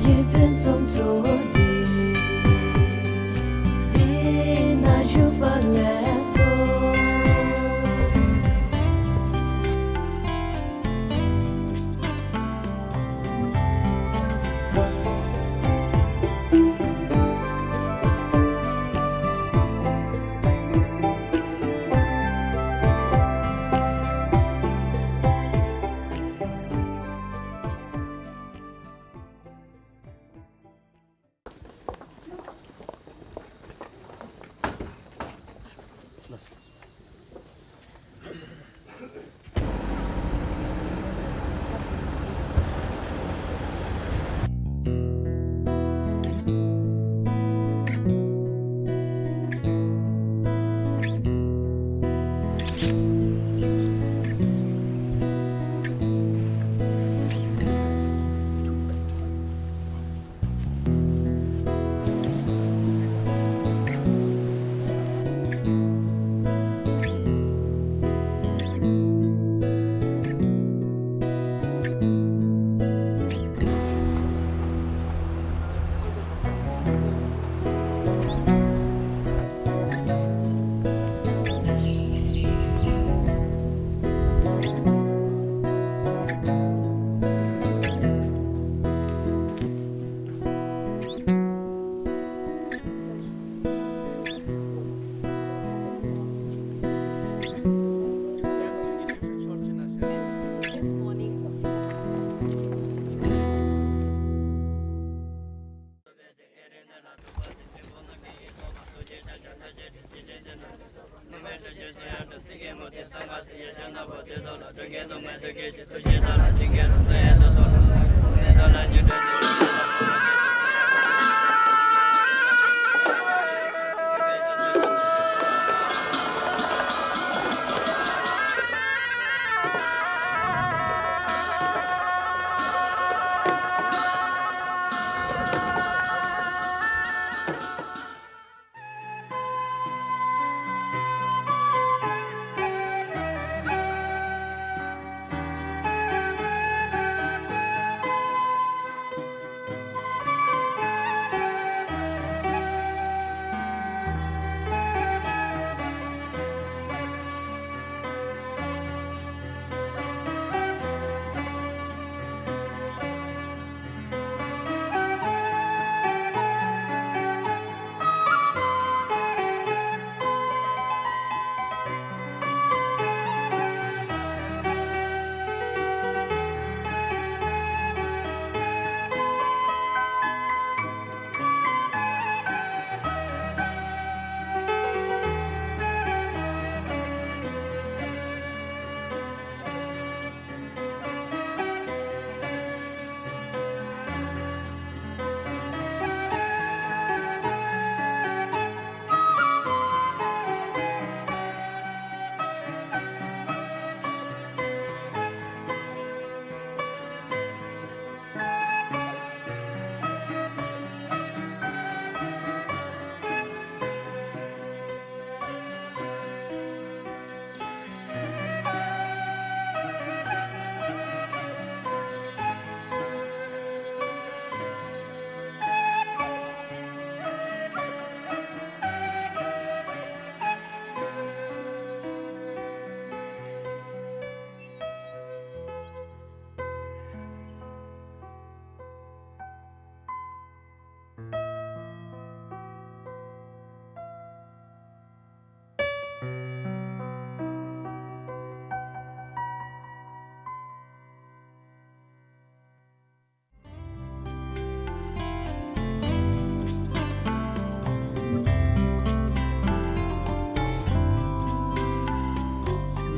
བརྗིད་ཕུན་སུམ་ཚོགས་འདི། དེ་ན་བཞུགས་པ་ལེགས་སོ།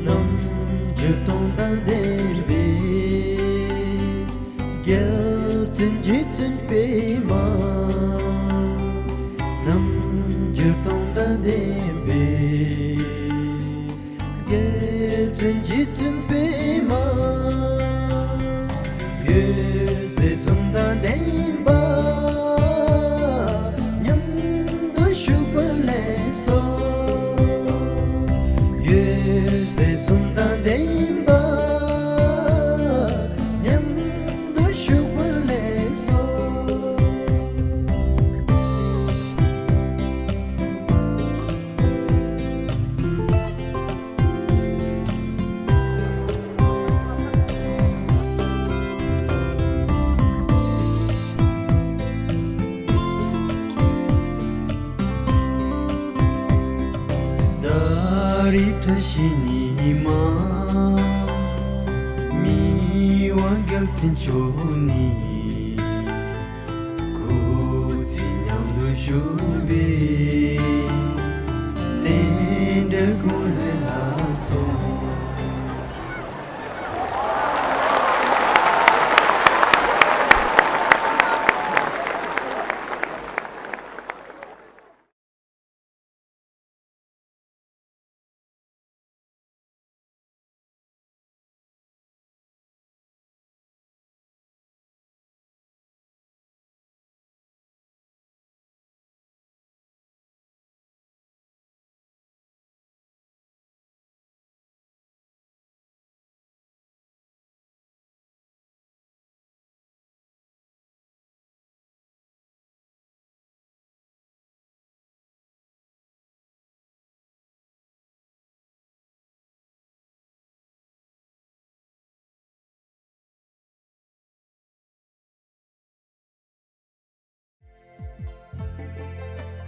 རྣམ་འགྱུར་སྟོང་དང་ལྡན་པའི། རྒྱལ་བཙུན་རྗེ་བཙུན་པདྨ། རྣམ་འགྱུར་སྟོང་དང་ལྡན་པའི། རྒྱལ་བཙུན་རྗེ་བཙུན་པདྨ། འོད་ཟེར་གསུམ་དང་ལྡན་པ། རི་བཀྲ་ཤིས་ཉི་མ། མི་དབང་རྒྱལ་བཙུན་མཆོག་ནི། སྐུ་ཚེ་མཉམ་དུ་བཞུགས་པའི། རྟེན་འབྲེལ་ཀུན་ལེགས་ལགས་སོ།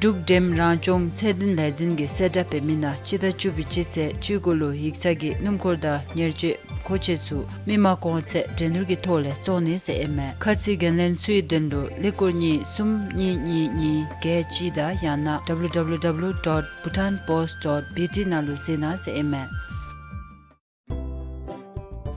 འབྲུག་འགྲེམ་རང་སྐྱོང་ཚད་ལྡན་ལས་འཛིན་གྱིས་གསལ་བསྒྲགས་འབད་མི་ནང་སྤྱི་ཟླ་བཅུ་པའི་སྤྱི་ཚེས་བཅུ་དགུ་ལུ་ཡིག་ཚང་གི་སྣུམ་འཁོར་དང་ཉེར་སྤྱོད་མཁོ་ཆས་ཚུ་མི་མང་གོང་ཚད་འགྲན་བསྡུར་གྱི་ཐོག་ལས་བཙོང་ནི་ཟེར་ཨིན་མས། ཁ་ཚིག་འགན་ལེན་ཚུའི་དོན་ལུ་ཀླད་ཀོར་གཉིས་གསུམ་གཉིས་གཉིས་གཉིས་བརྒྱད་གཅིག་དང་ཡང་ན་W W W dot bhutan post dot B T ནང་ལུ་གཟིགས་གནང་ཟེར་ཨིན་མས།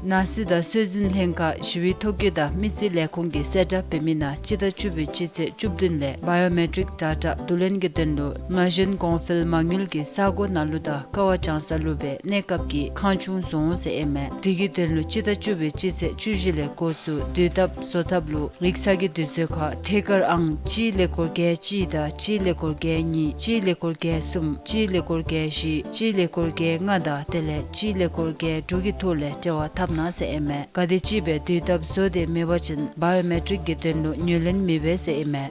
ནང་སྲིད་དང་སྲོལ་འཛིན་ལྷན་ཁག་ཞི་བའི་ཐོ་བཀོད་དང་མི་རྩིས་ལས་ཁུངས་ཀྱིས་གསལ་བསྒྲགས་འབད་མི་ནང་སྤྱི་ཟླ་བཅུ་པའི་སྤྱི་ཚེས་བཅུ་བདུན་ལས་བཱ་ཡོ་མེ་ཊིག་ཌེ་ཊ་བསྡུ་ལེན་གྱི་དོན་ལུ་ན་གཞོན་གོང་འཕེལ་མ་དངུལ་གྱི་ས་སྒོ་ནང་ལུ་དང་ཀ་བ་བྱང་ས་ལུ་སྦེ་གནས་སྐབས་ཀྱི་ཁང་ཆུང་བཟོ་འོང་ཟེར་ཨིན་མས། དེ་གི་དོན་ལུ་སྤྱི་ཟླ་བཅུ་པའི་སྤྱི་ཚེས་བཅུ་བཞི་ལས་འགོ་བཙུགས་དུས་ཐབས་བཟོ་ཐབས་ལུ་ཡིག་ཚང་གི་དུས་ཚོད་ཁར་ཐད་ཀར་ཨང་གཅིག་ཀླད་ཀོར་བརྒྱད་གཅིག་དང་གཅིག་ཀླད་ཀོར་བརྒྱད་གཉིས་གཅིག་ཀླད་ཀོར་བརྒྱད་གསུམ་གཅིག་ཀླད་ཀོར་བརྒྱད་བཞི་གཅིག་ཀླད་ཀོར་བརྒྱད་ལྔ་དང་དེ་ལས་གཅིག་ཀླད་ཀོར་བརྒྱད་དྲུག་གི་ཐོག་ལས་འབྲེལ་བ་འཐབ་གནང་ཟེར་ཨིན་མས། ག་དེམ་ཅིག་སྦེ་དུས་ཐབས་བཟོ་སྟེ་མེད་པ་ཅིན་བཱ་ཡོ་མེ་ཊིག་གི་དོན་ལུ་ངོས་ལེན་མི་འབད་ཟེར་ཨིན་མས།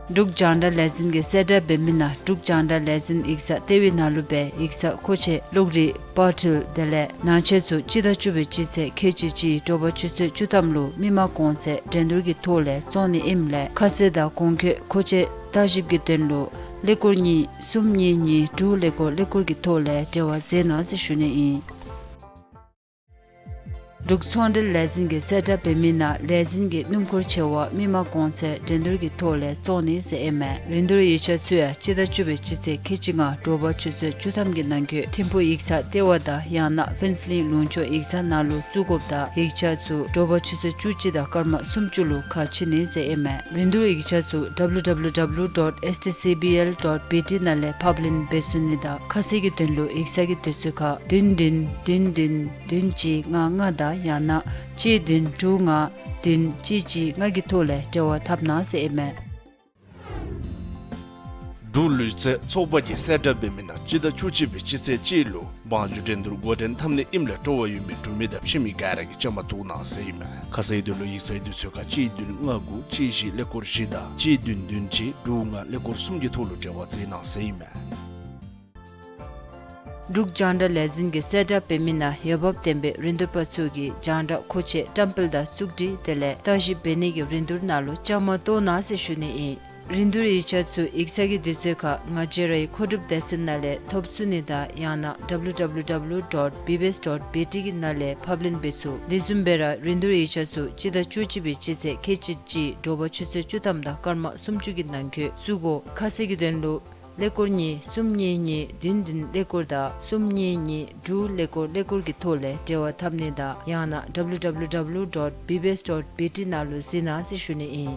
འབྲུག་རྒྱང་བསྒྲགས་ལས་འཛིན་གྱིས་གསལ་བསྒྲགས་འབད་མི་ནང་འབྲུག་རྒྱང་བསྒྲགས་ལས་འཛིན་ཡིག་ཚང་ལྟེ་བའི་ནང་ལུ་སྦེ་ཡིག་ཚང་མཁོ་ཆས་གློག་རིག་པར་འཕྲུལ་དེ་ལས་ནང་ཆས་ཚུ་སྤྱི་ཟླ་བཅུ་པའི་སྤྱི་ཚེས་ཁལ་གཅིག་གཅིག་དྲོ་པ་ཆུ་ཚོད་བཅུ་ཐམ་ལུ་མི་མང་གོང་ཚད་འགྲན་བསྡུར་གྱི་ཐོག་ལས་བཙོང་ནི་ཨིནམ་ལས་ཁ་གསལ་དང་གོང་འཁོད་མཁོ་ཆས་བརྟག་ཞིབ་ཀྱི་དོན་ལུ་ཀླད་ཀོར་གཉིས་གསུམ་གཉིས་གཉིས་དྲུག་ཀླད་ཀོར་ཀླད་ཀོར་གྱི་ཐོག་ལས་འབྲེལ་བ་མཛད་གནང་ཟེར་ཞུ་ནི་ཨིན། འབྲུག་ཚོང་འབྲེལ་ལས་འཛིན་གྱིས་གསལ་བསྒྲགས་འབད་མི་ནང་ལས་འཛིན་གྱི་སྣུམ་འཁོར་ཆེ་བ་མི་མང་གོང་ཚད་འགྲན་བསྡུར་གྱི་ཐོག་ལས་བཙོང་ནི་ཟེར་ཨིན་མས། རིན་བསྡུར་ཡིག་ཆ་ཚུ་ཡང་སྤྱི་ཟླ་བཅུ་པའི་སྤྱི་ཚེས་ཁལ་གཅིག་ལྔ་དྲོ་པ་ཆུ་ཚོད་བཅུ་ཐམ་གྱི་ནང་འཁོད་ཐིམ་ཕུག་ཡིག་ཚང་ལྟེ་བ་དང་ཡང་ན་ཕུན་ཚོགས་གླིང་ལུང་ཕྱོགས་ཡིག་ཚང་ནང་ལུ་བཙུགས་དགོཔ་དང་ཡིག་ཆ་ཚུ་དྲོ་པ་ཆུ་ཚོད་བཅུ་གཅིག་དང་སྐར་མ་སུམ་ཅུ་ལུ་ཁ་ཕྱེ་ནི་ཟེར་ཨིན་མས། རིན་བསྡུར་ཡིག་ཆ་ཚུ་W W W dot S T C B L dot B T ནང་ལས་ཕབ་ལེན་འབད་ཚུགས་ནི་དང་ཁ་གསལ་གྱི་དོན་ལུ་ཡིག་ཚང་གི་དུས་ཚོད་ཁར་བདུན་བདུན་བདུན་བདུན་བདུན་གཅིག་ལྔ་ལྔ་དང་ཡང་ན་གཅིག་བདུན་དྲུག་ལྔ་བདུན་གཅིག་གཅིག་ལྔ་གི་ཐོག་ལས་འབྲེལ་བ་འཐབ་གནང་ཟེར་ཨིན་མས། འབྲུག་ལུས་རྩལ་ཚོགས་པ་གིས་གསལ་བསྒྲགས་འབད་མི་ནང་སྤྱི་ཟླ་བཅུ་གཅིག་པའི་སྤྱི་ཚེས་གཅིག་ལུ་བང་རྒྱུག་འགྲན་བསྡུར་འགོ་འདྲེན་འཐབ་ནི་ཨིནམ་ལས་སྤྲོ་བ་ཡོད་མི་འབྲུག་མི་དང་ཕྱི་མི་ག་ར་གིས་བཅའ་མར་གཏོགས་གནང་ཟེར་ཨིན་མས། ཁ་གསལ་དོན་ལུ་ཡིག་ཚང་གི་དུས་ཚོད་ཁར་གཅིག་བདུན་ལྔ་དགུ་གཅིག་བཞི་ཀླད་ཀོར་བཞི་དང་གཅིག་བདུན་བདུན་གཅིག་དྲུག་ལྔ་ཀླད་ཀོར་གསུམ་གྱི་ཐོག་ལུ་འབྲེལ་བ་མཛད་གནང་ཟེར་ཨིན་མས། འབྲུག་རྒྱང་བསྒྲགས་ལས་འཛིན་གྱིས་གསལ་བསྒྲགས་འབད་མི་ནང་འོས་འབབ་ལྡན་པའི་རིན་བསྡུར་པ་ཚུ་གིས་རྒྱང་བསྒྲགས་མཁོ་ཆས་བཀྲམ་སྤེལ་དང་བཙུགས་སྒྲིག་དེ་ལས་བརྟག་ཞིབ་འབད་ནི་གི་རིན་བསྡུར་ནང་ལུ་བཅའ་མར་གཏོགས་གནང་ཟེར་ཞུ་ནི་ཨིན། རིན་བསྡུར་ཡིག་ཆ་ཚུ་ཡིག་ཚང་གི་དུས་ཚོད་ཁར་ང་བཅས་རའི་མཁོ་སྒྲུབ་སྡེ་ཚན་ནང་ལས་ཐོབ་ཚུགས་ནི་དང་ཡང་ན་W W W dot B B S dot B T གི་ནང་ལས་ཕབ་ལེན་འབད་ཚུགས། དེ་བཟུམ་སྦེ་ར་རིན་བསྡུར་ཡིག་ཆ་ཚུ་སྤྱི་ཟླ་བཅུ་གཅིག་པའི་སྤྱི་ཚེས་ཁལ་གཅིག་གཅིག་དྲོ་པ་ཆུ་ཚོད་བཅུ་ཐམ་དང་སྐར་མ་སུམ་ཅུ་གི་ནང་འཁོད་བཙུགས་དགོ། ཁ་གསལ་གྱི་དོན་ལུ་ཀླད་ཀོར་གཉིས་གསུམ་གཉིས་གཉིས་བདུན་བདུན་ཀླད་ཀོར་དང་གསུམ་གཉིས་གཉིས་དྲུག་ཀླད་ཀོར་ཀླད་ཀོར་གྱི་ཐོག་ལས་འབྲེལ་བ་འཐབ་ནི་དང་ཡང་ན་W W W dot B B S dot B T ནང་ལུ་གཟིགས་གནང་ཟེར་ཞུ་ནི་ཨིན།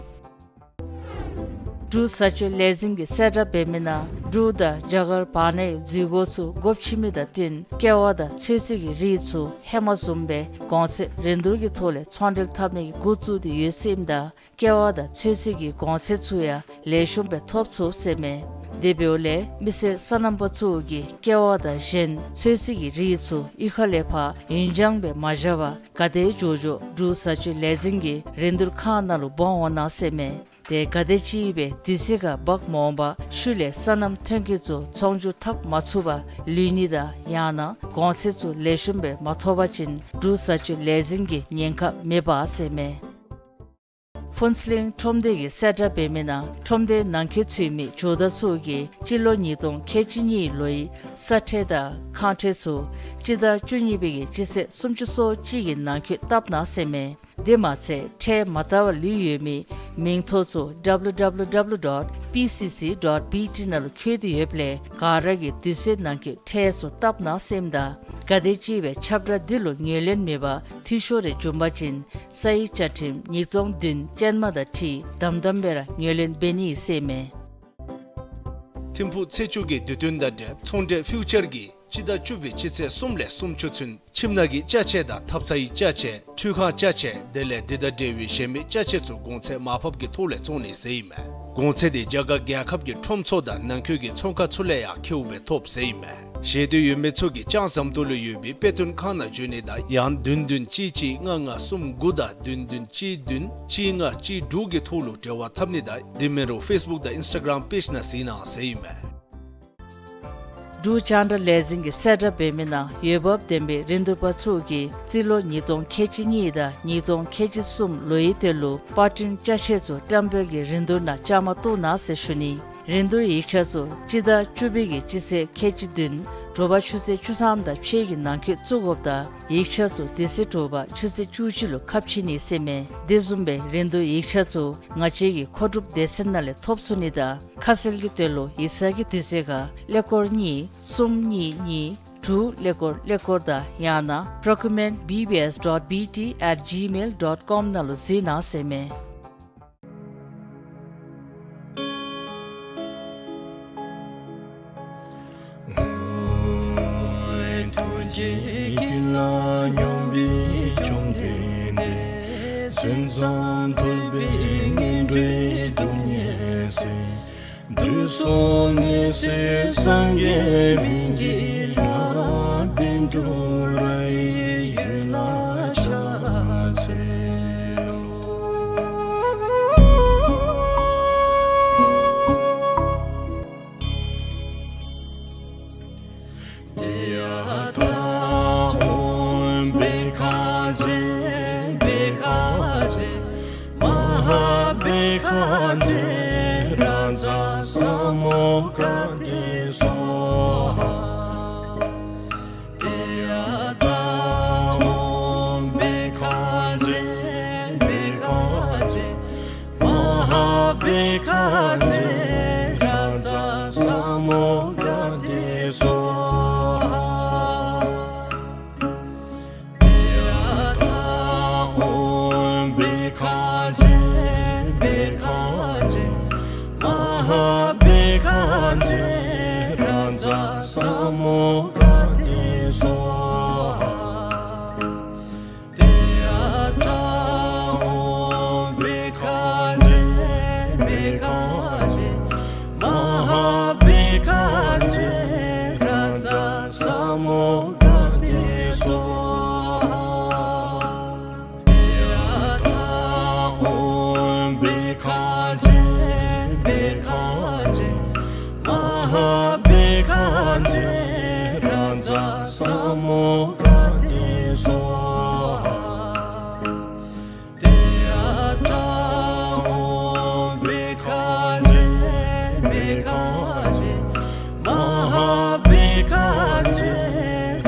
འབྲུག་བཟའ་སྤྱོད་ལས་འཛིན་གྱིས་གསལ་བསྒྲགས་འབད་མི་ནང་འབྲུག་དང་རྒྱ་གར་བར་ནའི་འཛུལ་སྒོ་ཚུ་སྒོ་ཕྱེ་མི་དང་བསྟུན་ཀེ་བ་དང་ཚོད་བསྲེ་གི་རིགས་ཚུ་ཧེ་མ་བཟུམ་སྦེ་གོང་ཚད་རིན་བསྡུར་གྱི་ཐོག་ལས་ཚོང་འབྲེལ་འཐབ་ནི་གི་འགོ་བཙུགས་ཏེ་ཡོད་ཟེར་ཨིནམ་ད་ཀེ་བ་དང་ཚོད་བསྲེ་གི་གོང་ཚད་ཚུ་ཡང་ལེགས་ཤོམ་སྦེ་ཐོབ་ཚུགས་ཟེར་མས། དེ་འབདཝ་ལས་མི་སེར་སོ་ནམ་པ་ཚུ་གིས་ཀེ་བ་དང་གཞན་ཚོད་བསྲེ་གི་རིགས་ཚུ་གཡུས་ཁ་ལས་ཕར་ཡུན་འགྱངས་སྦེ་མ་བཞག་པར་ག་དེ་མགྱོགས་མགྱོགས་འབྲུག་བཟའ་སྤྱོད་ལས་འཛིན་གྱི་རིན་བསྡུར་ཁང་ནང་ལུ་འབག་འོང་གནང་ཟེར་མས། དེ་ག་དེམ་ཅིག་སྦེ་དུས་ཚོད་ཁར་འབག་མ་འོང་པར་ཤུལ་ལས་སོ་ནམ་ཐོན་སྐྱེད་ཚུ་ཚོང་བསྒྱུར་འཐབ་མ་ཚུགས་པར་ལུས་ནི་དང་ཡང་ན་གོང་ཚད་ཚུ་ལེགས་ཤོམ་སྦེ་མ་ཐོབ་པ་ཅིན་འབྲུག་བཟའ་སྤྱོད་ལས་འཛིན་གྱིས་ཉེན་ཁ་མི་འབག་ཟེར་མས། ཕུན་ཚོགས་གླིང་ཁྲོམ་སྡེ་གི་གསལ་བསྒྲགས་འབད་མི་ནང་ཁྲོམ་སྡེའི་ནང་འཁོད་ཚུད་མི་ཇོ་བདག་ཚུ་གིས་སྤྱི་ལོ་ཉིས་སྟོང་ཁལ་གཅིག་གཉིས་ལོའི་ས་ཁྲལ་དང་ཁང་ཁྲལ་ཚུ་སྤྱི་ཟླ་བཅུ་གཉིས་པའི་གི་སྤྱི་ཚེས་སུམ་ཅུ་སོ་གཅིག་གི་ནང་འཁོད་བཏབ་གནང་ཟེར་མས། དེ་མ་ཚད་ཁྲལ་མ་བཏབ་པར་ལུས་ཡོད་མི་མིང་ཐོ་ཚུ་W W W dot P C C dot B T ནང་ལུ་འཁོད་དེ་ཡོདཔ་ལས་ག་ར་གིས་དུས་ཚོད་ནང་འཁོད་ཁྲལ་ཚུ་བཏབ་གནང་ཟེར་མས། ད་ག་དེམ་ཅིག་སྦེ་ཁྱབ་བསྒྲགས་འདི་ལུ་ངོས་ལེན་མེད་པར་འཐུས་ཤོར་རེ་བྱུང་པ་ཅིན་ས་ཡི་བཅའ་ཁྲིམས་ཉིས་སྟོང་བདུན་ཅན་མ་དང་འཁྲིལ་དམ་དམ་སྦེ་ར་ངོས་ལེན་འབད་ནི་ཟེར་མས། ཐིམ་ཕུག་ཚེས་བཅུ་གི་དུས་སྟོན་དང་འབྲེལ་ཚོང་འབྲེལ་ཕིའུ་ཅར་གྱིས་སྤྱི་ཟླ་བཅུ་པའི་སྤྱི་ཚེས་གསུམ་ལས་སུམ་ཅུ་ཚུན་ཁྱིམ་ནང་གི་ཅ་ཆས་དང་ཐབ་ཚང་གི་ཅ་ཆས་ཁྲུས་ཁང་ཅ་ཆས་དེ་ལས་འདི་དང་འབྲེལ་བའི་གཞན་མི་ཅ་ཆས་ཚུ་གོང་ཚད་མར་ཕབ་ཀྱི་ཐོག་ལས་བཙོང་ནི་ཟེར་ཨིན་མས། གོང་ཚད་དེ་རྒྱ་གར་རྒྱལ་ཁབ་ཀྱི་ཁྲོམ་ཚུ་དང་ནང་འཁོད་ཀྱི་ཚོང་ཁང་ཚུ་ལས་ཡང་ཁེཝ་སྦེ་ཐོབ་ཟེར་ཨིན་མས། ཤེས་འདོད་ཡོད་མི་ཚུ་གིས་ལྕང་ཟམ་ཏོག་ལུ་ཡོད་པའི་དཔེ་སྟོན་ཁང་ནང་འབྱོན་ནི་དང་ཡང་བདུན་བདུན་གཅིག་གཅིག་ལྔ་ལྔ་གསུམ་དགུ་དང་བདུན་བདུན་གཅིག་བདུན་གཅིག་ལྔ་གཅིག་དྲུག་གི་ཐོག་ལུ་འབྲེལ་བ་འཐབ་ནི་དང་དེ་མིན་རུང་ཕེསི་བུཀ་དང་ཨིནསི་ཊ་གརམ་པེཇ་ནང་གཟིགས་གནང་ཟེར་ཨིན་མས། འབྲུག་རྒྱང་བསྒྲགས་ལས་འཛིན་གྱི་གསལ་བསྒྲགས་འབད་མི་ནང་འོས་འབབ་ལྡན་པའི་རིན་བསྡུར་པ་ཚུ་གིས་རྩིས་ལོ་ཉིས་སྟོང་ཁལ་གཅིག་གཉིས་དང་ཉིས་སྟོང་ཁལ་གཅིག་གསུམ་ལོའི་དོན་ལུ་པར་སྐྲུན་ཅ་ཆས་ཚུ་བཀྲམ་སྤེལ་གྱི་རིན་བསྡུར་ནང་བཅའ་མར་གཏོགས་གནང་ཟེར་ཞུ་ནི། རིན་བསྡུར་ཡིག་ཆ་ཚུ་སྤྱི་ཟླ་བཅུ་པའི་གི་སྤྱི་ཚེས་ཁལ་གཅིག་བདུན་དྲོ་པ་ཆུ་ཚོད་བཅུ་ཐམ་དང་ཕྱེད་ཀྱི་ནང་འཁོད་བཙུགས་དགོཔ་དང་ཡིག་ཆ་ཚུ་དེ་ཚེ་དྲོ་པ་ཆུ་ཚོད་བཅུ་གཅིག་ལུ་ཁ་ཕྱེ་ནི་ཟེར་མས། དེ་བཟུམ་སྦེ་རིན་བསྡུར་ཡིག་ཆ་ཚུ་ང་བཅས་ཀྱི་མཁོ་སྒྲུབ་སྡེ་ཚན་ནང་ལས་ཐོབ་ཚུགས་ནི་དང་ཁ་གསལ་གྱི་དོན་ལུ་ཡིག་ཚང་གི་དུས་ཚོད་ཁར་ཀླད་ཀོར་གཉིས་གསུམ་གཉིས་གཉིས་དྲུག་ཀླད་ཀོར་ཀླད་ཀོར་དང་ཡང་ན་procurement B B S dot B T at gmail dot com ནང་ལུ་གཟིགས་གནང་ཟེར་མས། ཐུགས་རྗེ་ཀུན་ལ་སྙོམས་པའི་བཅོམ་ལྡན་འདས། མཚན་ཙམ་ཐོས་པས་ངན་འགྲོའི་སྡུག་བསྔལ་སེལ། དུག་གསུམ་ནད་སེལ་སངས་རྒྱས་སྨན་གྱི་བླ། བཻ་ཌཱུརྱ་ཡི་འོད་ལ་ཕྱག་འཚལ་ལོ། ཏདྱ་ཐཱ། ཨོཾ་བྷཻ་ཥ་ཛྱེ་བྷཻ་ཥ་ཛྱེ་མ་ཧཱ་བྷཻ་ཥ་ཛྱེ་རཱ་ཛ་ས་མུདྒ་ཏེ་སྭཱ་ཧཱ། ཏདྱ་ཐཱ། ཨོཾ་བྷཻ་ཥ་ཛྱེ་བྷཻ་ཥ་ཛྱེ་མ་ཧཱ་བྷཻ་ཥ་ཛྱེ་རཱ་ཛ་ས་མུདྒ་ཏེ་སྭཱ་ཧཱ། ཏདྱ་ཐཱ། ཨོཾ་བྷཻ་ཥ་ཛྱེ་བྷཻ་ཥ་ཛྱེ་མ་ཧཱ་བྷཻ་ཥ་ཛྱེ་རཱ་ཛ་ས་མུདྒ་ཏེ་སྭཱ་ཧཱ། ཏདྱ་ཐཱ། ཨོཾ་བྷཻ་ཥ་ཛྱེ་བྷཻ་ཥ་ཛྱེ་མ་ཧཱ་བྷཻ་ཥ་ཛྱེ་རཱ་ཛ་ས་མུདྒ་ཏེ་སྭཱ་ཧཱ། ཏདྱ་ཐཱ། ཨོཾ་བྷཻ་ཥ་ཛྱེ་བྷཻ་ཥ་ཛྱེ་མ་ཧཱ་བྷཻ་ཥ་ཛྱེ་རཱ་ཛ་ས་མུདྒ་ཏེ་སྭཱ་ཧཱ། ཏདྱ་ཐཱ། ཨོཾ་བྷཻ་ཥ་ཛྱེ་བྷཻ་ཥ་ཛྱེ་མ་ཧཱ་བྷཻ་ཥ་ཛྱེ་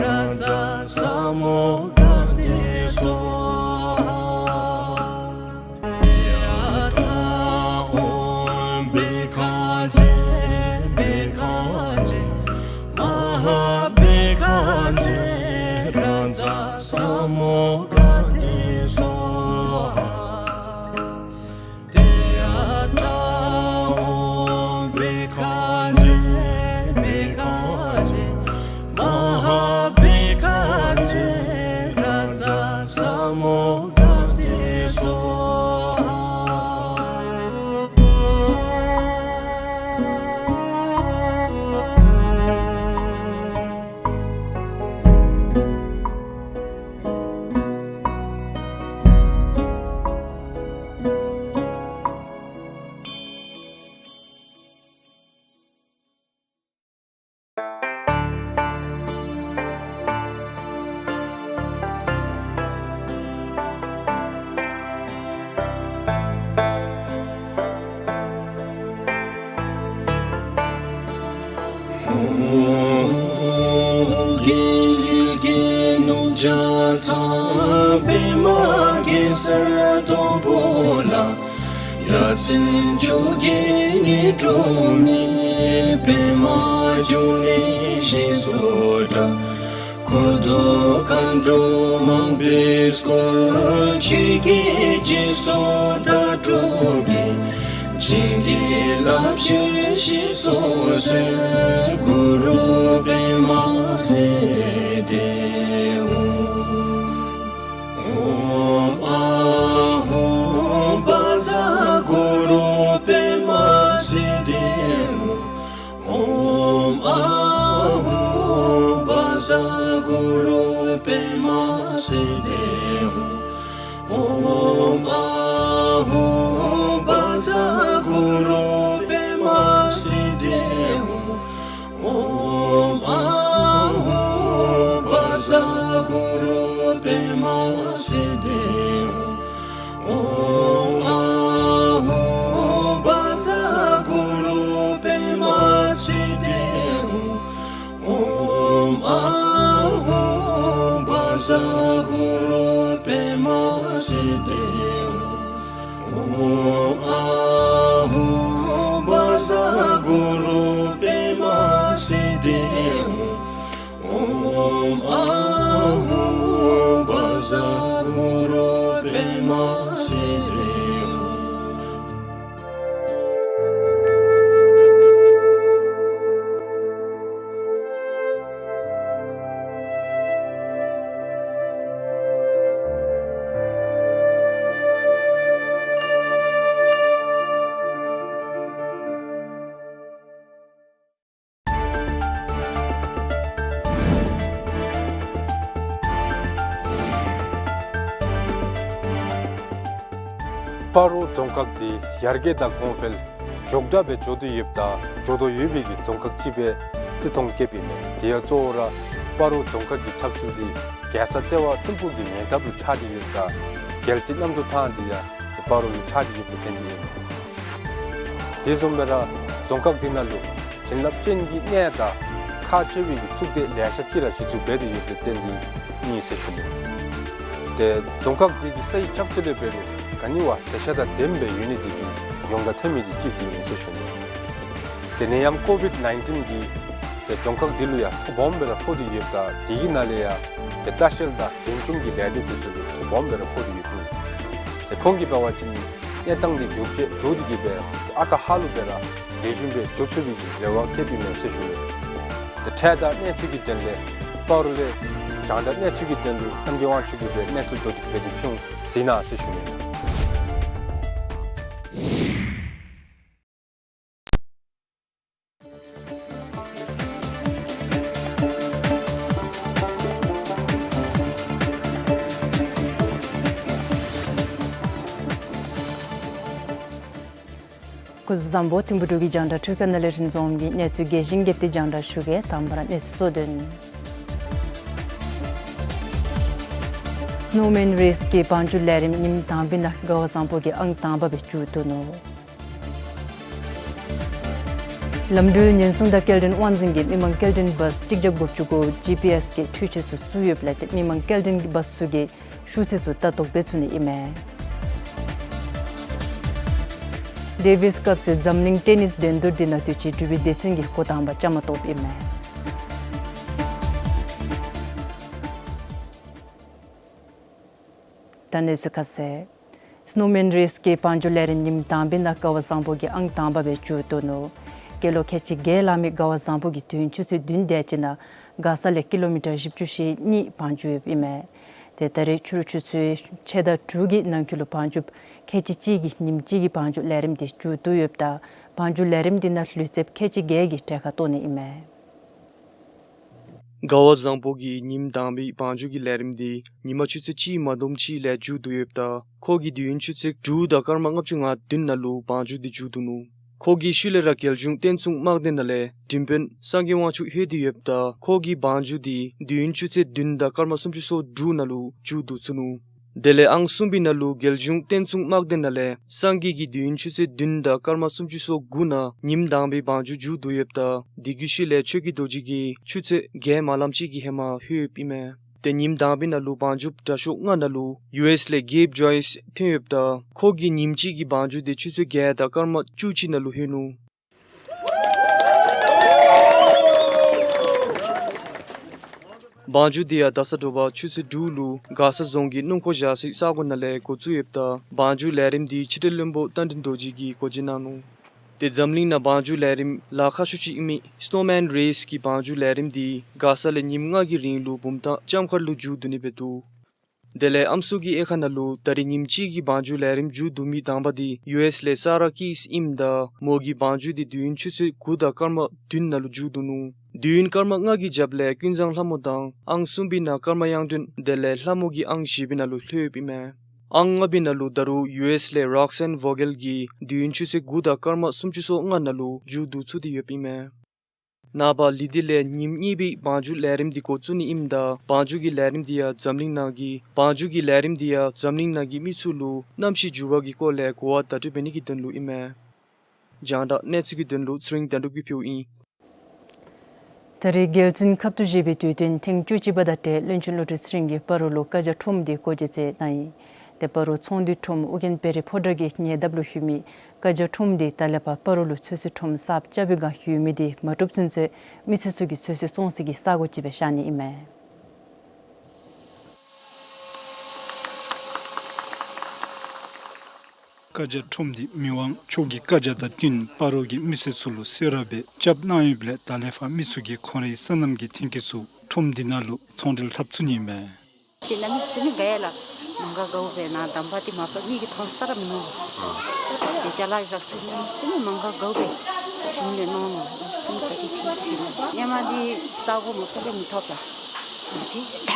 རཱ་ཛ་ས་མུདྒ་ཏེ་སྭཱ་ཧཱ། ཏདྱ་ཐཱ། ཨོཾ་བྷཻ་ཥ་ཛྱེ་བྷཻ་ཥ་ སྒྲ་ཆེན་མཆོག་གིས་སྙིང་སྒྲོན་མེ། པདྨ་འབྱུང་གནས་ཞེས་སུ་གྲགས། འཁོར་དང་མཁའ་འགྲོ་མང་པོས་བསྐོར། ཆོས་ཀྱི་རྗེས་སུ་བདག་སྒྲུབ་ཀྱིས། བྱིན་གྱིས་བརླབ་ཕྱིར་གཤེགས་སུ་གསོལ། གུ་རུ་པདྨ་སིདྡྷི་ཧཱུྃ། ཨོཾ་ཨཱཿཧཱུྃ་བཛྲ་གུ་རུ་པདྨ་སིདྡྷི་ཧཱུྃ། ཨོཾ་ཨཱཿཧཱུྃ་བཛྲ་གུ་རུ་པདྨ་སིདྡྷི་ཧཱུྃ། ཨོཾ་ཨཱཿཧཱུྃ་བཛྲ་གུ་རུ་པདྨ་སིདྡྷི་ཧཱུྃ། ཨོཾ་ཨཱཿཧཱུྃ་བཛྲ་གུ་རུ་པདྨ་སིདྡྷི་ཧཱུྃ། ཨོཾ་ཨཱཿཧཱུྃ་བཛྲ་གུ་རུ་པདྨ་སིདྡྷི་ཧཱུྃ། ཨོཾ་ཨཱཿཧཱུྃ་བཛྲ་གུ་རུ་པདྨ་སིདྡྷི་ཧཱུྃ། ཨོཾ་ཨཱཿཧཱུྃ་བཛྲ་གུ་རུ་པདྨ་སིདྡྷི་ཧཱུྃ། ཨོཾ་ཨཱཿཧཱུྃ་བཛྲ་གུ་རུ་པདྨ་སིདྡྷི་ཧཱུྃ། སྤ་རོ་རྫོང་ཁག་འདི་ཡར་རྒྱས་དང་གོང་འཕེལ་མགྱོགས་དྲགས་སྦེ་འགྱོ་དོ་ཡོདཔ་དང་འགྱོ་དོ་ཡོད་པའི་གི་རྫོང་ཁག་ཅིག་སྦེ་བརྩི་མཐོང་བསྐྱེདཔ་ཨིན་མས། དེ་ཡང་གཙོ་བོ་ར་སྤ་རོ་རྫོང་ཁག་གི་ཆགས་ཚུལ་འདི་རྒྱལ་ས་ལྟེ་བ་ཐིམ་ཕུག་གི་ཉེ་འདབས་ལུ་ཆགས་ཏེ་ཡོདཔ་དང་རྒྱལ་སྤྱི་གནམ་གྲུ་ཐང་འདི་ཡང་སྤ་རོ་ལུ་ཆགས་ཏེ་ཡོདཔ་ལུ་བརྟེན་ཏེ་ཨིན་མས། དེ་བཟུམ་སྦེ་ར་རྫོང་ཁག་འདི་ནང་ལུ་བྱིན་རླབས་ཅན་གྱི་གནས་དང་ཁག་ཆེ་བའི་གི་གཙུག་སྡེ་ལེ་ཤ་ཅིག་ར་གཞི་བཙུགས་འབད་དེ་ཡོདཔ་ལུ་བརྟེན་ཏེ་ཨིན་ཟེར་ཞུ་ནི། ཏེ་རྫོང་ཁག་འདི་གི་ས་ཡི་ཆགས་ཚུལ་ལས་འབད་རུང་ག་ནི་བ་མཛེས་ཆ་དང་ལྡནམ་སྦེ་ཡོད་ནི་འདི་གིས་ཡོངས་གྲགས་ཐོན་མི་འདི་གཅིག་འདི་ཨིན་ཟེར་ཞུ་ནི། ཏེ་ནད་ཡམས་ཀོ་བིཌ་ནའིན་ཊིན་གྱིས་ཏེ་རྫོང་ཁག་འདི་ལུ་ཡང་ཐོ་སྦོམ་སྦེ་ར་ཕོག་སྟེ་ཡོདཔ་དང་དེ་གི་ནང་ལས་ཡང་ཏེ་ལྟ་བཤལ་དང་འགྲེམས་སྤྱོད་ཀྱི་ལས་སྡེ་འདི་ཚུ་ལུ་ཐོ་སྦོམ་སྦེ་ར་ཕོག་སྟེ་ཡོད་འདུག། ཏེ་ཁོང་གིས་འབད་བ་ཅིན་གནས་སྟངས་འདི་མགྱོགས་ཅིག་མགྱོགས་ཏེ་གི་སྦེ་ཨ་ཁ་ཧ་ལུགས་སྦེ་ར་ལེགས་ཤོམ་སྦེ་འགྱོ་ཚུགས་པའི་གི་རེ་བ་བསྐྱེདཔ་ཨིན་མས་ཟེར་ཞུ་ནི། ཏེ་འཕྲལ་དག་གནས་ཚུལ་གྱི་དོན་ལས་སྤ་རོ་ལས་རྒྱང་བསྒྲགས་གནས་ཚུལ་གྱི་དོན་ལུ་གསང་སྐྱེས་དབང་ཕྱུག་གིས་སྦེ་གནས་ཚུལ་མདོར་བསྡུས་སྦེ་ཏེ་ཕུལ་འོང་ཟེར་ཨིན་ཟེར་ཞུ་ནི། སྐུ་གཟུགས་བཟང་པོ། ཐིམ་ཕུག་འབྲུག་གི་རྒྱང་བསྒྲགས་འཕྲུལ་ཁང་ནང་ལས་རིན་འཛོམས་ཀྱིས་གནས་ཚུལ་རྒྱས་ཤིང་རྒྱསཔ་དེ་རྒྱང་བསྒྲགས་ཞུ་གེ། དང་པ་ར་གནས་ཚུལ་གཙོ་དོན། སི་ནོ་མེན་རེས་ཀྱི་བང་རྒྱུག་ལས་རིམ་ཉིནམ་དང་པའི་ནང་སྐལ་བ་བཟང་པོ་གིས་ཨང་དང་པ་སྦེ་མཇུག་བསྡུ་ནུག། ལམ་འགྲུལ་ཉེན་སྲུང་དང་སྐྱེལ་འདྲེན་དབང་འཛིན་གྱིས་མི་མང་སྐྱེལ་འདྲེན་བཱསི་གཅིག་བརྒྱ་དགུ་བཅུ་གོ་ཇི་པི་ཨེསི་གི་འཕྲུལ་ཆས་ཚུ་བཙུགས་ཡོདཔ་ལས་ཏེ་མི་མང་སྐྱེལ་འདྲེན་གྱི་བཱསི་ཚུ་གི་ཤུགས་ཚད་ཚུ་ལྟ་རྟོག་འབད་ཚུགས་ནི་ཨིན་མས། ཌེ་ཝིས་ཀབ་ཟེར་འཛམ་གླིང་ཊེ་ནིསི་འགྲན་བསྡུར་འདི་ནང་དུས་ཅི་འབྲུག་པའི་སྡེ་ཚན་གྱིས་འགོ་དང་པ་བཅའ་མར་གཏོགསཔ་ཨིན་མས། ད་གནས་ཚུལ་ཁ་གསལ། སི་ནོ་མེན་རེས་ཀྱི་བང་རྒྱུག་ལས་རིམ་ཉིནམ་དང་པའི་ནང་སྐལ་བ་བཟང་པོ་གིས་ཨང་དང་པ་སྦེ་མཇུག་བསྡུ་ནུག། སྐྱེས་ལོ་ཁལ་གཅིག་བརྒྱད་ལང་མི་སྐལ་བ་བཟང་པོ་གིས་དུས་ཡུན་ཆུ་ཚོད་བདུན་དེ་ཅིག་ནང་མགར་ས་ལས་ཀི་ལོ་མི་ཊར་བཞི་བཅུ་ཞེ་གཉིས་བང་རྒྱུག་ཡོདཔ་ཨིན་མས། ཏེ་ད་རེས་ཕྱི་རུ་ཆུ་ཚོད་ཕྱེད་དང་དྲུག་གི་ནང་འཁོད་ལུ་བང་རྒྱུགཔ་ཁལ་གཅིག་གཅིག་གིས་ཉིནམ་གཅིག་གི་བང་རྒྱུག་ལས་རིམ་འདི་མཇུག་བསྡུ་ཡོདཔ་ད་བང་རྒྱུག་ལས་རིམ་འདི་ནང་ལུས་རྩལཔ་ཁལ་གཅིག་བརྒྱད་ཀྱིས་གྲལ་ཁར་གཏོགས་ནི་ཨིན་མས། སྐལ་བ་བཟང་པོ་གིས་ཉིནམ་དང་པའི་བང་རྒྱུག་གི་ལས་རིམ་འདི་ཉིན་མ་ཆུ་ཚོད་གཅིག་མ་བསྡོམས་ཅིག་ལས་མཇུག་བསྡུ་ཡོདཔ་ད་ཁོ་གིས་དུས་ཡུན་ཆུ་ཚོད་དྲུག་དང་སྐར་མ་ལྔ་བཅུ་ང་བདུན་ནང་ལུ་བང་རྒྱུག་འདི་མཇུག་བསྡུ་ནུག། ཁོ་གི་ཤུལ་ལས་ར་རྒྱལ་གཞུང་རྟེན་ཚུགས་དམག་སྡེ་ནང་ལས་འགྲེམས་སྤེལ་སངས་རྒྱས་དབང་ཕྱུག་ལྷོད་དེ་ཡོདཔ་ད་ཁོ་གིས་བང་རྒྱུག་འདི་དུས་ཡུན་ཆུ་ཚོད་བདུན་དང་སྐར་མ་སུམ་ཅུ་སོ་དྲུག་ནང་ལུ་མཇུག་བསྡུ་ཚུགས་ནུག། དེ་ལས་ཨང་གསུམ་པའི་ནང་ལུ་རྒྱལ་གཞུང་རྟེན་ཚུགས་དམག་སྡེ་ནང་ལས་སངས་རྒྱས་ཀྱིས་དུས་ཡུན་ཆུ་ཚོད་བདུན་དང་སྐར་མ་སུམ་ཅུ་སོ་དགུ་ནང་ཉིནམ་དང་པའི་བང་རྒྱུག་མཇུག་བསྡུ་ཡོདཔ་ད་དེ་གི་ཤུལ་ལས་ཆོས་ཀྱི་རྡོ་རྗེ་གིས་ཆུ་ཚོད་བརྒྱད་མ་ལངམ་ཅིག་གི་ཧེ་མ་ལྷོདཔ་ཨིན་མས། ཏེ་ཉིནམ་དང་པའི་ནང་ལུ་བང་རྒྱུགཔ་དྲག་ཤོས་ལྔ་ནང་ལུ་ཡུ་ཨེསི་ལས་གེབ་ཇོའིསི་ཐོན་ཡོདཔ་ད་ཁོ་གིས་ཉིནམ་གཅིག་གི་བང་རྒྱུག་འདི་ཆུ་ཚོད་བརྒྱད་དང་སྐར་མ་བཅུ་གཅིག་ནང་ལུ་ལྷོད་ནུག། བང་རྒྱུག་འདི་ཡང་ད་ས་དྲོ་པ་ཆུ་ཚོད་དྲུག་ལུ་མགར་ས་རྫོང་གི་སྣུམ་འཁོར་བཞག་སའི་ས་གོ་ནང་ལས་འགོ་བཙུགས་ཡོདཔ་ད་བང་རྒྱུག་ལས་རིམ་འདི་ཕྱི་འབྲེལ་བློན་པོ་རྟ་མགྲིན་རྡོ་རྗེ་གིས་འགོ་འབྱེད་གནང་ནུག། ཏེ་འཛམ་གླིང་ནང་བང་རྒྱུག་ལས་རིམ་ལཱ་ཁག་ཤོས་ཅིག་ཨིན་མི་སི་ནོ་མེན་རེསི་གི་བང་རྒྱུག་ལས་རིམ་འདི་མགར་ས་ལས་ཉིནམ་ལྔ་གི་རིང་ལུ་བུམ་ཐང་ལྕམ་མཁར་ལུ་མཇུག་བསྡུ་ནི་སྦེ་འདུག། དེ་ལས་ཨམ་སྲུ་གི་དབྱེ་ཁག་ནང་ལུ་ད་རིས་ཉིནམ་གཅིག་གི་བང་རྒྱུག་ལས་རིམ་མཇུག་བསྡུ་མི་དང་པ་འདི་ཡུ་ཨེསི་ལས་ས་ར་ཀིས་ཨིནམ་ད་མོ་གི་བང་རྒྱུག་འདི་དུས་ཡུན་ཆུ་ཚོད་དགུ་དང་སྐར་མ་བདུན་ནང་ལུ་མཇུག་བསྡུ་ནུག། དུས་ཡུན་སྐར་མ་ལྔ་གི་རྒྱབ་ལས་ཀུན་བཟང་ལྷ་མོ་དང་ཨང་གསུམ་པའི་ནང་ཀརྨ་དབྱངས་སྒྲོན་དེ་ལས་ལྷ་མོ་གིས་ཨང་བཞི་པའི་ནང་ལུ་ལྷོད་ཡོདཔ་ཨིན་མས། ཨང་ལྔ་པའི་ནང་ལུ་ད་རུང་ཡུ་ཨེསི་ལས་རོག་སན་ཝོ་གེལ་གྱིས་དུས་ཡུན་ཆུ་ཚོད་དགུ་དང་སྐར་མ་སུམ་ཅུ་སོ་ལྔ་ནང་ལུ་མཇུག་བསྡུ་ཚུགས་ཏེ་ཡོདཔ་ཨིན་མས། ནངས་པ་ལི་ཏི་ལས་ཉིནམ་གཉིས་པའི་བང་རྒྱུག་ལས་རིམ་འདི་འགོ་བཙུགས་ནི་ཨིནམ་ད་བང་རྒྱུག་གི་ལས་རིམ་འདི་ཡང་འཛམ་གླིང་ནང་གི་བང་རྒྱུག་གི་ལས་རིམ་འདི་ཡང་འཛམ་གླིང་ནང་གི་མི་ཚུ་ལུ་གནམ་གཤིས་འགྱུར་བ་གི་སྐོར་ལས་གོ་བ་བརྡ་སྤྲོད་འབད་ནི་གི་དོན་ལུ་ཨིན་མས། རྒྱང་བསྒྲགས་གནས་ཚུལ་གྱི་དོན་ལུ་ཚེ་རིང་དོན་གྲུབ་ཀྱིས་ཕུལཝ་ཨིན། ད་རེས་རྒྱལ་བཙུན་ཁབ་ཏུ་བཞེས་པའི་དུས་སྟོན་ཐེངས་བཅུ་གཅིག་པ་དང་འབྲེལ་བློན་ཆེན་བློ་གྲོས་ཚེ་རིང་གིས་སྤ་རོ་ལུ་ཀ་ཇ་ཁྲོམ་འདི་སྒོ་འབྱེད་མཛད་གནང་ཡི། ཏེ་སྤ་རོ་ཚོང་འདུས་ཁྲོམ་ཨོ་རྒྱན་བེ་རི་ཕོ་བྲང་གི་ཉེ་འདབས་ལུ་ཡོད་མི་ཀ་ཇ་ཁྲོམ་འདི་ད་ལས་ཕར་སྤ་རོ་ལུ་ཚོད་བསྲེ་ཁྲོམ་གསརཔ་རྐྱབ་པའི་བསྒང་ཡོད་མི་འདི་མ་གྲུབ་ཚུན་ཚོད་མི་སེར་ཚུ་གིས་ཚོད་བསྲེ་བཙོང་སའི་ས་གོ་ཅིག་སྦེ་བཞག་ནི་ཨིན་མས། ཀ་ཇ་ཁྲོམ་འདི་མི་དབང་མཆོག་གི་བཀའ་རྒྱ་དང་བསྟུན་སྤ་རོ་གི་མི་སེར་ཚུ་ལུ་གསོལ་རས་སྦེ་རྐྱབ་གནང་ཡོདཔ་ལས་ད་ལས་ཕར་མི་ཚུ་གིས་ཁོང་རའི་སོ་ནམ་གྱི་ཐོན་སྐྱེད་ཚུ་ཁྲོམ་འདི་ནང་ལུ་ཚོང་འབྲེལ་འཐབ་ཚུགས་ནི་ཨིན་མས། དེ་ནང་མི་སེར་མི་དགའ་ཡ་ལགས། མ་དགའ་དགའཝ་སྦེ་ནཱ་འདམ་བག་འདི་མ་པ་མི་གིས་མཐོང་ས་ར་མིན་ནུག། དེ་ཅ་ལ་བཞག་ས་མི་སེར་མི་མ་དགའ་དགའཝ་སྦེ་གཞུང་ལས་གནང་ནུག། མི་སེར་མི་བཀའ་དྲིན་ཆེ་ཟེར་ཞུ་ནི། ཧེ་མ་འདི་ས་གོ་མ་པ་ལས་མི་ཐོབ་ལགས། ཅི་ད་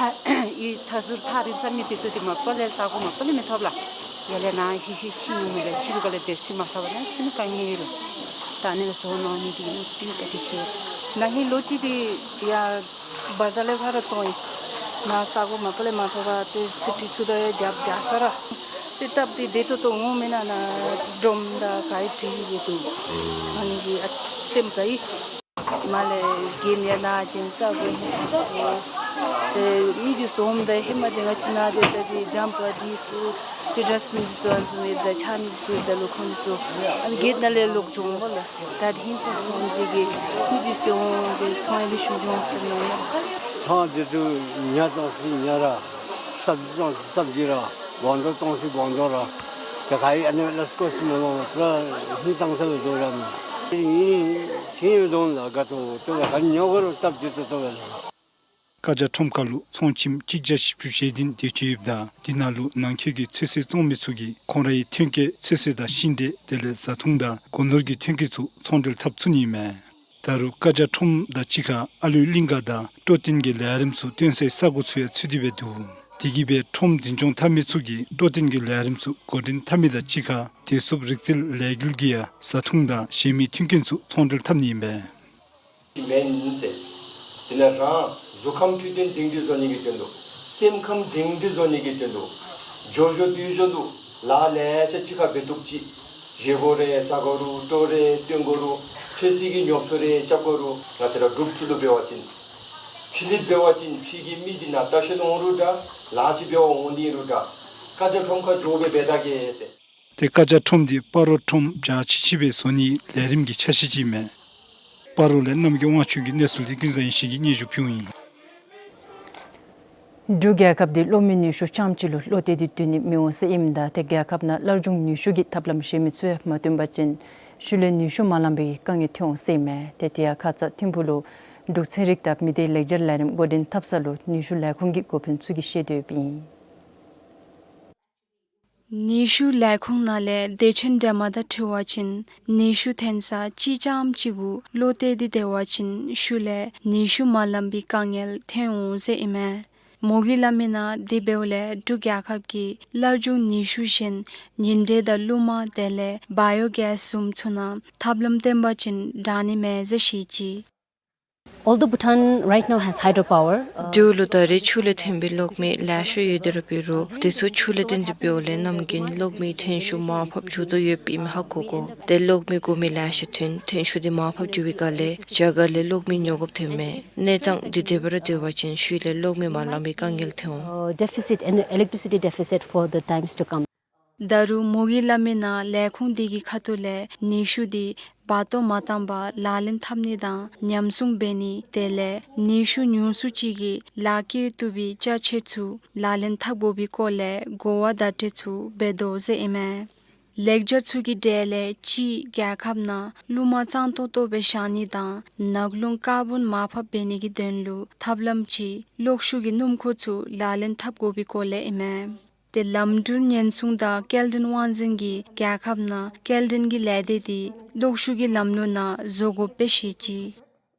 ཡུལ་མཐའ་ཟུར་ཐག་རིང་ས་མི་འདི་ཚུ་འདི་མ་པ་ལས་ས་གོ་མ་པ་ལས་མི་ཐོབ་ལགས། ཡར་ལས་ནཱ་ཧི་ཧི་ཕྱིན་ནི་མས་ལགས། ཕྱི་རུ་ག་ལས་སྡོད་ས་མ་ཐོབ་པ་ལས་སེམས་དཀའ་ངལ་ཡོད་ལགས། ད་ཨ་ནི་ལས་བཟོ་གནང་ནི་འདི་གིས་སེམས་བཀའ་དྲིན་ཆེ། ན་ཧིང་ལོ་གཅིག་འདི་ཡར་བ་ཛར་ལས་ཕར་ར་བཙོང་ཡི། ནཱ་ས་གོ་མ་པ་ལས་མ་ཐོབ་པར་ཏེ་ཚེ་ཁྲི་ཚུ་དང་ཡང་རྒྱབ་རྒྱག་ས་ར། ཏེ་སྟབས་བདེ་བདེ་ཏོག་ཏོ་འོང་མེན་ན་ནཱ་སྒྲོམ་དང་ག་ཡི་བྲིས་ཡི་འདུག། ཨ་ནི་གིས་ཨ་སེམས་དགའ་ཡི། མར་ལས་རྒན་ཡང་ནཱ་བྱོན་ས་གོ་ཧིང་སངས་སོ། ཏེ་མི་འདི་ཚུ་འོངམ་ད་ཧེ་མ་འདི་ང་བཅས་ནཱ་སྡོད་ད་འདི་འདམ་བག་འདི་ཚུ་ཏེ་ཌས་བིན་འདི་ཚུ་ཨ་ནི་ཚུ་མེདཔ་ད་ཆ་འདི་ཚུ་ཡོདཔ་ད་ལོག་ཁང་འདི་ཚུ་ཨ་ནི་གེཊ་ནང་ལས་ལོག་འགྱོ་འོང་པ་ལགས། ད་འདི་ཧིང་སངས་སོ་འོང་། དེ་གིས་མི་འདི་ཚུ་འོང་སྟེ་ཚོང་ཡང་ལེགས་ཤོམ་འགྱོ་འོང་ཟེར་མནོ་ཡི། ཚོང་འདི་ཚུ་ཉ་བཙོང་སའི་ཉ་ར་སབ་ཇི་བཙོང་སའི་སབ་ཇི་ར་སྒོང་རྡོག་བཙོང་སའི་སྒོང་རྡོག་ར་ད་ག་ཡི་ཨ་ནི་ལས་སྐོར་སི་མི་ལོ་ལ་ཧིང་སངས་ས་སྦེ་བཟོ་ར་མི་ཨིན། ཁྱེད་བཟུམ་ལ་དགའ་ཏོག་ཏོ་ལགས། ག་ཉོ་དགོ་རུང་སྟབས་བདེ་ཏོག་ཏོ་སྦེ་ལགས། ཀ་ཇ་ཁྲོམ་ཁ་ལུ་ཚོང་ཁྱིམ་གཅིག་བརྒྱ་བཞི་བཅུ་ཞེ་བདུན་སྡོད་ཅི་ཡོདཔ་ད་དེ་ནང་ལུ་ནང་འཁོད་ཀྱི་ཚོད་བསྲེ་བཙོང་མི་ཚུ་གིས་ཁོང་རའི་ཐོན་སྐྱེད་ཚོད་བསྲེ་དང་ཤིང་འབྲས་དེ་ལས་བཟའ་འཐུང་དང་སྒོ་ནོར་གྱི་ཐོན་སྐྱེད་ཚུ་ཚོང་འབྲེལ་འཐབ་ཚུགས་ནི་ཨིན་མས། ད་རུང་ཀ་ཇ་ཁྲོམ་དང་གཅིག་ཁར་ཨ་ལུའི་གླིང་ག་དང་སྤྲོ་སྟོན་གྱི་ལས་རིམ་ཚུ་སྟོན་སའི་ས་གོ་ཚུ་ཡང་ཚུད་དེ་སྦེ་འདུག། དེ་གིས་སྦེ་ཁྲོམ་འཛིན་སྐྱོང་འཐབ་མི་ཚུ་གིས་སྤྲོ་སྟོན་གྱི་ལས་རིམ་ཚུ་འགོ་འདྲེན་འཐབ་མི་དང་གཅིག་ཁར་བདེ་སྲུངཔ་རིག་རྩལ་ལས་འགུལ་གྱིས་ཡང་བཟའ་འཐུང་དང་གཞན་མི་མཐུན་རྐྱེན་ཚུ་ཚོང་འབྲེལ་འཐབ་ནི་ཨིན་པས། མེན་ཟེར། དེ་ལས་རང་གཟུགས་ཁམས་འཕྲོད་བསྟེན་སྒྲིང་སྒྲི་བཟོ་ནི་གི་དོན་ལུ། སེམས་ཁམས་སྒྲིང་སྒྲི་བཟོ་ནི་གི་དོན་ལུ། འགྱོ་འགྱོ་སྡོད་འགྱོ་དོ་ལཱ་ལེ་ཤ་གཅིག་ཁར་འབད་བཏུབ་ཅི། བཞེས་སྒོ་རེ་བཟའ་དགོ་རུང་སྤྲོ་རེ་སྟོན་དགོ་རུང་ཚོད་བསྲེ་གི་ཉོ་ཚོང་རེ་རྐྱབ་དགོ་རུང་ང་བཅས་ར་འབྲུགཔ་ཚུ་ལུ་འབད་བ་ཅིན། ཕྱི་གླིངཔ་འབད་བ་ཅིན་ཕྱི་གི་མི་འདི་ནཱ་ལྟ་བཤལ་འོང་རུང་འདྲ་ལཱ་ཅིག་འབད་བར་འོང་ནི་རུང་འདྲ་ཀ་ཇ་ཁྲོམ་ཁར་འགྱོ་སྦེ་འབད་ད་གེ་ཟེར། ཏེ་ཀ་ཇ་ཁྲོམ་འདི་སྤ་རོ་ཁྲོམ་འཇའ་ཆི་ཆི་སྦེ་བཟོ་ནིའི་ལས་རིམ་གྱི་ཆ་ཤས་ཅིག་ཨིན་མས། སྤ་རོ་ལས་རྣམ་རྒྱལ་དབང་ཕྱུག་གི་གནས་ཚུལ་འདི་ཀུན་བཟང་ཡེ་ཤེས་ཀྱིས་སྙན་ཞུ་ཕུལཝ་ཨིན། འབྲུག་རྒྱལ་ཁབ་འདི་གློག་མེ་ནུས་ཤུགས་རྐྱངམ་གཅིག་ལུ་བློ་གཏད་དེ་སྡོད་ནི་མི་འོང་ཟེར་ཨིནམ་ད་ཏེ་རྒྱལ་ཁབ་ནང་སླར་འབྱུང་ནུས་ཤུགས་ཀྱི་ཐབས་ལམ་གཞན་མི་ཚུ་ཡང་མ་བཏོན་པ་ཅིན་ཤུལ་ལས་ནུས་ཤུགས་མ་ལང་པའི་དཀའ་ངལ་ཐོན་འོང་ཟེར་ཨིན་མས། ཏེ་དེ་ཡང་ཁ་ཙ་ཐིམ་ཕུག་ལུ་འབྲུག་ཚན་རིག་དང་མི་སྡེའི་ལེགས་སྦྱར་ལས་རིམ་འགོ་འདྲེན་འཐབ་ས་ལུ་ནུས་ཤུགས་ལས་ཁུངས་ཀྱི་འགོ་དཔོན་ཚུ་གིས་བཤད་དོ་ཡོདཔ་ཨིན། ནུས་ཤུགས་ལས་ཁུངས་ནང་ལས་བདེ་ཆེན་སྒྲོལ་མ་དང་འཁྲིལ་བ་ཅིན་ནུས་ཤུགས་ཐོན་ས་གཅིག་རྐྱངམ་གཅིག་གུ་བློ་གཏད་དེ་སྡོད་པ་ཅིན་ཤུལ་ལས་ནུས་ཤུགས་མ་ལང་པའི་དཀའ་ངལ་ཐོན་འོང་ཟེར་ཨིན་མས། མོ་གིས་སླབ་མི་ནང་དེ་འབདཝ་ལས་འབྲུག་རྒྱལ་ཁབ་ཀྱིས་སླར་འབྱུང་ནུས་ཤུགས་གཞན་ཉིལ་འདྲེ་དང་རླུང་མ་དེ་ལས་བ་ཡོ་གེསི་བཟུམ་ཚུ་ནང་ཐབས་ལམ་བཏོན་པ་ཅིན་དྲག་ནི་མས་ཟེར་བཤད་ཅི། Although Bhutan right now has hydropower, uh, འབྲུག་ལུ་ད་རེས་ཆུ་ལས་ཐོན་པའི་གློག་མེ་ལེ་ཤ་ཡོད་དེ་ར་འབད་རུང་དེ་ཚུ་ཆུ་ལས་བཏོན་ཏེ་འབདཝ་ལས་ནམ་རྒྱུན་གློག་མེའི་ཐོན་ཤུགས་མར་ཕབ་འགྱོ་དོ་ཡོདཔ་ཨིནམ་ཧ་གོ་དགོ། ཏེ་གློག་མེ་དགོ་མི་ལེ་ཤ་ཐོན་ཐོན་ཤུགས་འདི་མར་ཕབ་འགྱོ་བའི་སྒང་ལས་རྒྱ་གར་ལས་གློག་མེ་ཉོ་དགོཔ་ཐོནམ་མས། གནས་སྟངས་འདི་དེ་སྦེ་ར་སྡོད་པ་ཅིན་ཤུལ་ལས་གློག་མེ་མ་ལང་པའི་དཀའ་ངལ་ཐོན་འོང་། Uh, deficit, an electricity deficit for the times to come. ད་རུང་མོ་གིས་སླབ་མི་ནང་ལས་ཁུངས་འདི་གི་ཁ་ཐུག་ལས་ནུས་ཤུགས་འདི་བར་སྟོང་མ་བཏང་པར་ལག་ལེན་འཐབ་ནི་དང་ཉམས་སྲུང་འབད་ནི་དེ་ལས་ནུས་ཤུགས་ཉུང་སུ་ཅིག་གིས་ལཱ་བཀལ་བཏུབ་པའི་ཅ་ཆས་ཚུ་ལག་ལེན་འཐབ་དགོ་པའི་སྐོར་ལས་གོ་བ་བརྡ་སྤྲོད་ཚུ་འབད་དོ་ཟེར་ཨིན་མས། ལེགས་སྦྱར་ཚུ་གི་གྲས་ལས་གཅིག་རྒྱལ་ཁབ་ནང་རླུང་མ་གཙང་ཏོག་ཏོ་སྦེ་བཞག་ནི་དང་ནག་རླུང་ཀར་བཱོན་མར་ཕབ་འབད་ནི་གི་དོན་ལུ་ཐབས་ལམ་ཅིག་གློག་ཤུགས་ཀྱི་སྣུམ་འཁོར་ཚུ་ལག་ལེན་འཐབ་དགོ་པའི་སྐོར་ལས་ཨིན་མས། ཏེ་ལམ་འགྲུལ་ཉེན་སྲུང་དང་སྐྱེལ་འདྲེན་དབང་འཛིན་གྱིས་རྒྱལ་ཁབ་ནང་སྐྱེལ་འདྲེན་གྱི་ལས་སྡེ་འདི་གློག་ཤུགས་ཀྱི་ལམ་ལུགས་ནང་བཟོ་དགོཔ་སྦེ་བཤད་ཅི།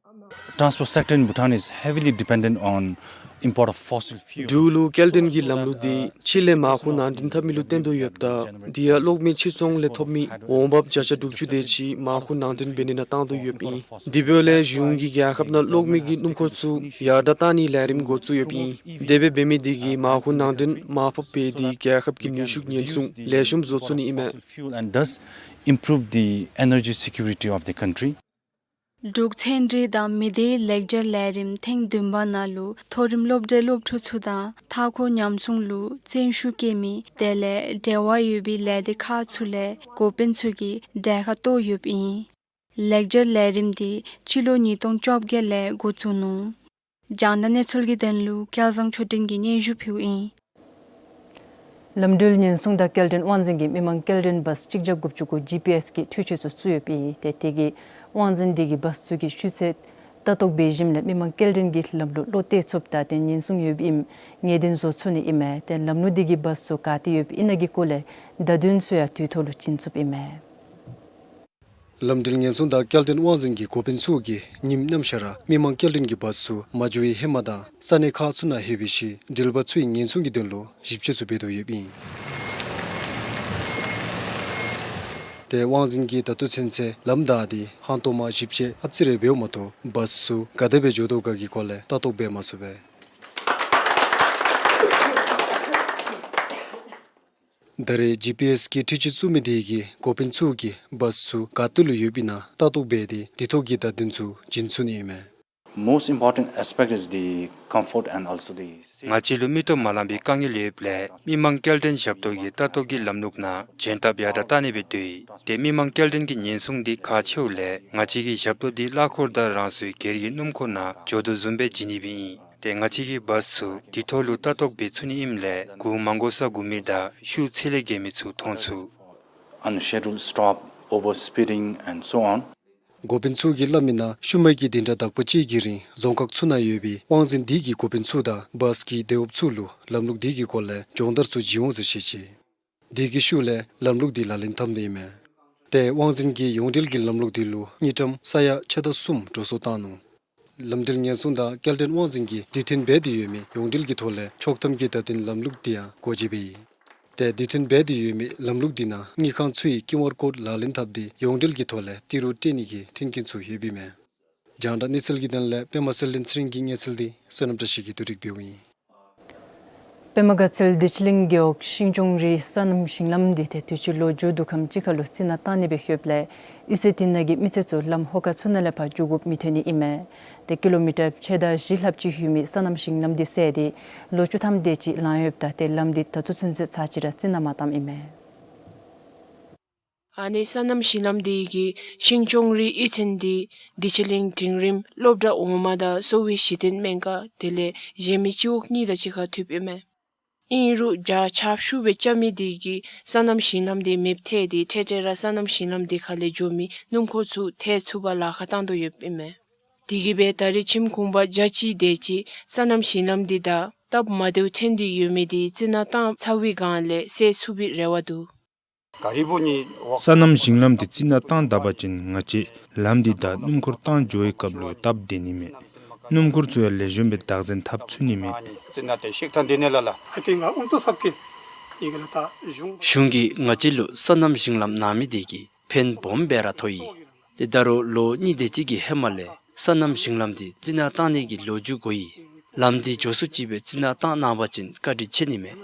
Transport sector in Bhutan is heavily dependent on import of fossil fuel. འབྲུག་ལུ་སྐྱེལ་འདྲེན་གྱི་ལམ་ལུགས་འདི་ཕྱི་ལས་མར་ཁུ་ནང་འདྲེན་འཐབ་མི་ལུ་བརྟེན་དོ་ཡོདཔ་ད་དེ་ཡང་གློག་མེ་ཕྱིར་ཚོང་ལས་ཐོབ་མི་འོང་འབབ་བརྒྱ་ཆ་དྲུག་ཅུ་དེ་ཅིག་མར་ཁུ་ནང་འདྲེན་འབད་ནི་ནང་བཏང་དོ་ཡོདཔ་ཨིན། དེ་འབདཝ་ལས་གཞུང་གིས་རྒྱལ་ཁབ་ནང་གློག་མེ་གི་སྣུམ་འཁོར་ཚུ་ཡར་དྲག་བཏང་ནིའི་ལས་རིམ་འགོ་བཙུགས་ཡོདཔ་ཨིན། དེ་སྦེ་འབད་མི་དེ་གིས་མར་ཁུ་ནང་འདྲེན་མར་ཕབ་འབད་དེ་རྒྱལ་ཁབ་ཀྱི་ནུས་ཤུགས་ཉེན་སྲུང་ལེགས་ཤོམ་བཟོ་ཚུགས་ནི་ཨིན་མས། Fuel and thus improve the energy security of the country. འབྲུག་ཚན་རིག་དང་མི་སྡེའི་ལེགས་སྦྱར་ལས་རིམ་ཐེངས་བདུན་པ་ནང་ལུ་མཐོ་རིམ་སློབ་གྲྭའི་སློབ་ཕྲུག་ཚུ་དང་མཐའ་འཁོར་ཉམས་སྲུང་ལུ་བརྩོན་ཤུགས་བསྐྱེད་མི་དེ་ལས་འབྲེལ་བ་ཡོད་པའི་ལས་སྡེ་ཁག་ཚུ་ལས་འགོ་དཔོན་ཚུ་གིས་གྲལ་ཁར་གཏོགས་ཡོདཔ་ཨིན། ལེགས་སྦྱར་ལས་རིམ་འདི་སྤྱི་ལོ་ཉིས་སྟོང་བཅོ་བརྒྱད་ལས་འགོ་བཙུགས་ནུག། རྒྱང་བསྒྲགས་གནས་ཚུལ་གྱི་དོན་ལུ་སྐལ་བཟང་ཆོས་སྒྲོན་གྱིས་སྙན་ཞུ་ཕུལཝ་ཨིན། ལམ་འགྲུལ་ཉེན་སྲུང་དང་སྐྱེལ་འདྲེན་དབང་འཛིན་གྱིས་མི་མང་སྐྱེལ་འདྲེན་བཱས་གཅིག་བརྒྱ་དགུ་བཅུ་གོ་ཇི་པི་ཨེསི་གི་འཕྲུལ་ཆས་ཚུ་བཙུགས་ཡོདཔ་ཨིན། ཏེ་དེ་གིས་དབང་འཛིན་འདི་གིས་བཱས་ཚུ་གི་ཤུལ་ཚད་ལྟ་རྟོག་འབད་ཞིནམ་ལས་མི་མང་སྐྱེལ་འདྲེན་གྱི་ལམ་ལུགས་བློ་གཏད་ཚུགསཔ་དང་ཏེ་ཉེན་སྲུང་ཡོདཔ་ཨིནམ་ངེས་གཏན་བཟོ་ཚུགས་ནི་ཨིན་མས། ཏེ་ལམ་ལུགས་འདི་གིས་བཱས་ཚུ་ག་ཏེ་ཡོདཔ་ཨིན་ན་གི་སྐོར་ལས་བརྡ་དོན་ཚུ་ཡང་དུས་ཐོག་ལུ་བྱིན་ཚུགསཔ་ཨིན་མས། ལམ་འགྲུལ་ཉེན་སྲུང་དང་སྐྱེལ་འདྲེན་དབང་འཛིན་གྱི་འགོ་དཔོན་ཚུ་གིས་ཉིནམ་གནམ་ཤར་ར་མི་མང་སྐྱེལ་འདྲེན་གྱི་བཱས་ཚུ་མ་འགྱོ་བའི་ཧེ་མ་དང་ས་གནས་ཁག་ཚུ་ནང་ལྷོད་པའི་ཤུལ་འགྲུལ་པ་ཚུའི་ཉེན་སྲུང་གི་དོན་ལུ་ཞིབ་དཔྱད་ཚུ་འབད་དོ་ཡོདཔ་ཨིན། ཏེ་དབང་འཛིན་གྱིས་ད་ལྟོ་ཚུན་ཚོད་ལམ་བདའ་སྟེ་ཧང་སྟོང་མ་ཞིབ་དཔྱད་ཨ་ཙི་རེ་འབདཝ་མ་གཏོགས་བཱས་ཚུ་ག་དེ་སྦེ་འགྱོ་དོ་ག་གི་སྐོར་ལས་ལྟ་རྟོག་འབད་མ་ཚུགས་པས། ད་རེས་ཇི་པི་ཨེསི་གི་འཕྲུལ་ཆས་བཙུགས་མི་དེ་གིས་འགོ་དཔོན་ཚུ་གིས་བཱས་ཚུ་ག་ཏེ་ལུ་ཡོདཔ་ཨིན་ན་ལྟ་རྟོག་འབད་དེ་དེ་ཐོག་གི་བརྡ་དོན་ཚུ་བྱིན་ཚུགས་ནི་ཨིན་མས། Most important aspect is the comfort and also the safety. ང་བཅས་ལུ་མིག་ཏོ་མ་ལང་པའི་དཀའ་ངལ་ཡོདཔ་ལས་མི་མང་སྐྱེལ་འདྲེན་ཞབས་ཏོག་གི་ལྟ་རྟོག་གི་ལམ་ལུགས་ནང་འཇོན་ཐབས་ཡར་དྲག་བཏང་ནི་སྦེ་འདུག། ཏེ་མི་མང་སྐྱེལ་འདྲེན་གྱི་ཉེན་སྲུང་འདི་ཁག་ཆེཝ་ལས་ང་བཅས་ཀྱིས་ཞབས་ཏོག་འདི་གླ་འཁོར་དང་རང་སོའི་སྒེར་གྱི་སྣུམ་འཁོར་ནང་འགྱོ་དོ་བཟུམ་སྦེ་བྱིན་ནི་སྦེ་ཨིན། ཏེ་ང་བཅས་ཀྱིས་བཱས་ཚུ་དེ་ཐོག་ལུ་ལྟ་རྟོག་འབད་ཚུགས་ནི་ཨིནམ་ལས་གུ་མ་དགོ་ས་གུ་མི་དང་ཤུགས་ཚད་ལས་བརྒལ་མི་ཚུ་མཐོང་ཚུགས། Unscheduled stop, overspeeding and so on. འགོ་དཔོན་ཚུ་གིས་སླབ་མི་ནང་ཤུལ་མ་གི་བདུན་ཕྲག་དག་པ་ཅིག་གི་རིང་རྫོང་ཁག་ཚུ་ནང་ཡོད་པའི་དབང་འཛིན་དེ་གི་འགོ་དཔོན་ཚུ་དང་བཱས་ཀྱི་དེད་གཡོགཔ་ཚུ་ལུ་ལམ་ལུགས་དེ་གི་སྐོར་ལས་སྦྱོང་བརྡར་ཚུ་བྱིན་འོང་ཟེར་བཤད་ཅི། དེ་གི་ཤུལ་ལས་ལམ་ལུགས་དེ་ལག་ལེན་འཐབ་ནི་ཨིན་མས། ཏེ་དབང་འཛིན་གྱིས་ཡོངས་འབྲེལ་གྱི་ལམ་ལུགས་དེ་ལུ་དངུལ་ཀྲམ་ས་ཡ་ཕྱེད་དང་གསུམ་འགྲོ་སོང་བཏང་ནུག། ལམ་འགྲུལ་ཉེན་སྲུང་དང་སྐྱེལ་འདྲེན་དབང་འཛིན་གྱིས་དུས་མཐུན་འབད་དེ་ཡོད་མི་ཡོངས་འབྲེལ་གྱི་ཐོག་ལས་ཆོག་ཐམ་གྱི་བརྡ་དོན་ལམ་ལུགས་དེ་ཡང་སྒོ་འབྱེད་འབད་ཡི། ཏེ་དུས་མཐུན་འབད་དེ་ཡོད་མི་ལམ་ལུགས་དེ་ནང་དངུལ་ཁང་ཚུ་གི་ཀིའུ་ཨར་ཀོཌ་ལག་ལེན་འཐབ་སྟེ་ཡོངས་འབྲེལ་གྱི་ཐོག་ལས་ཏི་རུ་སྤྲོད་ནི་གི་མཐུན་རྐྱེན་ཚུ་ཡོདཔ་ཨིན་མས། རྒྱང་བསྒྲགས་གནས་ཚུལ་གྱི་དོན་ལས་པདྨ་གསལ་སྒྲོན་ཚེ་རིང་གི་གནས་ཚུལ་འདི་བསོད་ནམས་བཀྲ་ཤིས་ཀྱིས་བསྡུ་སྒྲིག་འབདཝ་ཨིན། པདྨ་དགའ་ཚལ་བདེ་ཆེན་གླིང་རྒེད་འོག་ཤིང་སྐྱོང་རིའི་སོ་ནམ་ཞིང་ལམ་འདི་ཏེ་དུས་ཅི་ལོ་མཇུག་བསྡུ་ཁམས་ཅིག་ཁར་ལུ་རྩི་ནག་བཏང་ནི་སྦེ་ཡོདཔ་ལས་གཡུས་ཚན་དེ་ནང་གི་མི་སེར་ཚུ་ལམ་ཧོ་ཁ་ཚུ་ནང་ལས་ཕར་འགྱོ་དགོཔ་མི་ཐོན་ནི་ཨིན་མས། ཏེ་ཀི་ལོ་མི་ཊར་ཕྱེད་དང་བཞི་ལྷགཔ་ཅིག་ཡོད་མི་སོ་ནམ་ཞིང་ལམ་འདི་བསལ་ཏེ་ལོ་བཅུ་ཐམ་དེ་ཅིག་ལང་ཡོདཔ་ད་ཏེ་ལམ་འདི་ད་ལྟོ་ཚུན་ཚོད་ཚར་གཅིག་ར་རྩི་ནག་མ་བཏངམ་ཨིན་མས། ཨ་ནི་སོ་ནམ་ཞིང་ལམ་འདི་གིས་ཤིང་སྐྱོང་རིའི་གཡུས་ཚན་འདི་བདེ་ཆེན་གླིང་འབྲིང་རིམ་སློབ་གྲྭ་འོག་མ་དང་གསོ་བའི་གཞི་རྟེན་སྨན་ཁང་དེ་ལས་གཞན་མི་སྤྱི་འོག་གཉིས་དང་གཅིག་ཁར་ཐུགཔ་ཨིན་མས། ཨིན་རུང་རྒྱ་ཆབ་ཤུགས་སྦེ་རྐྱབ་མི་དེ་གིས་སོ་ནམ་ཞིང་ལམ་དེ་མེདཔ་ཐལ་ཏེ་འཕྲལ་འཕྲལ་ར་སོ་ནམ་ཞིང་ལམ་དེ་ཁ་ལས་འགྱོ་མི་སྣུམ་འཁོར་ཚུ་ཐལ་ཚུགས་པར་ལཱ་ཁག་བཏང་དོ་ཡོདཔ་ཨིན་མས། དེ་གིས་སྦེ་ད་རེས་ཁྱིམ་གུང་པ་བརྒྱ་ཅིག་དེ་ཅིག་སོ་ནམ་ཞིང་ལམ་དེ་དང་སྟབས་མ་བདེཝ་ཐོན་ཏེ་ཡོད་མི་དེ་རྩི་ནག་བཏང་ཚར་བའི་སྒང་ལས་སེལ་ཚུགས་པའི་རེ་བ་འདུག། སོ་ནམ་ཞིང་ལམ་དེ་རྩི་ནག་བཏང་ད་པ་ཅིན་ང་བཅས་ལམ་དེ་དང་སྣུམ་འཁོར་བཏང་འགྱོ་བའི་སྐབས་ལུ་སྟབས་བདེ་ནི་མས། སྣུམ་འཁོར་ཚུ་ཡང་ལེགས་ཤོམ་སྦེ་བདག་འཛིན་འཐབ་ཚུགས་ནི་མས། གཞུང་གིས་ང་བཅས་ལུ་སོ་ནམ་ཞིང་ལམ་གནང་མི་དེ་གིས་ཕན་སྦོམ་སྦེ་ར་ཐོགས་ཡི། ཏེ་ད་རུང་ལོ་གཉིས་དེ་ཅིག་གི་ཧེ་མ་ལས་ སོ་ནམ་ཞིང་ལམ་འདི་རྩི་ནག་བཏང་ནི་གི་ལོ་རྒྱུས་གོ་ཡི། ལམ་འདི་མགྱོགས་སུ་ཅིག་སྦེ་རྩི་ནག་བཏང་གནང་བ་ཅིན་བཀའ་དྲིན་ཆེ་ནི་མས།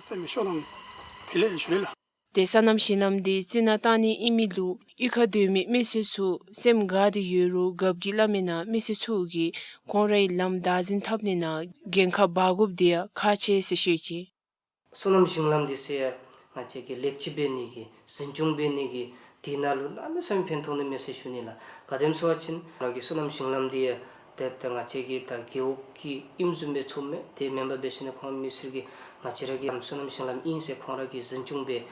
ཏེ་སོ་ནམ་ཞིང་ལམ་འདི་རྩི་ནག་བཏང་ནི་ཨིན་མི་ལུ་གཡུས་ཁར་སྡོད་མི་མི་སེར་ཚུ་སེམས་དགའ་སྟེ་ཡོད་རུང་རྒཔོ་གིས་སླབ་མིའི་ནང་མི་སེར་ཚུ་གིས་ཁོང་རའི་ལམ་བདག་འཛིན་འཐབ་ནི་ནང་འགན་ཁག་འབག་དགོཔ་འདི་ཡང་ཁག་ཆེ་ཟེར་ཞུ་ཅི། སོ་ནམ་ཞིང་ལམ་འདི་ཟེར་ཡང་ང་བཅས་ཀྱི་ལེགས་བཅོས་འབད་ནི་གི་འཛིན་སྐྱོང་འབད་ནི་གི་དེ་ནང་ལུ་གནམ་མེད་ས་མེད་ཕན་ཐོགས་ནི་མས་ཟེར་ཞུ་ནི་ལགས། ག་དེམ་ཟེར་བ་ཅིན་ར་གི་སོ་ནམ་ཞིང་ལམ་འདི་ཡང་ཏེ་ཏེ་ང་བཅས་ཀྱི་ད་རྒེད་འོག་གི་ཨིནམ་བཟུམ་སྦེ་ཚོརཝ་མས། དེ་མེན་པར་འབད་ཞིནམ་ལས་ཁོང་མི་སེར་གྱིས་ང་བཅས་ར་གི་ལམ་སོ་ནམ་ཞིང་ལམ་ཨིན་ཟེར་ཁོང་ར་གིས་འཛིན་སྐྱོང་འབད་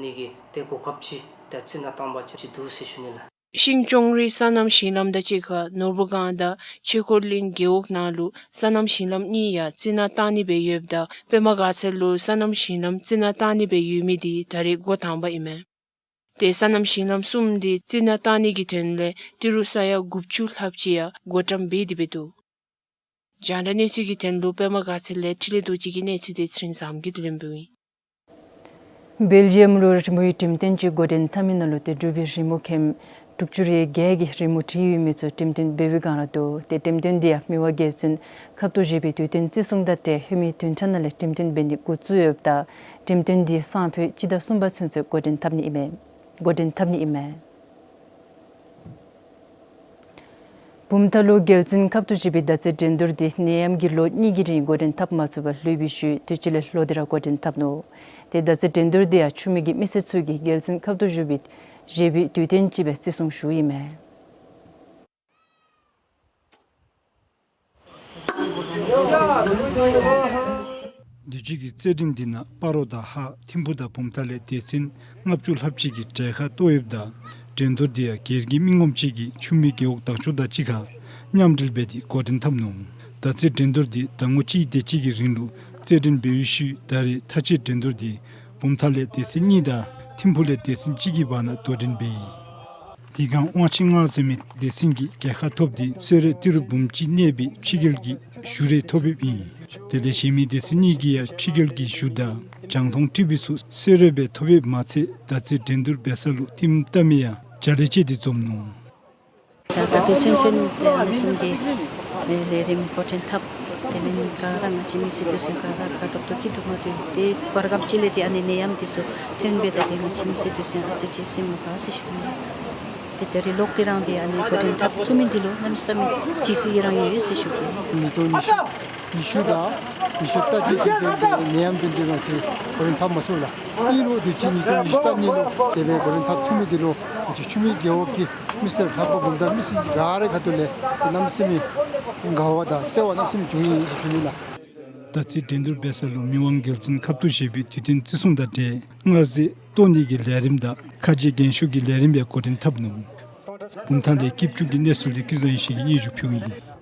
ནི་གི་ཏེ་གོ་སྐབས་ཅིག་ད་རྩི་ནག་བཏང་བ་ཅིན་ཅིག་འདུག་ཟེར་ཞུ་ནི་ལགས། ཤིང་ཅོང་རི་སོ་ནམ་ཞིང་ལམ་དང་གཅིག་ཁར་ནོར་བུ་སྒང་དང་ཆོས་འཁོར་གླིང་རྒེད་འོག་ནང་ལུ་སོ་ནམ་ཞིང་ལམ་གཉིས་ཡང་རྩི་ནག་བཏང་ནི་སྦེ་ཡོདཔ་ད་པདྨ་དགའ་ཚལ་ལུ་སོ་ནམ་ཞིང་ལམ་རྩི་ནག་བཏང་ནི་སྦེ་ཡོད་མི་འདི་ད་རེས་འགོ་དང་པ་ཨིན་མས། ཏེ་སོ་ནམ་ཞིང་ལམ་གསུམ་འདི་རྩི་ནག་བཏང་ནི་གི་དོན་ལས་ཏི་རུ་ས་ཡ་དགུ་བཅུ་ལྷགཔ་ཅིག་ཡང་བགོ་བཀྲམ་འབད་དེ་འབད་འདུག། རྒྱང་བསྒྲགས་གནས་ཚུལ་གྱི་དོན་ལུ་པདྨ་དགའ་ཚལ་ལས་འཕྲིན་ལས་རྡོ་རྗེ་གི་གནས་ཚུལ་དེ་ཚེ་རིང་བཟངམོ་གིས་ལེན་འབདཝ་ཨིན། སྦེལ་ཇི་ཡམ་ལུ་རི་མོའི་འགྲེམས་སྟོན་ཅིག་འགོ་འདྲེན་འཐབ་མི་ནང་ལུ་ཏེ་འབྲུག་པའི་རི་མོ་མཁན་དྲུག་ཅུ་རེ་བརྒྱད་ཀྱིས་རི་མོ་བྲིས་ཡོད་མི་ཚུ་འགྲེམས་སྟོན་འབད་བའི་སྒང་ར་འདུག། ཏེ་འགྲེམས་སྟོན་འདི་ཡང་མི་དབང་རྒྱལ་བཙུན་ཁབ་ཏུ་བཞེས་པའི་དུས་སྟོན་བརྩི་སྲུང་དང་འབྲེལ་ཧེ་མའི་བདུན་ཕྲག་ནང་ལས་འགྲེམས་སྟོན་འབད་ནི་འགོ་བཙུགས་ཡོདཔ་ད་འགྲེམས་སྟོན་འདི་སང་ཕོད་སྤྱི་ཟླ་གསུམ་པ་ཚུན་ཚོད་འགོ་འདྲེན་འཐབ་ནི་ཨིན་མས། འགོ་འདྲེན་འཐབ་ནི་ཨིན་མས། བུམ་ཐང་ལུ་རྒྱལ་བཙུན་ཁབ་ཏུ་བཞེས་པའི་མདའ་རྩེད་འགྲན་བསྡུར་འདི་ནད་ཡམས་ཀྱི་ལོ་གཉིས་ཀྱི་རིང་འགོ་འདྲེན་འཐབ་མ་ཚུགས་པར་ལུས་པའི་ཤུལ་དུས་ཅི་ལས་ལོག་སྟེ་ར་འགོ་འདྲེན་འཐབ་ནུག། ཏེ་མདའ་རྩེད་འགྲན་བསྡུར་འདི་ཡང་ཆུ་མིག་གི་མི་སེར་ཚུ་གིས་རྒྱལ་བཙུན་ཁབ་ཏུ་བཞུགས་པའི་བཞེས་པའི་དུས་སྟོན་ཅིག་སྦེ་བརྩི་སྲུང་ཞུཝ་ཨིན་མས། དུས་ཅི་གི་རྩེད་འགྲན་འདི་ནང་སྤ་རོ་དང་ཧཱ་ཐིམ་ཕུ་དང་བུམ་ཐང་ལས་སྡེ་ཚན་ལྔ་བཅུ་ལྷགཔ་ཅིག་གིས་གྲལ་ཁར་གཏོགས་ཡོདཔ་ད་འགྲན་བསྡུར་འདི་ཡང་སྒེར་གྱི་མི་ངོམ་ཅིག་གིས་ཆུ་མིག་རྒེད་འོག་བདག་སྐྱོང་དང་གཅིག་ཁར་མཉམ་འབྲེལ་འབད་དེ་འགོ་འདྲེན་འཐབ་ནུག། མདའ་རྩེད་འགྲན་བསྡུར་འདི་ཟླ་ངོ་གཅིག་དེ་ཅིག་གི་རིང་ལུ་རྩེད་འགྲན་འབད་བའི་ཤུལ་ད་རེས་མཐའ་དཔྱད་འགྲན་བསྡུར་འདི་བུམ་ཐང་ལས་སྡེ་ཚན་གཉིས་དང་ཐིམ་ཕུ་ལས་སྡེ་ཚན་གཅིག་གི་བར་ན་དོ་འགྲན་འབད་ཡི། དེ་སྒང་དབང་ཆེན་མངའ་གསོལ་མའི་སྡེ་ཚན་གྱིས་རྒྱལ་ཁ་ཐོབ་སྟེ་གསོལ་རས་ཏི་རུ་འབུམ་གཅིག་གནས་པའི་ཕྱི་རྒྱལ་གྱི་བཞུགས་རས་ཐོབ་ཡོདཔ་ཨིན། དེ་ལས་གཞན་མི་སྡེ་ཚན་གཉིས་ཀྱིས་ཡང་ཕྱི་རྒྱལ་གྱི་བཞུགས་དང་རྒྱང་མཐོང་ཊི་བི་ཚུ་གསོལ་རས་སྦེ་ཐོབ་ཡོདཔ་མ་ཚད་མདའ་རྩེད་འགྲན་བསྡུར་འབད་ས་ལུ་ལྟདམོ་བལྟ་མི་ཡང་བརྒྱ་ལས་བཅད་དེ་འཛོམས་ནུག། ད་ད་ལྟོ་ཚུན་ཚོད་ཏེ་ཨ་ནི་བཟུམ་གྱི་ལས་རིམ་འགོ་འདྲེན་འཐབ། དེ་ལས་ག་ར་ང་བཅས་མི་སེར་འདི་ཚུ་ག་ར་དགའ་ཏོག་ཏོ་སྐྱིད་སྡུག་མ་བདེཝ་ཏེ་བར་སྐབས་ཅིག་ལས་ཏེ་ཨ་ནི་ནད་ཡམས་འདི་ཚུ་ཐོན་པས། ད་ཏེ་ང་བཅས་མི་སེར་འདི་ཚུ་ཡང་ཨ་ཙི་ཅིག་སེམས་ལུ་དགའ་ཟེར་ཞུ་ནི། ཏེ་ད་རེས་ལོག་སྟེ་རང་ཏེ་ཨ་ནི་འགོ་འདྲེན་འཐབ་ཚུགས་མི་འདི་ལུ་གནམ་མེད་ས་མེད་རྗེས་སུ་ཡི་རང་ཡོད་ཟེར་ཞུ་གེ། ཉིས་སྟོང་ཉི་ཤུ་ཉི་ཤུ་དང་ཉི་ཤུ་རྩ་གཅིག་ཚུན་ཚོད་ཏེ་ནད་ཡམས་འདི་འདི་ང་བཅས་འགོ་འདྲེན་འཐབ་མ་ཚུགས་ལགས། ཨིན་རུང་དུས་ཅི་ཉིས་སྟོང་ཉི་ཤུ་རྩ་གཉིས་ལུ་དེ་སྦེ་འགོ་འདྲེན་འཐབ་ཚུགས་མི་འདི་ལུ་ང་བཅས་ཆུ་མིག་རྒེད་འོག་གི་མི་སེར་ལྷག་པར་བུམ་ཐང་མི་སེར་ག་རའི་ཁ་ཐུག་ལས་གནམ་མེད་ས་མེད་དགའ་བ་དང་བརྩེ་བ་གནམ་མེད་ས་མེད་བྱུང་ཡི་ཟེར་ཞུ་ནི་ལགས། མདའ་རྩེད་འགྲན་བསྡུར་འབད་ས་ལུ་མི་དབང་རྒྱལ་བཙུན་ཁབ་ཏུ་བཞེས་པའི་དུས་སྟོན་བརྩི་སྲུང་དང་འབྲེལ་མངར་ཟས་གཏོར་ནི་གི་ལས་རིམ་དང་ཁ་རྗེ་རྒྱན་ཤོག་གི་ལས་རིམ་ཡང་འགོ་འདྲེན་འཐབ་ནུག། བུམ་ཐང་ལས་སྐྱིད་ཆུ་གི་གནས་ཚུལ་འདི་ཀུན་བཟང་ཡེ་ཤེས་ཀྱིས་སྙན་ཞུ་ཕུལཝ་ཨིན།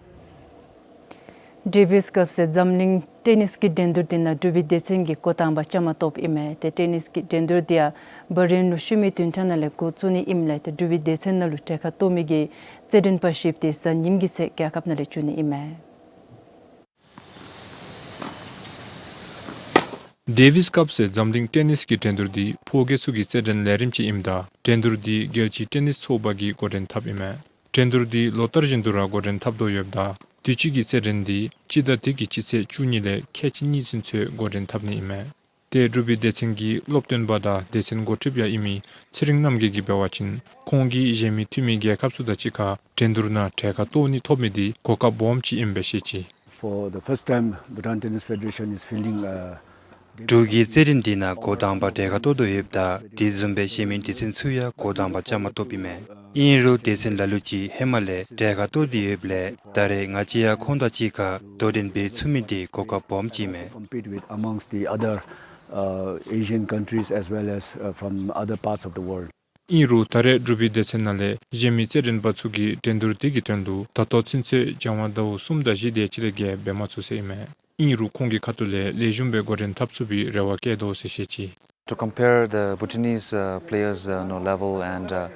ཌེ་ཝིས་ཀབ་ཟེར་འཛམ་གླིང་ཊེ་ནིས་ཀྱི་འགྲན་བསྡུར་འདི་ནང་འབྲུག་པའི་སྡེ་ཚན་གྱིས་འགོ་དང་པ་བཅའ་མར་གཏོགསཔ་ཨིན་མས། ཏེ་ཊེ་ནིས་ཀྱི་འགྲན་བསྡུར་འདི་ཡང་བ་རེན་ལུ་ཤུལ་མའི་བདུན་ཕྲག་ནང་ལས་འགོ་བཙུགས་ནི་ཨིནམ་ལས་ཏེ་འབྲུག་པའི་སྡེ་ཚན་ནང་ལུ་གྲལ་ཁར་གཏོགས་མི་གི་རྩེད་འགྲན་པ་བཞིཔོ་འདི་གཟའ་ཉིམ་གྱི་ཚེ་རྒྱལ་ཁབ་ནང་ལས་འགྱོ་ནི་ཨིན་མས། ཌེ་ཝིས་ཀབ་ཟེར་འཛམ་གླིང་ཊེ་ནིས་ཀྱི་འགྲན་བསྡུར་འདི་ཕོ་སྐྱེས་ཚུ་གི་རྩེད་འགྲན་ལས་རིམ་ཅིག་ཨིནམ་ད་འགྲན་བསྡུར་འདི་རྒྱལ་སྤྱིའི་ཊེ་ནིས་ཚོགས་པ་གིས་འགོ་འདྲེན་འཐབ་ཨིན་མས། འགྲན་བསྡུར་འདི་ལོ་ལྟར་བཞིན་དུ་ར་འགོ་འདྲེན་འཐབ་དོ་ཡོདཔ་ད་དུས་ཅི་གི་རྩེད་འགྲན་འདི་སྤྱི་ཟླ་འདི་གི་སྤྱི་ཚེས་བཅུ་གཉིས་ལས་ཁལ་གཅིག་གཉིས་ཚུན་ཚོད་འགོ་འདྲེན་འཐབ་ནི་ཨིན་མས། ཏེ་འབྲུག་པའི་སྡེ་ཚན་གྱི་སློབ་སྟོན་པ་དང་སྡེ་ཚན་འགོ་ཁྲིདཔ་ཡང་ཨིན་མི་ཚེ་རིང་རྣམ་རྒྱལ་གྱིས་འབད་བ་ཅིན་ཁོང་གིས་གཞན་མི་འཐུས་མི་རྒྱལ་ཁབ་ཚུ་དང་གཅིག་ཁར་འགྲན་བསྡུར་ནང་གྲལ་ཁར་གཏོགས་ནི་ཐོབ་མི་འདི་གོ་སྐབས་སྦོམ་ཅིག་ཨིནམ་སྦེ་བཤད་ཅི། For the first time, Bhutan Tennis Federation is fielding, uh, འབྲུག་གི་རྩེད་འགྲན་འདི་ནང་འགོ་དང་པ་གྲལ་ཁར་གཏོགས་དོ་ཡོདཔ་ད་དེ་བཟུམ་སྦེ་གཞན་མི་སྡེ་ཚན་ཚུ་ཡང་འགོ་དང་པ་བཅའ་མར་གཏོགསཔ་ཨིན་མས། ཨིན་རུང་སྡེ་ཚན་ལ་ལུ་ཅིག་ཧེ་མ་ལས་གྲལ་ཁར་གཏོགས་ཏེ་ཡོདཔ་ལས་ད་རེས་ང་བཅས་ཡང་ཁོང་དང་གཅིག་ཁར་དོ་འགྲན་འབད་ཚུགས་མི་འདི་གོ་སྐབས་སྦོམ་ཅིག་ཨིན་མས། Compete with amongst the other, uh, Asian countries as well as, uh, from other parts of the world. ཨིན་རུང་ད་རེས་འབྲུག་པའི་སྡེ་ཚན་ནང་ལས་གཞན་མི་རྩེད་འགྲན་པ་ཚུ་གིས་འགྲན་བསྡུར་འདི་གི་དོན་ལུ་ད་ལྟོ་ཚུན་ཚོད་སྦྱང་བ་ཟླཝ་གསུམ་དང་བཞི་དེ་ཅིག་ལས་བརྒལ་འབད་མ་ཚུགས་ཟེར་ཨིན་མས། ཨིན་རུང་ཁོང་གི་ཁ་ཐུག་ལས་ལེགས་ཤོམ་སྦེ་འགོ་འདྲེན་འཐབ་ཚུགས་པའི་རེ་བ་བསྐྱེད་དོ་ཟེར་བཤད་ཅི། To compare the Bhutanese, uh, players', uh, you know, level and, uh,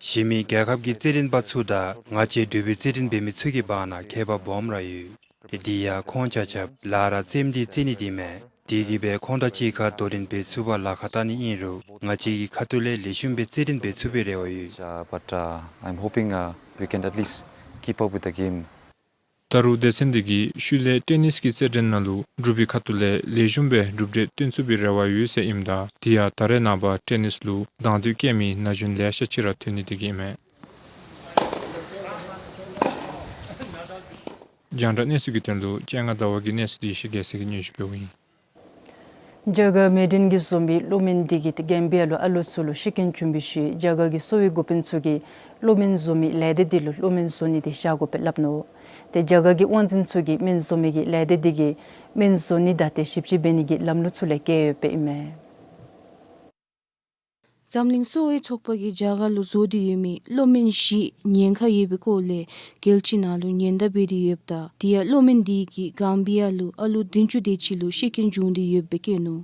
གཞན་མི་རྒྱལ་ཁབ་ཀྱི་རྩེད་འགྲན་པ་ཚུ་དང་ང་བཅས་འབྲུག་པའི་རྩེད་འགྲན་འབད་མི་ཚུ་གི་བར་ན་ཁྱད་པར་སྦོམ་ར་ཡོད། ཏེ་དེ་ཡང་ཁོང་ཆ་ཁྱབ་ལ་ར་རྩེདམོ་འདི་རྩེ་ནི་འདི་མས། དེ་གིས་སྦེ་ཁོང་དང་གཅིག་ཁར་དོ་འགྲན་འབད་ཚུགས་པར་ལཱ་ཁག་བལྟ་ནི་ཨིན་རུང་ང་བཅས་ཀྱི་ཁ་ཐུག་ལས་ལེགས་ཤོམ་སྦེ་རྩེད་འགྲན་འབད་ཚུགས་པའི་རེ་བ་ཡོད། Uh, but, uh, I'm hoping, uh, we can at least སྐྱིད་པ་སྦེ་བལྟ་གེ་ཨིན། ད་རུང་སྡེ་ཚན་འདི་གིས་ཤུལ་ལས་ཊེ་ནིས་ཀྱི་རྩེད་འགྲན་ནང་ལུ་འབྲུག་པའི་ཁ་ཐུག་ལས་ལེགས་ཤོམ་སྦེ་གྲུབ་འབྲས་སྟོན་ཚུགས་པའི་རེ་བ་ཡོད་ཟེར་ཨིནམ་ད་དེ་ཡང་ད་རེས་ནངས་པ་ཊེ་ནིས་ལུ་དང་འདོད་བསྐྱེད་མི་ན་གཞོན་ལེ་ཤ་ཅིག་ར་ཐོན་ནི་དེ་གིས་ཨིན་མས། རྒྱང་བསྒྲགས་གནས་ཚུལ་གྱི་དོན་ལུ་སྤྱན་སྔ་ཟླ་བ་གི་གནས་ཚུལ་འདི་ཡེ་ཤེས་རྒྱལ་མཚན་གྱིས་སྙན་ཞུ་འབདཝ་ཨིན། རྒྱ་གར་མེ་ཌེན་གྱིས་བཟོ་མི་གློག་སྨན་འདི་གིས་གེམ་བི་ཡ་ལུ་ཨ་ལུ་ཚུ་ལུ་ཤི་རྐྱེན་བྱུང་བའི་ཤུལ་རྒྱ་གར་གྱི་གསོ་བའི་འགོ་དཔོན་ཚུ་གིས་གློག་སྨན་བཟོ་མི་ལས་སྡེ་འདི་ལུ་གློག་སྨན་བཟོ་ནི་འདི་བཞག་དགོ་པའི་སླབ་ནུག། ཏེ་རྒྱ་གར་གྱི་དབང་འཛིན་ཚུ་གིས་སྨན་བཟོ་མི་གི་ལས་སྡེ་འདི་གིས་སྨན་བཟོ་ནི་དང་ཏེ་ཞིབ་དཔྱད་འབད་ནི་གི་ལམ་ལུགས་ཚུ་ལས་བཀལ་ཡོདཔ་ཨིན་མས། འཛམ་གླིང་གསོ་བའི་ཚོགས་པ་གིས་རྒྱ་གར་ལུ་བཟོ་སྟེ་ཡོད་མི་གློག་སྨན་བཞི་ཉེན་ཁ་ཡོད་པའི་སྐོར་ལས་རྒྱལ་སྤྱི་ནང་ལུ་ཉེན་བརྡ་འབད་དེ་ཡོདཔ་ད་དེ་ཡང་གློག་སྨན་འདི་གིས་གེམ་བི་ཡ་ལུ་ཨ་ལུ་བདུན་ཅུ་དེ་ཅིག་ལུ་ཤི་རྐྱེན་བྱུང་སྟེ་ཡོདཔ་སྦེ་བཀོད་ནུག།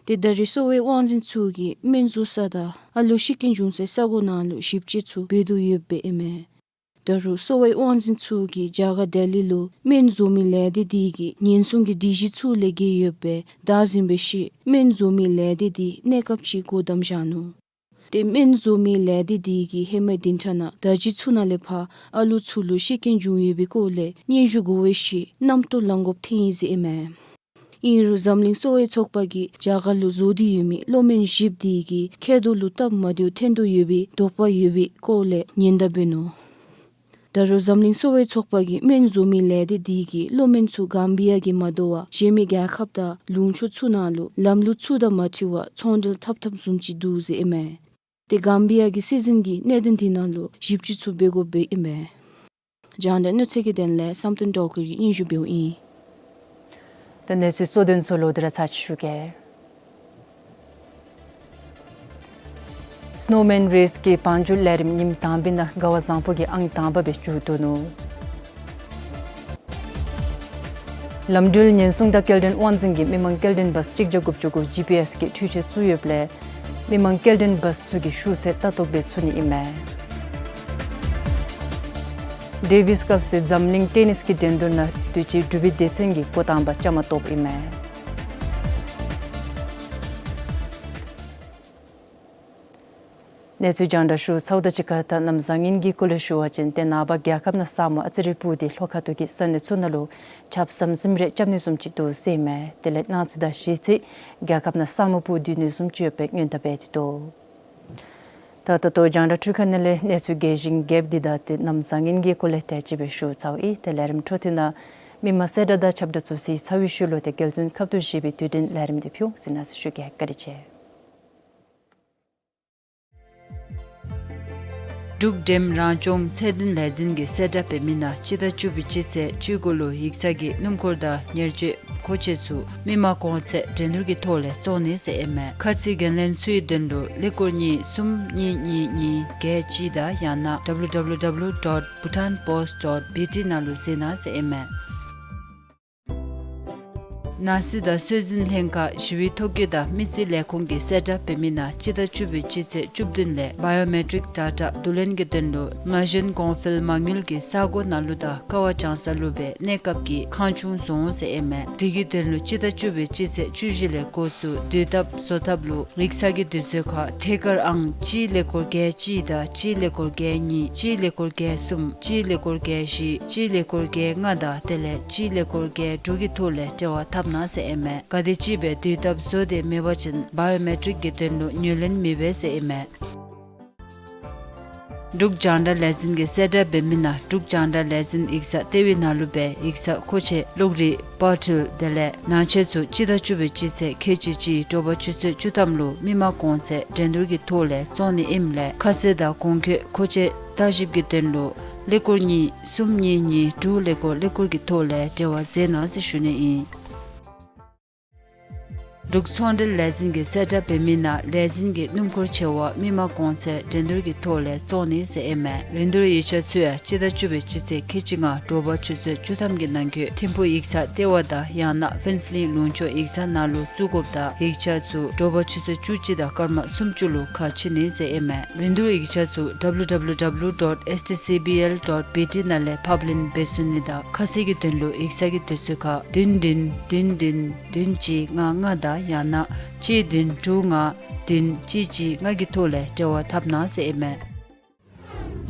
ཏེ་ད་རེས་གསོ་བའི་དབང་འཛིན་ཚུ་གིས་སྨན་བཟོ་ས་དང་ཨ་ལུ་ཤི་རྐྱེན་བྱུང་སའི་ས་གོ་ནང་ལུ་ཞིབ་དཔྱད་ཚུ་འབད་དོ་ཡོདཔ་ཨིན་མས། ད་རུང་གསོ་བའི་དབང་འཛིན་ཚུ་གིས་རྒྱ་གར་ལྡི་ལི་ལུ་སྨན་བཟོ་མི་ལས་སྡེ་འདི་གིས་ཉེན་སྲུང་གི་སྒྲིག་གཞི་ཚུ་ལས་འགལ་ཡོདཔ་སྦེ་བདའ་ཟུན་པའི་ཤུལ་སྨན་བཟོ་མི་ལས་སྡེ་འདི་གནས་སྐབས་ཅིག་སྒོ་བསྡམས་བཞག་ནུག། ཏེ་སྨན་བཟོ་མི་ལས་སྡེ་འདི་གིས་ཧེ་མའི་བདུན་ཕྲག་ནང་ད་ཅི་ཚུ་ནང་ལས་ཕར་ཨ་ལུ་ཚུ་ལུ་ཤི་རྐྱེན་བྱུང་ཡོད་པའི་སྐོར་ལས་སྙན་ཞུ་གོ་བའི་ཤུལ་རྣམ་རྟོག་ལང་དགོཔ་ཐོན་ཡི་ཟེར་ཨིན་མས། ཨིན་རུང་འཛམ་གླིང་གསོ་བའི་ཚོགས་པ་གིས་རྒྱ་གར་ལུ་བཟོ་སྟེ་ཡོད་མི་གློག་སྨན་བཞི་འདི་གིས་མཁལ་རྡོག་ལུ་སྟབས་མ་བདེཝ་ཐོན་དོ་ཡོད་པའི་དོགས་པ་ཡོད་པའི་སྐོར་ལས་ཉེན་བརྡ་འབད་ནུག། ད་རུང་འཛམ་གླིང་གསོ་བའི་ཚོགས་པ་གིས་སྨན་བཟོ་མི་ལས་སྡེ་འདི་གིས་གློག་སྨན་ཚུ་གེམ་བི་ཡ་གིས་མ་དོ་བར་གཞན་མི་རྒྱལ་ཁབ་དང་ལུང་ཕྱོགས་ཚུ་ནང་ལུ་ལམ་ལུགས་ཚུ་དང་མ་འཁྲིལ་བར་ཚོང་འབྲེལ་འཐབ་འཐབ་བཟུམ་ཅིག་འདུག་ཟེར་ཨིན་མས། ཏེ་གེམ་བི་ཡ་གི་སྲིད་འཛིན་གྱིས་གནད་དོན་འདི་ནང་ལུ་ཞིབ་དཔྱད་ཚུ་འབད་དགོཔ་སྦེ་ཨིན་མས། རྒྱང་བསྒྲགས་གནས་ཚུལ་གྱི་དོན་ལས་བསམ་གཏན་སྒྲོལ་དཀར་གྱིས་སྙན་ཞུ་འབདཝ་ཨིན། ད་གནས་ཚུལ་གཙོ་དོན་ཚུ་ལོག་སྟེ་ར་ཚར་ཅིག་ཞུ་གེ། སི་ནོ་མེན་རེས་ཀྱི་བང་རྒྱུག་ལས་རིམ་ཉིནམ་དང་པའི་ནང་རྒ་བ་བཟང་པོ་གིས་ཨང་དང་པ་སྦེ་མཇུག་བསྡུ་ནུག། ལམ་འགྲུལ་ཉེན་སྲུང་དང་སྐྱེལ་འདྲེན་དབང་འཛིན་གྱིས་མི་མང་སྐྱེལ་འདྲེན་བཱསི་གཅིག་བརྒྱ་དགུ་བཅུ་གོ་ཇི་པི་ཨེསི་གི་འཕྲུལ་ཆས་བཙུགས་ཡོདཔ་ལས་མི་མང་སྐྱེལ་འདྲེན་བཱསི་ཚུ་གི་ཤུགས་ཚད་ལྟ་རྟོག་འབད་ཚུགས་ནི་ཨིན་མས། ཌེ་ཝིས་ཀབ་ཟེར་འཛམ་གླིང་ཊེ་ནིས་ཀྱི་འགྲན་བསྡུར་ནང་དུས་ཅི་འབྲུག་པའི་སྡེ་ཚན་གྱིས་འགོ་དང་པ་བཅའ་མར་གཏོགསཔ་ཨིན་མས། གནས་ཚུལ་རྒྱང་བསྒྲགས་ཞུ་ཚརཝ་དང་གཅིག་ཁར་ད་གནམ་བཟང་ངན་གྱི་སྐོར་ལས་ཞུ་བ་ཅིན་ཏེ་ནངས་པ་རྒྱལ་ཁབ་ནང་ས་མུ་ཨ་ཙི་རེ་སྤུ་དེ་ལྷོ་ཁ་ཐུག་གི་ས་གནས་ཚུ་ནང་ལུ་ཆརཔ་ཟམ་ཟིམ་རེ་རྐྱབ་ནི་བཟུམ་ཅིག་འདུག་ཟེར་ཨིན་མས། དེ་ལས་གནངས་ཚེ་དང་གཞེས་ཚེ་རྒྱལ་ཁབ་ནང་ས་མུ་སྤུ་སྡུད་ནི་བཟུམ་ཅིག་ཡོད་པའི་སྔོན་བརྡ་འབད་དེ་འདུག། ད་ད་ལྟོ་རྒྱང་བསྒྲགས་འཕྲུལ་ཁང་ནང་ལས་གནས་ཚུལ་རྒྱས་ཤིང་རྒྱསཔ་འདི་དང་ཏེ་གནམ་བཟང་ངན་གྱི་སྐོར་ལས་དེ་ཅིག་སྦེ་ཞུ་ཚརཝ་ཨིན། ཏེ་ལས་རིམ་འཕྲོ་མཐུད་ནང་མི་མང་གསལ་བསྒྲགས་དང་ཁྱབ་བསྒྲགས་ཚུ་གཟིགས་ཚར་བའི་ཤུལ་ལུ་ཏེ་རྒྱལ་བཙུན་ཁབ་ཏུ་བཞེས་པའི་དུས་དྲན་ལས་རིམ་འདི་ཕུལ་འོང་ཟེར་ནཱ་ཟེར་ཞུ་གེ། བཀའ་དྲིན་ཆེ། འབྲུག་འགྲེམ་རང་སྐྱོང་ཚད་ལྡན་ལས་འཛིན་གྱིས་གསལ་བསྒྲགས་འབད་མི་ནང་སྤྱི་ཟླ་བཅུ་པའི་སྤྱི་ཚེས་བཅུ་དགུ་ལུ་ཡིག་ཚང་གི་སྣུམ་འཁོར་དང་ཉེར་སྤྱོད་མཁོ་ཆས་ཚུ་མི་མང་གོང་ཚད་འགྲན་བསྡུར་གྱི་ཐོག་ལས་བཙོང་ནི་ཟེར་ཨིན་མས། ཁ་ཚིག་འགན་ལེན་ཚུའི་དོན་ལུ་ཀླད་ཀོར་གཉིས་གསུམ་གཉིས་གཉིས་གཉིས་བརྒྱད་གཅིག་དང་ཡང་ན་W W W dot bhutanpost dot B T ནང་ལུ་གཟིགས་གནང་ཟེར་ཨིན་མས། ནང་སྲིད་དང་སྲོལ་འཛིན་ལྷན་ཁག་ཞི་བའི་ཐོ་བཀོད་དང་མི་རྩིས་ལས་ཁུངས་ཀྱིས་གསལ་བསྒྲགས་འབད་མི་ནང་སྤྱི་ཟླ་བཅུ་པའི་སྤྱི་ཚེས་བཅུ་བདུན་ལས་བཱ་ཡོ་མེ་ཊིག་ཌེ་ཊ་བསྡུ་ལེན་གྱི་དོན་ལུ་ན་གཞོན་གོང་འཕེལ་མ་དངུལ་གྱི་ས་གོ་ནང་ལུ་དང་ཀ་བ་བྱང་ས་ལུ་སྦེ་གནས་སྐབས་ཀྱི་ཁང་ཆུང་བཟོ་འོང་ཟེར་ཨིན་མས། དེ་གི་དོན་ལུ་སྤྱི་ཟླ་བཅུ་པའི་སྤྱི་ཚེས་བཅུ་བཞི་ལས་འགོ་བཙུགས་དུས་ཐབས་བཟོ་ཐབས་ལུ་ཡིག་ཚང་གི་དུས་ཚོད་ཁར་ཐད་ཀར་ཨང་གཅིག་ཀླད་ཀོར་བརྒྱད་གཅིག་དང་གཅིག་ཀླད་ཀོར་བརྒྱད་གཉིས་གཅིག་ཀླད་ཀོར་བརྒྱད་གསུམ་གཅིག་ཀླད་ཀོར་བརྒྱད་བཞི་གཅིག་ཀླད་ཀོར་བརྒྱད་ལྔ་དང་དེ་ལས་གཅིག་ཀླད་ཀོར་བརྒྱད་དྲུག་གི་ཐོག་ལས་འབྲེལ་བ་འཐབ་གནང་ཟེར་ཨིན་མས། ག་དེམ་ཅིག་སྦེ་དུས་ཐབས་བཟོ་སྟེ་མེད་པ་ཅིན་བཱ་ཡོ་མེ་ཊིག་གི་དོན་ལུ་ངོས་ལེན་མི་འབད་ཟེར་ཨིན་མས། འབྲུག་རྒྱང་བསྒྲགས་ལས་འཛིན་གྱིས་གསལ་བསྒྲགས་འབད་མི་ནང་འབྲུག་རྒྱང་བསྒྲགས་ལས་འཛིན་ཡིག་ཚང་ལྟེ་བའི་ནང་ལུ་སྦེ་ཡིག་ཚང་མཁོ་ཆས་གློག་རིག་པར་འཕྲུལ་དེ་ལས་ནང་ཆས་ཚུ་སྤྱི་ཟླ་བཅུ་པའི་སྤྱི་ཚེས་ཁལ་གཅིག་གཅིག་དྲོ་པ་ཆུ་ཚོད་བཅུ་ཐམ་ལུ་མི་མང་གོང་ཚད་འགྲན་བསྡུར་གྱི་ཐོག་ལས་བཙོང་ནི་ཨིནམ་ལས་ཁ་གསལ་དང་གོང་འཁོད་མཁོ་ཆས་བརྟག་ཞིབ་ཀྱི་དོན་ལུ་ཀླད་ཀོར་གཉིས་གསུམ་གཉིས་གཉིས་དྲུག་ཀླད་ཀོར་ཀླད་ཀོར་གྱི་ཐོག་ལས་འབྲེལ་བ་མཛད་གནང་ཟེར་ཞུ་ནི་ཨིན། འབྲུག་ཚོང་འབྲེལ་ལས་འཛིན་གྱིས་གསལ་བསྒྲགས་འབད་མི་ནང་ལས་འཛིན་གྱི་སྣུམ་འཁོར་ཆེ་བ་མི་མང་གོང་ཚད་འགྲན་བསྡུར་གྱི་ཐོག་ལས་བཙོང་ནི་ཟེར་ཨིན་མས། རིན་བསྡུར་ཡིག་ཆ་ཚུ་ཡང་སྤྱི་ཟླ་བཅུ་པའི་སྤྱི་ཚེས་ཁལ་གཅིག་ལྔ་དྲོ་པ་ཆུ་ཚོད་བཅུ་ཐམ་གྱི་ནང་འཁོད་ཐིམ་ཕུག་ཡིག་ཚང་ལྟེ་བ་དང་ཡང་ན་ཕུན་ཚོགས་གླིང་ལུང་ཕྱོགས་ཡིག་ཚང་ནང་ལུ་བཙུགས་དགོཔ་དང་ཡིག་ཆ་ཚུ་དྲོ་པ་ཆུ་ཚོད་བཅུ་གཅིག་དང་སྐར་མ་སུམ་ཅུ་ལུ་ཁ་ཕྱེ་ནི་ཟེར་ཨིན་མས། རིན་བསྡུར་ཡིག་ཆ་ཚུ་W W W dot S T C B L dot B T ནང་ལས་ཕབ་ལེན་འབད་ཚུགས་ནི་དང་ཁ་གསལ་གྱི་དོན་ལུ་ཡིག་ཚང་གི་དུས་ཚོད་ཁར་བདུན་བདུན་བདུན་བདུན་བདུན་གཅིག་ལྔ་ལྔ་དང་ཡང་ན་གཅིག་བདུན་དྲུག་ལྔ་བདུན་གཅིག་གཅིག་ལྔ་གི་ཐོག་ལས་འབྲེལ་བ་འཐབ་གནང་ཟེར་ཨིན་མས།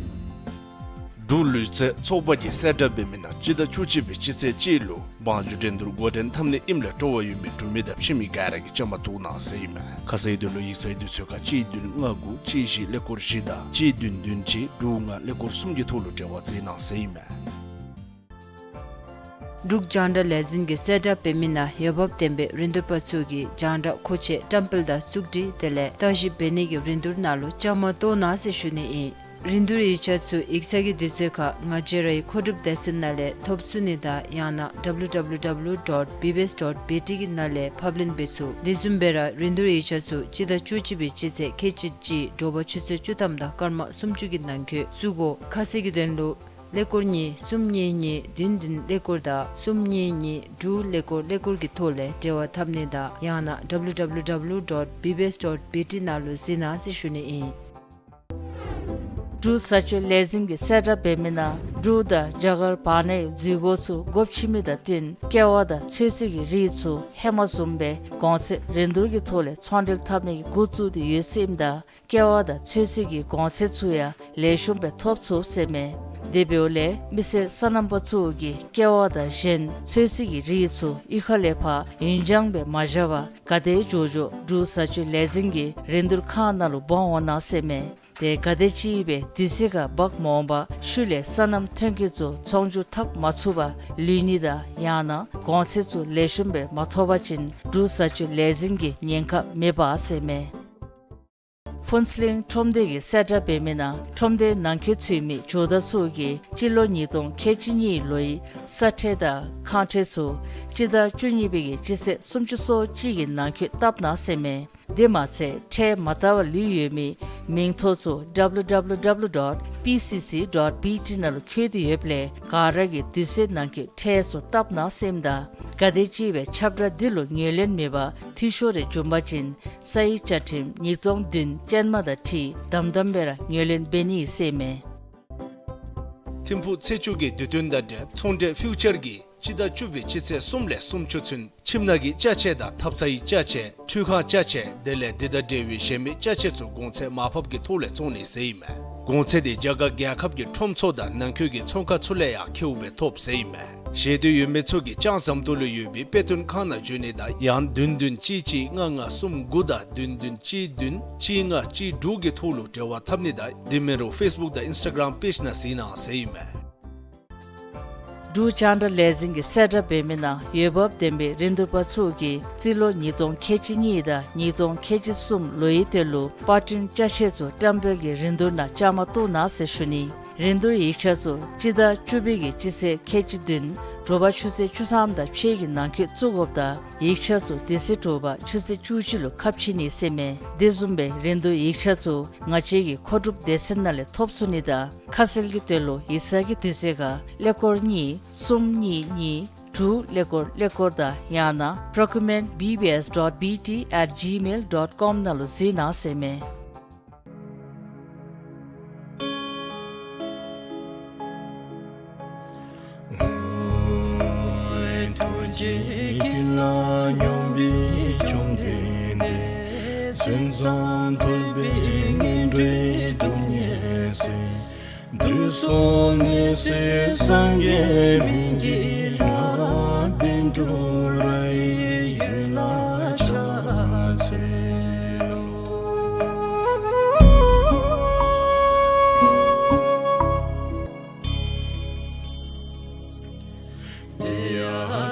འབྲུག་ལུས་རྩལ་ཚོགས་པ་གིས་གསལ་བསྒྲགས་འབད་མི་ནང་སྤྱི་ཟླ་བཅུ་གཅིག་པའི་སྤྱི་ཚེས་གཅིག་ལུ་བང་རྒྱུག་འགྲན་བསྡུར་འགོ་འདྲེན་འཐབ་ནི་ཨིནམ་ལས་སྤྲོ་བ་ཡོད་མི་འབྲུག་མི་དང་ཕྱི་མི་ག་ར་གིས་བཅའ་མར་གཏོགས་གནང་ཟེར་ཨིན་མས། ཁ་གསལ་དོན་ལུ་ཡིག་ཚང་དུས་ཚོད་ཁར་གཅིག་བདུན་ལྔ་དགུ་གཅིག་བཞི་ཀླད་ཀོར་བཞི་དང་གཅིག་བདུན་བདུན་གཅིག་དྲུག་ལྔ་ཀླད་ཀོར་གསུམ་གྱི་ཐོག་ལུ་འབྲེལ་བ་མཛད་གནང་ཟེར་ཨིན་མས། འབྲུག་རྒྱང་བསྒྲགས་ལས་འཛིན་གྱིས་གསལ་བསྒྲགས་འབད་མི་ནང་འོས་འབབ་ལྡན་པའི་རིན་བསྡུར་པ་ཚུ་གིས་རྒྱང་བསྒྲགས་མཁོ་ཆས་བཀྲམ་སྤེལ་དང་བཙུགས་སྒྲིག་དེ་ལས་བརྟག་ཞིབ་འབད་ནི་གི་རིན་བསྡུར་ནང་ལུ་བཅའ་མར་གཏོགས་གནང་ཟེར་ཞུ་ནི་ཨིན། རིན་བསྡུར་ཡིག་ཆ་ཚུ་ཡིག་ཚང་གི་དུས་ཚོད་ཁར་ང་བཅས་རའི་མཁོ་སྒྲུབ་སྡེ་ཚན་ནང་ལས་ཐོབ་ཚུགས་ནི་དང་ཡང་ན་W W W dot B B S dot B T གི་ནང་ལས་ཕབ་ལེན་འབད་ཚུགས། དེ་བཟུམ་སྦེ་ར་རིན་བསྡུར་ཡིག་ཆ་ཚུ་སྤྱི་ཟླ་བཅུ་གཅིག་པའི་སྤྱི་ཚེས་ཁལ་གཅིག་གཅིག་དྲོ་པ་ཆུ་ཚོད་བཅུ་ཐམ་དང་སྐར་མ་སུམ་ཅུ་གི་ནང་འཁོད་བཙུགས་དགོ། ཁ་གསལ་གྱི་དོན་ལུ་ཀླད་ཀོར་གཉིས་གསུམ་གཉིས་གཉིས་བདུན་བདུན་ཀླད་ཀོར་དང་གསུམ་གཉིས་གཉིས་དྲུག་ཀླད་ཀོར་ཀླད་ཀོར་གྱི་ཐོག་ལས་འབྲེལ་བ་འཐབ་ནི་དང་ཡང་ན་W W W dot B B S dot B T ནང་ལུ་གཟིགས་གནང་ཟེར་ཞུ་ནི་ཨིན། འབྲུག་བཟའ་སྤྱོད་ལས་འཛིན་གྱིས་གསལ་བསྒྲགས་འབད་མི་ནང་འབྲུག་དང་རྒྱ་གར་བར་ནའི་འཛུལ་སྒོ་ཚུ་སྒོ་ཕྱེ་མི་དང་བསྟུན་ཀེ་བ་དང་ཚོད་བསྲེ་གི་རིགས་ཚུ་ཧེ་མ་བཟུམ་སྦེ་གོང་ཚད་རིན་བསྡུར་གྱི་ཐོག་ལས་ཚོང་འབྲེལ་འཐབ་ནི་གི་འགོ་བཙུགས་ཏེ་ཡོད་ཟེར་ཨིནམ་ད་ཀེ་བ་དང་ཚོད་བསྲེ་གི་གོང་ཚད་ཚུ་ཡང་ལེགས་ཤོམ་སྦེ་ཐོབ་ཚུགས་ཟེར་ཨིན་མས། དེ་འབདཝ་ལས་མི་སེར་སོ་ནམ་པ་ཚུ་གིས་ཀེ་བ་དང་གཞན་ཚོད་བསྲེ་གི་རིགས་ཚུ་གཡུས་ཁ་ལས་ཕར་ཡུན་འགྱངས་སྦེ་མ་བཞག་པར་ག་དེ་མགྱོགས་མགྱོགས་འབྲུག་བཟའ་སྤྱོད་ལས་འཛིན་གྱི་རིན་བསྡུར་ཁང་ནང་ལུ་འབག་འོང་གནང་ཟེར་ཨིན་མས། དེ་ག་དེ་ཅིག་སྦེ་དུས་ཚོད་ཁར་འབག་མ་འོང་པར་ཤུལ་ལས་སོ་ནམ་ཐོན་སྐྱེད་ཚུ་ཚོང་སྒྱུར་འཐབ་མ་ཚུགས་པར་ལུས་ནི་དང་ཡང་ན་གོང་ཚད་ཚུ་ལེགས་ཤོམ་སྦེ་མ་ཐོབ་པ་ཅིན་འབྲུག་བཟའ་སྤྱོད་ལས་འཛིན་གྱིས་ཉེན་ཁ་མི་འབག་ཟེར་ཨིན་མས། ཕུན་ཚོགས་གླིང་ཁྲོམ་སྡེ་གིས་གསལ་བསྒྲགས་འབད་མི་ནང་ཁྲོམ་སྡེའི་ནང་འཁོད་ཚུད་མི་ཇོ་བདག་ཚུ་གིས་སྤྱི་ལོ་ཉིས་སྟོང་ཁལ་གཅིག་གཉིས་ལོའི་ས་ཁྲལ་དང་ཁང་ཁྲལ་ཚུ་སྤྱི་ཟླ་བཅུ་གཉིས་པའི་གི་སྤྱི་ཚེས་སུམ་ཅུ་སོ་གཅིག་གི་ནང་འཁོད་བཏབ་གནང་ཟེར་ཨིན་མས། དེ་མ་ཚད་ཁྲལ་མ་བཏབ་པར་ལུས་ཡོད་མིའི་མིང་ཐོ་ཚུ་W W W dot P C C dot B T ནང་ལུ་བཀོད་དེ་ཡོདཔ་ལས་ག་ར་གིས་དུས་ཚོད་ནང་འཁོད་ཁྲལ་ཚུ་བཏབ་གནང་ཟེར་ཨིནམ་ད་ག་དེ་ཅིག་སྦེ་ཁྱབ་བསྒྲགས་འདི་ལུ་ངོས་ལེན་མེད་པར་འཐུས་ཤོར་རེ་བྱུང་པ་ཅིན་ས་ཡི་བཅའ་ཁྲིམས་ཉིས་སྟོང་བདུན་ཅན་མ་དང་འཁྲིལ་དམ་དམ་སྦེ་ར་ངོས་ལེན་འབད་ནི་ཟེར་ཨིན་མས། ཐིམ་ཕུག་ཚེས་བཅུ་གི་དུས་སྟོན་དང་འབྲེལ་ཚོང་འབྲེལ་ཕིའུ་ཅར་གྱིས་སྤྱི་ཟླ་བཅུ་པའི་སྤྱི་ཚེས་གསུམ་ལས་སུམ་ཅུ་ཚུན་ཁྱིམ་ནང་གི་ཅ་ཆས་དང་ཐབ་ཚང་ཡི་ཅ་ཆས་ཁྲུས་ཁང་ཅ་ཆས་དེ་ལས་འདི་དང་འབྲེལ་བའི་གཞན་མི་ཅ་ཆས་ཚུ་གོང་ཚད་མར་ཕབ་ཀྱི་ཐོག་ལས་བཙོང་ནི་ཟེར་ཨིན་མས། གོང་ཚད་དེ་རྒྱ་གར་རྒྱལ་ཁབ་ཀྱི་ཁྲོམ་ཚུ་དང་ནང་འཁོད་ཀྱི་ཚོང་ཁང་ཚུ་ལས་ཡང་ཁེའུ་སྦེ་ཐོབ་ཟེར་ཨིན་མས། ཤེས་འདོད་ཡོད་མི་ཚུ་གིས་ཅང་ཟམ་ཏོག་ལུ་ཡོད་པའི་དཔེ་སྟོན་ཁང་ནང་འབྱོན་ནི་དང་ཡང་བདུན་བདུན་གཅིག་གཅིག་ལྔ་ལྔ་གསུམ་དགུ་དང་བདུན་བདུན་གཅིག་བདུན་གཅིག་ལྔ་གཅིག་དྲུག་གི་ཐོག་ལུ་འབྲེལ་བ་འཐབ་ནི་དང་དེ་མིན་རུང་ཕེསི་བུཀ་དང་ཨིནསི་ཊ་གརམ་པེཇ་ནང་གཟིགས་གནང་ཟེར་ཨིན་མས། འབྲུག་རྒྱང་བསྒྲགས་ལས་འཛིན་གྱིས་གསལ་བསྒྲགས་འབད་མི་ནང་འོས་འབབ་ལྡན་པའི་རིན་བསྡུར་པ་ཚུ་གིས་རྩིས་ལོ་ཉིས་སྟོང་ཁལ་གཅིག་གཉིས་དང་ཉིས་སྟོང་ཁལ་གཅིག་གསུམ་ལོའི་དོན་ལུ་པར་སྐྲུན་ཅ་ཆས་ཚུ་བཀྲམ་སྤེལ་གྱི་རིན་བསྡུར་ནང་བཅའ་མར་གཏོགས་གནང་ཟེར་ཞུ་ནི། རིན་བསྡུར་ཡིག་ཆ་ཚུ་སྤྱི་ཟླ་བཅུ་པའི་གི་སྤྱི་ཚེས་ཁལ་གཅིག་བདུན་དྲོ་པ་ཆུ་ཚོད་བཅུ་ཐམ་དང་ཕྱེད་ཀྱི་ནང་འཁོད་བཙུགས་དགོཔ་དང་ཡིག་ཆ་ཚུ་དེ་ཚེ་དྲོ་པ་ཆུ་ཚོད་བཅུ་གཅིག་ལུ་ཁ་ཕྱེ་ནི་ཟེར་ཨིན་མས། དེ་བཟུམ་སྦེ་རིན་བསྡུར་ཡིག་ཆ་ཚུ་ང་བཅས་ཀྱི་མཁོ་སྒྲུབ་སྡེ་ཚན་ནང་ལས་ཐོབ་ཚུགས་ནི་དང་ཁ་གསལ་གྱི་དོན་ལུ་ཡིག་ཚང་གི་དུས་ཚོད་ཁར་ཀླད་ཀོར་གཉིས་གསུམ་གཉིས་གཉིས་དྲུག་ཀླད་ཀོར་ཀླད་ཀོར་དང་ཡང་ན་procurement B B S dot B T at gmail dot com ནང་ལུ་གཟིགས་གནང་ཟེར་ཨིན་མས། ཐུགས་རྗེ་ཀུན་ལ་སྙོམས་པའི་བཅོམ་ལྡན་འདས། མཚན་ཙམ་ཐོས་པས་ངན་འགྲོའི་སྡུག་བསྔལ་སེལ། དུག་གསུམ་ནད་སེལ་སངས་རྒྱས་སྨན་གྱི་བླ། བཻ་ཌཱུརྱ་ཡི་འོད་ལ་ཕྱག་འཚལ་ལོ། ཏདྱ་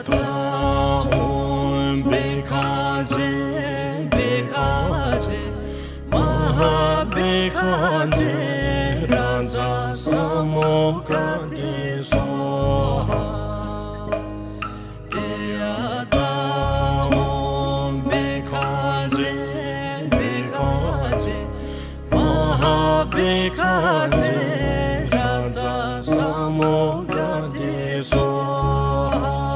ཐཱ། ཨོཾ་བྷཻ་ཥ་ཛྱེ་བྷཻ་ཥ་ཛྱེ་མ་ཧཱ་བྷཻ་ཥ་ཛྱེ་རཱ་ཛ་ས་མུདྒ་ཏེ་སྭཱ་ཧཱ། ཏདྱ་ཐཱ། ཨོཾ་བྷཻ་ཥ་ཛྱེ་བྷཻ་ཥ་ཛྱེ་མ་ཧཱ་བྷཻ་ཥ་ཛྱེ་རཱ་ཛ་ས་མུདྒ་ཏེ་སྭཱ་ཧཱ།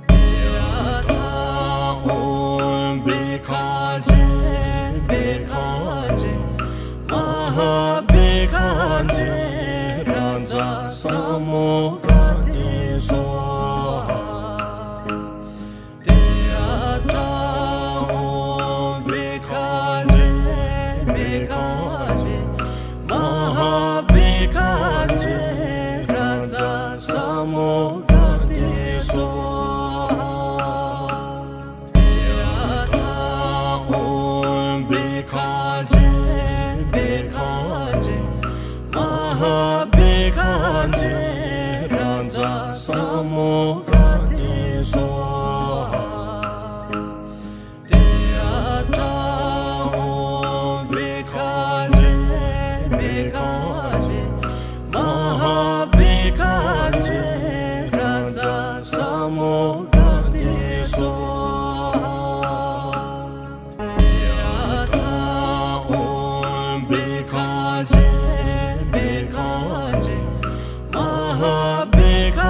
ཏདྱ་ཐཱ། ཨོཾ་བྷཻ་ཥ་ཛྱེ་བྷཻ་ཥ་ཛྱེ་མ་ཧཱ་བྷཻ་ཥ་ཛྱེ་རཱ་ཛ་ས་མུདྒ་ཏེ་སྭཱ་ཧཱ། ཏདྱ་ཐཱ། ཨོཾ་བྷཻ་ཥ་ཛྱེ་བྷཻ་ཥ་ཛྱེ་མ་ ཧ་བི་ཁ་ཛེ་ར་ཛ་ས་མུ་ག་དྷེ་སྭཱ་ཧཱ། ཏདྱ་ཐཱ་ཨོཾ་བི་ཁ་ཛེ་བི་ཁ་ཛེ་མ་ཧཱ་བི་ཁ་ཛེ་ར་ཛ་ས་མུ་ག་དྷེ་སྭཱ་ཧཱ། ཏདྱ་ཐཱ་ཨོཾ་བི་ཁ་ཛེ་བི་ཁ་ཛེ་མ་ཧཱ་བི་ཁ་ཛེ་ར་ཛ་ས་མུ་ག་དྷེ་སྭཱ་ཧཱ། ཏདྱ་ཐཱ་ཨོཾ་བི་ཁ་ཛེ་བི་ཁ་ཛེ་མ་ཧཱ་བི་ཁ་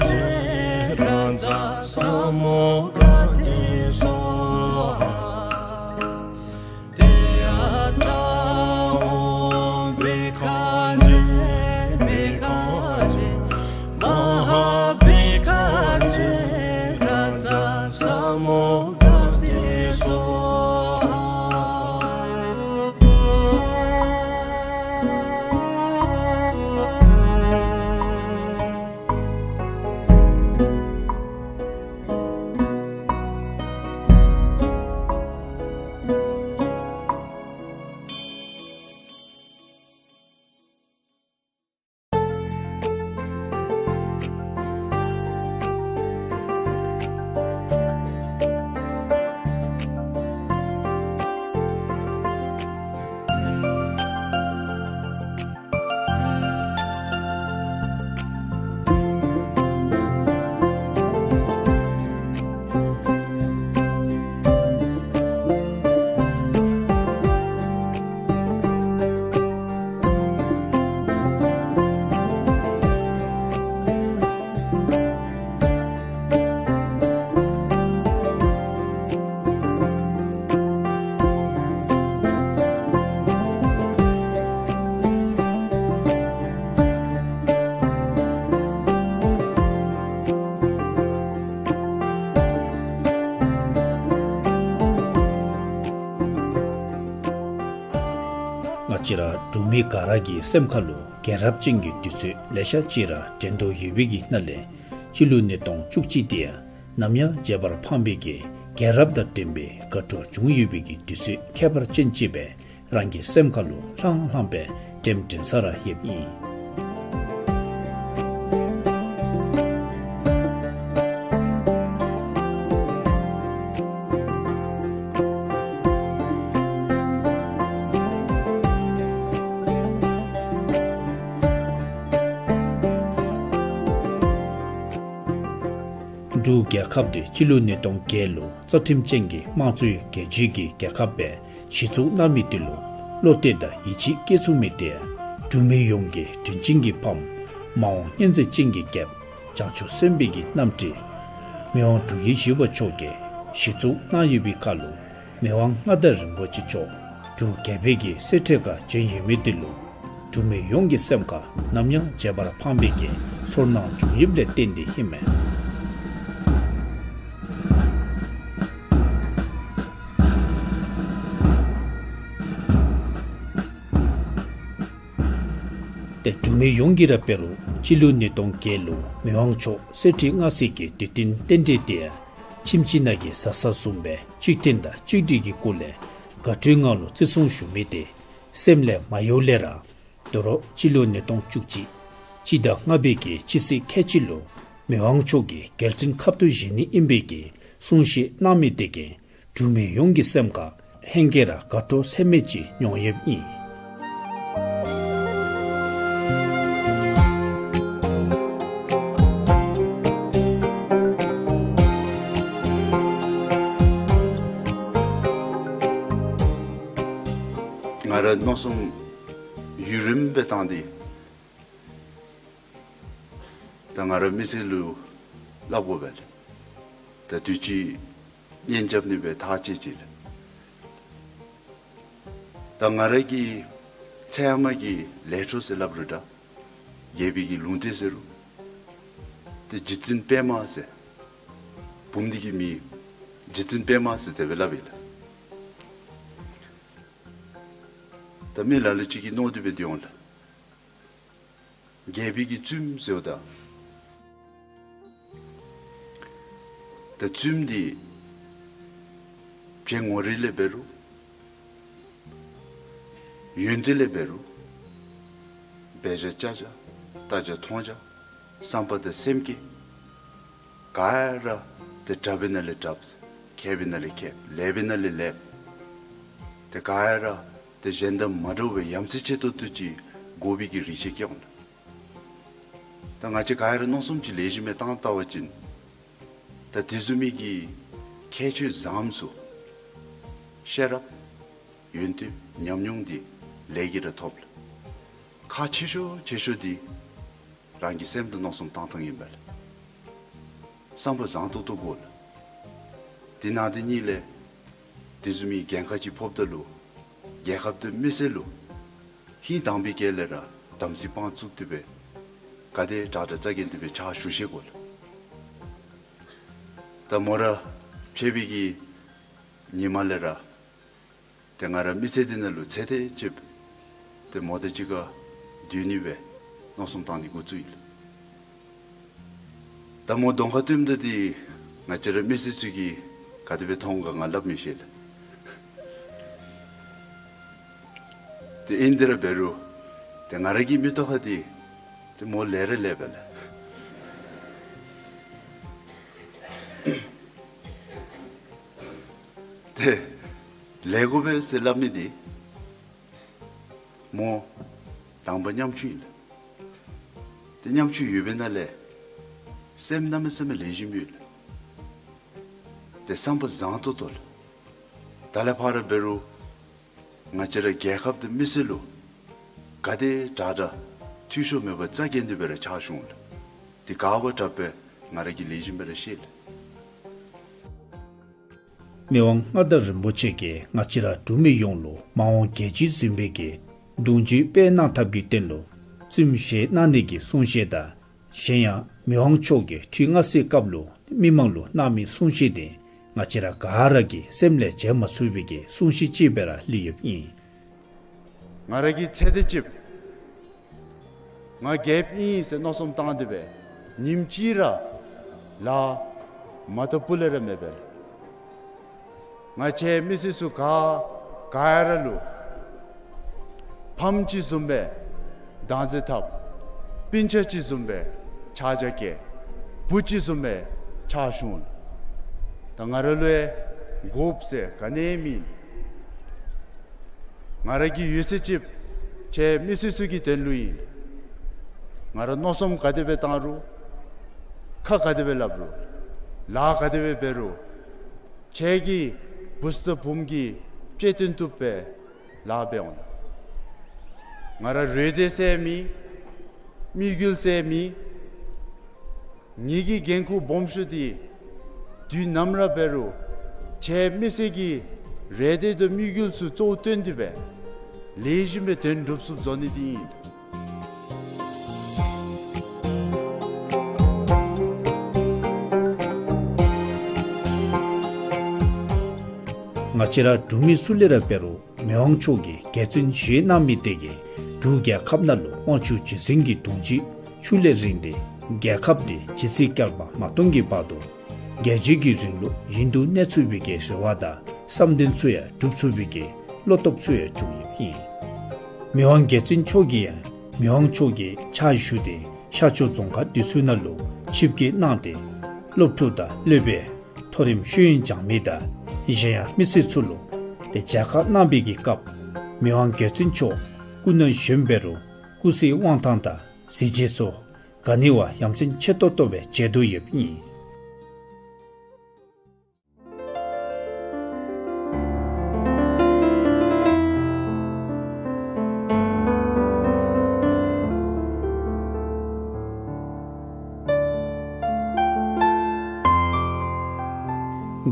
ཛེ་ར་ཛ་ས་མུ་ག་དྷེ་སྭཱ་ཧཱ། ཏདྱ་ཐཱ་ཨོཾ་བི་ཁ་ཛེ་བི་ཁ་ཛེ་མ་ཧཱ་བི་ཁ་ཛེ་ར་ཛ་ས་མུ་ག་དྷེ་སྭཱ་ཧཱ། ང་བཅས་ར་འབྲུག་མི་ག་ར་གི་སེམས་ཁ་ལུ་རྒྱལ་རབས་ཅན་གྱི་དུས་ཚོད་ལེ་ཤ་ཅིག་ར་དྲན་དོ་ཡོད་པའི་གི་ནང་ལས་སྤྱི་ལོ་ཉིས་སྟོང་བཅུ་གཅིག་འདི་ཡང་ནམ་ཡང་བརྗེད་པར་ཕངས་པའི་གི་རྒྱལ་རབས་དང་ལྡན་པའི་དགའ་སྤྲོ་བྱུང་ཡོད་པའི་གི་དུས་ཚོད་ཁྱད་པར་ཅན་ཅིག་སྦེ་རང་གི་སེམས་ཁ་ལུ་ལྷང་ལྷང་སྦེ་དྲན་དྲན་ས་ར་ཡོདཔ་ཨིན། འབྲུག་རྒྱལ་ཁབ་འདི་སྤྱི་ལོ་ཉིས་སྟོང་བརྒྱད་ལུ་རྩ་ཁྲིམས་ཅན་གྱི་དམངས་གཙོའི་རྒྱལ་སྤྱིའི་གི་རྒྱལ་ཁབ་སྦེ་གཞི་བཙུགས་གནང་མི་འདི་ལུ་བློ་གཏད་དང་ཡིད་ཆེས་བསྐྱེད་ཚུགས་མི་འདི་འབྲུག་མི་ཡོངས་ཀྱི་དྲིན་ཅན་གྱི་ཕམ་མ་འོངས་སྙིང་རྗེ་ཅན་གྱི་རྒྱལཔོ་བྱང་ཆུབ་སེམས་དཔའི་གི་རྣམ་སྤྲུལ་མི་དབང་འབྲུག་རྒྱལ་བཞི་པ་མཆོག་གིས་གཞི་བཙུགས་གནང་ཡོད་པའི་ཁར་ལུ་མི་དབང་མངའ་བདག་རིན་པོ་ཆེ་མཆོག་འབྲུག་རྒྱལ་པོའི་གི་གསེར་ཁྲི་ཁར་བྱོན་ཡོད་མི་འདི་ལུ་འབྲུག་མི་ཡོངས་ཀྱི་སེམས་ཁར་ནམ་ཡང་བརྗེད་པར་ཕངས་པའི་གི་ཚོར་སྣང་བྱུང་ཡོདཔ་ལས་བརྟེན་ཏེ་ཨིན་མས། ཏེ་འབྲུག་མི་ཡོངས་ཀྱིས་ར་འབད་རུང་སྤྱི་ལོ་ཉིས་སྟོང་བརྒྱད་ལུ་མི་དབང་མཆོག་གསེར་ཁྲི་མངའ་གསོལ་གྱི་དུས་སྟོན་རྟེན་འབྲེལ་འདི་ཡང་ཁྱིམ་གཅིག་ནང་གི་བཟའ་ཚང་བཟུམ་སྦེ་གཅིག་མཐུན་དང་གཅིག་སྒྲིལ་གྱི་སྒོ་ལས་དགའ་སྤྲོའི་ངང་ལུ་བརྩི་སྲུང་ཞུ་མི་འདི་སེམས་ལས་མ་གཡོ་ལས་ར་དོ་རུང་སྤྱི་ལོ་ཉིས་སྟོང་བཅུ་གཅིག་སྤྱི་ཟླ་ལྔ་པའི་གི་སྤྱི་ཚེས་ཁལ་གཅིག་ལུ་མི་དབང་མཆོག་གི་རྒྱལ་བཙུན་ཁབ་ཏུ་བཞེས་ནི་ཨིན་པའི་གི་གསུང་བཤད་གནང་མི་འདི་གིས་འབྲུག་མི་ཡོངས་ཀྱི་སེམས་ཁར་ཧེང་སྐལ་ར་དགའ་སྤྲོ་ཚད་མེད་ཅིག་མྱོང་ཡོདཔ་ཨིན། ང་ར་མནོ་བསམ་ཡུན་རིངམོ་སྦེ་བཏང་སྟེ་ད་ང་ར་མི་སེར་ལུ་སླབ་དགོ་པས་ལགས། ད་དུས་ཅི་གཉེན་རྐྱབ་ནི་སྦེ་ཐག་བཅད་ཅི་ལགས། ད་ང་ར་གི་ཚེ་ཧེ་མ་གི་ལས་འཕྲོ་ཟེར་སླབ་རུང་འདྲ། རྒྱལ་པོའི་གི་ལུང་བསྟན་ཟེར་རུང་། ཏེ་རྗེ་བཙུན་པདྨ་ཟེར། བུམོ་འདི་གི་མིང་རྗེ་བཙུན་པདྨ་ཟེར་དེ་སྦེ་སླབ་ཨིན་ལགས། ད་མི་ལ་ལུ་ཅིག་གིས་མནོ་སྟེ་སྦེ་སྡོད་འོང་ལགས། རྒྱལ་པོའི་གི་བཙུནམོ་ཟེརཝ་ད། ད་བཙུནམོ་འདི་བྱད་ངོ་རིས་ལས་འབད་རུང་ཡོན་ཏན་ལས་འབད་རུང་འབད་བཞག་བྱ་བཞག་ལྟ་བཞག་མཐོང་བཞག་བསམ་པ་དང་སེམས་བསྐྱེད་ག་ར་ཏེ་དྲགཔ་ཨིན་ན་ལས་དྲགཔ། མཁསཔ་ཨིན་ན་ལས་མཁསཔ། ལེགསཔ་ཨིན་ན་ལས་ལེགསཔ། ཏེ་ག་ར་ཏེ་གཞན་དང་མ་འདྲཝ་སྦེ་ཡ་མཚན་ཆེ་ཏོག་ཏོ་ཅིག་དགོ་པའི་གི་རིགས་ཅིག་སྐྱེ་འོང་ལགས། ད་ང་བཅས་ག་ར་མནོ་བསམ་ཅིག་ལེགས་ཤོམ་སྦེ་བཏང་བལྟ་བ་ཅིན་ད་དེ་བཟུམ་མའི་གི་ཁྱད་ཆོས་བཟངམ་ཚུ་ཤེས་རབ་ཡོན་ཏན་ཉམས་མྱོང་འདི་ལས་ཀྱིས་ར་ཐོབ་ལགས། ཁག་ཆེ་ཤོས་ཆེ་ཤོས་འདི་རང་གི་སེམས་དང་མནོ་བསམ་བཏང་ཐངས་ཨིན་པས་ལགས། བསམ་པ་བཟང་ཏོག་ཏོ་དགོ་ལགས། དེ་ནང་དེ་གཉིས་ལས་དེ་བཟུམ་མའི་འགན་ཁག་ཅིག་ཕོགཔ་ད་ལུ་རྒྱལ་ཁབ་དང་མི་སེར་ལུ་ཧིང་དྭངས་པའི་དཀྱིལ་ལས་ར་དམ་ཚིག་དཔང་བཙུགས་ཏེ་སྦེ་ག་དེ་དྲག་དྲག་རྩ་འགེངས་ཏེ་སྦེ་ཕྱག་ཞུ་ཤེས་དགོ་ལགས། ད་མོ་ར་ཕྱད་པའི་གི་ཉིནམ་ལས་ར་ཏེ་ང་ར་མི་ཚེ་འདི་ནང་ལུ་ཚེ་འདི་ཅིག་ཏེ་མོ་དང་གཅིག་ཁར་སྡོད་ནི་སྦེ་མནོ་བསམ་བཏང་ནི་འགོ་བཙུགས་ཡི་ལགས། ད་མོ་གདོང་ཁར་སྟོནམ་ད་འདི་ང་བཅས་ར་མི་སེར་ཚུ་གིས་ག་དེ་སྦེ་མཐོང་ག་ང་སླབ་མི་ཤེས་ལགས། ཏེ་ཨིན་དེ་ར་འབད་རུང་ཏེ་ང་ར་གི་མིག་ཏོ་ཁར་འདི་ཏེ་མོ་ལེགས་ར་ལེགས་པས་ལགས། ཏེ་ལེགས་དགོ་པས་ཟེར་སླབ་མི་འདི་མོ་དང་པ་ཉམ་ཆུང་ཨིན་ལགས། ཏེ་ཉམ་ཆུང་ཡོད་པའི་ནང་ལས་སེམས་གནམ་མེད་ས་མེད་ལེགས་ཤོམ་ཡོད་ལགས། ཏེ་བསམ་པ་བཟང་ཏོག་ཏོ་ལགས། ད་ལས་ཕར་འབད་རུང་ང་བཅས་ར་རྒྱལ་ཁབ་དང་མི་སེར་ལུ་ག་དེ་དྲག་དྲག་འཐུས་ཤོར་མེད་པར་རྩ་འགེངས་ཏེ་སྦེ་ར་ཕྱག་ཞུ་འོང་ལགས། ཏེ་ག་བ་དྲག་པས་ང་ར་གིས་ལེགས་ཤོམ་སྦེ་ར་ཤེས་ལགས། མི་དབང་མངའ་བདག་རིན་པོ་ཆེ་གིས་ང་བཅས་ར་འབྲུག་མི་ཡོངས་ལུ་མ་འོངས་རྒྱལ་སྤྱི་འཛིན་པའི་གི་གདུང་རྒྱུད་སྤེལ་གནང་ཐབས་ཀྱི་དོན་ལུ་བཙུནམོ་བཞེས་གནང་ནི་གི་གསུང་བཤད་དང་གཞན་ཡང་མི་དབང་མཆོག་གིས་འཕྲུལ་མངའ་གསོལ་སྐབས་ལུ་མི་མང་ལུ་གནང་མི་གསུང་བཤད་འདི་ང་བཅས་ར་ག་ར་གི་སེམས་ལས་བརྗེད་མ་ཚུགས་པའི་གི་གསུང་བཤད་ཅིག་སྦེ་ར་ལུས་ཡོདཔ་ཨིན། ང་ར་གི་ཚེ་འདི་ཅིག་ང་རྒྱལཔོ་ཨིན་ཟེར་མནོ་བསམ་བཏང་སྟེ་སྦེ་ཉིནམ་གཅིག་ར་ལཱ་མ་བཏབ་པ་ལས་ར་མེད་པས། ང་བཅས་མི་སེར་ཚུ་ག་ག་ཡ་ར་ལུ་ཕམ་ཅིག་བཟུམ་སྦེ་བདག་འཛིན་འཐབ། སྤུན་ཆ་ཅིག་བཟུམ་སྦེ་ཕྱག་རྒྱ་བསྐྱེད། བུ་ཅིག་བཟུམ་སྦེ་ཕྱག་ཞུ་འོང་། ད་ང་ར་ལུ་ཡང་དགོཔ་ཟེར་ག་ནི་ཡང་མེད། ང་ར་གི་ཡོད་ཚད་ཅིག་ཁྱེད་མི་སེར་ཚུ་གི་དོན་ལུ་ཨིན། ང་ར་མནོ་བསམ་ག་དེ་སྦེ་བཏང་རུང་ཁ་ག་དེ་སྦེ་སླབ་རུང་ལཱ་ག་དེ་སྦེ་འབད་རུང་ཁྱེད་ཀྱི་བུ་ཚ་བུམོ་གི་དཔྱེ་སྟོན་བཏུབ་པའི་ལཱ་འབད་འོང་། ང་ར་རོགས་འདྲ་ཟེར་མེད། དམིགས་ཡུལ་ཟེར་མེད། ངེ་གི་འགན་ཁུར་སྦོམ་ཤོས་འདི་དུས་ནམ་ར་འབད་རུང་ཁྱེད་མི་སེར་གྱི་རེ་འདོད་དང་དམིགས་ཡུལ་ཚུ་གཙོ་བོ་བཏོན་ཏེ་སྦེ་ལེགས་ཤོམ་སྦེ་དོན་འགྲུབ་ཚུགསཔ་བཟོ་ནི་འདི་ཨིན། ང་བཅས་ར་འབྲུག་མི་སུ་ལས་ར་འབད་རུང་མི་དབང་མཆོག་གིས་རྒྱལ་བཙུན་བཞེས་གནང་མི་དེ་གིས་འབྲུག་རྒྱལ་ཁབ་ནང་ལུ་དབང་ཕྱུག་རྗེ་བཙུན་གྱི་གདུང་རྒྱུད་ཆུ་ལས་རིང་སྟེ་རྒྱལ་ཁབ་འདི་ཇི་སྲིད་བསྐལ་པ་མ་སྟོང་གི་བར་དུ་རྒྱལ་བརྒྱུད་ཀྱི་རིང་ལུགས་ཡུན་དུ་གནས་ཚུགས་པའི་གི་རེ་བ་དང་བསམ་དོན་ཚུ་ཡང་འགྲུབ་ཚུགས་པའི་གི་བློ་སྟོབས་ཚུ་ཡང་བྱུང་ཡོདཔ་ཨིན། མི་དབང་རྒྱལ་བཙུན་མཆོག་གིས་ཡང་མི་དབང་མཆོག་གི་ཕྱག་ཞུ་སྟེ་ཤར་ཕྱོགས་རྫོང་ཁག་འདི་ཚུ་ནང་ལུ་ཆིབས་བསྐྱོད་གནང་སྟེ་སློབ་ཕྲུག་དང་སློབ་དཔོན་མཐོ་རིམ་ཤེས་ཡོན་སྦྱང་མི་དང་གཞན་ཡང་མི་སེར་ཚུ་ལུ་ཏེ་མཇལ་ཁ་གནང་བའི་གི་སྐབས་མི་དབང་རྒྱལ་བཙུན་མཆོག་སྐུ་ན་གཞོནམ་འབད་རུང་སྐུ་ཚེའི་དབང་ཐང་དང་གཟི་བརྗིད་སོགས་ག་ནི་བ་ཡ་མཚན་ཆེ་ཏོག་ཏོ་སྦེ་མཇལ་དོ་ཡོདཔ་ཨིན།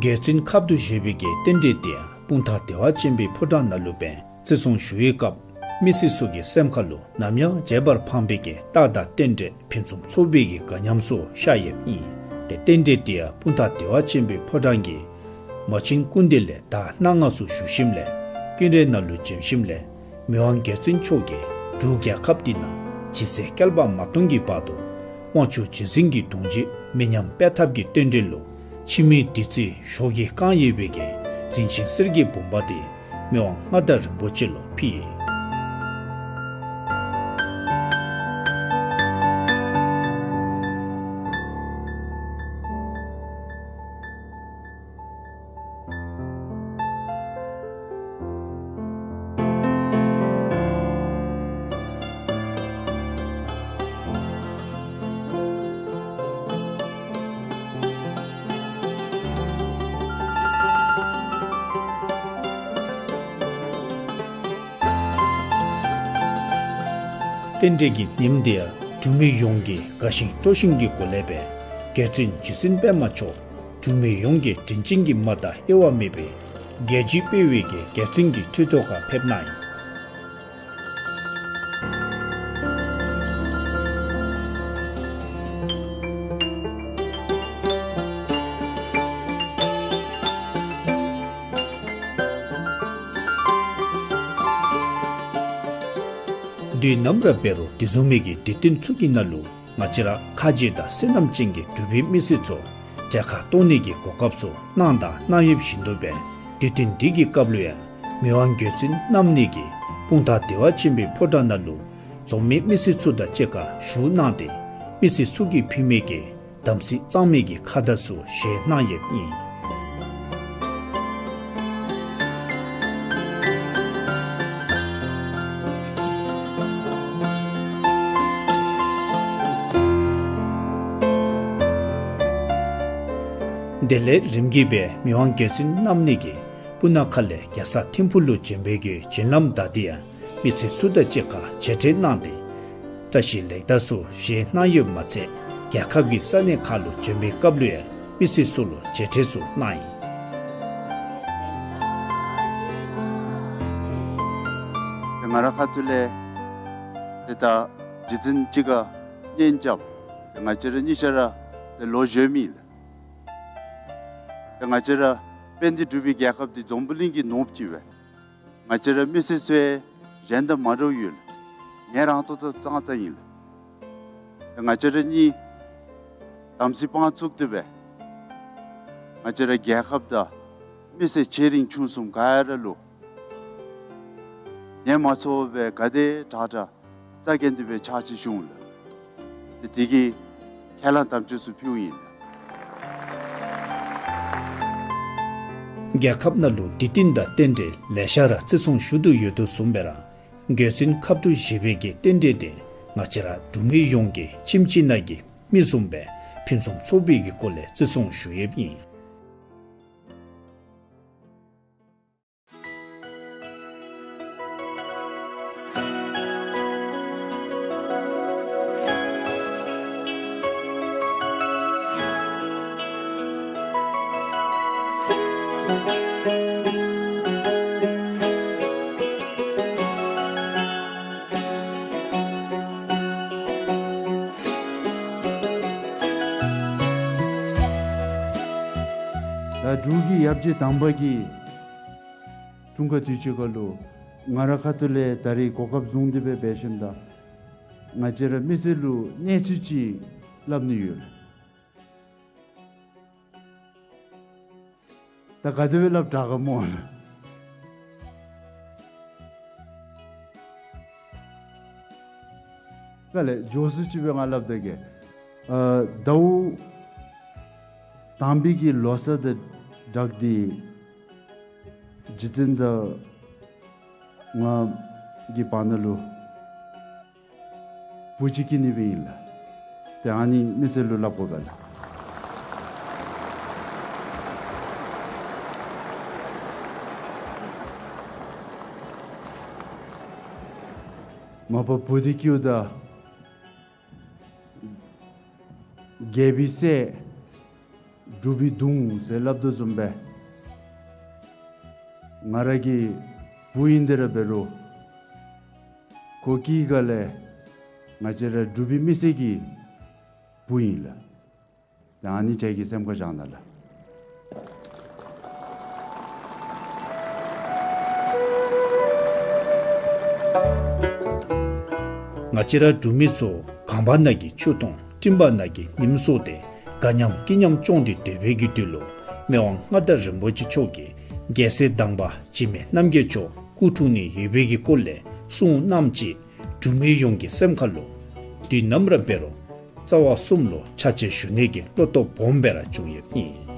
རྒྱལ་བཙུན་ཁབ་ཏུ་བཞེས་པའི་གི་རྟེན་འབྲེལ་འདི་ཡང་སྤུངས་ཐང་བདེ་བ་ཅན་པའི་ཕོ་བྲང་ནང་ལུ་འབད་བརྩི་སྲུང་ཞུ་བའི་སྐབས་མི་སེར་ཚུ་གི་སེམས་ཁ་ལུ་ནམ་ཡང་བརྗེད་པར་ཕངས་པའི་གི་རྟགས་དང་རྟེན་འབྲེལ་ཕུན་སུམ་ཚོགས་པའི་གི་དགའ་ཉམས་སུ་ཤར་ཡོདཔ་ཨིན། ཏེ་རྟེན་འབྲེལ་འདི་ཡང་སྤུངས་ཐང་བདེ་བ་ཅན་པའི་ཕོ་བྲང་གི་མ་བྱན་སྐུ་མདུན་ལས་ད་གནངས་སུ་བཞུགས་ཞིནམ་ལས་ཀུན་ར་ནང་ལུ་བྱོན་ཞིནམ་ལས་མི་དབང་རྒྱལ་བཙུན་མཆོག་གིས་འབྲུག་རྒྱལ་ཁབ་འདི་ནང་ ཇི་སྲིད་བསྐལ་པ་མ་སྟོང་གི་བར་དུ་དབང་ཕྱུག་རྗེ་བཙུན་གྱི་གདུང་རྒྱུད་མི་ཉམས་སྤེལ་ཐབས་ཀྱི་རྟེན་འབྲེལ་ལུ་འཆི་མེད་བདུད་རྩི་ཞོ་གིས་བཀང་ཡོད་པའི་གི་རིན་ཆེན་གསེར་གྱི་བུམ་པ་དེ་མི་དབང་མངའ་བདག་རིན་པོ་ཆེ་ལུ་ཕུལ་ཡི། རྟེན་འབྲེལ་གྱི་ཉིནམ་དེ་ཡང་འབྲུག་མི་ཡོངས་ཀྱིས་དགའ་ཞིང་སྤྲོ་ཞིང་གི་སྒོ་ལས་སྦེ་རྒྱལ་བཙུན་རྗེ་བཙུན་པདྨ་མཆོག་འབྲུག་མི་ཡོངས་ཀྱི་དྲིན་ཅན་གྱི་མ་དང་དབྱེ་བ་མེད་པའི་རྒྱལ་བརྒྱུད་སྤེལ་བའི་གི་རྒྱལ་བཙུན་གྱི་ཁྲི་ཐོག་ཁར་ཕེབས་གནང་ཡི། དུས་ནམ་ར་འབད་རུང་དེ་བཟུམ་མའི་གི་དུས་སྟོན་ཚུ་གི་ནང་ལུ་ང་བཅས་ར་ཁ་རྗེ་དང་བསོད་ནམས་ཅན་གྱི་འབྲུག་པའི་མི་སེར་ཚུ་གྲལ་ཁར་གཏོགས་ནི་གི་གོ་སྐབས་ཚུ་གནང་དང་གནང་ཡོདཔ་བཞིན་དུ་སྦེ་དུས་སྟོན་འདི་གི་སྐབས་ལུ་ཡང་མི་དབང་རྒྱལ་བཙུན་རྣམ་གཉིས་ཀྱིས་སྤུངས་ཐང་བདེ་བ་ཆེན་པོའི་ཕོ་བྲང་ནང་ལུ་འཛོམས་མི་མི་སེར་ཚུ་དང་གཅིག་ཁར་བཞུགས་གནང་སྟེ་མི་སེར་ཚུ་གིས་ཕུལ་མི་གི་དམ་ཚིག་གཙང་མའི་གི་ཁ་བརྡ་ཚུ་བཞེས་གནང་ཡོདཔ་ཨིན། དེ་ལས་རིམ་གྱིས་སྦེ་མི་དབང་རྒྱལ་བཙུན་རྣམ་གཉིས་ཀྱིས་སྤུ་ན་ཁ་ལས་རྒྱལ་ས་ཐིམ་ཕུག་ལུ་བྱོན་པའི་གི་བྱོན་ལམ་བདའ་སྟེ་ཡང་མི་སེར་ཚུ་དང་གཅིག་ཁར་མཇལ་འཕྲད་གནང་སྟེ་བཀྲ་ཤིས་ལེགས་དར་ཚུ་བཞེས་གནང་ཡོདཔ་མ་ཚད་རྒྱལ་ཁབ་ཀྱི་ས་གནས་ཁག་ལུ་བྱོན་པའི་སྐབས་ལུ་ཡང་མི་སེར་ཚུ་ལུ་མཇལ་འཕྲད་ཚུ་གནང་ཡི། ང་རའི་ཁ་ཐུག་ལས་ཏེ་ད་རྗེ་བཙུན་གཅིག་ཁར་གཉེན་རྐྱབ། ང་བཅས་ར་གཉིས་ཆ་ར་ཏེ་ལོ་གཞོནམ་ཨིན་ལགས། ཏེ་ང་བཅས་ར་དཔལ་ལྡན་འབྲུག་པའི་རྒྱལ་ཁབ་འདི་འཛམ་བུ་གླིང་གི་ནོར་བུ་ཅིག་སྦེ། ང་བཅས་ར་མི་སེར་ཚུ་གཞན་དང་མ་འདྲཝ་ཡོད། ངལ་རངས་ཏོག་ཏོ་ཙང་ཙང་ཨིན་ལགས། ང་བཅས་ར་གཉིས་དམ་ཚིག་དཔང་བཙུགས་ཏེ་སྦེ་ང་བཅས་ར་རྒྱལ་ཁབ་དང་མི་སེར་ཆེ་འབྲིང་ཆུང་གསུམ་ག་ར་ལུ་ངལ་མ་འཚོ་བར་སྦེ་ག་དེ་དྲག་དྲག་རྩ་འགེངས་ཏེ་སྦེ་ཕྱག་ཕྱིད་ཞུ་འོང་ལགས། ཏེ་དེ་གི་ཁས་བླངས་དམ་བཅའ་ཚུ་ཕུལཝ་ཨིན་ལགས། རྒྱལ་ཁབ་ནང་ལུ་དུས་སྟོན་དང་རྟེན་འབྲེལ་ལེ་ཤ་ར་བརྩི་སྲུང་ཞུ་དོ་ཡོད་དོ་བཟུམ་སྦེ་ར་རྒྱལ་བཙུན་ཁབ་ཏུ་བཞེས་པའི་གི་རྟེན་འབྲེལ་དེ་ང་བཅས་ར་འབྲུག་མི་ཡོངས་ཀྱིས་ཁྱིམ་གཅིག་ནང་གི་མི་བཟུམ་སྦེ་ཕུན་སུམ་ཚོགས་པའི་གི་སྒོ་ལས་བརྩི་སྲུང་ཞུ་ཡོདཔ་ཨིན། ད་འབྲུག་གི་ཡབ་རྗེ་དང་པ་གི་འཁྲུངས་སྐར་དུས་ཆེན་ཁར་ལུ་ང་རའི་ཁ་ཐུག་ལས་ད་རིས་གོ་སྐབས་བཟུང་སྟེ་སྦེ་འབད་ཞིནམ་ད་ང་བཅས་ར་མི་སེར་ལུ་གནས་ཚུལ་ཅིག་སླབ་ནི་ཡོད། ད་ག་དེ་སྦེ་སླབ་དྲག་ག་སྨོ་ལགས། ག་ལས་མགྱོགས་སུ་ཅིག་སྦེ་ང་སླབ་ད་གེ། ཨ་ཟླཝ་དང་པའི་གི་ལོ་གསར་དང་སྦྲགས་ཏེ་རྗེ་བཙུན་དང་ང་གི་བར་ན་ལུ་བུ་ཅིག་སྐྱེས་ནི་སྦེ་ཨིན་ལགས། ཏེ་ཨ་ནི་མི་སེར་ལུ་སླབ་དགོ་པས་ལགས། མ་པ་བུ་འདི་སྐྱེཝ་ད་རྒྱལ་པོའི་སྲས་འབྲུག་པའི་གདུང་ཟེར་སླབ་དོ་བཟུམ་སྦེ་ང་ར་གི་བུ་ཨིན་ཏེ་ར་འབད་རུང་ཁོ་སྐྱེས་སྒང་ལས་ང་བཅས་ར་འབྲུག་པའི་མི་སེར་གྱི་བུ་ཨིན་ལགས། ད་ཨ་ནི་ཁྱེད་ཀྱིས་སེམས་ཁར་བཞག་གནང་ལགས། ང་བཅས་ར་འབྲུག་མི་ཚུ་གངས་བར་ན་གི་ཆུ་དང་སྤྲིན་བར་ན་གི་ཉིམ་སོགས་ཏེ་དགའ་ཉམས་སྐྱིད་ཉམས་སྐྱོང་སྟེ་སྡོད་པའི་གི་དུས་ལུ་མི་དབང་མངའ་བདག་རིན་པོ་ཆེ་མཆོག་གིས་རྒྱལ་སྲས་དང་པ་འཇིགས་མེད་རྣམ་རྒྱལ་མཆོག་སྐུ་འཁྲུངས་ནི་ཡོད་པའི་གི་སྐོར་ལས་གསུང་གནངམ་ཅིག་འབྲུག་མི་ཡོངས་ཀྱི་སེམས་ཁ་ལུ་དུས་ནམ་ར་འབད་རུང་རྩ་བ་གསུམ་ལུ་ཕྱག་ཕྱིད་ཞུ་ནི་གི་བློ་སྟོབས་སྦོམ་སྦེ་ར་བྱུང་ཡོདཔ་ཨིན།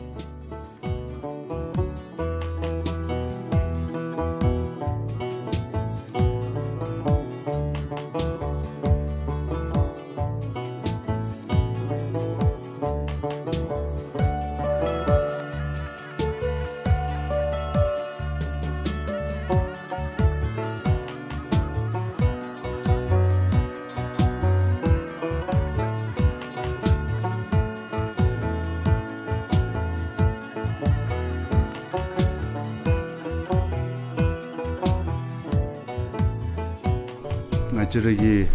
ང་བཅས་ར་གི་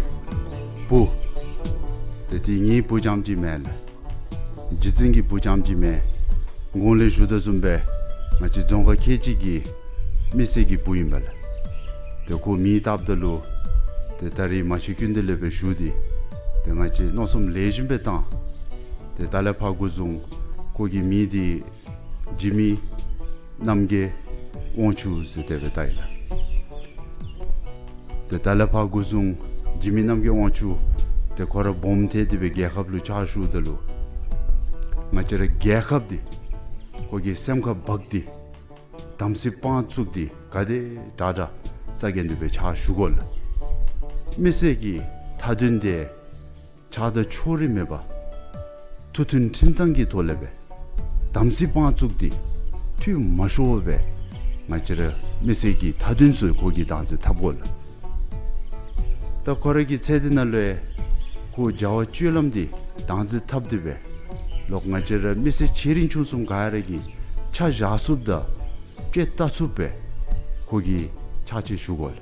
བུ་ཏེ་དེ་ངེའི་བུ་རྐྱངམ་ཅིག་མེན་ལགས། རྗེ་བཙུན་གྱི་བུ་རྐྱངམ་ཅིག་མེན། གོང་ལས་ཞུ་དོ་བཟུམ་སྦེ་ང་བཅས་རྫོང་ཁག་ཁལ་གཅིག་གི་མི་སེར་གྱི་བུ་ཨིན་པས་ལགས། ཏེ་ཁོ་མིང་བཏགསཔ་ད་ལུ་ཏེ་ད་རིས་མ་ཤི་ཀུན་ཏུ་ལེགས་པའི་ཞུ་སྟེ་ཏེ་ང་བཅས་མནོ་བསམ་ལེགས་ཤོམ་སྦེ་བཏང་། ཏེ་ད་ལས་ཕར་འགོ་བཟུང་ཁོ་གི་མིང་འདི་འཇིགས་མེད་རྣམ་རྒྱལ་དབང་ཕྱུག་ཟེར་དེ་སྦེ་བཏགས་ཡི་ལགས། ཏེ་ད་ལས་ཕར་འགོ་བཟུང་འཇིགས་མེད་རྣམ་རྒྱལ་དབང་ཕྱུག་ཏེ་ཁོ་ར་སྦོམ་ཐལ་ཏེ་སྦེ་རྒྱལ་ཁབ་ལུ་ཕྱག་ཞུཝ་ད་ལུ་ང་བཅས་ར་རྒྱལ་ཁབ་འདི་ཁོ་གི་སེམས་ཁར་འབག་སྟེ་དམ་ཚིག་དཔང་བཙུགས་ཏེ་ག་དེ་དྲག་དྲག་རྩ་འགེངས་ཏེ་སྦེ་ཕྱག་ཞུ་དགོ་ལགས། མི་སེར་གྱི་མཐའ་དོན་དེ་ཆགས་སྡང་ཕྱོགས་རིས་མེད་པར་ཐུགས་མཐུན་ཁྲིམས་གཙང་གི་ཐོག་ལས་སྦེ་དམ་ཚིག་དཔང་བཙུགས་ཏེ་འཐུས་མ་ཤོར་བར་སྦེ་ང་བཅས་ར་མི་སེར་གྱི་མཐའ་དོན་ཚུ་ཁོ་གིས་བདག་འཛིན་འཐབ་དགོ་ལགས། ད་ཁོ་ར་གི་ཚེ་འདི་ནང་ལུ་ཁོ་བྱ་བ་སྤྱོད་ལམ་འདི་བདག་འཛིན་འཐབ་སྟེ་སྦེ་ལོག་ང་བཅས་ར་མི་སེར་ཆེ་འབྲིང་ཆུང་གསུམ་ག་ར་གི་ཆ་བཞག་ཚུགསཔ་དང་དཔྱེ་བལྟ་ཚུགསཔ་སྦེ་ཁོ་གིས་ཕྱག་ཕྱིད་ཞུ་དགོ་ལགས།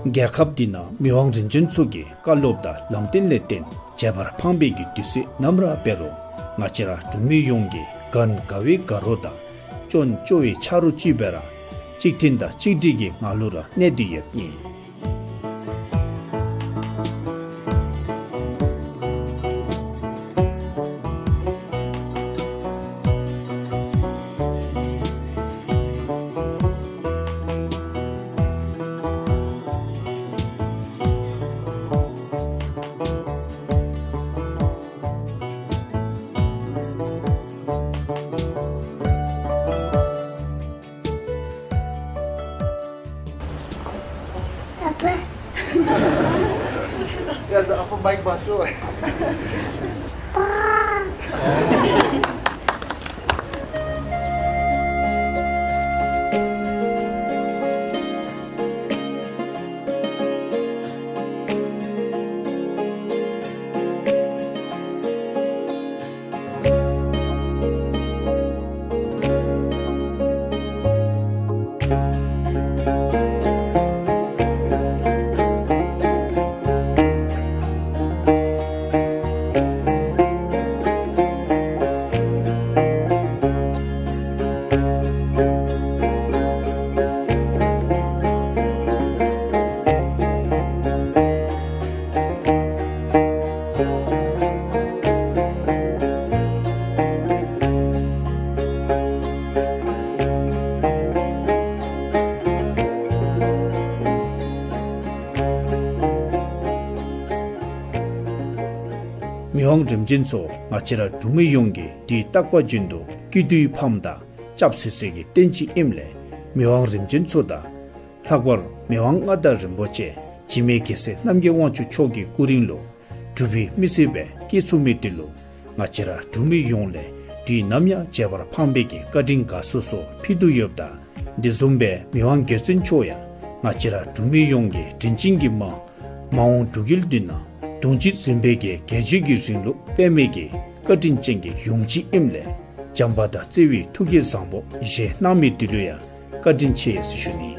རྒྱལ་ཁབ་འདི་ནང་མི་དབང་རིམ་བྱོན་ཚུ་གི་བཀའ་སློབ་དང་ལམ་སྟོན་ལས་བརྟེན་བྱེ་བར་ཕངས་པའི་གི་དུས་ཚོད་ནམ་ར་འབད་རུང་ང་བཅས་ར་འབྲུག་མི་ཡོངས་ཀྱིས་གང་དགའ་བའི་དགའ་རོགས་དང་སྐྱོན་བཅོ་བའི་ཆ་རོགས་ཅིག་སྦེ་ར་གཅིག་མཐུན་དང་གཅིག་སྒྲིལ་གྱི་ངང་ལུ་ར་གནས་ཏེ་ཡོདཔ་ཨིན། ཨ་པ། ཡ་ད་ཨ་པ་མའིཀ་འབག་ཤོག། མི་དབང་རིམ་བྱོན་མཆོག་ང་བཅས་ར་འབྲུག་མི་ཡོངས་ཀྱིས་དུས་རྟག་པ་བཞིན་དུ་སྐྱིད་སྡུག་ཕམ་དང་སྐྱབས་སུ་མཆིའི་རྟེན་ཅིག་ཨིནམ་ལས་མི་དབང་རིམ་བྱོན་མཆོག་དང་ལྷག་པར་མི་དབང་མངའ་བདག་རིན་པོ་ཆེ་འཇིགས་མེད་རྒྱལ་སྲས་རྣམ་རྒྱལ་དབང་ཕྱུག་མཆོག་གི་སྐུ་རིང་ལུ་འབྲུག་པའི་མི་སེར་སྦེ་སྐྱེས་ཚུགས་མི་དེ་ལུ་ང་བཅས་ར་འབྲུག་མི་ཡོངས་ལས་དུས་ནམ་ཡང་བརྗེད་པར་ཕངས་པའི་གི་བཀའ་དྲིན་དགའ་ཚོར་སོགས་ཕུལ་དོ་ཡོདཔ་ད་དེ་བཟུམ་སྦེ་མི་དབང་རྒྱལ་བཙུན་མཆོག་ཡང་ང་བཅས་ར་འབྲུག་མི་ཡོངས་ཀྱི་དྲིན་ཅན་གྱི་མ་མ་འོངས་འབྲུག་རྒྱལ་དུས་ནང་གདུང་བརྒྱུད་འཛིན་པའི་གི་རྒྱལ་བརྒྱུད་ཀྱི་རིང་ལུགས་སྤེལ་མི་གི་བཀའ་དྲིན་ཅན་གྱི་ཡུམ་ཅིག་ཨིནམ་ལས་བྱམས་པ་དང་བརྩེ་བའི་ཐུགས་ཀྱི་བཟང་པོ་བཞེས་གནང་མི་དེ་ལུ་ཡང་བཀའ་དྲིན་ཆེ་ཟེར་ཞུ་ནི།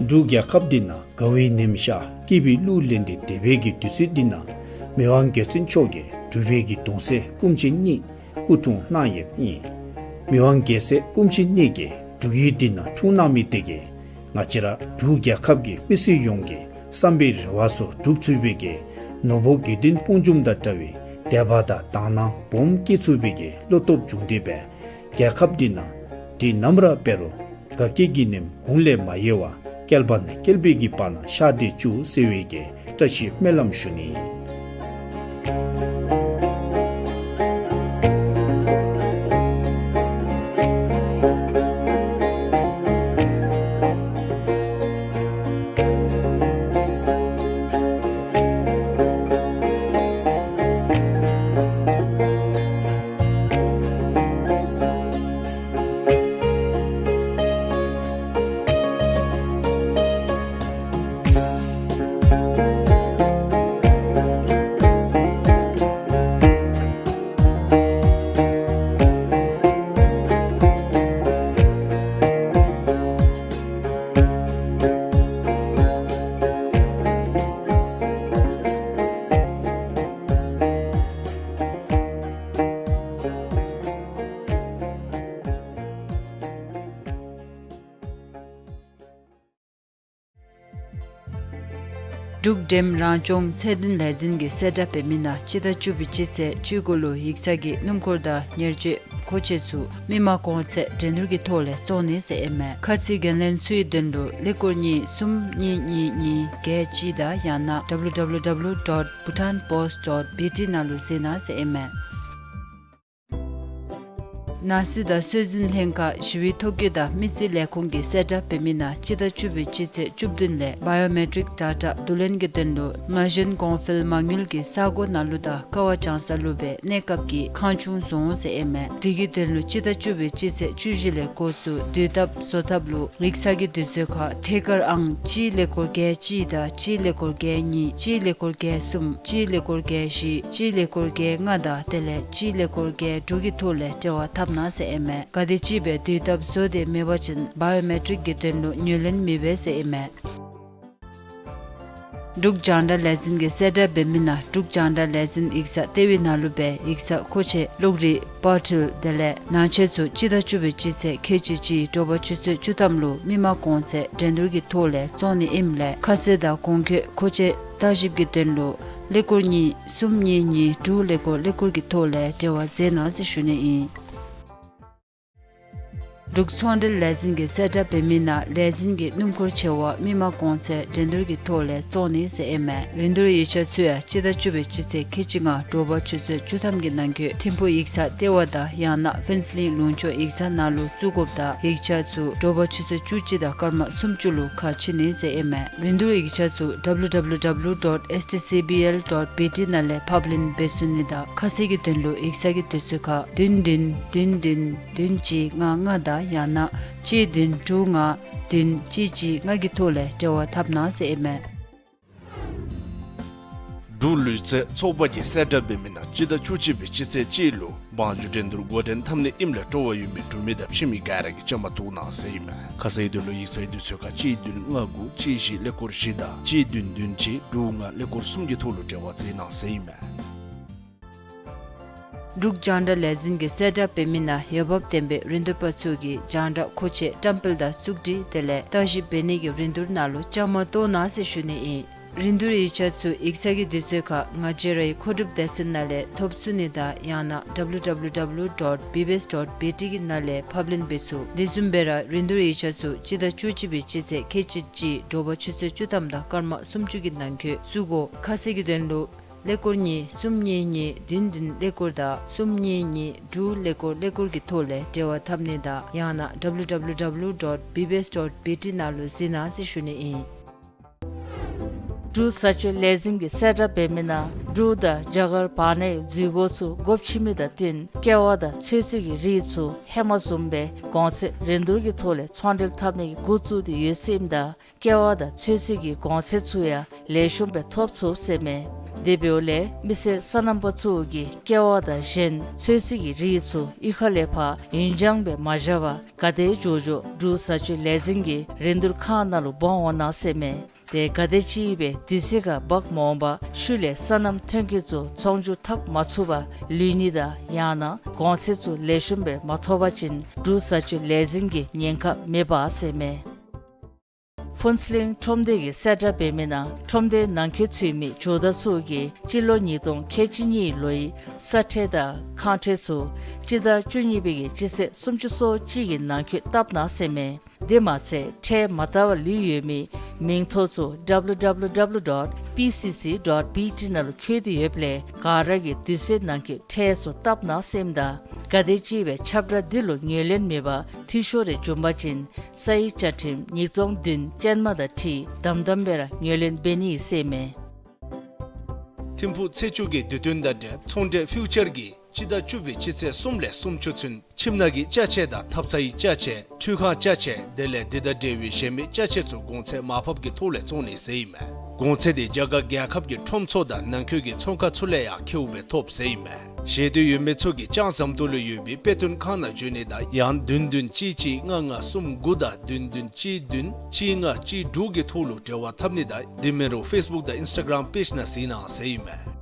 འབྲུག་རྒྱལ་ཁབ་འདི་ནང་དགའ་བའི་ཉིམ་ཤར་སྐྱིད་པའི་གླུ་ལེན་ཏེ་སྡོད་པའི་གི་དུས་ཚོད་འདི་ནང་མི་དབང་རྒྱལ་བཙུན་མཆོག་གིས་འབྲུག་པའི་གི་གདུང་སྲས་སྐུ་མཆེད་གཉིས་སྐུ་འཁྲུངས་གནང་ཡོདཔ་ཨིན། མི་དབང་རྒྱལ་སྲས་སྐུ་མཆེད་གཉིས་ཀྱིས་འབྲུག་ཡུལ་འདི་ནང་འཁྲུངས་གནང་མི་དེ་གིས་ང་བཅས་ར་འབྲུག་རྒྱལ་ཁབ་ཀྱི་མི་སེར་ཡོངས་ཀྱི་བསམ་པའི་རེ་བ་ཚུ་འགྲུབ་ཚུགས་པའི་གི་ནོར་བུ་དགེ་འདུན་དཔུང་འཇོམས་དང་འདྲ་བའི་དད་པ་དང་དག་སྣང་སྦོམ་སྐྱེ་ཚུགས་པའི་གི་བློ་སྟོབས་བྱུང་སྟེ་སྦེ་རྒྱལ་ཁབ་འདི་ནང་དུས་ནམ་ར་འབད་རུང་དགའ་སྐྱིད་ཀྱི་ཉིམ་དགུང་ལས་མ་ཡལ་བར་བསྐལ་པ་ནས་བསྐལ་པའི་གི་བར་ན་ཤར་ཏེ་བཅུག་ཟེར་བའི་གི་བཀྲ་ཤིས་སྨོན་ལམ་ཞུ་ནི། འབྲུག་འགྲེམ་རང་སྐྱོང་ཚད་ལྡན་ལས་འཛིན་གྱི་གསལ་བསྒྲགས་འབད་མི་ནང་སྤྱི་ཟླ་བཅུ་པའི་སྤྱི་ཚེས་བཅུ་དགུ་ལུ་ཡིག་ཚང་གི་སྣུམ་འཁོར་དང་ཉེར་སྤྱོད་མཁོ་ཆས་ཚུ་མི་མང་གོང་ཚད་འགྲན་བསྡུར་གྱི་ཐོག་ལས་བཙོང་ནི་ཟེར་ཨིན་མས། ཁ་ཚིག་འགན་ལེན་ཚུའི་དོན་ལུ་ཀླད་ཀོར་གཉིས་གསུམ་གཉིས་གཉིས་གཉིས་བརྒྱད་གཅིག་དང་ཡང་ན་W W W dot bhutan post dot B T ནང་ལུ་གཟིགས་གནང་ཟེར་ཨིན་མས། ནང་སྲིད་དང་སྲོལ་འཛིན་ལྷན་ཁག་ཞི་བའི་ཐོ་བཀོད་དང་མི་རྩིས་ལས་ཁུངས་ཀྱི་གསལ་བསྒྲགས་འབད་མི་ནང་སྤྱི་ཟླ་བཅུ་པའི་སྤྱི་ཚེས་བཅུ་བདུན་ལས་བ་ཡོ་མེ་ཊིཀ་ཌེ་ཊ་བསྡུ་ལེན་གྱི་དོན་ལུ་ན་གཞོན་གོང་འཕེལ་མ་དངུལ་གྱི་ས་སྒོ་ནང་ལུ་དང་ཀ་བ་བྱང་ས་ལུ་སྦེ་གནས་སྐབས་ཀྱི་ཁང་ཆུང་བཟོ་འོང་ཟེར་ཨིན་མས། དེ་གི་དོན་ལུ་སྤྱི་ཟླ་བཅུ་པའི་སྤྱི་ཚེས་བཅུ་བཞི་ལས་འགོ་བཙུགས་དུས་ཐབས་བཟོ་ཐབས་ལུ་ཡིག་ཚང་གི་དུས་ཚོད་ཁར་ཐད་ཀར་ཨང་གཅིག་ཀླད་ཀོར་བརྒྱད་གཅིག་དང་གཅིག་ཀླད་ཀོར་བརྒྱད་གཉིས་གཅིག་ཀླད་ཀོར་བརྒྱད་གསུམ་གཅིག་ཀླད་ཀོར་བརྒྱད་བཞི་གཅིག་ཀླད་ཀོར་བརྒྱད་ལྔ་དང་དེ་ལས་གཅིག་ཀླད་ཀོར་བརྒྱད་དྲུག་གི་ཐོག་ལས་འབྲེལ་བ་འཐབ་གནང་ཟེར་ཨིན་མས། ག་དེ་ཅིག་སྦེ་དུས་ཐབས་བཟོ་སྟེ་མེད་པ་ཅིན་བ་ཡོ་མེ་ཊིཀ་གི་དོན་ལུ་ངོས་ལེན་མི་འབད་ཟེར་ཨིན་མས། འབྲུག་རྒྱང་བསྒྲགས་ལས་འཛིན་གྱི་གསལ་བསྒྲགས་འབད་མི་ནང་འབྲུག་རྒྱང་བསྒྲགས་ལས་འཛིན་ཡིག་ཚང་ལྟེ་བའི་ནང་ལུ་སྦེ་ཡིག་ཚང་མཁོ་ཆས་གློག་རིག་པར་འཕྲུལ་དེ་ལས་ནང་ཆས་ཚུ་སྤྱི་ཟླ་བཅུ་པའི་སྤྱི་ཚེས་ཁལ་གཅིག་གཅིག་དྲོ་པ་ཆུ་ཚོད་བཅུ་ཐམ་ལུ་མི་མང་གོང་ཚད་འགྲན་བསྡུར་གྱི་ཐོག་ལས་བཙོང་ནི་ཨིནམ་ལས་ཁ་གསལ་དང་གོང་འཁོད་མཁོ་ཆས་བརྟག་ཞིབ་ཀྱི་དོན་ལུ་ཀླད་ཀོར་གཉིས་གསུམ་གཉིས་གཉིས་དྲུག་ཀླད་ཀོར་ཀླད་ཀོར་གྱི་ཐོག་ལས་འབྲེལ་བ་མཛད་གནང་ཟེར་ཞུ་ནི་ཨིན། འབྲུག་ཚོང་འབྲེལ་ལས་འཛིན་གྱི་གསལ་བསྒྲགས་འབད་མི་ནང་ལས་འཛིན་གྱི་སྣུམ་འཁོར་ཆེ་བ་མི་མང་གོང་ཚད་འགྲན་བསྡུར་གྱི་ཐོག་ལས་བཙོང་ནི་ཟེར་ཨིན་མས། རིན་བསྡུར་ཡིག་ཆ་ཚུ་ཡང་སྤྱི་ཟླ་བཅུ་པའི་སྤྱི་ཚེས་ཁལ་གཅིག་ལྔ་དྲོ་པ་ཆུ་ཚོད་བཅུ་ཐམ་གྱི་ནང་འཁོད་ཐིམ་ཕུག་ཡིག་ཚང་ལྟེ་བ་དང་ཡང་ན་ཕུན་ཚོགས་གླིང་ལུང་ཕྱོགས་ཡིག་ཚང་ནང་ལུ་བཙུགས་དགོཔ་དང་ཡིག་ཆ་ཚུ་དྲོ་པ་ཆུ་ཚོད་བཅུ་གཅིག་དང་སྐར་མ་སུམ་ཅུ་ལུ་ཁ་ཕྱེ་ནི་ཟེར་ཨིན་མས། རིན་བསྡུར་ཡིག་ཆ་ཚུ་W W W dot S T C B L dot B T ནང་ལས་ཕབ་ལེན་འབད་ཚུགས་ནི་དང་ཁ་གསལ་གྱི་དོན་ལུ་ཡིག་ཚང་གི་དུས་ཚོད་ཁར་བདུན་བདུན་བདུན་བདུན་བདུན་གཅིག་ལྔ་ལྔ་དང་ཡང་ན་གཅིག་བདུན་དྲུག་ལྔ་བདུན་གཅིག་གཅིག་ལྔ་གི་ཐོག་ལས་འབྲེལ་བ་འཐབ་གནང་ཟེར་ཨིན་མས། འབྲུག་ལུས་རྩལ་ཚོགས་པ་གི་གསལ་བསྒྲགས་འབད་མི་ནང་སྤྱི་ཟླ་བཅུ་གཅིག་པའི་སྤྱི་ཚེས་གཅིག་ལུ་བང་རྒྱུག་འགྲན་བསྡུར་འགོ་འདྲེན་འཐབ་ནི་ཨིནམ་ལས་སྤྲོ་བ་ཡོད་མི་འབྲུག་མི་དང་ཕྱི་མི་ག་ར་གིས་བཅའ་མར་གཏོགས་གནང་ཟེར་ཨིན་མས། ཁ་གསལ་དོན་ལུ་ཡིག་ཚང་གི་དུས་ཚོད་ཁར་གཅིག་བདུན་ལྔ་དགུ་གཅིག་བཞི་ཀླད་ཀོར་བཞི་དང་གཅིག་བདུན་བདུན་གཅིག་དྲུག་ལྔ་ཀླད་ཀོར་གསུམ་གྱི་ཐོག་ལུ་འབྲེལ་བ་མཛད་གནང་ཟེར་ཨིན་མས། འབྲུག་རྒྱང་བསྒྲགས་ལས་འཛིན་གྱི་གསལ་བསྒྲགས་འབད་མི་ནང་འོས་འབབ་ལྡན་པའི་རིན་བསྡུར་པ་ཚུ་གིས་རྒྱང་བསྒྲགས་མཁོ་ཆས་བཀྲམ་སྤེལ་དང་བཙུགས་སྒྲིག་དེ་ལས་བརྟག་ཞིབ་འབད་ནི་གི་རིན་བསྡུར་ནང་ལུ་བཅའ་མར་གཏོགས་གནང་ཟེར་ཞུ་ནི་ཨིན། རིན་བསྡུར་ཡིག་ཆ་ཚུ་ཡིག་ཚང་གི་དུས་ཚོད་ཁར་ང་བཅས་རའི་མཁོ་སྒྲུབ་སྡེ་ཚན་ནང་ལས་ཐོབ་ཚུགས་ནི་དང་ཡང་ན་W W W dot B B S dot B T གི་ནང་ལས་ཕབ་ལེན་འབད་ཚུགས། དེ་བཟུམ་སྦེ་ར་རིན་བསྡུར་ཡིག་ཆ་ཚུ་སྤྱི་ཟླ་བཅུ་གཅིག་པའི་སྤྱི་ཚེས་ཁལ་གཅིག་གཅིག་དྲོ་པ་ཆུ་ཚོད་བཅུ་ཐམ་དང་སྐར་མ་སུམ་ཅུ་གི་ནང་འཁོད་བཙུགས་དགོ། ཁ་གསལ་གྱི་དོན་ལུ་ཀླད་ཀོར་གཉིས་གསུམ་གཉིས་གཉིས་བདུན་བདུན་ཀླད་ཀོར་དང་གསུམ་གཉིས་གཉིས་དྲུག་ཀླད་ཀོར་ཀླད་ཀོར་གྱི་ཐོག་ལས་འབྲེལ་བ་འཐབ་ནི་དང་ཡང་ན་W W W dot B B S dot B T ནང་ལུ་གཟིགས་གནང་ཟེར་ཞུ་ནི་ཨིན། འབྲུག་བཟའ་སྤྱོད་ལས་འཛིན་གྱི་གསལ་བསྒྲགས་འབད་མི་ནང་འབྲུག་དང་རྒྱ་གར་བར་ནའི་འཛུལ་སྒོ་ཚུ་སྒོ་ཕྱེ་མི་དང་བསྟུན་ཀེ་བ་དང་ཚོད་བསྲེ་གི་རིགས་ཚུ་ཧེ་མ་བཟུམ་སྦེ་གོང་ཚད་རིན་བསྡུར་གྱི་ཐོག་ལས་ཚོང་འབྲེལ་འཐབ་ནི་གི་འགོ་བཙུགས་ཏེ་ཡོད་ཟེར་ཨིནམ་ད་ཀེ་བ་དང་ཚོད་བསྲེ་གི་གོང་ཚད་ཚུ་ཡང་ལེགས་ཤོམ་སྦེ་ཐོབ་ཚུགས་ཟེར་མས། དེ་འབདཝ་ལས་མི་སེར་སོ་ནམ་པ་ཚུ་གིས་ཀེ་བ་དང་གཞན་ཚོད་བསྲེ་གི་རིགས་ཚུ་གཡུས་ཁ་ལས་ཕར་ཡུན་འགྱངས་སྦེ་མ་བཞག་པར་ག་དེ་མགྱོགས་མགྱོགས་འབྲུག་བཟའ་སྤྱོད་ལས་འཛིན་གྱི་རིན་བསྡུར་ཁང་ནང་ལུ་འབག་འོང་གནང་ཟེར་མས། དེ་ག་དེ་ཅིག་སྦེ་དུས་ཚོད་ཁར་འབག་མ་འོང་པར་ཤུལ་ལས་སོ་ནམ་ཐོན་སྐྱེད་ཚུ་ཚོང་བསྒྱུར་འཐབ་མ་ཚུགས་པར་ལུས་ནི་དང་ཡང་ན་གོང་ཚད་ཚུ་ལེགས་ཤོམ་སྦེ་མ་ཐོབ་པ་ཅིན་འབྲུག་བཟའ་སྤྱོད་ལས་འཛིན་གྱིས་ཉེན་ཁ་མི་འབག་ཟེར་མས། ཕུན་ཚོགས་གླིང་ཁྲོམ་སྡེ་གིས་གསལ་བསྒྲགས་འབད་མི་ནང་ཁྲོམ་སྡེའི་ནང་འཁོད་ཚུད་མི་ཇོ་བདག་ཚུ་གིས་སྤྱི་ལོ་ཉིས་སྟོང་ཁལ་གཅིག་གཉིས་ལོའི་ས་ཁྲལ་དང་ཁང་ཁྲལ་ཚུ་སྤྱི་ཟླ་བཅུ་གཉིས་པའི་གི་སྤྱི་ཚེས་སུམ་ཅུ་སོ་གཅིག་གི་ནང་འཁོད་བཏབ་གནང་ཟེར་མས། དེ་མ་ཚད་ཁྲལ་མ་བཏབ་པར་ལུས་ཡོད་མི་མིང་ཐོ་ཚུ་W W W dot P C C dot B T ནང་ལུ་བཀོད་དེ་ཡོདཔ་ལས་ག་ར་གིས་དུས་ཚོད་ནང་འཁོད་ཁྲལ་ཚུ་བཏབ་གནང་ཟེར་མས། ད་ག་དེ་ཅིག་སྦེ་ཁྱབ་བསྒྲགས་འདི་ལུ་ངོས་ལེན་མེད་པར་འཐུས་ཤོར་རེ་བྱུང་པ་ཅིན་ས་ཡི་བཅའ་ཁྲིམས་ཉིས་སྟོང་བདུན་ཅན་མ་དང་འཁྲིལ་དམ་དམ་སྦེ་ར་ངོས་ལེན་འབད་ནི་ཟེར་མས། ཐིམ་ཕུག་ཚེས་བཅུ་གི་དུས་སྟོན་དང་འབྲེལ་ཚོང་འབྲེལ་ཕིའུ་ཅར་གྱིས་སྤྱི་ཟླ་བཅུ་པའི་སྤྱི་ཚེས་གསུམ་ལས་སུམ་ཅུ་ཚུན་ཁྱིམ་ནང་གི་ཅ་ཆས་དང་ཐབ་ཚང་གི་ཅ་ཆས་ཁྲུས་ཁང་ཅ་ཆས་དེ་ལས་འདི་དང་འབྲེལ་བའི་གཞན་མི་ཅ་ཆས་ཚུ་གོང་ཚད་མར་ཕབ་ཀྱི་ཐོག་ལས་བཙོང་ནི་ཟེར་ཨིན་མས། གོང་ཚད་དེ་རྒྱ་གར་རྒྱལ་ཁབ་ཀྱི་ཁྲོམ་ཚུ་དང་ནང་འཁོད་ཀྱི་ཚོང་ཁང་ཚུ་ལས་ཡང་ཁེཝ་སྦེ་ཐོབ་ཟེར་ཨིན་མས། ཤེས་འདོད་ཡོད་མི་ཚུ་གིས་ལྕང་ཟམ་ཏོག་ལུ་ཡོད་པའི་དཔེ་སྟོན་ཁང་ནང་འབྱོན་ནི་དང་ཡང་བདུན་བདུན་གཅིག་གཅིག་ལྔ་ལྔ་གསུམ་དགུ་དང་བདུན་བདུན་གཅིག་བདུན་གཅིག་ལྔ་གཅིག་དྲུག་གི་ཐོག་ལུ་འབྲེལ་བ་འཐབ་ནི་དང་དེ་མིན་རུང་ཕེསི་བུཀ་དང་ཨིནསི་ཊ་གརམ་པེཇ་ནང་གཟིགས་གནང་ཟེར་ཨིན་མས།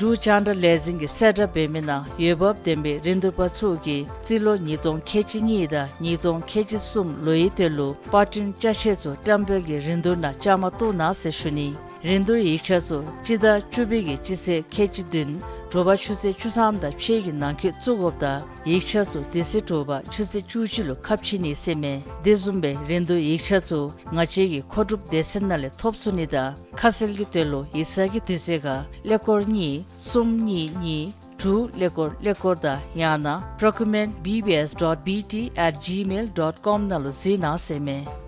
འབྲུག་རྒྱང་བསྒྲགས་ལས་འཛིན་གྱིས་གསལ་བསྒྲགས་འབད་མི་ནང་འོས་འབབ་ལྡན་པའི་རིན་བསྡུར་པ་ཚུ་གིས་རྩིས་ལོ་ཉིས་སྟོང་ཁལ་གཅིག་གཉིས་དང་ཉིས་སྟོང་ཁལ་གཅིག་གསུམ་ལོ་ཡི་དོན་ལུ་པར་སྐྲུན་ཅ་ཆས་ཚུ་བཀྲམ་སྤེལ་གྱི་རིན་བསྡུར་ནང་བཅའ་མར་གཏོགས་གནང་ཟེར་ཞུ་ནི། རིན་བསྡུར་ཡིག་ཆ་ཚུ་སྤྱི་ཟླ་བཅུ་པའི་གི་སྤྱི་ཚེས་ཁལ་གཅིག་བདུན་དྲོ་པ་ཆུ་ཚོད་བཅུ་ཐམ་དང་ཕྱེད་ཀྱི་ནང་འཁོད་བཙུགས་དགོཔ་དང་ཡིག་ཆ་ཚུ་དེ་ཚེ་དྲོ་པ་ཆུ་ཚོད་བཅུ་གཅིག་ལུ་ཁ་ཕྱེ་ནི་ཟེར་མས། དེ་བཟུམ་སྦེ་རིན་བསྡུར་ཡིག་ཆ་ཚུ་ང་བཅས་ཀྱི་མཁོ་སྒྲུབ་སྡེ་ཚན་ནང་ལས་ཐོབ་ཚུགས་ནི་དང་ཁ་གསལ་གྱི་དོན་ལུ་ཡིག་ཚང་གི་དུས་ཚོད་ཁར་ཀླད་ཀོར་གཉིས་གསུམ་གཉིས་གཉིས་དྲུག་ཀླད་ཀོར་ཀླད་ཀོར་དང་ཡང་ན་procurement B B S dot B T at gmail dot com ནང་ལུ་གཟིགས་གནང་ཟེར་མས།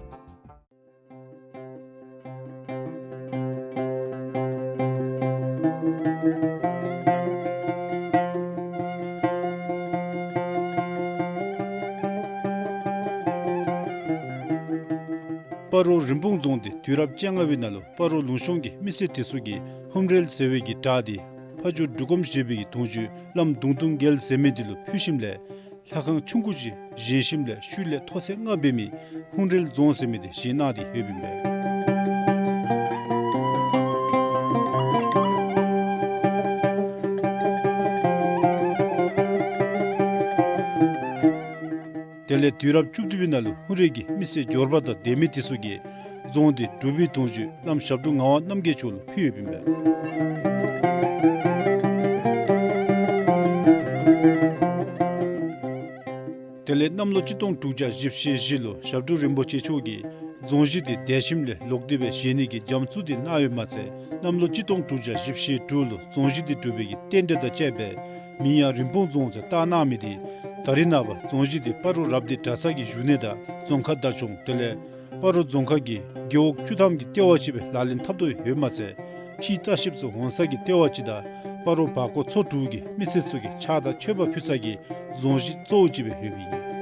སྤ་རོ་རིན་སྤུངས་རྫོང་དེ་དུས་རབས་བཅོ་ལྔ་པའི་ནང་ལུ་སྤ་རོ་ལུང་གཤོང་གི་མི་སེར་དེ་ཚུ་གིས་ཧཱུྃ་རལ་ཟེར་བའི་གི་བྲག་དེ་ཕ་ཇོ་འབྲུག་སྒོམ་ཞེས་པའི་གི་གདུང་བརྒྱུད་བླམ་གདུང་སྟོང་རྒྱལ་ཟེར་མི་དེ་ལུ་ཕུལ་ཞིནམ་ལས་ལྷ་ཁང་ཆུང་ཀུ་ཅིག་བཞེངས་ཞིནམ་ལས་ཤུལ་ལས་མཐོ་ཚད་ལྔ་འབད་མི་ཧཱུྃ་རལ་རྫོང་ཟེར་མི་དེ་བཞེངས་གནང་སྟེ་ཡོདཔ་ཨིན་པས། དེ་ལས་དུས་རབས་བཅུ་བདུན་པའི་ནང་ལུ་ཧཱུྃ་རལ་གྱི་མི་སེར་འབྱོར་པ་དང་ལྡན་མི་དེ་ཚུ་གིས་རྫོང་དེ་འབྲུག་པའི་གདུང་བརྒྱུད་བླམ་ཞབས་དྲུང་ངག་དབང་རྣམ་རྒྱལ་མཆོག་ལུ་ཕུལ་ཡོདཔ་ཨིན་པས། དེ་ལས་གནམ་ལོ་གཅིག་སྟོང་དྲུག་བརྒྱ་བཞི་བཅུ་ཞེ་བཞི་ལུ་ཞབས་དྲུང་རིན་པོ་ཆེ་མཆོག་གིས་རྫོང་གཞི་དེ་དལ་ཞིང་ལོག་སྟེ་སྦེ་བཞེངས་ནི་གི་རྒྱ་མཚོ་དེ་གནང་ཡོདཔ་མ་ཚད་གནམ་ལོ་གཅིག་སྟོང་དྲུག་བརྒྱ་བཞི་བཅུ་ཞེ་དྲུག་ལུ་རྫོང་གཞི་དེ་གྲུབ་པའི་གི་རྟེན་འབྲེལ་དང་བཅས་པའི་མིང་ཡང་རིན་སྤུངས་རྫོང་ཟེར་བཏགས་གནང་མི་དེ་ད་རེས་ནངས་པ་རྫོང་གཞི་དེ་སྤ་རོ་རབ་སྡེ་གྲྭ་ཚང་གི་བཞུགས་གནས་དང་རྫོང་ཁ་བདག་སྐྱོང་དེ་ལས་སྤ་རོ་རྫོང་ཁག་གི་རྒེད་འོག་བཅུ་ཐམ་གྱི་ལྟེ་བ་ཅིག་སྦེ་ལག་ལེན་འཐབ་དོ་ཡོདཔ་མ་ཚད་ཕྱིའི་ལྟ་བཤལཔ་ཚུ་འོང་ས་གི་ལྟེ་བ་ཅིག་དང་སྤ་རོ་བར་སྐོར་ཚོ་དྲུག་གི་མི་སེར་ཚུ་གིས་ཕྱག་དང་མཆོད་པ་ཕུལ་ས་གི་རྫོང་གཞི་གཙོ་བོ་ཅིག་སྦེ་ཡོདཔ་ཨིན།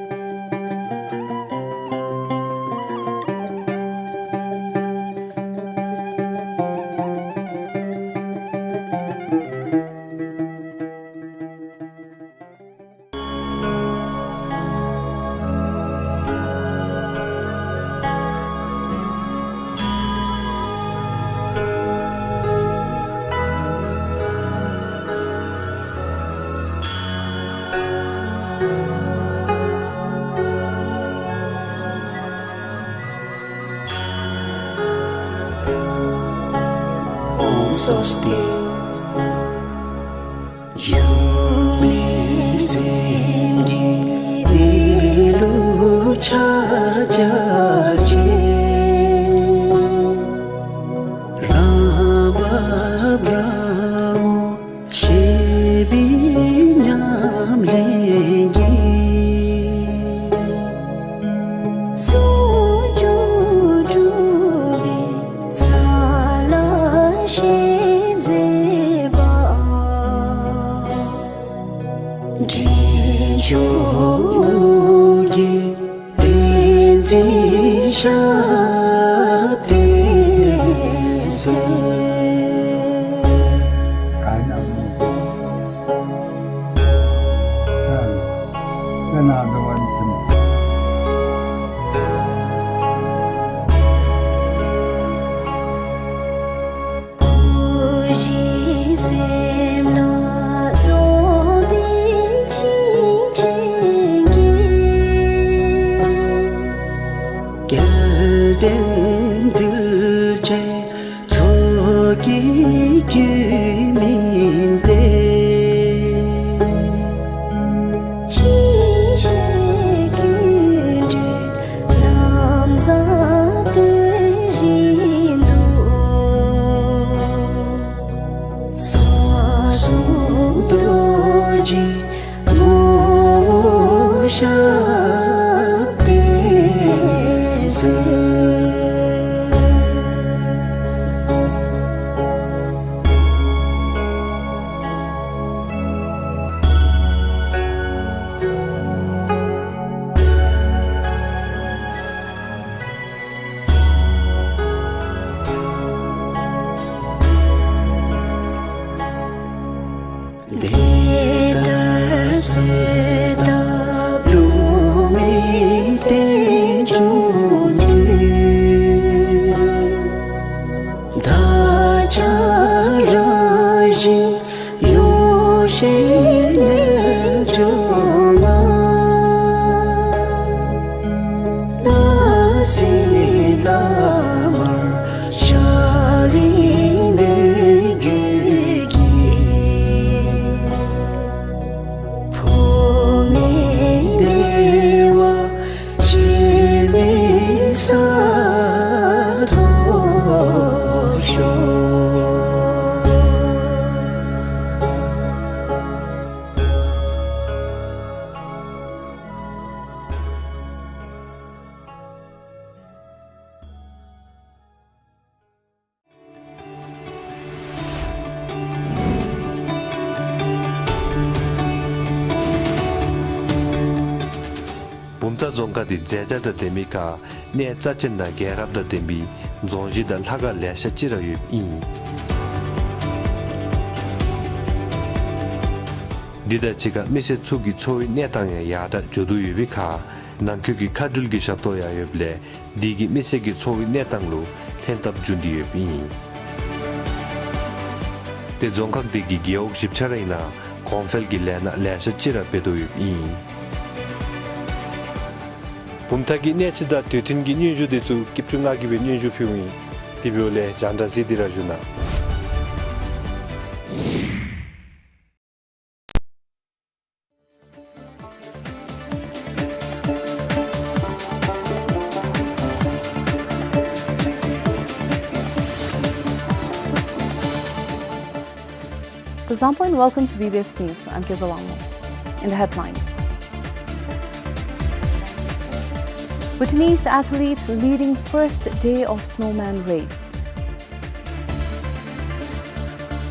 ཨོཾ་སྭ་སྟི། འབྱུང་གནས་སེང་གེ་དེ་ལུ་ཕྱག་བྱ་ཞིང་། རང་བབས་རང་ངོ་ཤེས་པའི་ཉམས་ལེན་གྱིས། ཟུང་འཇུག་སྒྲུབ་པའི་ས་ལ་ཞལ་མཛེས་པ། འབྲས་ལྗོངས་ཀྱི་བསྟན་འཛིན་ཞབས་བརྟན་ཟེར། Another one, two. བུམ་ཐང་རྫོང་ཁག་འདི་མཛེས་ཆ་དང་ལྡན་མི་ཁར་གནས་རྩ་ཆེན་དང་རྒྱལ་རབས་དང་ལྡན་པའི་རྫོང་གཞི་དང་ལྷ་ཁང་ལེ་ཤ་ཅིག་ར་ཡོདཔ་ཨིན། འདི་དང་གཅིག་ཁར་མི་སེར་ཚུ་གི་འཚོ་བའི་གནས་སྟངས་ཡང་ཡར་དྲག་འགྱོ་དོ་ཡོད་པའི་ཁར་ནང་འཁོད་ཀྱི་མཁའ་འགྲུལ་གྱི་ཞབས་ཏོག་ཡང་ཡོདཔ་ལས་འདི་གིས་མི་སེར་གྱི་འཚོ་བའི་གནས་སྟངས་ལུ་ལྷན་ཐབས་འབྱུང་སྟེ་ཡོདཔ་ཨིན། ཏེ་རྫོང་ཁག་འདི་གི་རྒེད་འོག་བཞི་ཆ་ར་ཨིན་ན་གོང་འཕེལ་གྱི་ལས་སྣ་ལེ་ཤ་ཅིག་ར་འབད་དོ་ཡོདཔ་ཨིན། བུམ་ཐང་གི་གནས་ཚུལ་དང་དུས་མཐུན་གྱི་སྙན་ཞུ་འདི་ཚུ་སྐྱིབ་ཆུ་ང་གིས་སྦེ་སྙན་ཞུ་ཕུལཝ་ཨིན། དེ་འབདཝ་ལས་རྒྱང་བསྒྲགས་གཟིགས་ཏེ་ར་བཞུགས་གནང་། Kuzuzangpo and welcome to B B S News. I'm Keza Wangmo. In the headlines, Bhutanese athletes leading first day of snowman race.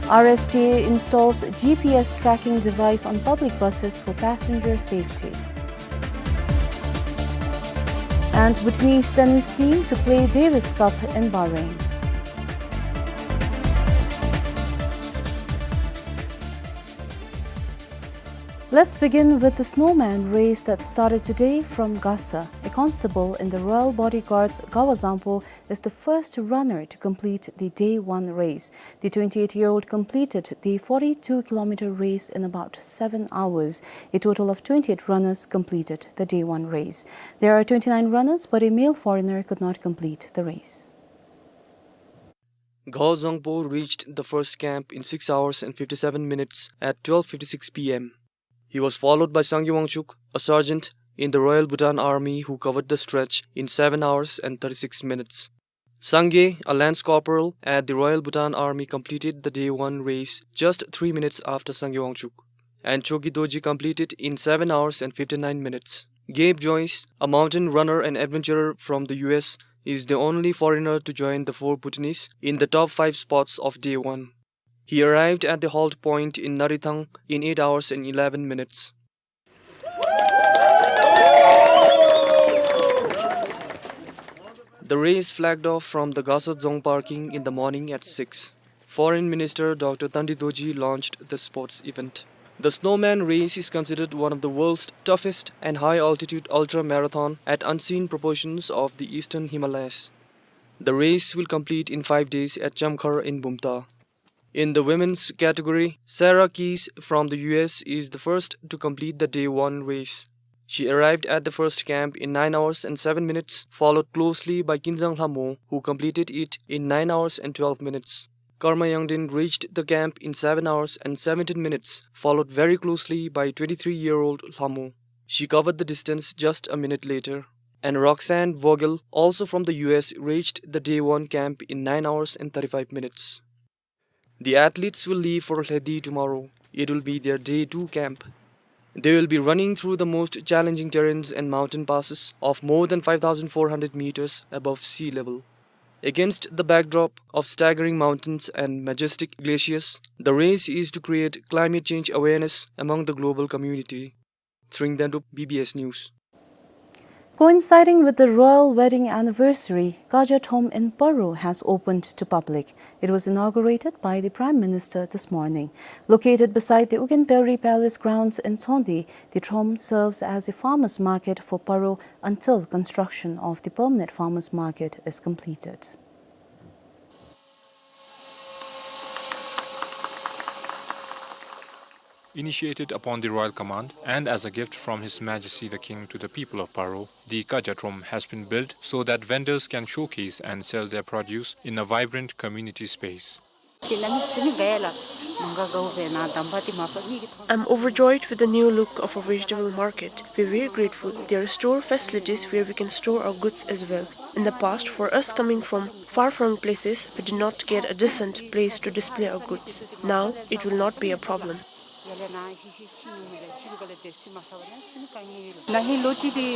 R S T A installs G P S tracking device on public buses for passenger safety. And Bhutanese tennis team to play Davis Cup in Bahrain. Let's begin with the snowman race that started today from Gasa. A constable in the Royal Bodyguards Gawazangpo is the first runner to complete the day one race. The twenty-eight-year-old completed the forty-two kilometer race in about seven hours. A total of twenty-eight runners completed the day one race. There are twenty-nine runners, but a male foreigner could not complete the race. Gawazangpo reached the first camp in six hours and fifty-seven minutes at twelve fifty-six P M. He was followed by Sangay Wangchuk, a sergeant in the Royal Bhutan Army, who covered the stretch in seven hours and thirty-six minutes. Sangay, a lance corporal at the Royal Bhutan Army, completed the day one race just three minutes after Sangay Wangchuk. And Choki Dorji completed in seven hours and fifty-nine minutes. Gabe Joyce, a mountain runner and adventurer from the U S, is the only foreigner to join the four Bhutanese in the top five spots of day one. He arrived at the halt point in Narithang in eight hours and eleven minutes. The race flagged off from the Gasa Dzong parking in the morning at six. Foreign Minister Doctor Tandi Dorji launched the sports event. The Snowman Race is considered one of the world's toughest and high-altitude ultra-marathon at unseen proportions of the eastern Himalayas. The race will complete in five days at Chamkhar in Bumta. In the women's category, Sarah Keys from the U S is the first to complete the day one race. She arrived at the first camp in nine hours and seven minutes, followed closely by Kinzang Lhamo, who completed it in nine hours and twelve minutes. Karma Yangden reached the camp in seven hours and seventeen minutes, followed very closely by twenty-three-year-old Lhamo. She covered the distance just a minute later. And Roxanne Vogel, also from the U S, reached the day one camp in nine hours and thirty-five minutes. The athletes will leave for Lhedi tomorrow. It will be their day two camp. They will be running through the most challenging terrains and mountain passes of more than five thousand four hundred meters above sea level. Against the backdrop of staggering mountains and majestic glaciers, the race is to create climate change awareness among the global community. Tring Dendup, B B S News. Coinciding with the royal wedding anniversary, Kaja Thom in Paro has opened to public. It was inaugurated by the Prime Minister this morning. Located beside the Ugyen Peri Palace grounds in Tshogde, the Thom serves as a farmers' market for Paro until construction of the permanent farmers' market is completed. Initiated upon the royal command and as a gift from His Majesty the King to the people of Paro, the Kaja Thom has been built so that vendors can showcase and sell their produce in a vibrant community space. I'm overjoyed with the new look of our vegetable market. We're very grateful. There are store facilities where we can store our goods as well. In the past, for us coming from far-flung places, we did not get a decent place to display our goods. Now, it will not be a problem.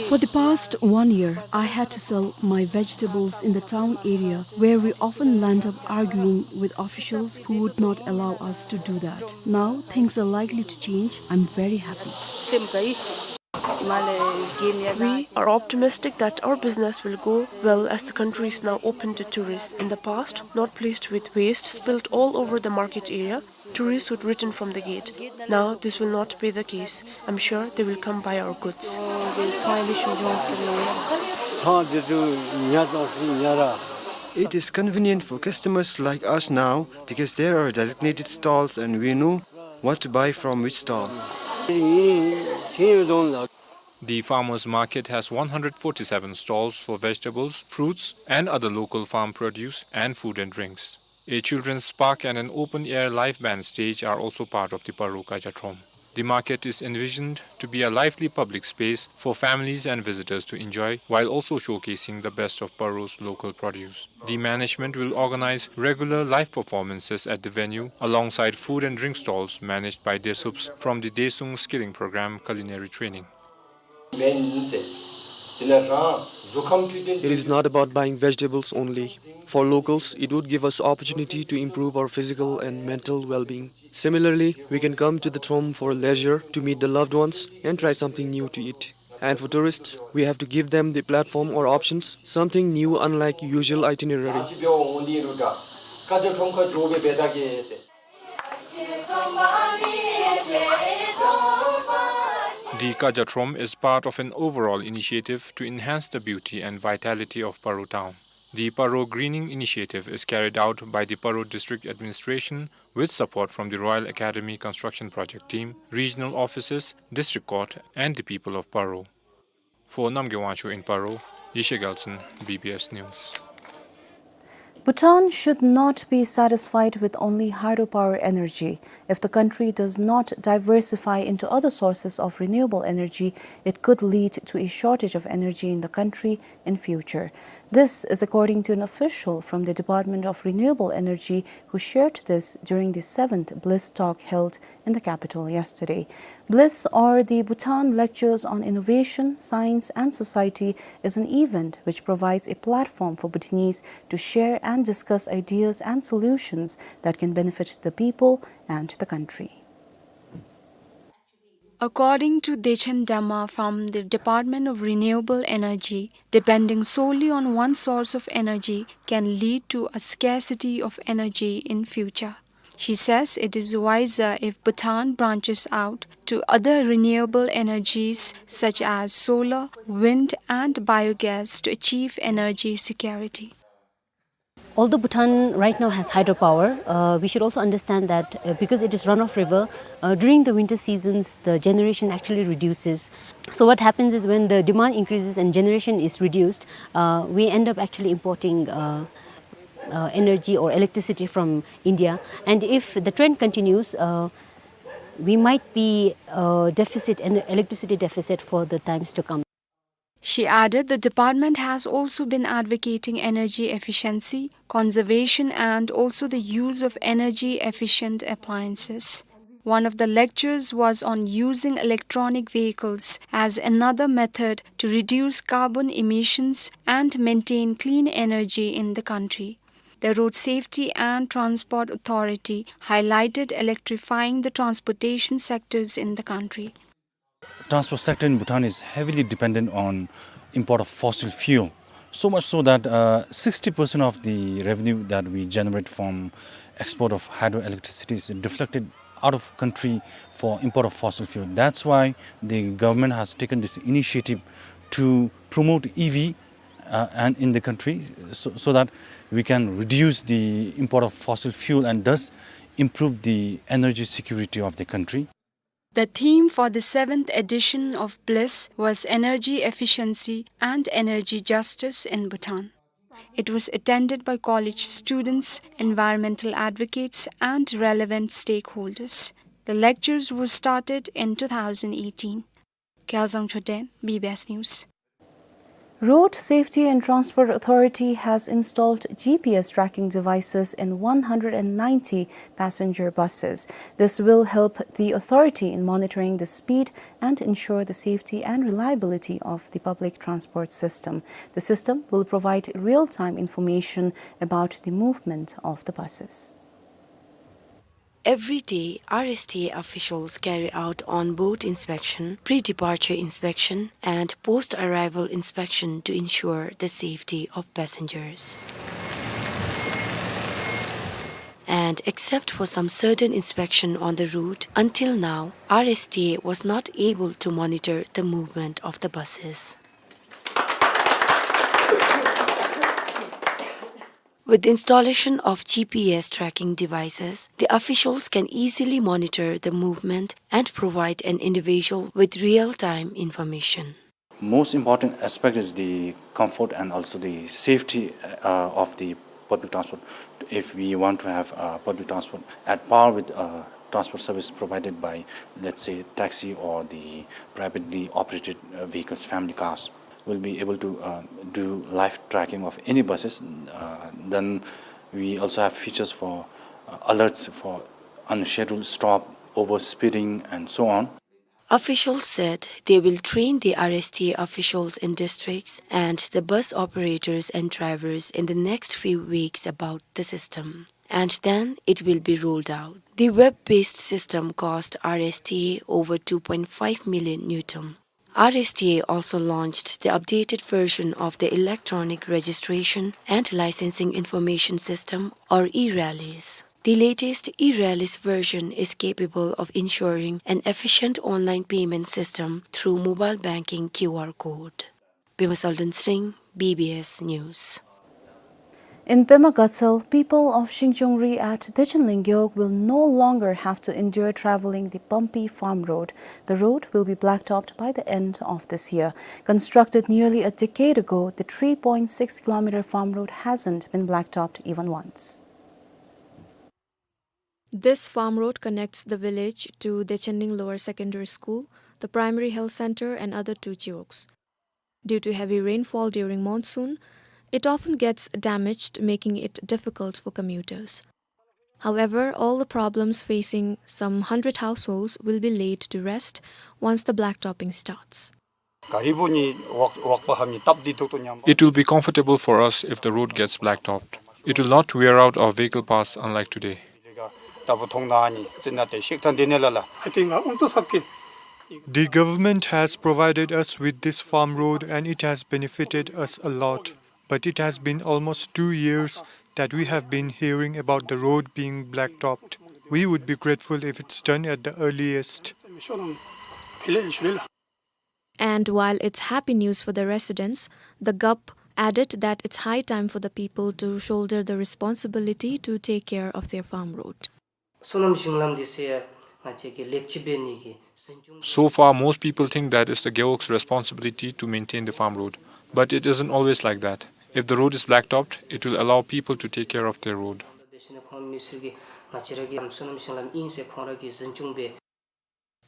For the past one year, I had to sell my vegetables in the town area where we often land up arguing with officials who would not allow us to do that. Now, things are likely to change. I'm very happy. We are optimistic that our business will go well as the country is now open to tourists. In the past, not pleased with waste spilt all over the market area, tourists would return from the gate. Now this will not be the case. I'm sure they will come buy our goods. It is convenient for customers like us now because there are designated stalls and we know what to buy from which stall. The farmers' market has one hundred forty-seven stalls for vegetables, fruits, and other local farm produce and food and drinks. A children's park and an open-air live band stage are also part of the Paro Kaja Thom. The market is envisioned to be a lively public space for families and visitors to enjoy, while also showcasing the best of Paro's local produce. The management will organize regular live performances at the venue, alongside food and drink stalls managed by Desups from the Desung Skilling Program Culinary Training. It is not about buying vegetables only. For locals, it would give us opportunity to improve our physical and mental well-being. Similarly, we can come to the Thom for leisure, to meet the loved ones, and try something new to eat. And for tourists, we have to give them the platform or options, something new unlike usual itinerary. The Kaja Thom is part of an overall initiative to enhance the beauty and vitality of Paro town. The Paro Greening Initiative is carried out by the Paro District Administration with support from the Royal Academy Construction Project Team, regional offices, district court, and the people of Paro. For Namgay Wangchuk in Paro, Yeshe Gyaltshen, B B S News. Bhutan should not be satisfied with only hydropower energy. If the country does not diversify into other sources of renewable energy, it could lead to a shortage of energy in the country in future. This is according to an official from the Department of Renewable Energy who shared this during the seventh BLISS talk held in the capital yesterday. BLISS, or the Bhutan Lectures on Innovation, Science and Society, is an event which provides a platform for Bhutanese to share and discuss ideas and solutions that can benefit the people and the country. According to Dechen Dema from the Department of Renewable Energy, depending solely on one source of energy can lead to a scarcity of energy in future. She says it is wiser if Bhutan branches out to other renewable energies such as solar, wind, and biogas to achieve energy security. Although Bhutan right now has hydropower, uh, we should also understand that, uh, because it is runoff river, uh, during the winter seasons, the generation actually reduces. So what happens is when the demand increases and generation is reduced, uh, we end up actually importing, uh, uh, energy or electricity from India. And if the trend continues, uh, we might be, uh, deficit, an electricity deficit for the times to come. She added the department has also been advocating energy efficiency, conservation, and also the use of energy efficient appliances. One of the lectures was on using electronic vehicles as another method to reduce carbon emissions and maintain clean energy in the country. The Road Safety and Transport Authority highlighted electrifying the transportation sectors in the country. Transport sector in Bhutan is heavily dependent on import of fossil fuel. So much so that, uh, sixty percent of the revenue that we generate from export of hydroelectricity is deflected out of country for import of fossil fuel. That's why the government has taken this initiative to promote E V, uh, and in the country, so, so that we can reduce the import of fossil fuel and thus improve the energy security of the country. The theme for the seventh edition of BLISS was energy efficiency and energy justice in Bhutan. It was attended by college students, environmental advocates, and relevant stakeholders. The lectures were started in two thousand eighteen. Gyalzang Choden, B B S News. Road Safety and Transport Authority has installed G P S tracking devices in one hundred ninety passenger buses. This will help the authority in monitoring the speed and ensure the safety and reliability of the public transport system. The system will provide real-time information about the movement of the buses. Every day, R S T A officials carry out on-board inspection, pre-departure inspection, and post-arrival inspection to ensure the safety of passengers. And except for some sudden inspection on the route, until now, R S T A was not able to monitor the movement of the buses. With the installation of G P S tracking devices, the officials can easily monitor the movement and provide an individual with real-time information. Most important aspect is the comfort and also the safety, uh, of the public transport. If we want to have, uh, public transport at par with, uh, transport service provided by, let's say, taxi or the privately operated, uh, vehicles, family cars, we'll be able to, uh, do live tracking of any buses. Uh, then we also have features for, uh, alerts for unscheduled stop, overspeeding, and so on. Officials said they will train the R S T A officials in districts and the bus operators and drivers in the next few weeks about the system. And then it will be rolled out. The web-based system cost R S T A over two point five million ngultrum. R S T A also launched the updated version of the Electronic Registration and Licensing Information System, or e-RELIS. The latest e-RELIS version is capable of ensuring an efficient online payment system through mobile banking Q R code. Pema Salden Singh, B B S News. In Pema Gatshel, people of Shingchungri at Dechen Lengyok will no longer have to endure traveling the bumpy farm road. The road will be blacktopped by the end of this year. Constructed nearly a decade ago, the three point six kilometer farm road hasn't been blacktopped even once. This farm road connects the village to Dechenning Lower Secondary School, the primary health center, and other two chiwoks. Due to heavy rainfall during monsoon, it often gets damaged, making it difficult for commuters. However, all the problems facing some hundred households will be laid to rest once the blacktopping starts. It will be comfortable for us if the road gets blacktopped. It will not wear out our vehicle paths unlike today. The government has provided us with this farm road and it has benefited us a lot. But it has been almost two years that we have been hearing about the road being blacktopped. We would be grateful if it's done at the earliest. And while it's happy news for the residents, the gup added that it's high time for the people to shoulder the responsibility to take care of their farm road. སོ་ནམ་ཞིང་ལམ་འདི་ཟེར་ང་བཅས་ཀྱི་ལེགས་བཅོས་འབད་ནི་གི་འཛིན་སྐྱོང་། So far, most people think that it's the gewogs' responsibility to maintain the farm road, but it isn't always like that. If the road is blacktopped, it will allow people to take care of their road.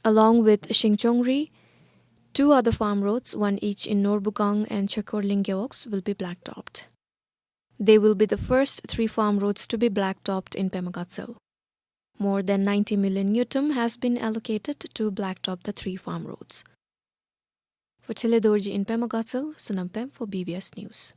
Along with Shingchongri, two other farm roads, one each in Norbukang and Chekorling gewogs, will be blacktopped. They will be the first three farm roads to be blacktopped in Pema Gatshel. More than ninety million ngultrum has been allocated to blacktop the three farm roads. For Tshile Dorji in Pema Gatshel, Sonam Pem for B B S News.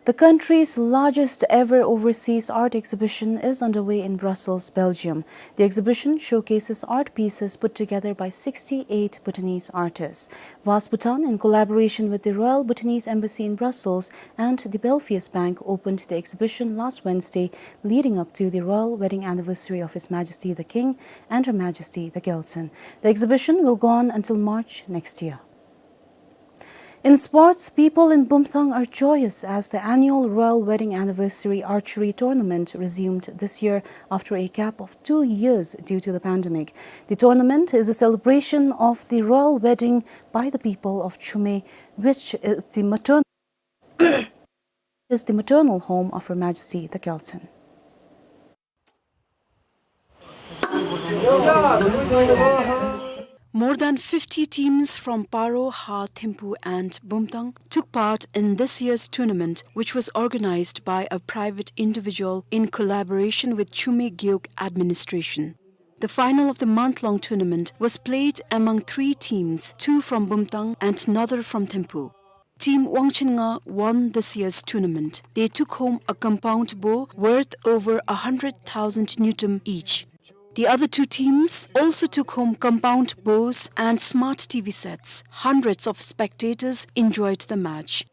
The country's largest ever overseas art exhibition is underway in Brussels, Belgium. The exhibition showcases art pieces put together by sixty-eight Bhutanese artists. Vaas Bhutan, in collaboration with the Royal Bhutanese Embassy in Brussels and the Belfius Bank, opened the exhibition last Wednesday, leading up to the royal wedding anniversary of His Majesty the King and Her Majesty the Gyaltsuen. The exhibition will go on until March next year. In sports, people in Bumthang are joyous as the annual Royal Wedding Anniversary Archery Tournament resumed this year after a gap of two years due to the pandemic. The tournament is a celebration of the royal wedding by the people of Chumey, which is the maternal, is the maternal home of Her Majesty the Gyaltsuen. More than fifty teams from Paro, Ha, Thimphu and Bumthang took part in this year's tournament, which was organized by a private individual in collaboration with Chumey Gewog administration. The final of the month-long tournament was played among three teams, two from Bumthang and another from Thimphu. Team Wangchunga won this year's tournament. They took home a compound bow worth over a hundred thousand ngultrum each. The other two teams also took home compound bows and smart T V sets. Hundreds of spectators enjoyed the match.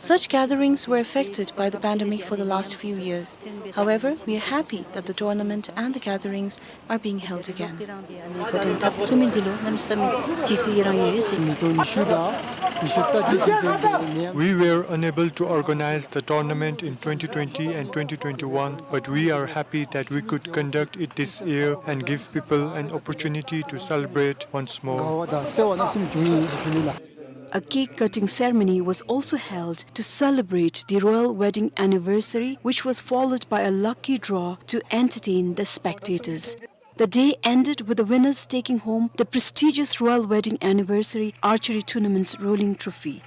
Such gatherings were affected by the pandemic for the last few years. However, we are happy that the tournament and the gatherings are being held again. We were unable to organize the tournament in twenty twenty and twenty twenty-one, but we are happy that we could conduct it this year and give people an opportunity to celebrate once more. A cake cutting ceremony was also held to celebrate the royal wedding anniversary, which was followed by a lucky draw to entertain the spectators. The day ended with the winners taking home the prestigious Royal Wedding Anniversary Archery Tournament's rolling trophy.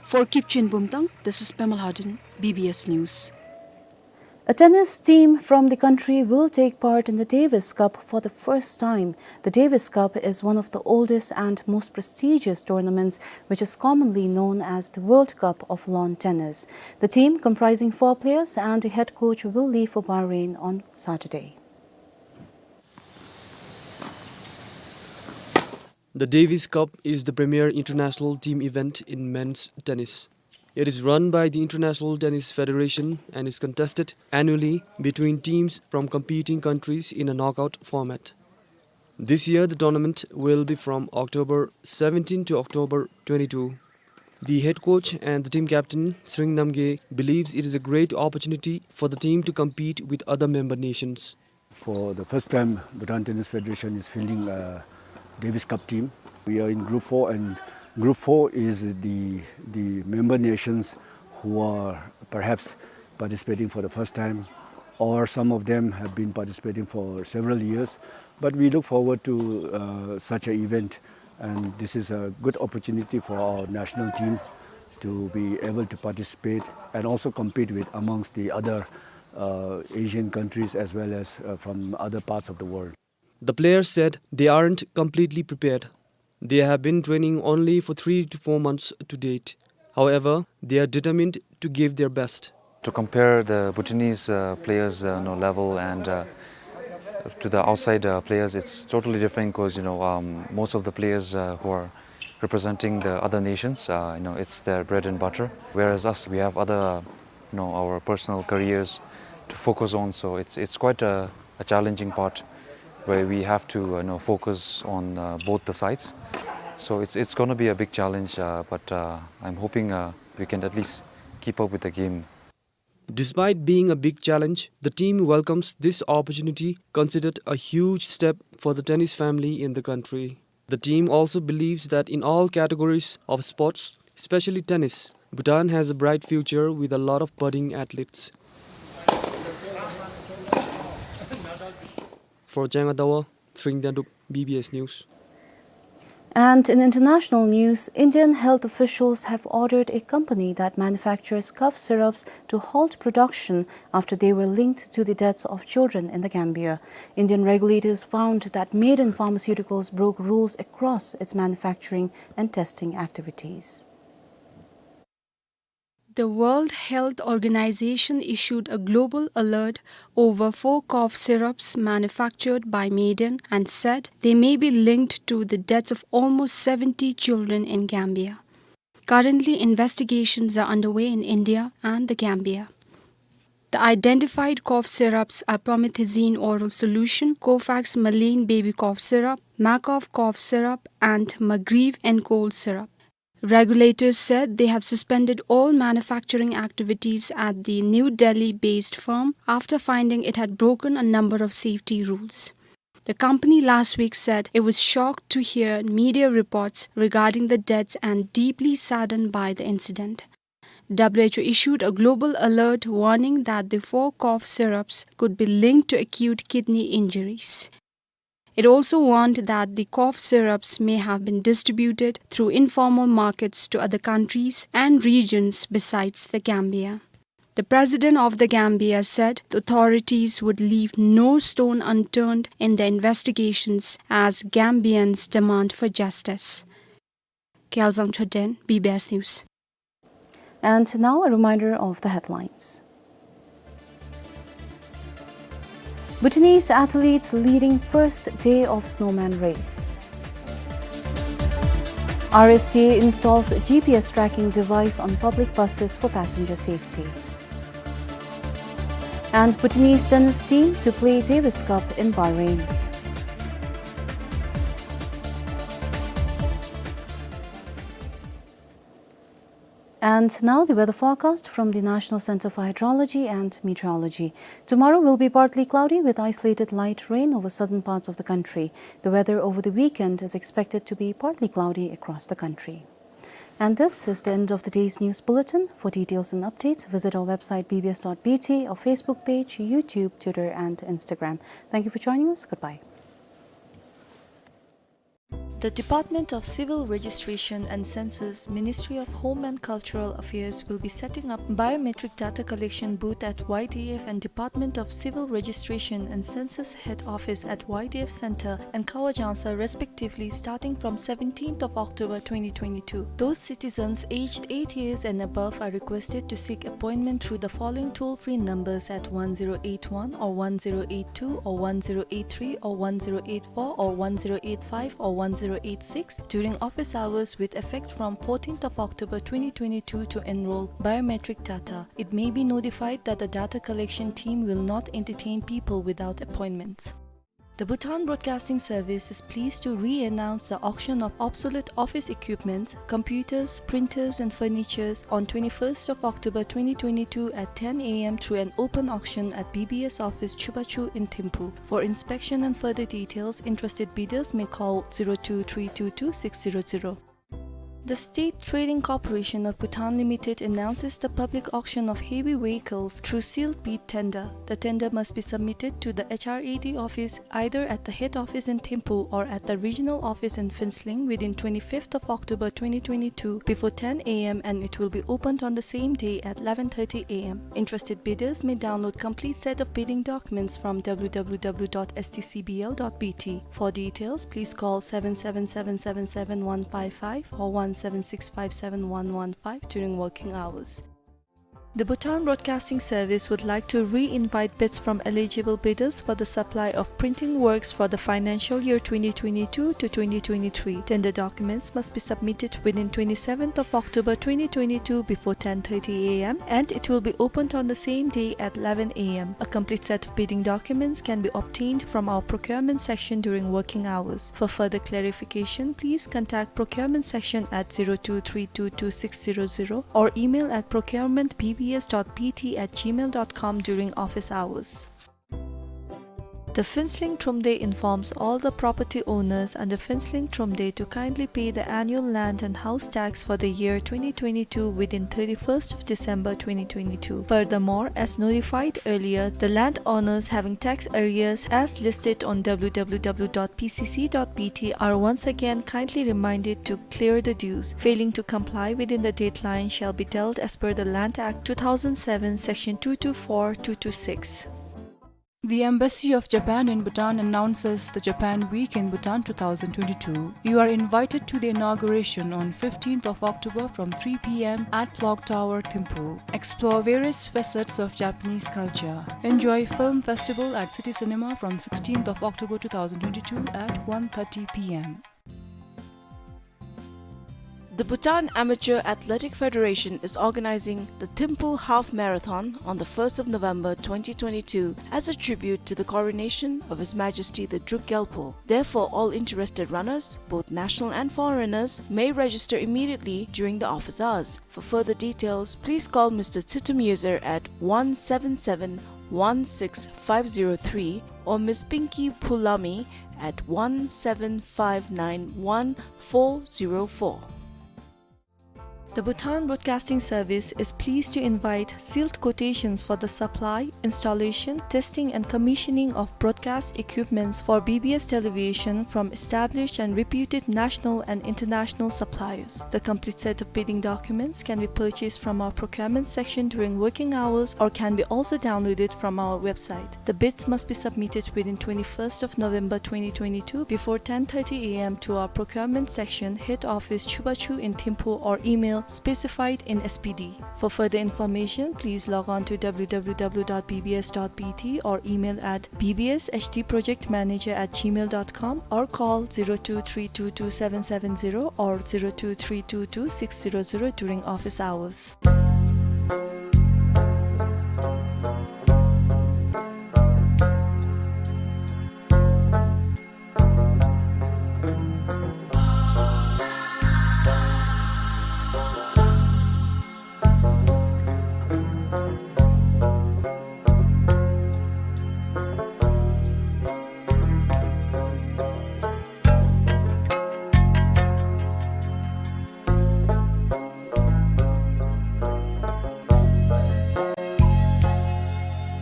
For Kipchun Bumthang, this is Pema Lhaden, B B S News. A tennis team from the country will take part in the Davis Cup for the first time. The Davis Cup is one of the oldest and most prestigious tournaments, which is commonly known as the World Cup of Lawn Tennis. The team, comprising four players and a head coach, will leave for Bahrain on Saturday. The Davis Cup is the premier international team event in men's tennis. It is run by the International Tennis Federation and is contested annually between teams from competing countries in a knockout format. This year, the tournament will be from October seventeen to October twenty-two. The head coach and the team captain, Tshering Namgay, believes it is a great opportunity for the team to compete with other member nations. For the first time, Bhutan Tennis Federation is fielding a Davis Cup team. We are in Group four, and Group four is the, the member nations who are perhaps participating for the first time, or some of them have been participating for several years. But we look forward to, uh, such an event, and this is a good opportunity for our national team to be able to participate and also compete with amongst the other, uh, Asian countries as well as, uh, from other parts of the world. The players said they aren't completely prepared. They have been training only for three to four months to date. However, they are determined to give their best. To compare the Bhutanese, uh, players, uh, you know, level and, uh, to the outside, uh, players, it's totally different 'cause, you know, um, most of the players, uh, who are representing the other nations, uh, you know, it's their bread and butter. Whereas us, we have other you know, our personal careers to focus on. So it's, it's quite a, a challenging part where we have to, uh, you know, focus on, uh, both the sides. So it's, it's gonna be a big challenge, uh, but, uh, I'm hoping, uh, we can at least keep up with the game. Despite being a big challenge, the team welcomes this opportunity, considered a huge step for the tennis family in the country. The team also believes that in all categories of sports, especially tennis, Bhutan has a bright future with a lot of budding athletes. For Jangadawa, Tshering Dendup, B B S News. And in international news, Indian health officials have ordered a company that manufactures cough syrups to halt production after they were linked to the deaths of children in the Gambia. Indian regulators found that Maiden Pharmaceuticals broke rules across its manufacturing and testing activities. The World Health Organization issued a global alert over four cough syrups manufactured by Maiden and said they may be linked to the deaths of almost seventy children in Gambia. Currently, investigations are underway in India and the Gambia. The identified cough syrups are promethazine oral solution, Cofax Maline baby cough syrup, Macof cough syrup, and Magriv and cold syrup. Regulators said they have suspended all manufacturing activities at the New Delhi-based firm after finding it had broken a number of safety rules. The company last week said it was shocked to hear media reports regarding the deaths and deeply saddened by the incident. W H O issued a global alert warning that the four cough syrups could be linked to acute kidney injuries. It also warned that the cough syrups may have been distributed through informal markets to other countries and regions besides the Gambia. The president of the Gambia said the authorities would leave no stone unturned in their investigations as Gambians demand for justice. Gyalzang Choden, B B S News. And now a reminder of the headlines. Bhutanese athletes leading first day of snowman race. R S T A installs G P S tracking device on public buses for passenger safety. And Bhutanese tennis team to play Davis Cup in Bahrain. And now the weather forecast from the National Center for Hydrology and Meteorology. Tomorrow will be partly cloudy with isolated light rain over southern parts of the country. The weather over the weekend is expected to be partly cloudy across the country. And this is the end of the day's news bulletin. For details and updates, visit our website B B S dot B T, our Facebook page, YouTube, Twitter, and Instagram. Thank you for joining us. Goodbye. The Department of Civil Registration and Census, Ministry of Home and Cultural Affairs will be setting up biometric data collection booth at Y D F and Department of Civil Registration and Census head office at Y D F Center and Kawajangsa respectively, starting from seventeenth of October twenty twenty-two. Those citizens aged eight years and above are requested to seek appointment through the following toll-free numbers at one zero eight one or one zero eight two or one zero eight three or one zero eight four or one zero eight five or one zero eight six during office hours with effect from fourteenth of October twenty twenty-two to enroll biometric data. It may be notified that the data collection team will not entertain people without appointments. The Bhutan Broadcasting Service is pleased to re-announce the auction of obsolete office equipments, computers, printers, and furnitures on twenty-first of October twenty twenty-two at ten A M through an open auction at B B S office Chubachu in Thimphu. For inspection and further details, interested bidders may call zero two three two two six zero zero. The State Trading Corporation of Bhutan Limited announces the public auction of heavy vehicles through sealed bid tender. The tender must be submitted to the H R A D office either at the head office in Thimphu or at the regional office in Phuentsholing within twenty-fifth of October twenty twenty-two before ten A M, and it will be opened on the same day at eleven thirty A M. Interested bidders may download complete set of bidding documents from W W W dot S T C B L dot B T. For details, please call seven seven seven seven seven one five five or one seven six five seven one one five during working hours. The Bhutan Broadcasting Service would like to re-invite bids from eligible bidders for the supply of printing works for the financial year twenty twenty-two to twenty twenty-three. Tender documents must be submitted within twenty-seventh of October twenty twenty-two before ten thirty A M, and it will be opened on the same day at eleven A M. A complete set of bidding documents can be obtained from our procurement section during working hours. For further clarification, please contact procurement section at zero two three two two six zero zero or email at procurement B B S dot B T at gmail dot com during office hours. The Phuentsholing Thromde informs all the property owners under Phuentsholing Thromde to kindly pay the annual land and house tax for the year twenty twenty-two within thirty-first of December twenty twenty-two. Furthermore, as notified earlier, the landowners having tax arrears as listed on W W W dot P C C dot B T are once again kindly reminded to clear the dues. Failing to comply within the deadline shall be dealt as per the Land Act two thousand seven, Section two two four, two two six. The Embassy of Japan in Bhutan announces the Japan Week in Bhutan two thousand twenty-two. You are invited to the inauguration on fifteenth of October from three P M at Clock Tower, Thimphu. Explore various facets of Japanese culture. Enjoy film festival at City Cinema from sixteenth of October two thousand twenty-two at one thirty P M. The Bhutan Amateur Athletic Federation is organizing the Thimphu Half Marathon on the first of November twenty twenty-two as a tribute to the coronation of His Majesty the Druk Gyalpo. Therefore, all interested runners, both national and foreigners, may register immediately during the office hours. For further details, please call Mister Tsutomu Yuzer at one seven seven one six five zero three or Miss Pinky Phulami at one seven five nine one four zero four. The Bhutan Broadcasting Service is pleased to invite sealed quotations for the supply, installation, testing and commissioning of broadcast equipments for B B S television from established and reputed national and international suppliers. The complete set of bidding documents can be purchased from our procurement section during working hours or can be also downloaded from our website. The bids must be submitted within twenty-first of November twenty twenty-two before ten thirty A M to our procurement section, head office, Chubachu in Thimphu, or email specified in S P D. For further information, please log on to W W W dot B B S dot B T or email at B B S H D project manager at gmail dot com or call zero two three two two seven seven zero or zero two three two two six zero zero during office hours.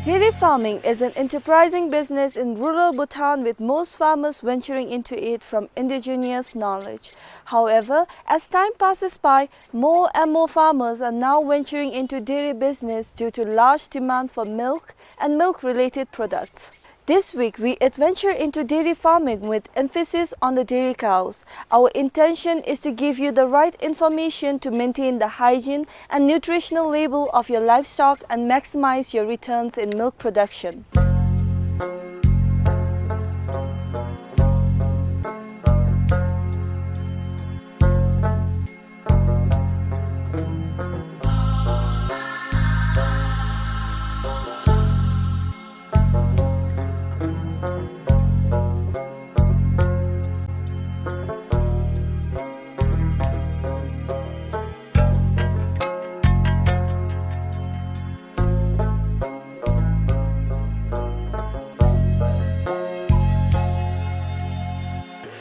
Dairy farming is an enterprising business in rural Bhutan, with most farmers venturing into it from indigenous knowledge. However, as time passes by, more and more farmers are now venturing into dairy business due to large demand for milk and milk-related products. This week, we adventure into dairy farming with emphasis on the dairy cows. Our intention is to give you the right information to maintain the hygiene and nutritional label of your livestock and maximize your returns in milk production.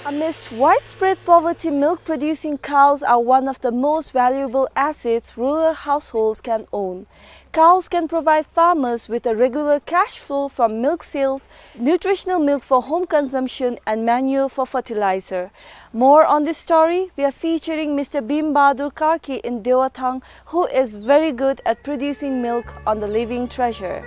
Amidst widespread poverty, milk-producing cows are one of the most valuable assets rural households can own. Cows can provide farmers with a regular cash flow from milk sales, nutritional milk for home consumption, and manure for fertilizer. More on this story, we are featuring Mister Bhim Bahadur Karki in Dewathang, who is very good at producing milk on the living treasure.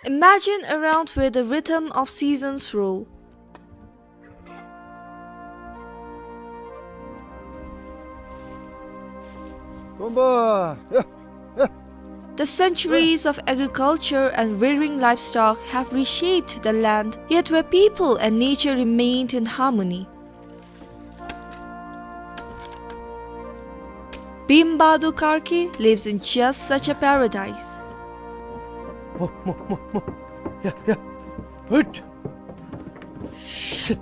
Imagine a realm where the rhythm of seasons rule. The centuries of agriculture and rearing livestock have reshaped the land, yet where people and nature remained in harmony. Bhim Bahadur Karki lives in just such a paradise. Mo, mo, mo, mo. Yeah, yeah. Hut. Shit.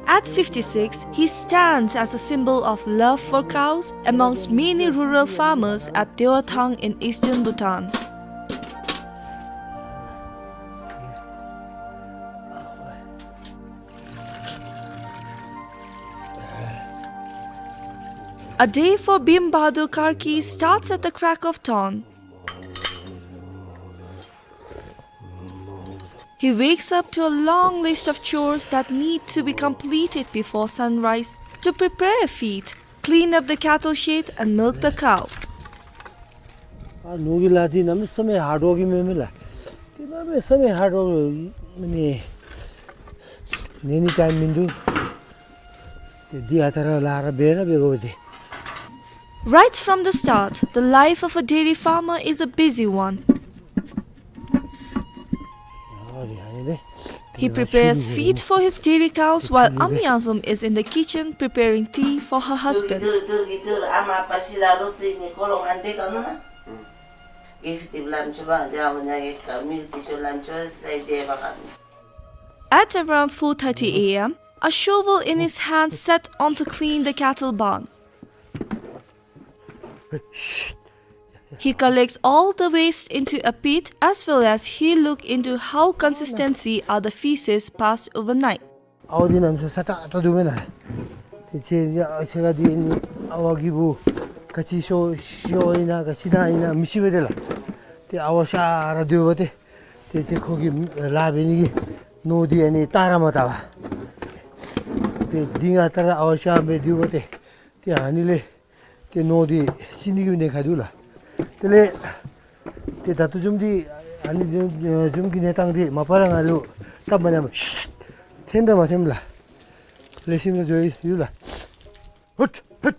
At fifty-six, he stands as a symbol of love for cows amongst many rural farmers at Dewathang in eastern Bhutan. A day for Bhim Bahadur Karki starts at the crack of dawn. He wakes up to a long list of chores that need to be completed before sunrise to prepare a feed, clean up the cattle shed and milk the cow. ཨ་ནུ་གི་ལཱ་འདི་གནམ་མེད་ས་མེད་ཧརཌ་ཝརཀ་ཨིན་མས་ལགས། འདི་གནམ་མེད་ས་མེད་ཧརཌ་ཝརཀ་ཨིན་མས། ཉལ་ནི་ཊའིམ་མིན་འདུག། ཏེ་འདི་ཨ་རྟག་ར་ལཱ་ར་འབད་ར་འབད་དགོ་པས་ཏེ། Right from the start, the life of a dairy farmer is a busy one. He prepares feed for his dairy cows while Amyangzom is in the kitchen preparing tea for her husband. At around four thirty A M, a shovel in his hand set on to clean the cattle barn. He collects all the waste into a pit as well as he look into how consistency are the feces passed overnight. ཨ་ཝ་འདི་གནམ་མེད་ས་མེད་སྲ་ཀྲག་ཀྲག་འདུག་མེན་ན། ཏེ་ཁྱེད་ཨ་ཁྱེད་ག་འདི་ནི་ཨ་ཝ་གི་བུ་ག་ཅི་ཤོར་ཤོརཝ་ཨིན་ན་ག་ཅི་ན་ཨིན་ན་མི་ཤེས་པས་ཏེ་ལགས། ཏེ་ཨ་ཝ་ཤ་ར་འདུག་པ་ཏེ། ཏེ་ཁྱེད་ཁོ་གི་ལཱ་འབད་ནི་གི་ནོར་འདི་ཨ་ནི་བཏང་ར་མ་བཏང་པས། ཏེ་འདི་ང་ལྟར་ཨ་ཝ་ཤ་སྦེ་འདུག་པ་ཏེ། ཏེ་ཨ་ནི་ལས་ཏེ་ནོར་འདི་ཤི་ནི་གི་གནད་ཁག་འདུག་ལགས། དེ་ལས་ཏེ་ད་ལྟོ་བཟུམ་འདི་ཨ་ནི་བཟུམ་གྱི་གནས་སྟངས་འདི་མ་པ་ར་ང་ལུ་སྟབས་མ་ཉམས་པས། ཐོན་ར་མ་ཐོནམ་ལགས། ལེགས་ཤོམ་ར་འགྱོ་ཡི་ལགས། ཧུད་ཧུད།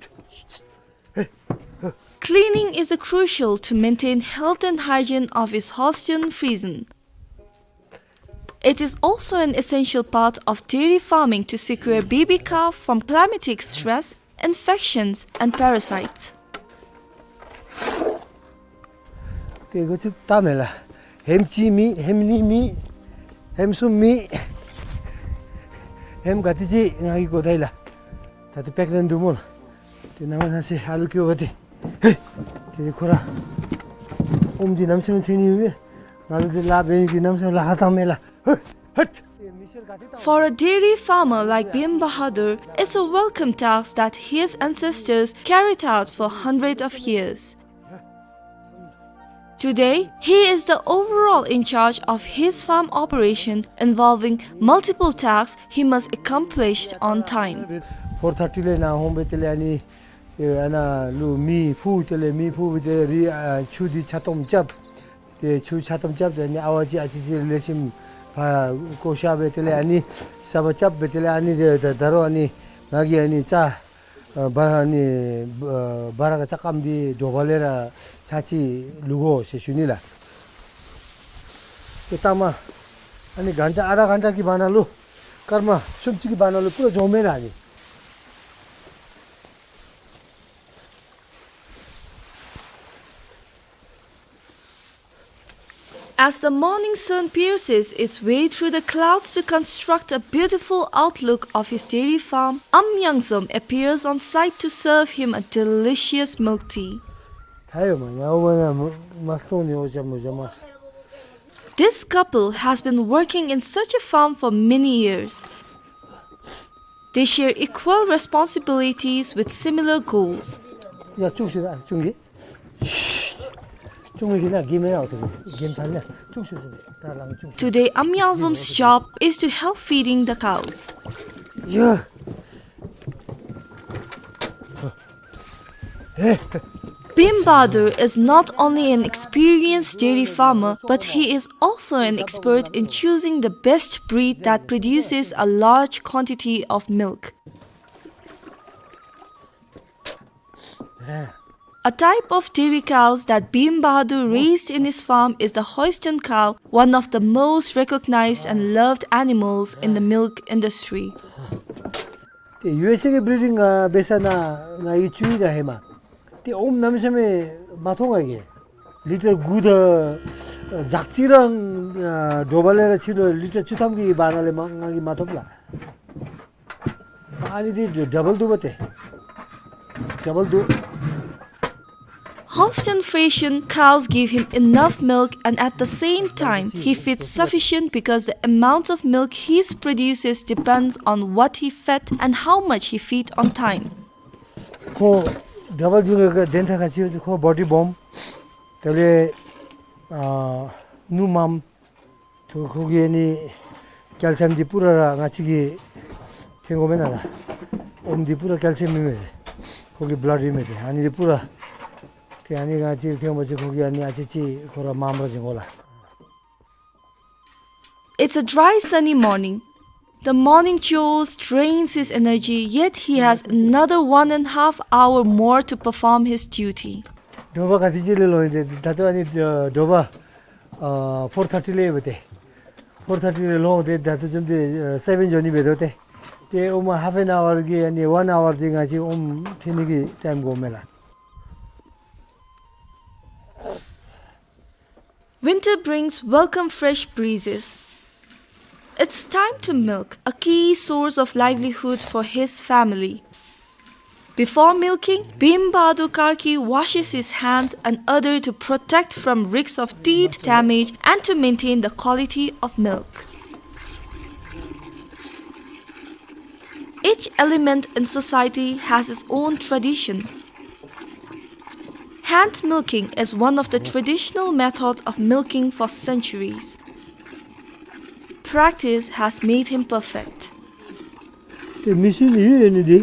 Cleaning is crucial to maintain health and hygiene of his Holstein Friesian. It is also an essential part of dairy farming to secure baby calf from climatic stress, infections, and parasites. ཏེ་གོ་ཅུ་ཏ་མེ་ལགས། ཧེམ་གཅིག་མེད། ཧེམ་གཉིས་མེད། ཧེམ་གསུམ་མེད། ཧེམ་ག་དེ་ཅིག་ང་གིས་གོ་ད་ཡི་ལགས། ད་ཏེ་པེཀ་རན་འདུག་སྨོ་ལགས། ཏེ་ནང་ན་ཟེར་ཧ་ལུ་ཀྱོ་བ་ཏེ། ཧེ། ཏེ་ཁོ་ར་ཨོམ་འདི་གནམ་མེད་ས་མེད་ཐོན་ནི་མེད། ང་ལུ་ཏེ་ལཱ་འབད་ནི་གི་གནམ་མེད་ས་མེད་ལཱ་ཧ་ཏང་མེད་ལགས། ཧེ། ཧེ། For a dairy farmer like Bhim Bahadur, it's a welcome task that his ancestors carried out for hundreds of years. Today, he is the overall in charge of his farm operation involving multiple tasks he must accomplish on time. ཕོར་ཐར་ཊི་ལས་ནཱ་ཧོང་སྦེ་དེ་ལས་ཨ་ནི་ཨ་ནཱ་ལུ་མེ་ཕུ། དེ་ལས་མེ་ཕུ་སྦེ་དེ་རི་ཨ་ཆུ་འདི་ཆ་སྟོངམ་རྐྱབ། ཏེ་ཆུ་ཆ་སྟོངམ་རྐྱབ་སྟེ་ཨ་ནི་ཨ་ཝ་ཅིག་ཨ་ཙི་ཅིག་ལེགས་ཤོམ་ཕར་བཀོ་བཞག་སྦེ་དེ་ལས་ཨ་ནི་ས་བ་རྐྱབ་སྦེ་དེ་ལས་ཨ་ནི་ད་ད་རུང་ཨ་ནི་ང་གིས་ཨ་ནི་ཙ་ཨ་བ་ཨ་ནི་ཨ་བ་ར་ག་ཙ་རྐངམ་འདི་དྲོ་པ་ལས་ར་ཚར་གཅིག་བླུག་དགོ་ཟེར་ཞུ་ནི་ལགས། ཏེ་ལྟ་མ་ཨ་ནི་གྷན་ཊ་ཨ་དྷ་གྷན་ཊ་གི་བར་ན་ལུ་སྐར་མ་སུམ་ཅུ་གི་བར་ན་ལུ་པུ་ར་འགྱོཝ་མས་ལགས་ཨ་ནི། As the morning sun pierces its way through the clouds to construct a beautiful outlook of his dairy farm, Am Yangzom appears on site to serve him a delicious milk tea. This couple has been working in such a farm for many years. They share equal responsibilities with similar goals. ཡ་ཅུང་ཞིག་ལ་ཅུང་གི། ཅུང་གི་ན་གི་མེ་ཡ་ཏུ་གི་མཐའ་ན་ཅུང་ཞིག་ཅུང་གི་ད་ལང་ཅུང་ཞིག། Today, Am Yangzom's job is to help feeding the cows. ཡ། ཧེ། Bhim Bahadur is not only an experienced dairy farmer, but he is also an expert in choosing the best breed that produces a large quantity of milk. A type of dairy cows that Bhim Bahadur raised in his farm is the Holstein cow, one of the most recognized and loved animals in the milk industry. ཏེ་ཡུ་ཨེསི་ཨེ་གི་བི་རི་ཌིང་ང་འབད་ས་ནང་ང་ཡི་ཅུ་ཡི་ད་ཧེ་མ། ཏེ་ཨོམ་གནམ་མེད་ས་མེད་མ་ཐོབ་ང་གིས། ལི་ཊར་དགུ་དང་ཨ་ཛག་ཅིག་ར་ཨ་དྲོ་པ་ལས་ར་ཕྱི་ལོ་ལི་ཊར་བཅུ་ཐམ་གྱི་བར་ན་ལས་མ་ང་གིས་མ་ཐོབ་ལགས། ཨ་ནི་འདི་ཌ་བཱལ་འདུག་པ་ཏེ། ཌ་བཱལ་འདུག། Holstein Friesian cows give him enough milk, and at the same time, he feeds sufficient because the amount of milk he produces depends on what he fed and how much he feed on time. ཁོ་ཌ་བཱལ་འདུག་ག་དོན་དག་ག་ཅི་ཁོ་བོ་ཌི་སྦོམ། དེ་ལས་ཨ་ནུ་མམ། ཏེ་ཁོ་གི་ཨ་ནི་ཀེལ་ཤི་ཡམ་འདི་པུ་ར་ར་ང་བཅས་ཀྱིས་འཐོན་དགོ་མེན་ན་ལགས། ཨོམ་འདི་པུ་ར་ཀེལ་ཤི་ཡམ་ཨིན་མས། ཁོ་གི་བླཌ་ཨིན་མས་ཏེ། ཨ་ནི་འདི་པུ་ར། ཏེ་ཨ་ནི་ང་བཅས་འཐོན་པ་ཅིན་ཁོ་གི་ཨ་ནི་ཨ་ཙི་ཅིག་ཁོ་ར་མངམ་ར་བྱིན་དགོ་ལགས། It's a dry, sunny morning. The morning chores drains his energy, yet he has another one and a half hour more to perform his duty. དྲོ་པ་ག་དེ་ཅིག་ལས་ལོང་ཡི་ཏེ། ད་ལྟོ་ཨ་ནི་ཨ་དྲོ་པ་ཨ་ཕོར་ཐར་ཊི་ལས་འབད་དེ། ཕོར་ཐར་ཊི་ལས་ལོང་སྟེ་ད་ལྟོ་བཟུམ་ཏེ་ཨ་སེ་བེན་འགྱོ་ནི་འབད་དོ་ཏེ། ཏེ་ཨོམ་ཧཱཕ་ཨེན་ཨ་ཝར་གྱི་ཨ་ནི་ཝན་ཨ་ཝར་འདི་ང་བཅས་ཨོམ་འཐོན་ནི་གི་ཊའིམ་དགོ་མས་ལགས། Winter brings welcome fresh breezes. It's time to milk, a key source of livelihood for his family. Before milking, Bhim Bahadur Karki washes his hands and udder to protect from risks of teeth damage and to maintain the quality of milk. Each element in society has its own tradition. Hand milking is one of the traditional methods of milking for centuries. Practice has made him perfect. ཏེ་མེ་ཤིན་ཡོད་ཡོད་ནི་འདི།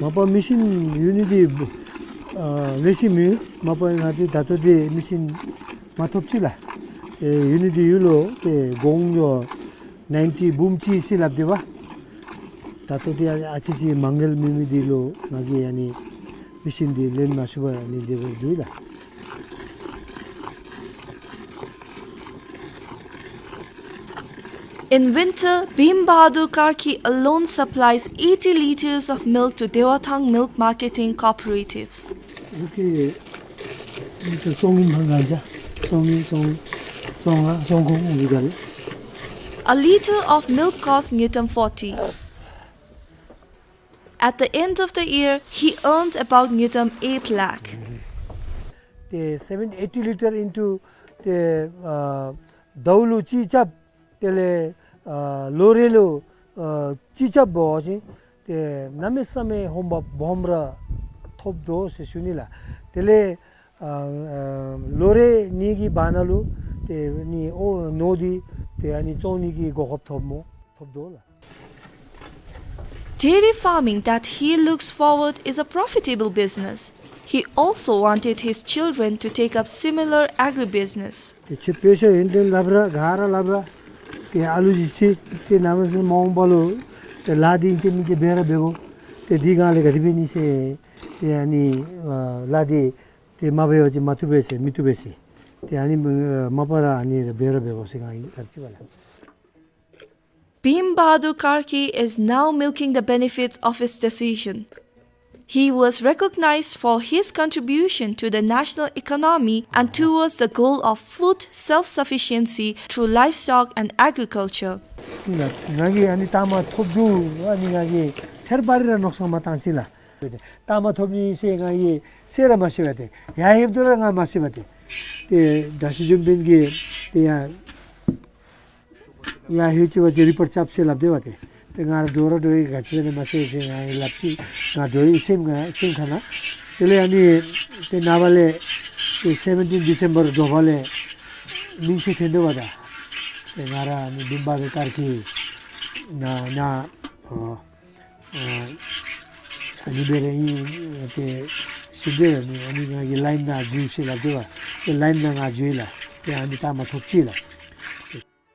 མ་པ་མེ་ཤིན་ཡོད་ནི་འདི་ཨ་ལེགས་ཤོམ་ཨིན། མ་པ་ང་བཅས་ད་ལྟོ་འདི་མེ་ཤིན་མ་ཐོབ་ཅི་ལགས། ཨེ་ཡོད་ནི་འདི་ཡོད་ལོ། ཏེ་གོང་ལོ་ནའིན་ཊི་འབུམ་གཅིག་ཟེར་སླབ་སྟེ་པ། ད་ལྟོ་འདི་ཨ་ཨ་ཙི་ཅིག་མ་དངུལ་མེད་མི་འདི་ལུ་ང་གིས་ཨ་ནི་མེ་ཤིན་འདི་ལེན་མ་ཚུགས་པར་ཨ་ནི་དེ་སྦེ་འདུག་ལགས། In winter, Bhim Bahadur Karki alone supplies eighty liters of milk to Dewathang milk marketing cooperatives. Okay. ཨིན་ཏེ་སོང་ངེ་མ་ག་ཅི། སོང་ངེ་སོང་སོང་ང་སོང་ཁོང་ཨུ་ག་ལེ། A litre of milk costs ngultrum forty. At the end of the year, he earns about ngultrum eight lakh. ཏེ་སེ་བེན་ཊི་ཨེ་ཊི་ལི་ཊར་ཨིན་ཊུ་ཏེ་ཨ་ཟླཝ་ལུ་གཅིག་རྐྱབ། དེ་ལས་ཨ་ལོ་རེ་ལུ་ཨ་གཅིག་རྐྱབ་འབད་བ་ཅིན་ཏེ་གནམ་མེད་ས་མེད་ཧོན་སྦོམ་ར་ཐོབ་དོ་ཟེར་ཞུ་ནི་ལགས། དེ་ལས་ཨ་ཨ་ལོ་རེ་གཉིས་ཀྱི་བར་ན་ལུ་ཏེ་ནི་ཨོ་ནོར་འདི་ཏེ་ཨ་ནི་བཙོང་ནི་གི་གོ་སྐབས་ཐོབ་སྨོ། ཐོབ་དོ་ལགས། Dairy farming that he looks forward is a profitable business. He also wanted his children to take up similar agribusiness. ཏེ་ཁྱོད་དཔེ་ཤ་ཡོན་ཏན་སླབ་ར་ག་ར་སླབ་ར། ཏེ་ཨ་ལུ་ཅིག་ཅིག་ཏེ་གནམ་མེད་ས་མེད་མ་འོངས་པ་ལུ་ཏེ་ལཱ་འདི་ཨིན་ཅི་མིན་ཅི་འབད་ར་འབད་དགོ། ཏེ་འདི་གང་ལས་ག་དེ་འབད་ནི་ཟེར་ཏེ་ཨ་ནི་ཨ་ལཱ་འདི་ཏེ་མ་འབད་བ་ཅིན་མ་བཏུབ་པས་ཟེར་མི་བཏུབ་པས་ཟེར། ཏེ་ཨ་ནི་ཨ་མ་པ་ར་ཨ་ནི་ར་འབད་ར་འབད་དགོ་ཟེར་ང་གིས་ལབ་ཅི་པ་ལགས། Bhim Bahadur Karki is now milking the benefits of his decision. He was recognized for his contribution to the national economy and towards the goal of food self-sufficiency through livestock and agriculture. ང་གིས་ཨ་ནི་རྟགས་མ་ཐོབ་འདུག། ཨ་ནི་ང་གིས་ཐད་རི་བ་རི་ར་མནོ་བསམ་མ་བཏང་ཅི་ལགས། རྟགས་མ་ཐོབ་ནི་ཟེར་ང་གིས་ཟེར་ར་མ་ཤེས་པ་ཏེ། ཡར་ལྷོདཔ་ད་ར་ང་མ་ཤེས་པ་ཏེ། ཏེ་དྲག་ཤོས་འཇམ་དཔལ་གྱིས་ཏེ་ཡར་ཡར་ལྷོད་ཅི་བ་ཅིན་རི་པོརཊ་རྐྱབ་ཟེར་སླབ་སྟེ་པ་ཏེ། ཏེ་ང་ར་འདྲོག་ར་འདྲོག་ཡི། ག་ཅི་སྦེ་ནི་མ་ཤེས་ཟེར་ང་གིས་སླབ་ཅི། ང་འདྲོག་ཡི་སེམས་ཁ་སེམས་ཁ་ནང་། དེ་ལས་ཨ་ནི་ཏེ་ནངས་པ་ལས་ཏེ་སེ་བེན་ཊིན་ཌི་སེམ་བར་དྲོ་པ་ལས་མིང་ཤོག་འཐོན་དོ་པ་ད། ཏེ་ང་ར་ཨ་ནི་བིམ་བྷ་དུར་ཀར་ཀི་ན་ན་ཨ་ཨ་ཨ་ནི་སྦེ་ར་ཨིན་ཏེ་ དེ་འདྲ་ཨ་ནི་ཨ་ནི་ང་གིས་ལའིན་ནང་འཛུལ་ཤིག་ལགས། དེ་བ་དེ་ལའིན་ནང་ང་འཛུལ་ལགས། དེ་ཨ་ནི་ད་མ་ཐོབ་ཅི་ལགས།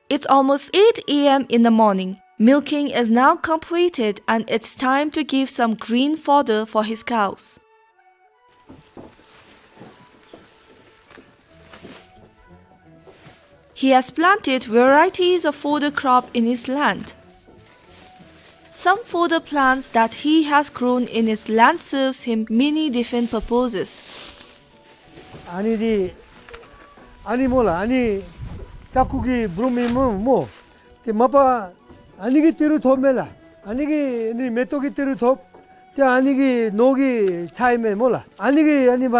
It's almost eight a m in the morning. Milking is now completed and it's time to give some green fodder for his cows. He has planted varieties of fodder crop in his land. Some fodder plants that he has grown in his land serves him many different purposes. ཨ་ནི་འདི་ཨ་ནི་སྨོ་ལགས། ཨ་ནི་ལྕགས་སྐུགས་ཀྱི་འབུམ་ཨིན་སྨོ་སྨོ། ཏེ་མ་པ་ཨ་ནི་གིས་ཏི་རུ་ཐོབ་མས་ལགས། ཨ་ནི་གིས་ཨ་ནི་མེ་ཏོག་གི་ཏི་རུ་ཐོབ། ཏེ་ཨ་ནི་གིས་ནོར་གྱི་ཆ་ཨིན་མས་སྨོ་ལགས། ཨ་ནི་གིས་ཨ་ནི་མ་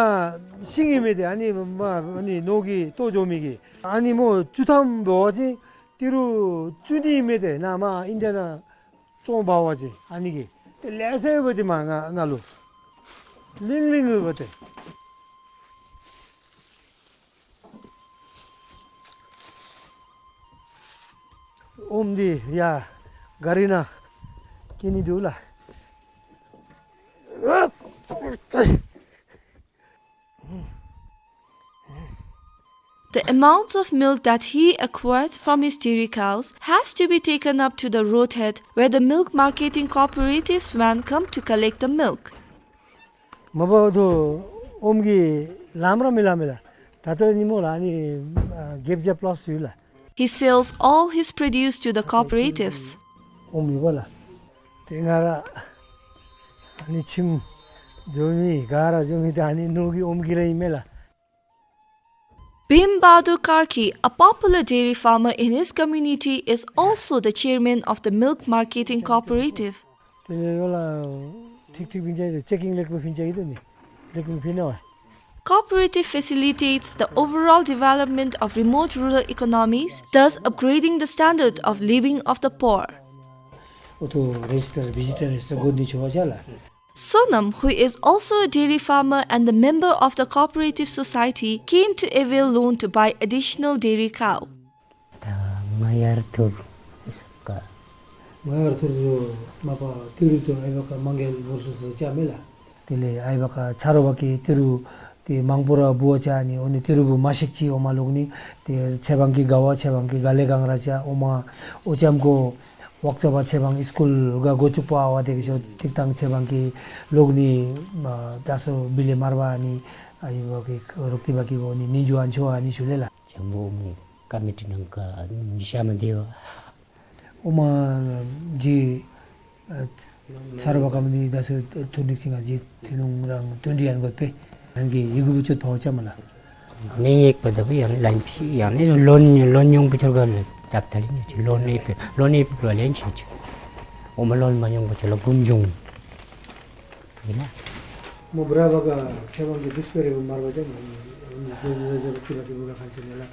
ཤིང་ཨིན་མས། ཏེ་ཨ་ནི་མ་ཨ་ནི་ནོར་གྱི་ལྟོ་འཇོ་མི་གི་ཨ་ནི་སྨོ་བཅུ་ཐམ་འབད་བ་ཅིན་ཏི་རུ་བཅུ་གཉིས་ཨིན་མས། ཏེ་ནཱ་མར་ཨིན་ཌི་ཡ་ནང་བཙོང་འབག་པ་ཅིན་ཨ་ནི་གིས་ཏེ་ལེ་ཤ་ཡོད་པ། ཏེ་མར་ང་ང་ལུ་ལིང་ལིང་ཡོད་པ་ཏེ། ཨོམ་འདི་ཡར་ག་རི་ནང་སྐྱེལ་ནི་འདུག་ལགས། The amounts of milk that he acquired from his dairy cows has to be taken up to the roadhead where the milk marketing cooperative's van come to collect the milk. མ་པ་ཏེ་ཨོམ་གྱི་ལངམ་ར་མི་ལང་མས་ལགས། ད་ལྟོ་ནི་སྨོ་ལགས་ཨ་ནི་ཨ་བརྒྱད་བརྒྱ་པ་ལཱསི་ཡོད་ལགས། He sells all his produce to the cooperatives. ཨོམ་ཡོདཔ་ལགས། ཏེ་ང་ར་ཨ་ནི་ཁྱིམ་འགྱོ་མི་ག་ར་འགྱོ་མི་ཏེ་ཨ་ནི་ནོར་གྱི་ཨོམ་གྱིས་ར་ཨིན་མས་ལགས། Bhim Bahadur Karki, a popular dairy farmer in his community, is also the chairman of the milk marketing cooperative. དེ་ལས་ཡོད་ལགས། ཁྲིག་ཁྲིག་ཕིན་ཅ་ཡི་ཏེ་ཅེ་ཀིང་ལེགས་པོ་ཕིན་ཅ་ཡི་ཏེ་ནི་ལེགས་པོ་ཕིན་ནི་བ། Cooperative facilitates the overall development of remote rural economies, thus upgrading the standard of living of the poor. ཨོ་ཏོ་རེཇིསི་ཊར་བི་ཇི་ཊར་རེཇིསི་ཊར་དགོ་ནི་ཆོ་བ་ཅ་ལགས། Sonam, who is also a dairy farmer and the member of the cooperative society, came to avail loan to buy additional dairy cow. ད་མ་ཡར་ཐུར་ས་ཀ་མ་ཡར་ཐུར་ཚུ་མ་པ་ཏི་རུ་ཏོ་ཨའི་བ་ཀ་མང་གེ་ལུ་སོ་སོ་ཅ་མེ་ལ། དེ་ལས་ཨའི་བ་ཀ་ཚ་རོ་བ་ཀི་ཏི་རུ་ཏེ་མང་པོ་ར་བུ་བ་ཅ་ནི། ཨོ་ནི་ཏི་རུ་བུ་མ་ཤེག་ཅི་ཨོ་མ་ལོག་ནི། ཏེ་ཚེ་བང་གི་ག་བ་ཚེ་བང་གི་ག་ལེ་གང་ར་ཅ་ཨོ་མ་ཨོ་ཅམ་ཀོ་ཝག་ཙ་བ་ཚེ་བང་སི་ཀུལ་ག་གོ་ཅུག་པ་བ་ཏེ་གི་ཤོ་ཏིག་ཏང་ཚེ་བང་གི་ལོག་ནི། ཨ་ད་སོ་བི་ལེ་མར་བ་ནི་ཨའི་བ་ཀི་རོག་ཏི་བ་ཀི་བོ་ནི་ནིན་ཇུ་ཨན་ཆོ་ཨ་ནི་ཤུ་ལེ་ལ། ཇམ་བོ་མོ་ཀ་མི་ཊི་ནང་ག་ནི་ཤ་མ་དེ་བ། ཨོ་མ་ཇི་ཨ་ཚ་རོ་བ་ཀ་མི་ནི་ད་སོ་ཐུར་ནིག་སིང་ཨ་ཇི་ཐི་ནུང་རང་ཏོན་ཏྲི་ཡན་གོ་པེ། ཡང་གི་ཡི་གུ་བུ་ཅོད་ཕའོ་ཅ་མ་ལ། མེ་ཡེག་པ་ད་བུ་ཡང་ལན་ཕི་ཡང་ནི་ལོན་ལོན་ཡོང་པི་ཐུར་ག་ལ་ཏབ་ཐ་ལི་ནི་ལོན་ཡེག་པ་ལོན་ཡེག་པ་ལ་ལན་ཆི་ཆི། ཨོ་མ་ལོན་མ་ཡོང་པ་ཆ་ལ་གུམ་ཇུང་། ཡིན་ན། མོ་བྲ་བ་ག་ཆ་བང་གི་ཌིས་པེ་རེ་བ་མར་བ་ཅ་མ་ནི་ནི་ཇོ་ཇོ་ཇོ་ཅི་ལ་ཏི་བུ་ག་ཁན་ཆི་ནེ་ལ་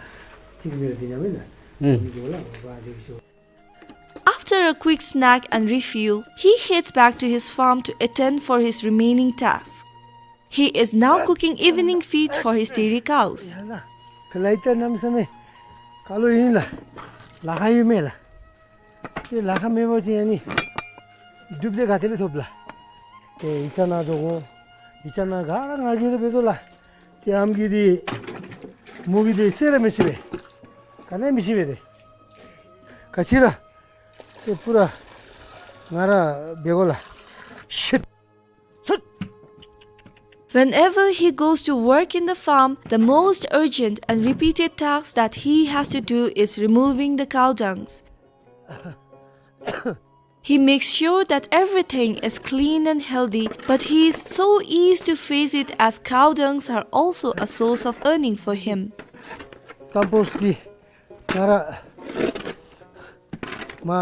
ཏིག་མེར་དི་ཉ་མེ་ན། ཨུམ། ནི་ཇོ་ལ་བ་དེ་ཤོ། After a quick snack and refuel, he heads back to his farm to attend for his remaining tasks. He is now cooking evening feed for his dairy cows. ཁ་ལ་ཡི་ཏེ་ནམ་ས་མེ་ཀ་ལོ་ཡིན་ལ། ལ་ཁ་ཡོད་མེ་ལ། ཏེ་ལ་ཁ་མེ་བ་ཅི་ཡ་ནི་གྲུབ་དེ་ག་ཏེ་ལེ་ཐོབ་ལ། ཏེ་ཡི་ཅ་ན་ཇོ་གོ་ཡི་ཅ་ན་ག་ར་ང་གི་རེ་བེ་དོ་ལ། ཏེ་ཨམ་གི་དེ་མོ་གི་དེ་སེ་ར་མེ་སི་བེ་ག་ནེ་མེ་སི་བེ་དེ་ག་ཅི་ར། ཏེ་པུ་ར་ང་ར་བེ་གོ་ལ། ཤིཊ། ཚུད། Whenever he goes to work in the farm, the most urgent and repeated task that he has to do is removing the cow dungs. He makes sure that everything is clean and healthy, but he is so eased to face it as cow dungs are also a source of earning for him. ཀམ་པོསཊ་འདི་ང་ར་མ་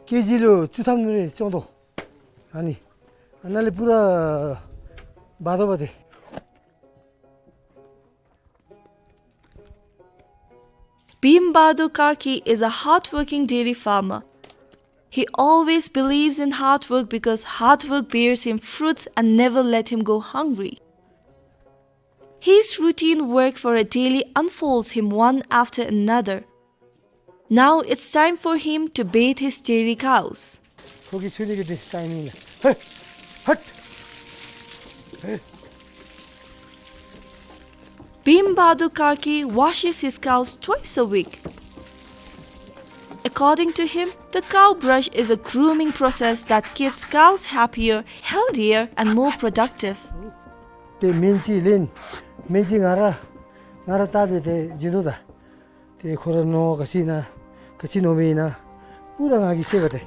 ཀེ་ཇི་ལུ་བཅུ་ཐམ་རེ་བཙོང་དོ། ཨ་ནི་ཨ་ན་ལེ་པུ་ར་བ་དོ་བ་དེ། Bhim Bahadur Karki is a hard-working dairy farmer. He always believes in hard work because hard work bears him fruits and never let him go hungry. His routine work for a daily unfolds him one after another. Now it's time for him to bathe his dairy cows. ཕོ་གི་ཆུ་ནི་གི་ཏེ་ཊའིམ་ཨིན་ལ། ཧེ། ཧཊ། ཧེ། Bhim Bahadur Karki washes his cows twice a week. According to him, the cow brush is a grooming process that keeps cows happier, healthier, and more productive. ཏེ་སྨན་རྩིས་ལེན། སྨན་རྩིས་ང་ར་ང་ར་བཏབ་སྦེ་ཏེ་བྱིན་དོ་ད། ཏེ་ཁོ་ར་ནོར་ག་ཅི་ཨིན་ན་ག་ཅི་ནོར་མི་ཨིན་ན་པུ་ར་ང་གིས་ཤེས་པས་ཏེ།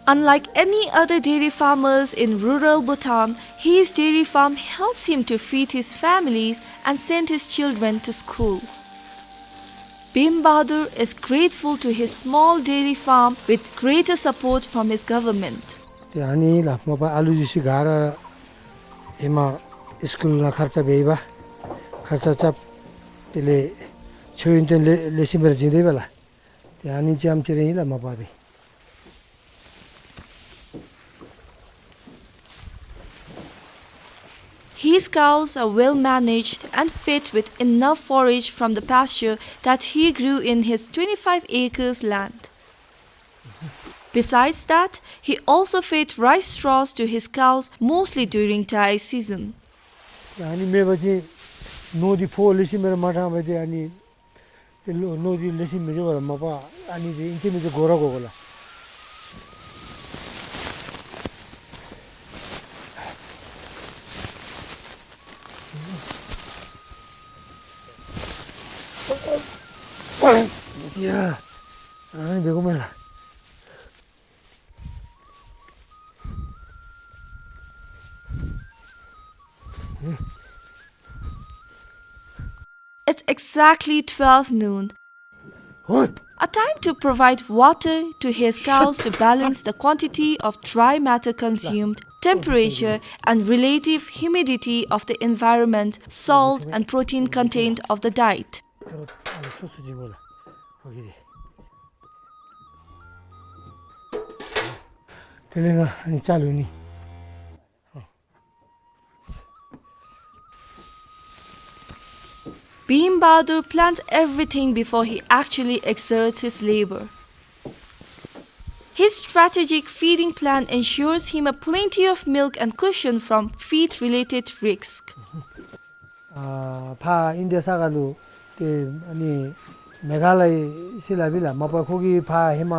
Unlike any other dairy farmers in rural Bhutan, his dairy farm helps him to feed his families and send his children to school. Bhim Bahadur is grateful to his small dairy farm with greater support from his government. ཏེ་ཨ་ནི་ལགས་མ་པ་ཨ་ལུ་ཚུ་ཤི་ག་ར་ཨེ་མ་སི་ཀུལ་ནང་ཁར་ཙ་འབད་བ། ཁར་ཙ་རྐྱབ། དེ་ལས་མཆོད་ཡོན་ཏན་ལེ་ལེགས་ཤོམ་སྦེ་ར་བྱིན་དེས་པ་ལགས། ཏེ་ཨ་ནི་ཙམ་ཅིག་ར་ཨིན་ལགས་མ་པ་ཏེ། His cows are well managed and fed with enough forage from the pasture that he grew in his twenty-five acres land. Besides that, he also fed rice straws to his cows, mostly during dry season. ཨ་ནི་མེད་པ་ཅིན་ནོར་འདི་ཕོ་ལེགས་ཤོམ་སྦེ་ར་མ་དྲངས་པ་ཏེ་ཨ་ནི་ཏེ་ལོ་ནོར་འདི་ལེགས་ཤོམ་མི་འགྱོ་བ་ལགས་མ་པ། ཨ་ནི་ཏེ་ཨིན་ཅི་མིན་ཅི་དགོ་ར་དགོ་དགོ་ལགས། ཡ། ཨ་ནི་འབད་དགོ་མས་ལགས། It's exactly twelve noon. ཧོ། A time to provide water to his cows to balance the quantity of dry matter consumed, temperature and relative humidity of the environment, salt and protein content of the diet. དེ་ལས་ང་ཨ་ནི་ཅ་ལུ་ནི། Bhim Bahadur plans everything before he actually exerts his labor. His strategic feeding plan ensures him a plenty of milk and cushion from feed-related risks. ཨ་ཕར་ཨིན་ཌི་ཡ་ས་ག་ལུ་ཏེ་ཨ་ནི་མེ་ག་ལ་ཡ་ཟེར་སླབ་ཨིན་ལགས། མ་པ་ཁོ་གིས་ཕར་ཧེ་མ་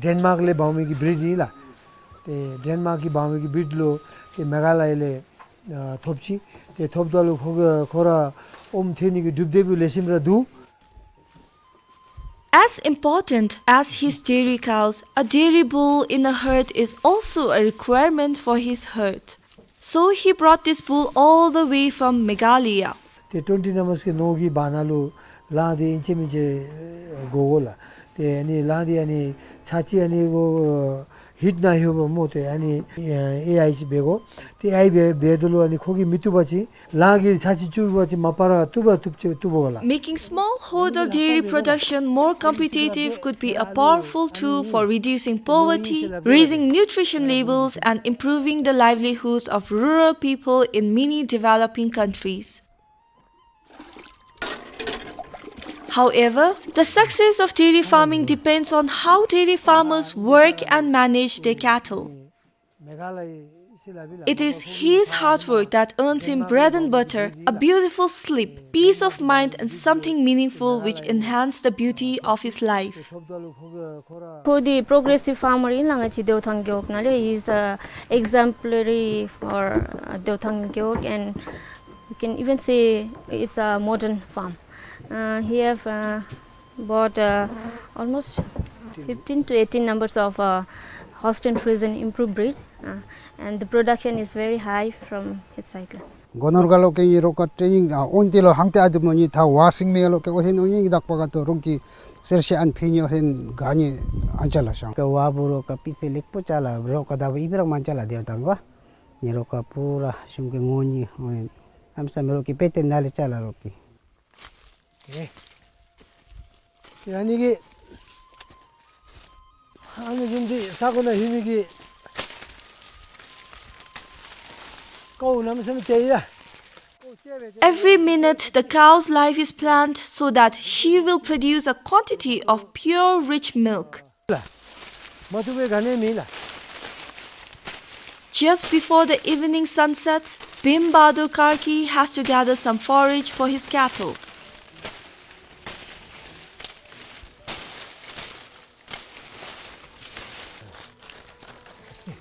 ཌེན་མཱརཀ་ལས་འབག་མི་གི་བིརིཌ་ཨིན་ལགས། ཏེ་ཌེན་མཱརཀ་གིས་འབག་མི་གི་བིརིཌ་ལུ་ཏེ་མེ་ག་ལ་ཡ་ལས་ཨ་ཐོབ་ཅི། ཏེ་ཐོབ་ད་ལུ་ཁོ་གིས་ཁོ་ར་ཨོམ་ཐོན་ནི་གི་གྲུབ་འབྲས་སྦེ་ལེགས་ཤོམ་ར་འདུག། As important as his dairy cows, a dairy bull in a herd is also a requirement for his herd. So he brought this bull all the way from Meghalaya. ཏེ་ཊོན་ཊི་ནམ་བརསི་གི་ནོར་གྱི་བར་ན་ལུ་ལངས་ཏེ་ཨིན་ཅི་མིན་ཅི་དགོ་དགོ་ལགས། ཏེ་ཨ་ནི་ལངས་ཏེ་ཨ་ནི་ཚར་གཅིག་ཨ་ནི་གོ་ཧིཊ་ནང་ལྷོད་པ་སྨོ། ཏེ་ཨ་ནི་ཨེ་ཨའི་ཅིག་འབད་དགོ། ཏེ་ཨའི་འབད་འབད་དོ་ལོ་ཨ་ནི་ཁོ་གིས་མི་བཏུབ་པ་ཅིན་ལཱ་གིས་ཚར་གཅིག་བཅུག་པ་ཅིན་མ་པ་ར་བཏུབ་པ་བཏུབ་ཅི་བཏུབ་དགོ་ལགས། Making smallholder dairy production more competitive could be a powerful tool for reducing poverty, raising nutrition labels, and improving the livelihoods of rural people in many developing countries. However, the success of dairy farming depends on how dairy farmers work and manage their cattle. It is his hard work that earns him bread and butter, a beautiful sleep, peace of mind, and something meaningful which enhance the beauty of his life. ཁོ་འདི་པྲོ་གེ་རེ་སིབ་ཕཱར་མར་ཨིན་ལགས། ང་བཅས་ཏེའུ་ཐང་རྒེད་འོག་ནང་ལས། He is a exemplary for, uh, ཏེའུ་ཐང་རྒེད་འོག, and you can even say it's a modern farm. Uh, he have, uh, bought, uh, almost fifteen to eighteen numbers of, uh, Holstein Friesian improved breed, uh, and the production is very high from his side. སྒོ་ནོར་ག་ལོག་གི་ཨིན་རོགས་ཀ་ཊེ་ནིང་ཨ་ཨོན་ཏེ་ལོ་ཧང་ཏེ་ཨ་དུ་མོ་ནི་ཐ་ཝ་སིང་མེ་ལོ་ཀེ་ཨོ་ཧེན་ཨོ་ནི་གི་དག་པ་ག་ཏོ་རོང་གི་སེར་ཤ་ཨན་ཕི་ནི་ཨོ་ཧེན་ག་ནི་ཨན་ཅ་ལ་ཤང་ཀེ་ཝ་བུ་རོགས་ཀ་པི་སེ་ལེགས་པོ་ཅ་ལ་རོགས་ཀ་ད་བུ་ཨི་བི་རག་མན་ཅ་ལ་ཏེའུ་ཐང་བ། ནི་རོགས་ཀ་པུ་ར་ཤུམ་ཀེ་ངོ་ནི་ཨོ་ཧེན་ཨམ་ས་མེ་རོགས་ཀི་པེ་ཏེ་ན་ལེ་ཅ་ལ་རོགས་ཀི། ཨེ། ཨ་ནི་གི་ཨ་ནི་བཟུམ་འདི་ས་གོ་ནང་ལྷོད་མི་གི་ཀོཝ་གནམ་མེད་ས་མེད་ཅིག་ཡོད། Every minute, the cow's life is planned so that she will produce a quantity of pure, rich milk. མ་བཏུབ་པའི་ག་ནི་མེད་ལགས། Just before the evening sun sets, Bhim Bahadur Karki has to gather some forage for his cattle.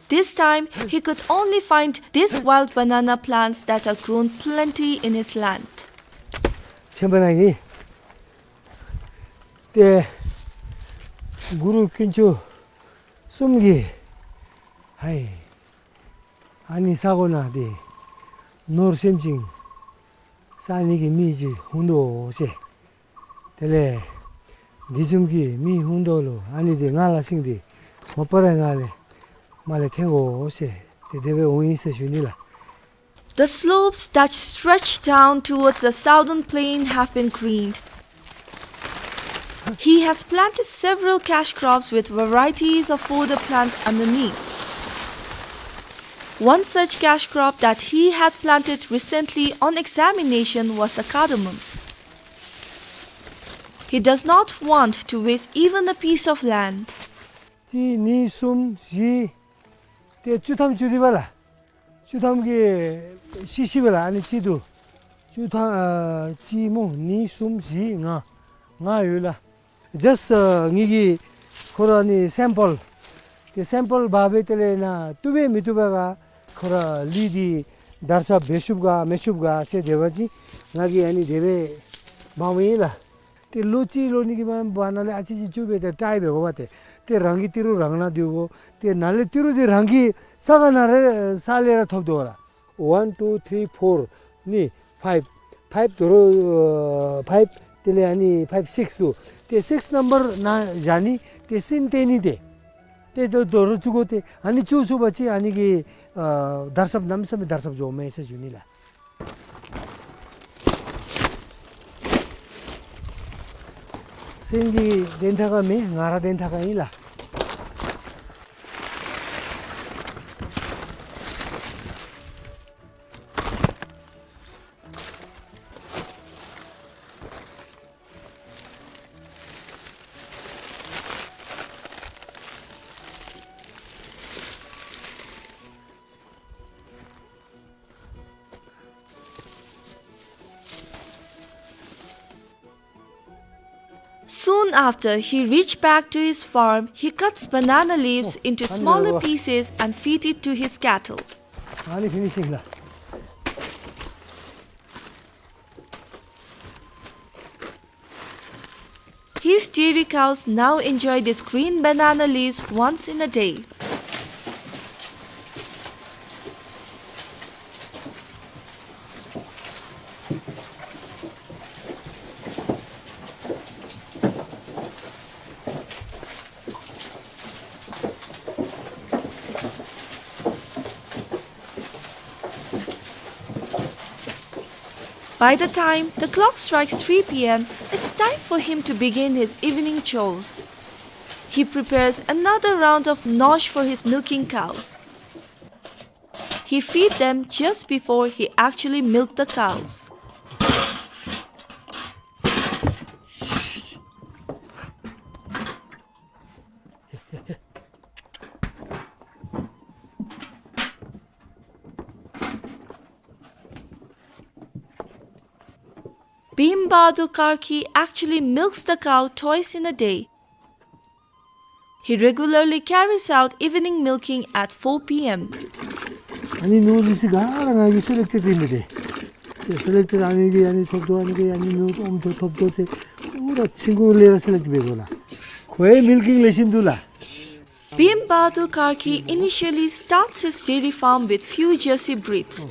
This time, he could only find these wild banana plants that are grown plenty in his land. ཆེན་པོ་ནང་གི་ཏེ་གུ་རུ་དཀོན་མཆོག་གསུམ་གྱིས་ཧའི་ཨ་ནི་ས་གོ་ནང་ཏེ་ནོར་སེམས་ཅན་བསག་ནི་གི་མི་ཅིག་ཧུན་དོ་ཟེར། དེ་ལས་འདི་བཟུམ་གྱི་མི་ཧུན་དོ་ལུ་ཨ་ནི་འདི་ང་ལ་ཤིང་འདི་མ་པ་ར་ང་ལས་མ་ལས་ཐེན་དགོ་ཟེར་ཏེ་དེ་སྦེ་འོང་ཡི་ཟེར་ཞུ་ནི་ལགས། The slopes that stretch down towards the southern plain have been greened. He has planted several cash crops with varieties of fodder plants underneath. One such cash crop that he had planted recently on examination was the cardamom. He does not want to waste even a piece of land. གཅིག་གཉིས་གསུམ་བཞི་ཏེ་བཅུ་ཐམ་བཅུ་དེ་བ་ལ། བཅུ་ཐམ་གྱི་ཤི་ཤི་བ་ལ་ཨ་ནི་གཅིག་འདུག། བཅུ་ཐམ་ཨ་གཅིག་མོ་གཉིས་གསུམ་བཞི་ལྔ་ལྔ་ཡོད་ལགས། ཇཱསཊ་ཨ་ངེ་གི་ཁོ་ར་ནི་སེམ་པཱལ་ཏེ་སེམ་པཱལ་འབག་སྦེ་དེ་ལས་ནཱ་བཏུབ་པས་མི་བཏུབ་པས་ག་ཁོ་ར་ལུད་འདི་དར་ཁྱབ་འབད་ཤུབ་ག་མི་ཤུབ་ག་ཟེར་དེ་བ་ཅིན་ང་གིས་ཨ་ནི་དེ་སྦེ་འབག་མི་ཨིན་ལགས། ཏེ་ལོ་གཅིག་ལོ་གཉིས་ཀྱི་མ་བར་ན་ལས་ཨ་ཙི་ཅིག་བཅུག་སྦེ་ཏེ་ཊའི་འབད་དགོ་པ་ཏེ། ཏེ་རང་གི་ཏི་རུ་རང་ནང་སྡོད་དགོ། ཏེ་ནཱ་ལས་ཏི་རུ་འདི་རང་གི་ས་ག་ནང་ར་ས་ལས་ར་ཐོབ་དོ་ལགས། ཝན་ཊུ་ཐི་རི་ཕོར་ནི་ཕའིབ། ཕའིབ་དོ་རུང་ཨ་ཕའིབ་དེ་ལས་ཨ་ནི་ཕའིབ་སིགསི་འདུག། ཏེ་སིགསི་ནམ་བར་ནང་བཞག་ནི་ཏེ་སྲིན་ཏེ་ནི་ཏེ། ཏེ་དོ་དོ་རུང་བཅུག་དགོ། ཏེ་ཨ་ནི་བཅུག་ཚུགས་པ་ཅིན་ཨ་ནི་གི་ཨ་དར་ཁྱབ་གནམ་མེད་ས་མེད་དར་ཁྱབ་འགྱོཝ་མས་ཟེར་ཞུ་ནི་ལགས། སེང་གེ་དན་ཁྲ་ཁ་མེན་ང་ར་དན་ཁྲ་ཁ་ཨིན་ལགས། Soon after, he reached back to his farm. He cuts banana leaves into smaller pieces and feed it to his cattle. ཨ་ནི་ཕིནིཤིང་ལགས། His dairy cows now enjoy these green banana leaves once in a day. By the time the clock strikes three p.m., it's time for him to begin his evening chores. He prepares another round of nosh for his milking cows. He feed them just before he actually milk the cows. Bhim Bahadur Karki actually milks the cow twice in a day. He regularly carries out evening milking at four p.m. ཨ་ནི་ནོར་འདི་ཚུ་ག་ར་ང་གིས་སེ་ལེཀ་ཊེཌ་ཨིན་པས་ཏེ། ཏེ་སེ་ལེཀ་ཊེཌ་ཨ་ནི་གི་ཨ་ནི་ཐོབ་དོ་ཨ་ནི་གི་ཨ་ནི་ནོར་ཨོམ་ཐོབ་ཐོབ་དོ་ཏེ་ཨུ་ར་ཆིང་གུ་ལས་ར་སེ་ལེཀ་ཊེཌ་འབད་དགོ་ལགས། ཁོ་ཡང་མིལ་ཀིང་ལེགས་ཤོམ་འདུག་ལགས། Bhim Bahadur Karki initially starts his dairy farm with few Jersey breeds.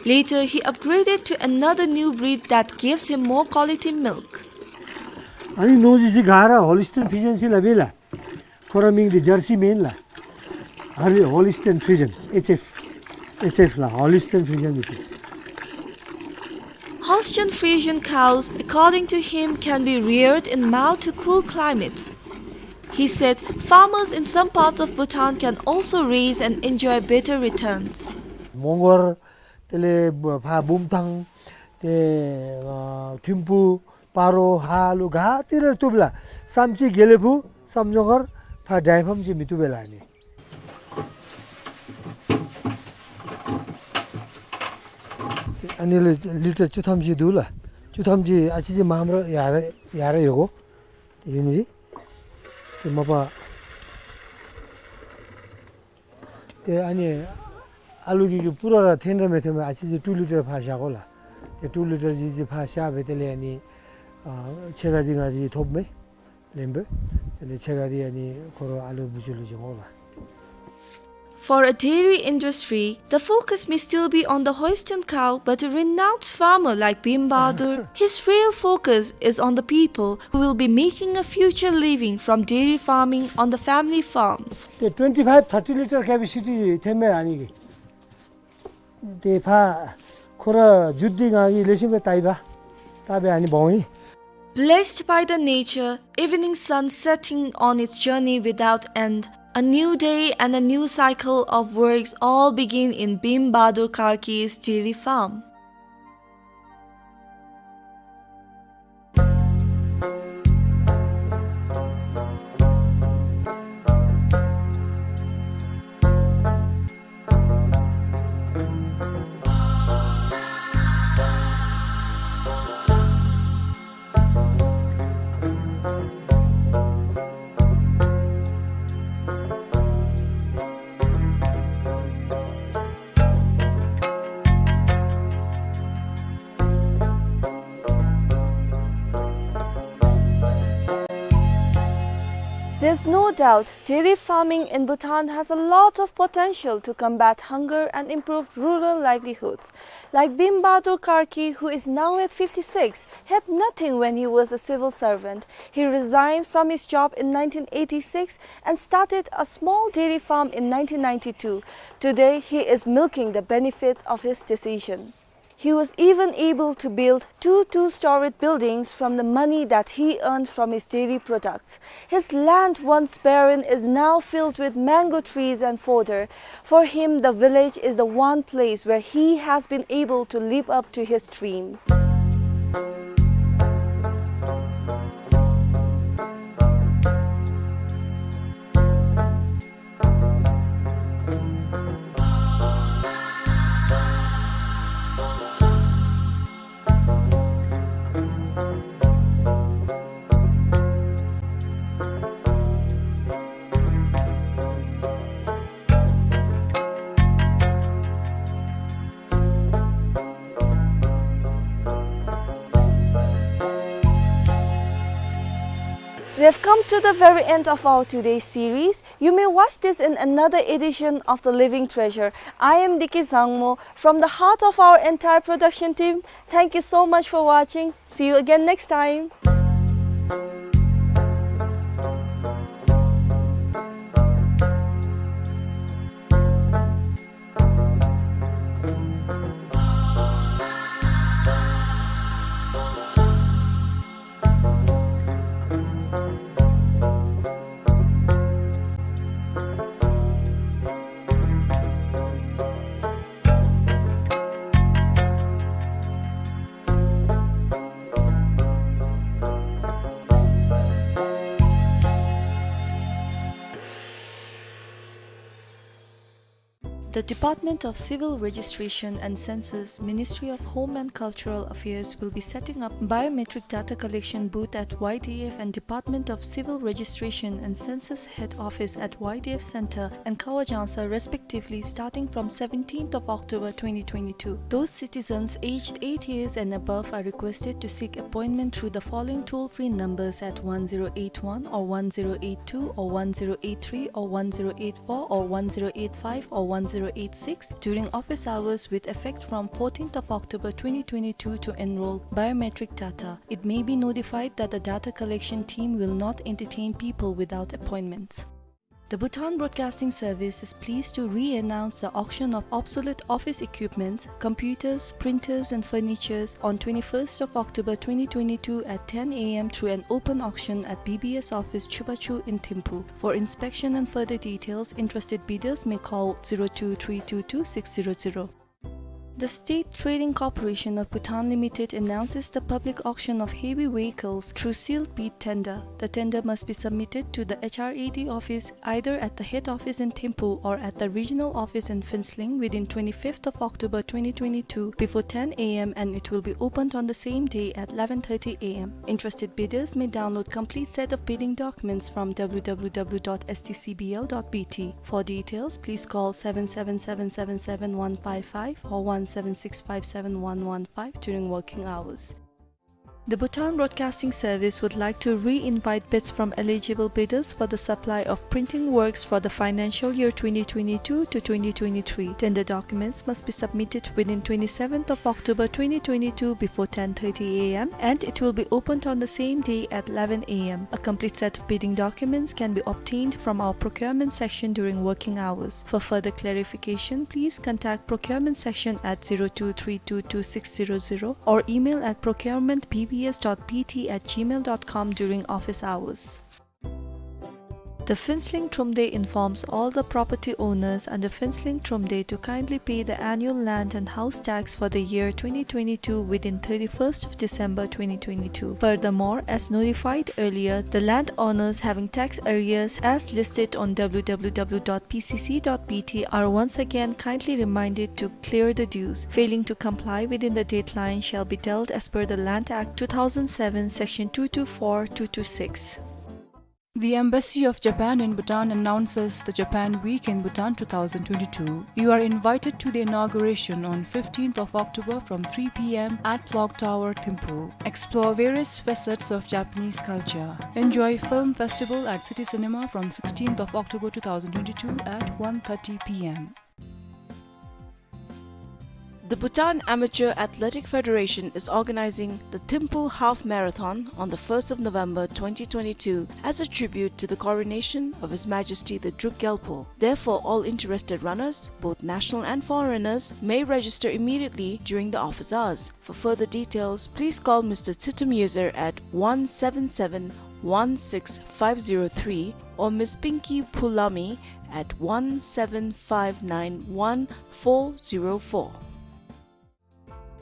Later, he upgraded to another new breed that gives him more quality milk. ཨ་ནི་ནོར་འདི་ཚུ་ག་ར་ཧོ་ལི་སི་ཊེན་ཕི་ཇན་ཟེར་སླབ་ཨིན་ལགས། ཁོ་རའི་མིང་འདི་ཇར་སི་མེན་ལགས། ཨ་ནི་ཧོ་ལི་སི་ཊེན་ཕི་ཇན་ཨེཆ་ཨེཕ། ཨེཆ་ཨེཕ་ལགས། ཧོ་ལི་སི་ཊེན་ཕི་ཇན་འདི་ཚུ། Holstein Friesian cows, according to him, can be reared in mild to cool climates. He said farmers in some parts of Bhutan can also raise and enjoy better returns. མོང་གོར་དེ་ལས་ཕར་བུམ་ཐང་ཏེ་ཨ་ཐིམ་ཕུ་སྤ་རོ་ཧཱ་ལུ་ག་ཏེ་ར་བཏུབ་ལགས། བསམ་རྩེ་དགེ་ལེགས་ཕུག་བསམ་སྦྱོར་སྒར་ཕར་ཌའི་ཕམ་ཅིག་མི་བཏུབ་པས་ལགས་ཨ་ནི། ཨ་ནི་ལུ་ལི་ཊར་བཅུ་ཐམ་ཅིག་འདུག་ལགས། བཅུ་ཐམ་ཅིག་ཨ་ཙི་ཅིག་མངམ་ར་ཡར་ཡར་ཡོད་གོ། ཏེ་ཨིན་ནི་འདི་ཏེ་མ་པ་ཏེ་ཨ་ནི་ཨ་ལུ་གི་གི་པུ་ར་ར་འཐོན་ར་མི་འཐོན་མས། ཨ་ཙི་ཅིག་ཊུ་ལི་ཊར་ཕར་བཞག་གོ་ལགས། ཏེ་ཊུ་ལི་ཊར་ཅིག་ཅིག་ཕར་བཞག་སྦེ་དེ་ལས་ཨ་ནི་ཨ་ཕྱེད་ཀ་འདི་ང་བཅས་ཐོབ་མས། ལེན་པས། དེ་ལས་ཕྱེད་ཀ་འདི་ཨ་ནི་ཁོ་ར་ཨ་ལུ་བུ་ཚུ་ལུ་བྱིན་གོ་ལགས། For a dairy industry, the focus may still be on the Holstein cow, but a renowned farmer like Bhim Bahadur, his real focus is on the people who will be making a future living from dairy farming on the family farms. ཏེ་ཊུ་ཝེན་ཊི་ཕའིབ་ཐར་ཊི་ལི་ཊར་ཀེ་པེ་སི་ཊི་ཐོན་མས་ཨ་ནི་གི། ཏེ་ཕར་ཁོ་ར་མཇུག་འདི་ང་གིས་ལེགས་ཤོམ་སྦེ་བལྟ་ཡི་པ། བལྟ་སྦེ་ཨ་ནི་འབག་འོང་ཡི། Blessed by the nature, evening sun setting on its journey without end, a new day and a new cycle of works all begin in Bhim Bahadur Karki's dairy farm. There's no doubt dairy farming in Bhutan has a lot of potential to combat hunger and improve rural livelihoods. Like Bhim Bahadur Karki, who is now at fifty-six, had nothing when he was a civil servant. He resigned from his job in nineteen eighty-six and started a small dairy farm in nineteen ninety-two. Today, he is milking the benefits of his decision. He was even able to build two two-storied buildings from the money that he earned from his dairy products. His land, once barren, is now filled with mango trees and fodder. For him, the village is the one place where he has been able to live up to his dream. We have come to the very end of our today's series. You may watch this in another edition of The Living Treasure. I am Diki Zangmo. From the heart of our entire production team, thank you so much for watching. See you again next time. The Department of Civil Registration and Census, Ministry of Home and Cultural Affairs will be setting up biometric data collection booth at Y D F and Department of Civil Registration and Census head office at Y D F Center and Kawajangsa respectively, starting from seventeenth of October twenty twenty-two. Those citizens aged eight years and above are requested to seek appointment through the following toll-free numbers at one zero eight one or one zero eight two or one zero eight three or one zero eight four or one zero eight five or one zero eight six during office hours with effect from fourteenth of October twenty twenty-two to enroll biometric data. It may be notified that the data collection team will not entertain people without appointments. The Bhutan Broadcasting Service is pleased to re-announce the auction of obsolete office equipments, computers, printers and furnitures on twenty-first of October twenty twenty-two at ten A M through an open auction at B B S office Chubachu in Thimphu. For inspection and further details, interested bidders may call zero two three two two six zero zero. The State Trading Corporation of Bhutan Limited announces the public auction of heavy vehicles through sealed bid tender. The tender must be submitted to the H R A D office either at the head office in Thimphu or at the regional office in Phuentsholing within twenty-fifth of October twenty twenty-two before ten A M, and it will be opened on the same day at eleven thirty A M. Interested bidders may download complete set of bidding documents from W W W dot S T C B L dot B T. For details, please call seven seven seven seven seven one five five or one seven six five seven one one five during working hours. The Bhutan Broadcasting Service would like to re-invite bids from eligible bidders for the supply of printing works for the financial year twenty twenty-two to twenty twenty-three. Tender documents must be submitted within twenty-seventh of October twenty twenty-two before ten thirty A M, and it will be opened on the same day at eleven A M. A complete set of bidding documents can be obtained from our procurement section during working hours. For further clarification, please contact procurement section at zero two three two two six zero zero or email at procurement B B S dot B T at gmail dot com during office hours. The Phuentsholing Thromde informs all the property owners under Phuentsholing Thromde to kindly pay the annual land and house tax for the year twenty twenty-two within thirty-first of December twenty twenty-two. Furthermore, as notified earlier, the landowners having tax arrears as listed on W W W dot P C C dot B T are once again kindly reminded to clear the dues. Failing to comply within the deadline shall be dealt as per the Land Act two thousand seven, Section two two four, two two six. The Embassy of Japan in Bhutan announces the Japan Week in Bhutan two thousand twenty-two. You are invited to the inauguration on fifteenth of October from three P M at Clock Tower, Thimphu. Explore various facets of Japanese culture. Enjoy film festival at City Cinema from sixteenth of October two thousand twenty-two at one thirty P M. The Bhutan Amateur Athletic Federation is organizing the Thimphu Half Marathon on the first of November twenty twenty-two as a tribute to the coronation of His Majesty the Druk Gyalpo. Therefore, all interested runners, both national and foreigners, may register immediately during the office hours. For further details, please call Mister Tsutum Yuzer at one seven seven one six five zero three or Miss Pinky Pulami at one seven five nine one four zero four.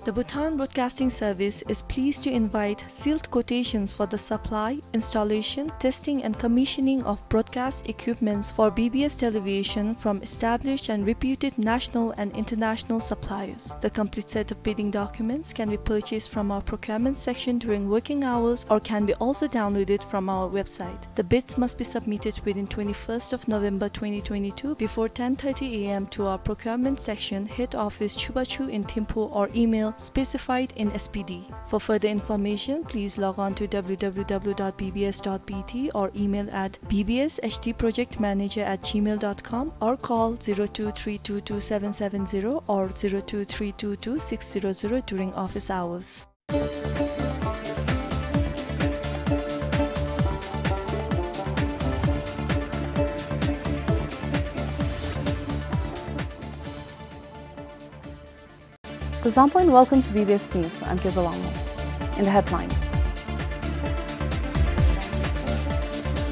The Bhutan Broadcasting Service is pleased to invite sealed quotations for the supply, installation, testing and commissioning of broadcast equipments for B B S television from established and reputed national and international suppliers. The complete set of bidding documents can be purchased from our procurement section during working hours or can be also downloaded from our website. The bids must be submitted within twenty-first of November twenty twenty-two before ten thirty A M to our procurement section, head office, Chubachu in Thimphu, or email specified in S P D. For further information, please log on to W W W dot B B S dot B T or email at B B S H D project manager at gmail dot com or call zero two three two two seven seven zero or zero two three two two six zero zero during office hours. Kuzuzangpo and welcome to B B S News. I'm Keza Wangmo. In the headlines,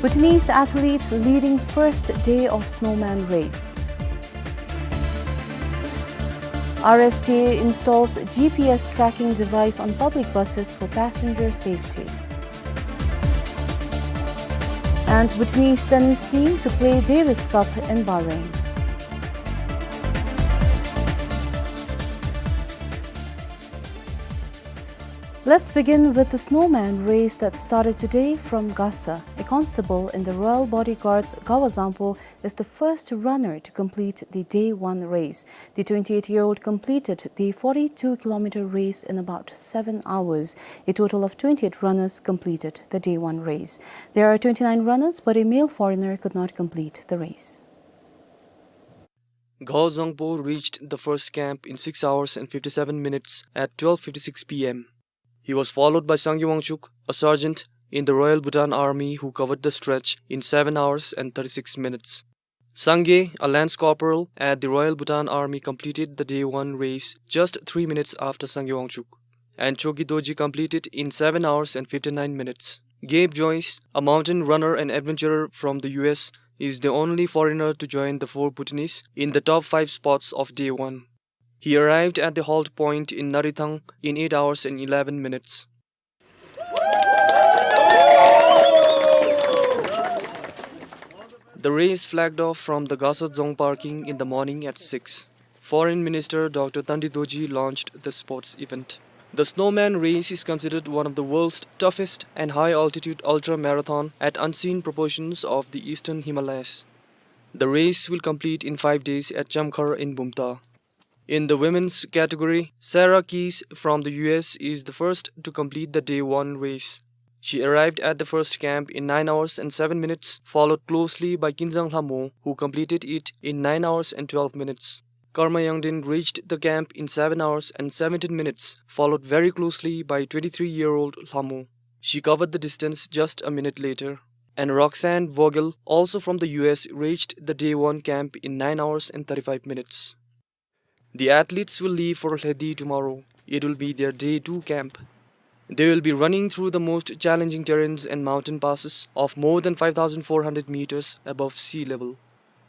Bhutanese athletes leading first day of snowman race. R S T A installs G P S tracking device on public buses for passenger safety. And Bhutanese tennis team to play Davis Cup in Bahrain. Let's begin with the snowman race that started today from Gasa. A constable in the Royal Bodyguards Gawazangpo is the first runner to complete the day one race. The twenty-eight-year-old completed the forty-two kilometer race in about seven hours. A total of twenty-eight runners completed the day one race. There are twenty-nine runners, but a male foreigner could not complete the race. Gawazangpo reached the first camp in six hours and fifty-seven minutes at twelve fifty-six P M. He was followed by Sangay Wangchuk, a sergeant in the Royal Bhutan Army, who covered the stretch in seven hours and thirty-six minutes. Sangay, a lance corporal at the Royal Bhutan Army, completed the day one race just three minutes after Sangay Wangchuk. And Chogi Dorji completed in seven hours and fifty-nine minutes. Gabe Joyce, a mountain runner and adventurer from the U S, is the only foreigner to join the four Bhutanese in the top five spots of day one. He arrived at the halt point in Narithang in eight hours and eleven minutes. The race flagged off from the Gasa Dzong parking in the morning at six. Foreign Minister Doctor Tandi Dorji launched the sports event. The Snowman Race is considered one of the world's toughest and high-altitude ultra-marathon at unseen proportions of the eastern Himalayas. The race will complete in five days at Chamkhar in Bumta. In the women's category, Sarah Keyes from the U S is the first to complete the day one race. She arrived at the first camp in nine hours and seven minutes, followed closely by Kinzang Lhamo, who completed it in nine hours and twelve minutes. Karma Yangden reached the camp in seven hours and seventeen minutes, followed very closely by twenty-three-year-old Lhamo. She covered the distance just a minute later. And Roxanne Vogel, also from the U S, reached the day one camp in nine hours and thirty-five minutes. The athletes will leave for Lhedi tomorrow. It will be their day two camp. They will be running through the most challenging terrains and mountain passes of more than five thousand four hundred meters above sea level.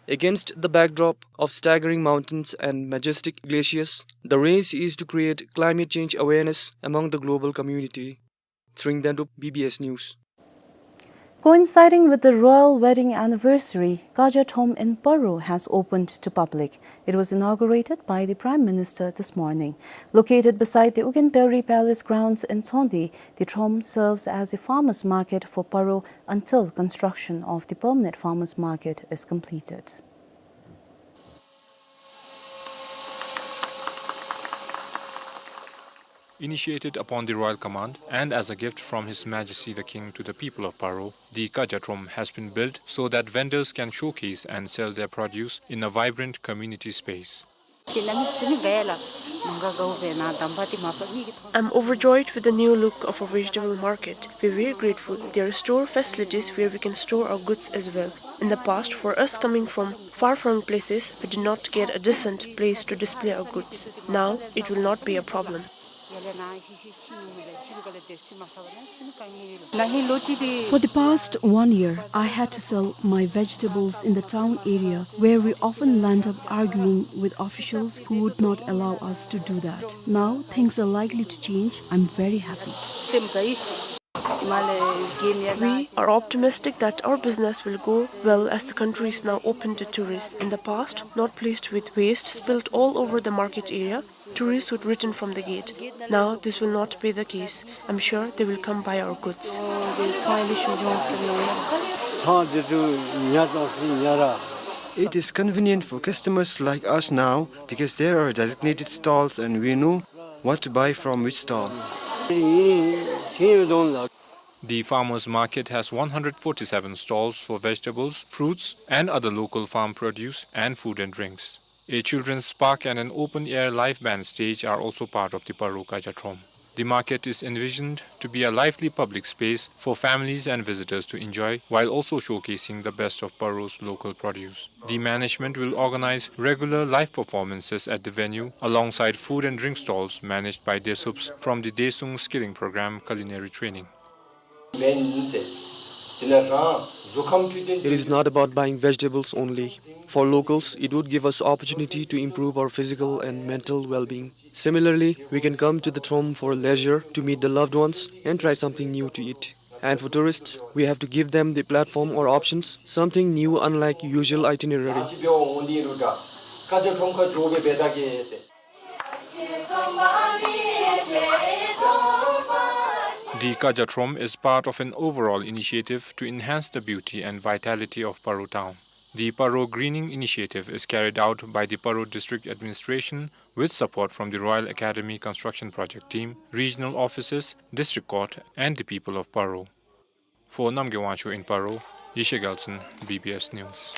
Against the backdrop of staggering mountains and majestic glaciers, the race is to create climate change awareness among the global community. Tring Dendup, B B S News. Coinciding with the royal wedding anniversary, Kaja Thom in Paro has opened to public. It was inaugurated by the Prime Minister this morning. Located beside the Ugyen Peri Palace grounds in Tshogndi, the Thom serves as a farmers' market for Paro until construction of the permanent farmers' market is completed. Initiated upon the royal command and as a gift from His Majesty the King to the people of Paro, the Kaja Thom has been built so that vendors can showcase and sell their produce in a vibrant community space. I'm overjoyed with the new look of our vegetable market. We're very grateful. There are store facilities where we can store our goods as well. In the past, for us coming from far-flung places, we did not get a decent place to display our goods. Now, it will not be a problem. For the past one year, I had to sell my vegetables in the town area, where we often land up arguing with officials who would not allow us to do that. Now, things are likely to change. I'm very happy. We are optimistic that our business will go well as the country is now open to tourists. In the past, not pleased with waste spilled all over the market area, tourists would return from the gate. Now, this will not be the case. I'm sure they will come buy our goods. It is convenient for customers like us now because there are designated stalls and we know what to buy from which stall. The farmers' market has one hundred forty-seven stalls for vegetables, fruits, and other local farm produce, and food and drinks. A children's park and an open-air live band stage are also part of the Paro Kaja Thom. The market is envisioned to be a lively public space for families and visitors to enjoy, while also showcasing the best of Paro's local produce. The management will organize regular live performances at the venue, alongside food and drink stalls managed by Desups from the Desung Skilling Program Culinary Training. It is not about buying vegetables only. For locals, it would give us opportunity to improve our physical and mental well-being. Similarly, we can come to the Thom for leisure, to meet the loved ones, and try something new to eat. And for tourists, we have to give them the platform or options, something new unlike usual itinerary. The Kaja Thom is part of an overall initiative to enhance the beauty and vitality of Paro town. The Paro Greening Initiative is carried out by the Paro District Administration with support from the Royal Academy Construction Project Team, regional offices, district court, and the people of Paro. For Namgay Wangchuk in Paro, Yeshe Gyaltsen, B B S News.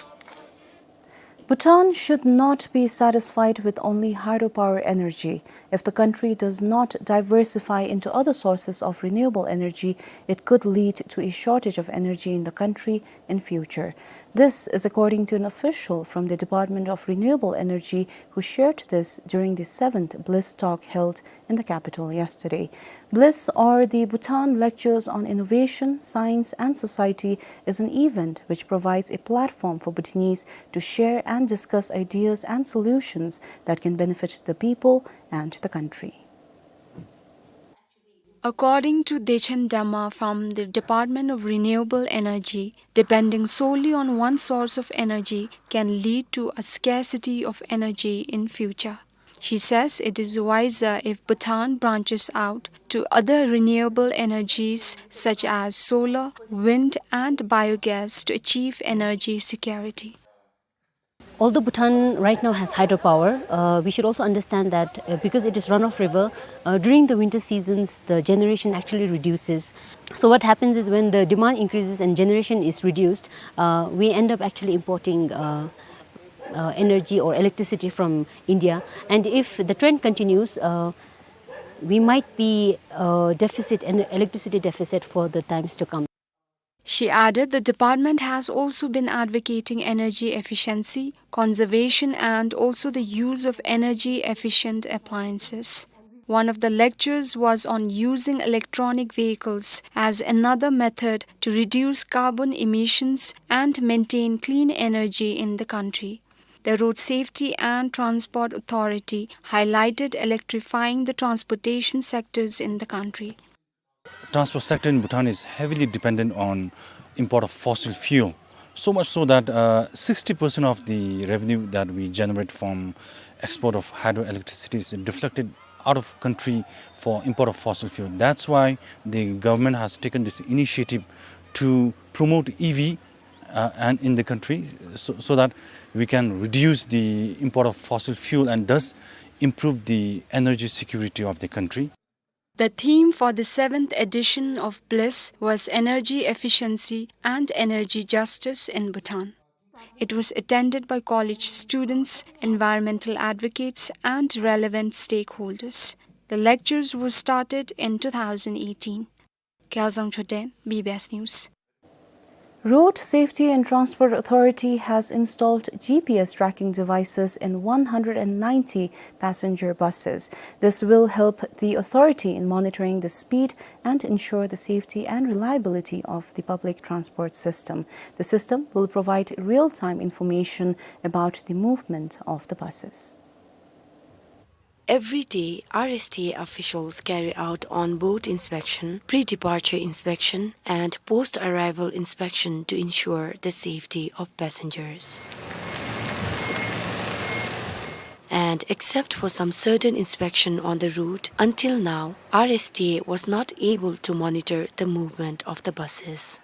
Bhutan should not be satisfied with only hydropower energy. If the country does not diversify into other sources of renewable energy, it could lead to a shortage of energy in the country in future. This is according to an official from the Department of Renewable Energy who shared this during the seventh BLISS talk held in the capital yesterday. BLISS, or the Bhutan Lectures on Innovation, Science and Society, is an event which provides a platform for Bhutanese to share and discuss ideas and solutions that can benefit the people and the country. According to Dechen Dema from the Department of Renewable Energy, depending solely on one source of energy can lead to a scarcity of energy in future. She says it is wiser if Bhutan branches out to other renewable energies such as solar, wind and biogas to achieve energy security. Although Bhutan right now has hydropower, uh, we should also understand that, uh, because it is runoff river, uh, during the winter seasons, the generation actually reduces. So what happens is when the demand increases and generation is reduced, uh, we end up actually importing, uh, uh, energy or electricity from India. And if the trend continues, uh, we might be, uh, deficit, an electricity deficit for the times to come. She added the department has also been advocating energy efficiency, conservation, and also the use of energy efficient appliances. One of the lectures was on using electronic vehicles as another method to reduce carbon emissions and maintain clean energy in the country. The Road Safety and Transport Authority highlighted electrifying the transportation sectors in the country. Transport sector in Bhutan is heavily dependent on import of fossil fuel. So much so that, uh, sixty percent of the revenue that we generate from export of hydroelectricity is deflected out of country for import of fossil fuel. That's why the government has taken this initiative to promote E V, uh, and in the country, so, so that we can reduce the import of fossil fuel and thus improve the energy security of the country. The theme for the seventh edition of BLISS was energy efficiency and energy justice in Bhutan. It was attended by college students, environmental advocates, and relevant stakeholders. The lectures were started in two thousand eighteen. Gyalzang Choden, B B S News. Road Safety and Transport Authority has installed G P S tracking devices in one hundred and ninety passenger buses. This will help the authority in monitoring the speed and ensure the safety and reliability of the public transport system. The system will provide real-time information about the movement of the buses. Every day, R S T A officials carry out on-board inspection, pre-departure inspection, and post-arrival inspection to ensure the safety of passengers. And except for some certain inspection on the route, until now, R S T A was not able to monitor the movement of the buses.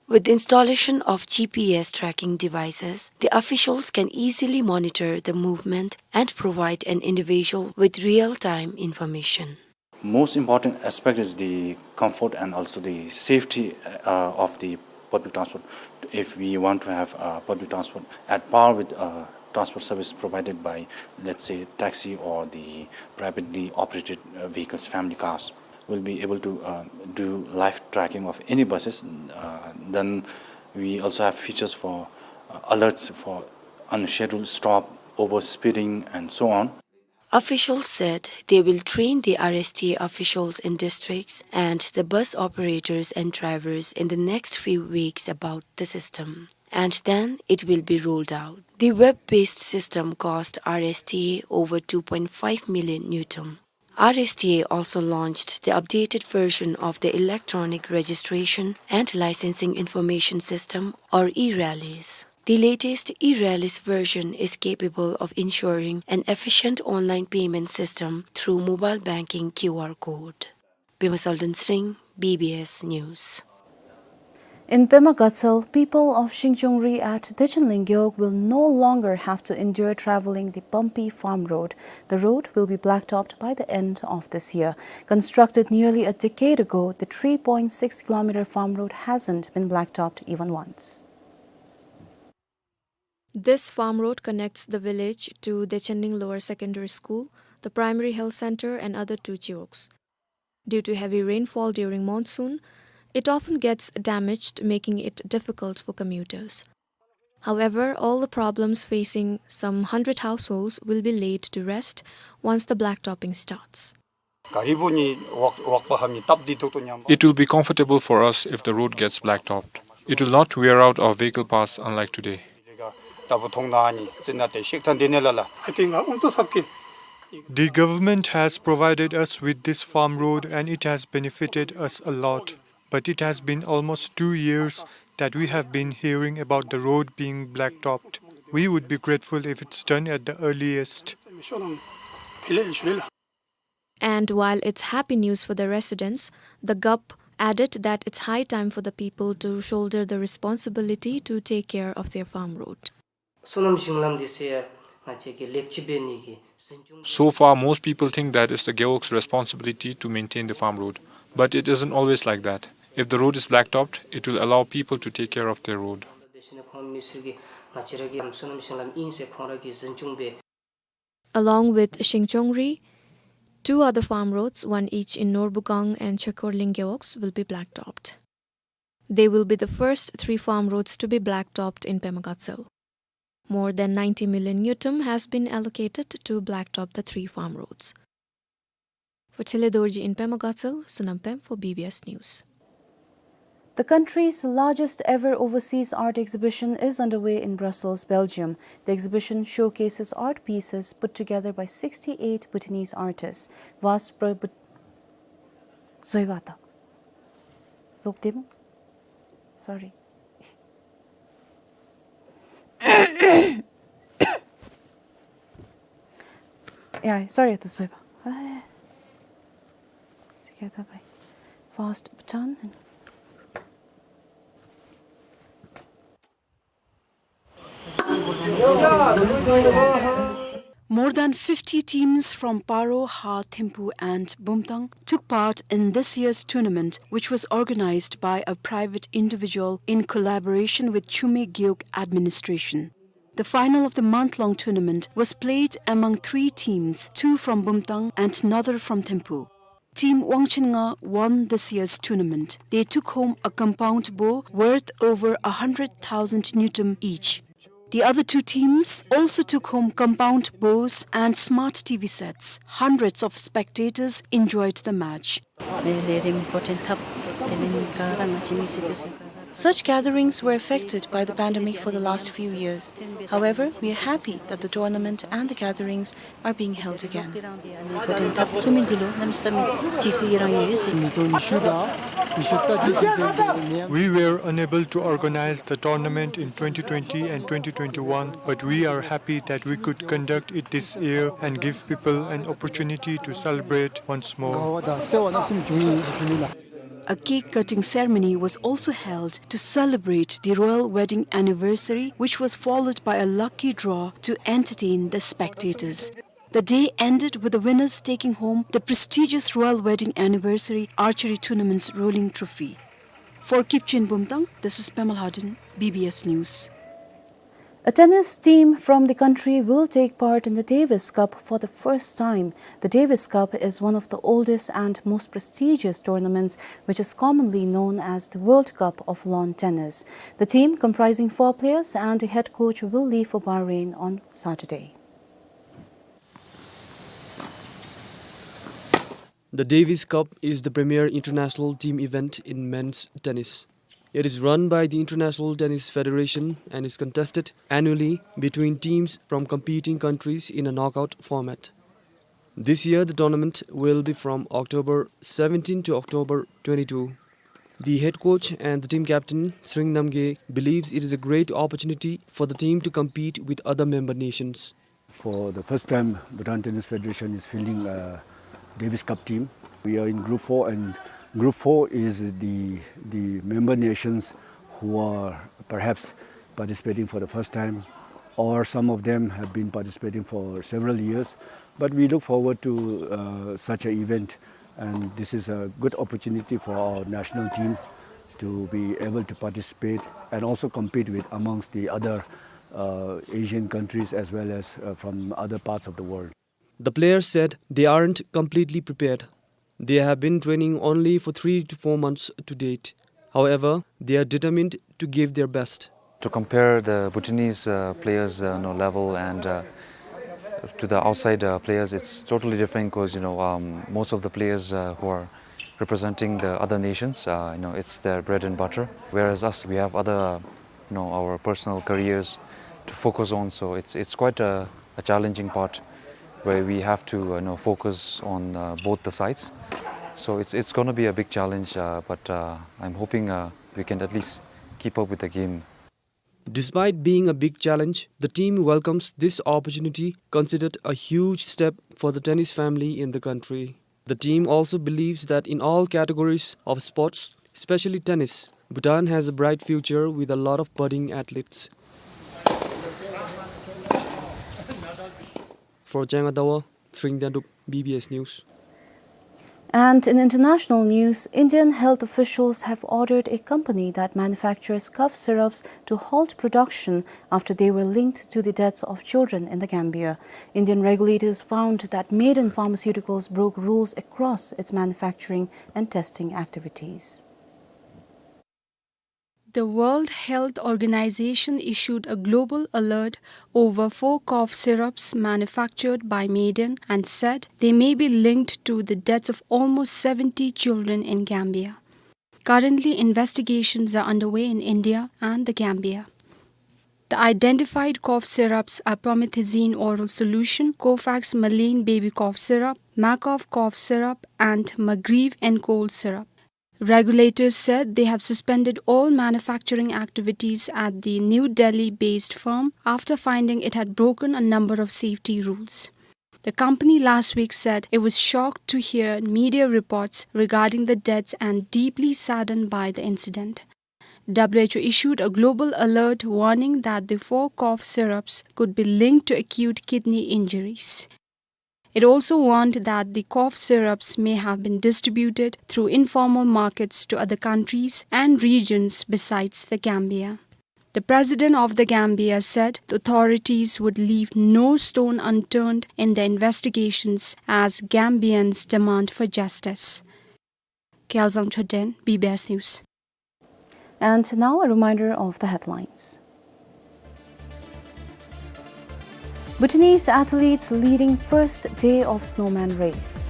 With the installation of G P S tracking devices, the officials can easily monitor the movement and provide an individual with real-time information. Most important aspect is the comfort and also the safety, uh, of the public transport. If we want to have, uh, public transport at par with, uh, transport service provided by, let's say, taxi or the privately operated, uh, vehicles, family cars, we'll be able to, uh, do live tracking of any buses. Uh, then we also have features for, uh, alerts for unscheduled stop, overspeeding, and so on. Officials said they will train the R S T A officials in districts and the bus operators and drivers in the next few weeks about the system, and then it will be rolled out. The web-based system cost R S T A over two point five million ngultrum. R S T A also launched the updated version of the Electronic Registration and Licensing Information System, or e-RALIS. The latest e-RALIS version is capable of ensuring an efficient online payment system through mobile banking Q R code. Pema Sultan Singh, B B S News. In Pema Gatshel, people of Shingchungri at Dechen Lengyok will no longer have to endure traveling the bumpy farm road. The road will be blacktopped by the end of this year. Constructed nearly a decade ago, the three point six kilometer farm road hasn't been blacktopped even once. This farm road connects the village to Dechenling Lower Secondary School, the primary health center, and other two chiwoks. Due to heavy rainfall during monsoon, It often gets damaged, making it difficult for commuters. However, all the problems facing some hundred households will be laid to rest once the blacktopping starts. It will be comfortable for us if the road gets blacktopped. It will not wear out our vehicle paths unlike today. The government has provided us with this farm road and it has benefited us a lot. But it has been almost two years that we have been hearing about the road being blacktopped. We would be grateful if it's done at the earliest. And while it's happy news for the residents, the gup added that it's high time for the people to shoulder the responsibility to take care of their farm road. སོ་ནམ་ཞིང་ལམ་འདི་ཚུ་ཡང་ང་བཅས་ཀྱི་ལེགས་བཅོས་འབད་ནི་གི་འཛིན་སྐྱོང་། So far, most people think that it's the Gewog's responsibility to maintain the farm road, but it isn't always like that. If the road is blacktopped, it will allow people to take care of their road. དེ་བཞིན་ཁོང་མི་སེར་གྱིས་ང་བཅས་ར་གི་སོ་ནམ་ཞིང་ལམ་ཨིན་ཟེར་ཁོང་ར་གིས་འཛིན་སྐྱོང་འབད། Along with Shingchongri, two other farm roads, one each in Norbukang and Chekorling Gewogs, will be blacktopped. They will be the first three farm roads to be blacktopped in Pema Gatshel. More than ninety million ngultrum has been allocated to blacktop the three farm roads. For Tshile Dorji in Pema Gatshel, Sonam Pem for B B S News. The country's largest ever overseas art exhibition is underway in Brussels, Belgium. The exhibition showcases art pieces put together by sixty-eight Bhutanese artists. Vast pro-, But- Zoibata. Look them. Sorry. Yeah, sorry, the Zoiba. Ah. Together by Vast Bhutan and More than fifty teams from Paro, Ha, Thimphu and Bumthang took part in this year's tournament, which was organized by a private individual in collaboration with Chumi Gewog administration. The final of the month-long tournament was played among three teams, two from Bumthang and another from Thimphu. Team Wangchunga won this year's tournament. They took home a compound bow worth over a hundred thousand ngultrum each. The other two teams also took home compound bows and smart T V sets. Hundreds of spectators enjoyed the match. Such gatherings were affected by the pandemic for the last few years. However, we are happy that the tournament and the gatherings are being held again. We were unable to organize the tournament in twenty twenty and twenty twenty-one, but we are happy that we could conduct it this year and give people an opportunity to celebrate once more. A cake-cutting ceremony was also held to celebrate the royal wedding anniversary, which was followed by a lucky draw to entertain the spectators. The day ended with the winners taking home the prestigious Royal Wedding Anniversary Archery Tournament's rolling trophy. For Kipchun Bumthang, this is Pema Lhaden, B B S News. A tennis team from the country will take part in the Davis Cup for the first time. The Davis Cup is one of the oldest and most prestigious tournaments, which is commonly known as the World Cup of Lawn Tennis. The team, comprising four players and a head coach, will leave for Bahrain on Saturday. The Davis Cup is the premier international team event in men's tennis. It is run by the International Tennis Federation and is contested annually between teams from competing countries in a knockout format. This year, the tournament will be from October seventeen to October twenty-two. The head coach and the team captain, Tshering Namgay, believes it is a great opportunity for the team to compete with other member nations. For the first time, Bhutan Tennis Federation is fielding a Davis Cup team. We are in Group four, and Group four is the, the member nations who are perhaps participating for the first time, or some of them have been participating for several years. But we look forward to, uh, such an event, and this is a good opportunity for our national team to be able to participate and also compete with amongst the other, uh, Asian countries as well as, uh, from other parts of the world. The players said they aren't completely prepared. They have been training only for three to four months to date. However, they are determined to give their best. To compare the Bhutanese, uh, players, uh, you know, level and, uh, to the outside, uh, players, it's totally different 'cause, you know, um, most of the players, uh, who are representing the other nations, uh, you know, it's their bread and butter. Whereas us, we have other, you know, our personal careers to focus on. So it's, it's quite a, a challenging part where we have to, uh, you know, focus on, uh, both the sides. So it's, it's gonna be a big challenge, uh, but, uh, I'm hoping, uh, we can at least keep up with the game. Despite being a big challenge, the team welcomes this opportunity, considered a huge step for the tennis family in the country. The team also believes that in all categories of sports, especially tennis, Bhutan has a bright future with a lot of budding athletes. For Jangadawa, Tringdandrup, B B S News. And in international news, Indian health officials have ordered a company that manufactures cough syrups to halt production after they were linked to the deaths of children in the Gambia. Indian regulators found that Maiden Pharmaceuticals broke rules across its manufacturing and testing activities. The World Health Organization issued a global alert over four cough syrups manufactured by Maiden and said they may be linked to the deaths of almost seventy children in Gambia. Currently, investigations are underway in India and the Gambia. The identified cough syrups are promethazine oral solution, Cofax Maline baby cough syrup, Macof cough syrup, and Magriv and cold syrup. Regulators said they have suspended all manufacturing activities at the New Delhi-based firm after finding it had broken a number of safety rules. The company last week said it was shocked to hear media reports regarding the deaths and deeply saddened by the incident. W H O issued a global alert warning that the four cough syrups could be linked to acute kidney injuries. It also warned that the cough syrups may have been distributed through informal markets to other countries and regions besides the Gambia. The president of the Gambia said the authorities would leave no stone unturned in their investigations as Gambians demand for justice. Gyalzang Choden, B B S News. And now a reminder of the headlines. Bhutanese athletes leading first day of snowman race.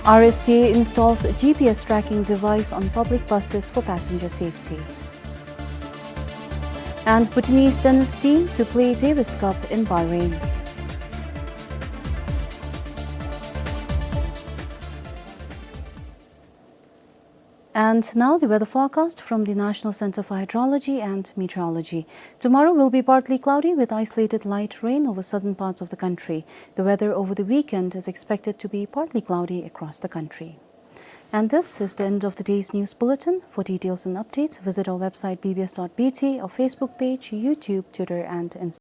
R S T A installs G P S tracking device on public buses for passenger safety. And Bhutanese tennis team to play Davis Cup in Bahrain. And now the weather forecast from the National Center for Hydrology and Meteorology. Tomorrow will be partly cloudy with isolated light rain over southern parts of the country. The weather over the weekend is expected to be partly cloudy across the country. And this is the end of the day's news bulletin. For details and updates, visit our website B B S dot B T, our Facebook page, YouTube, Twitter, and Instagram.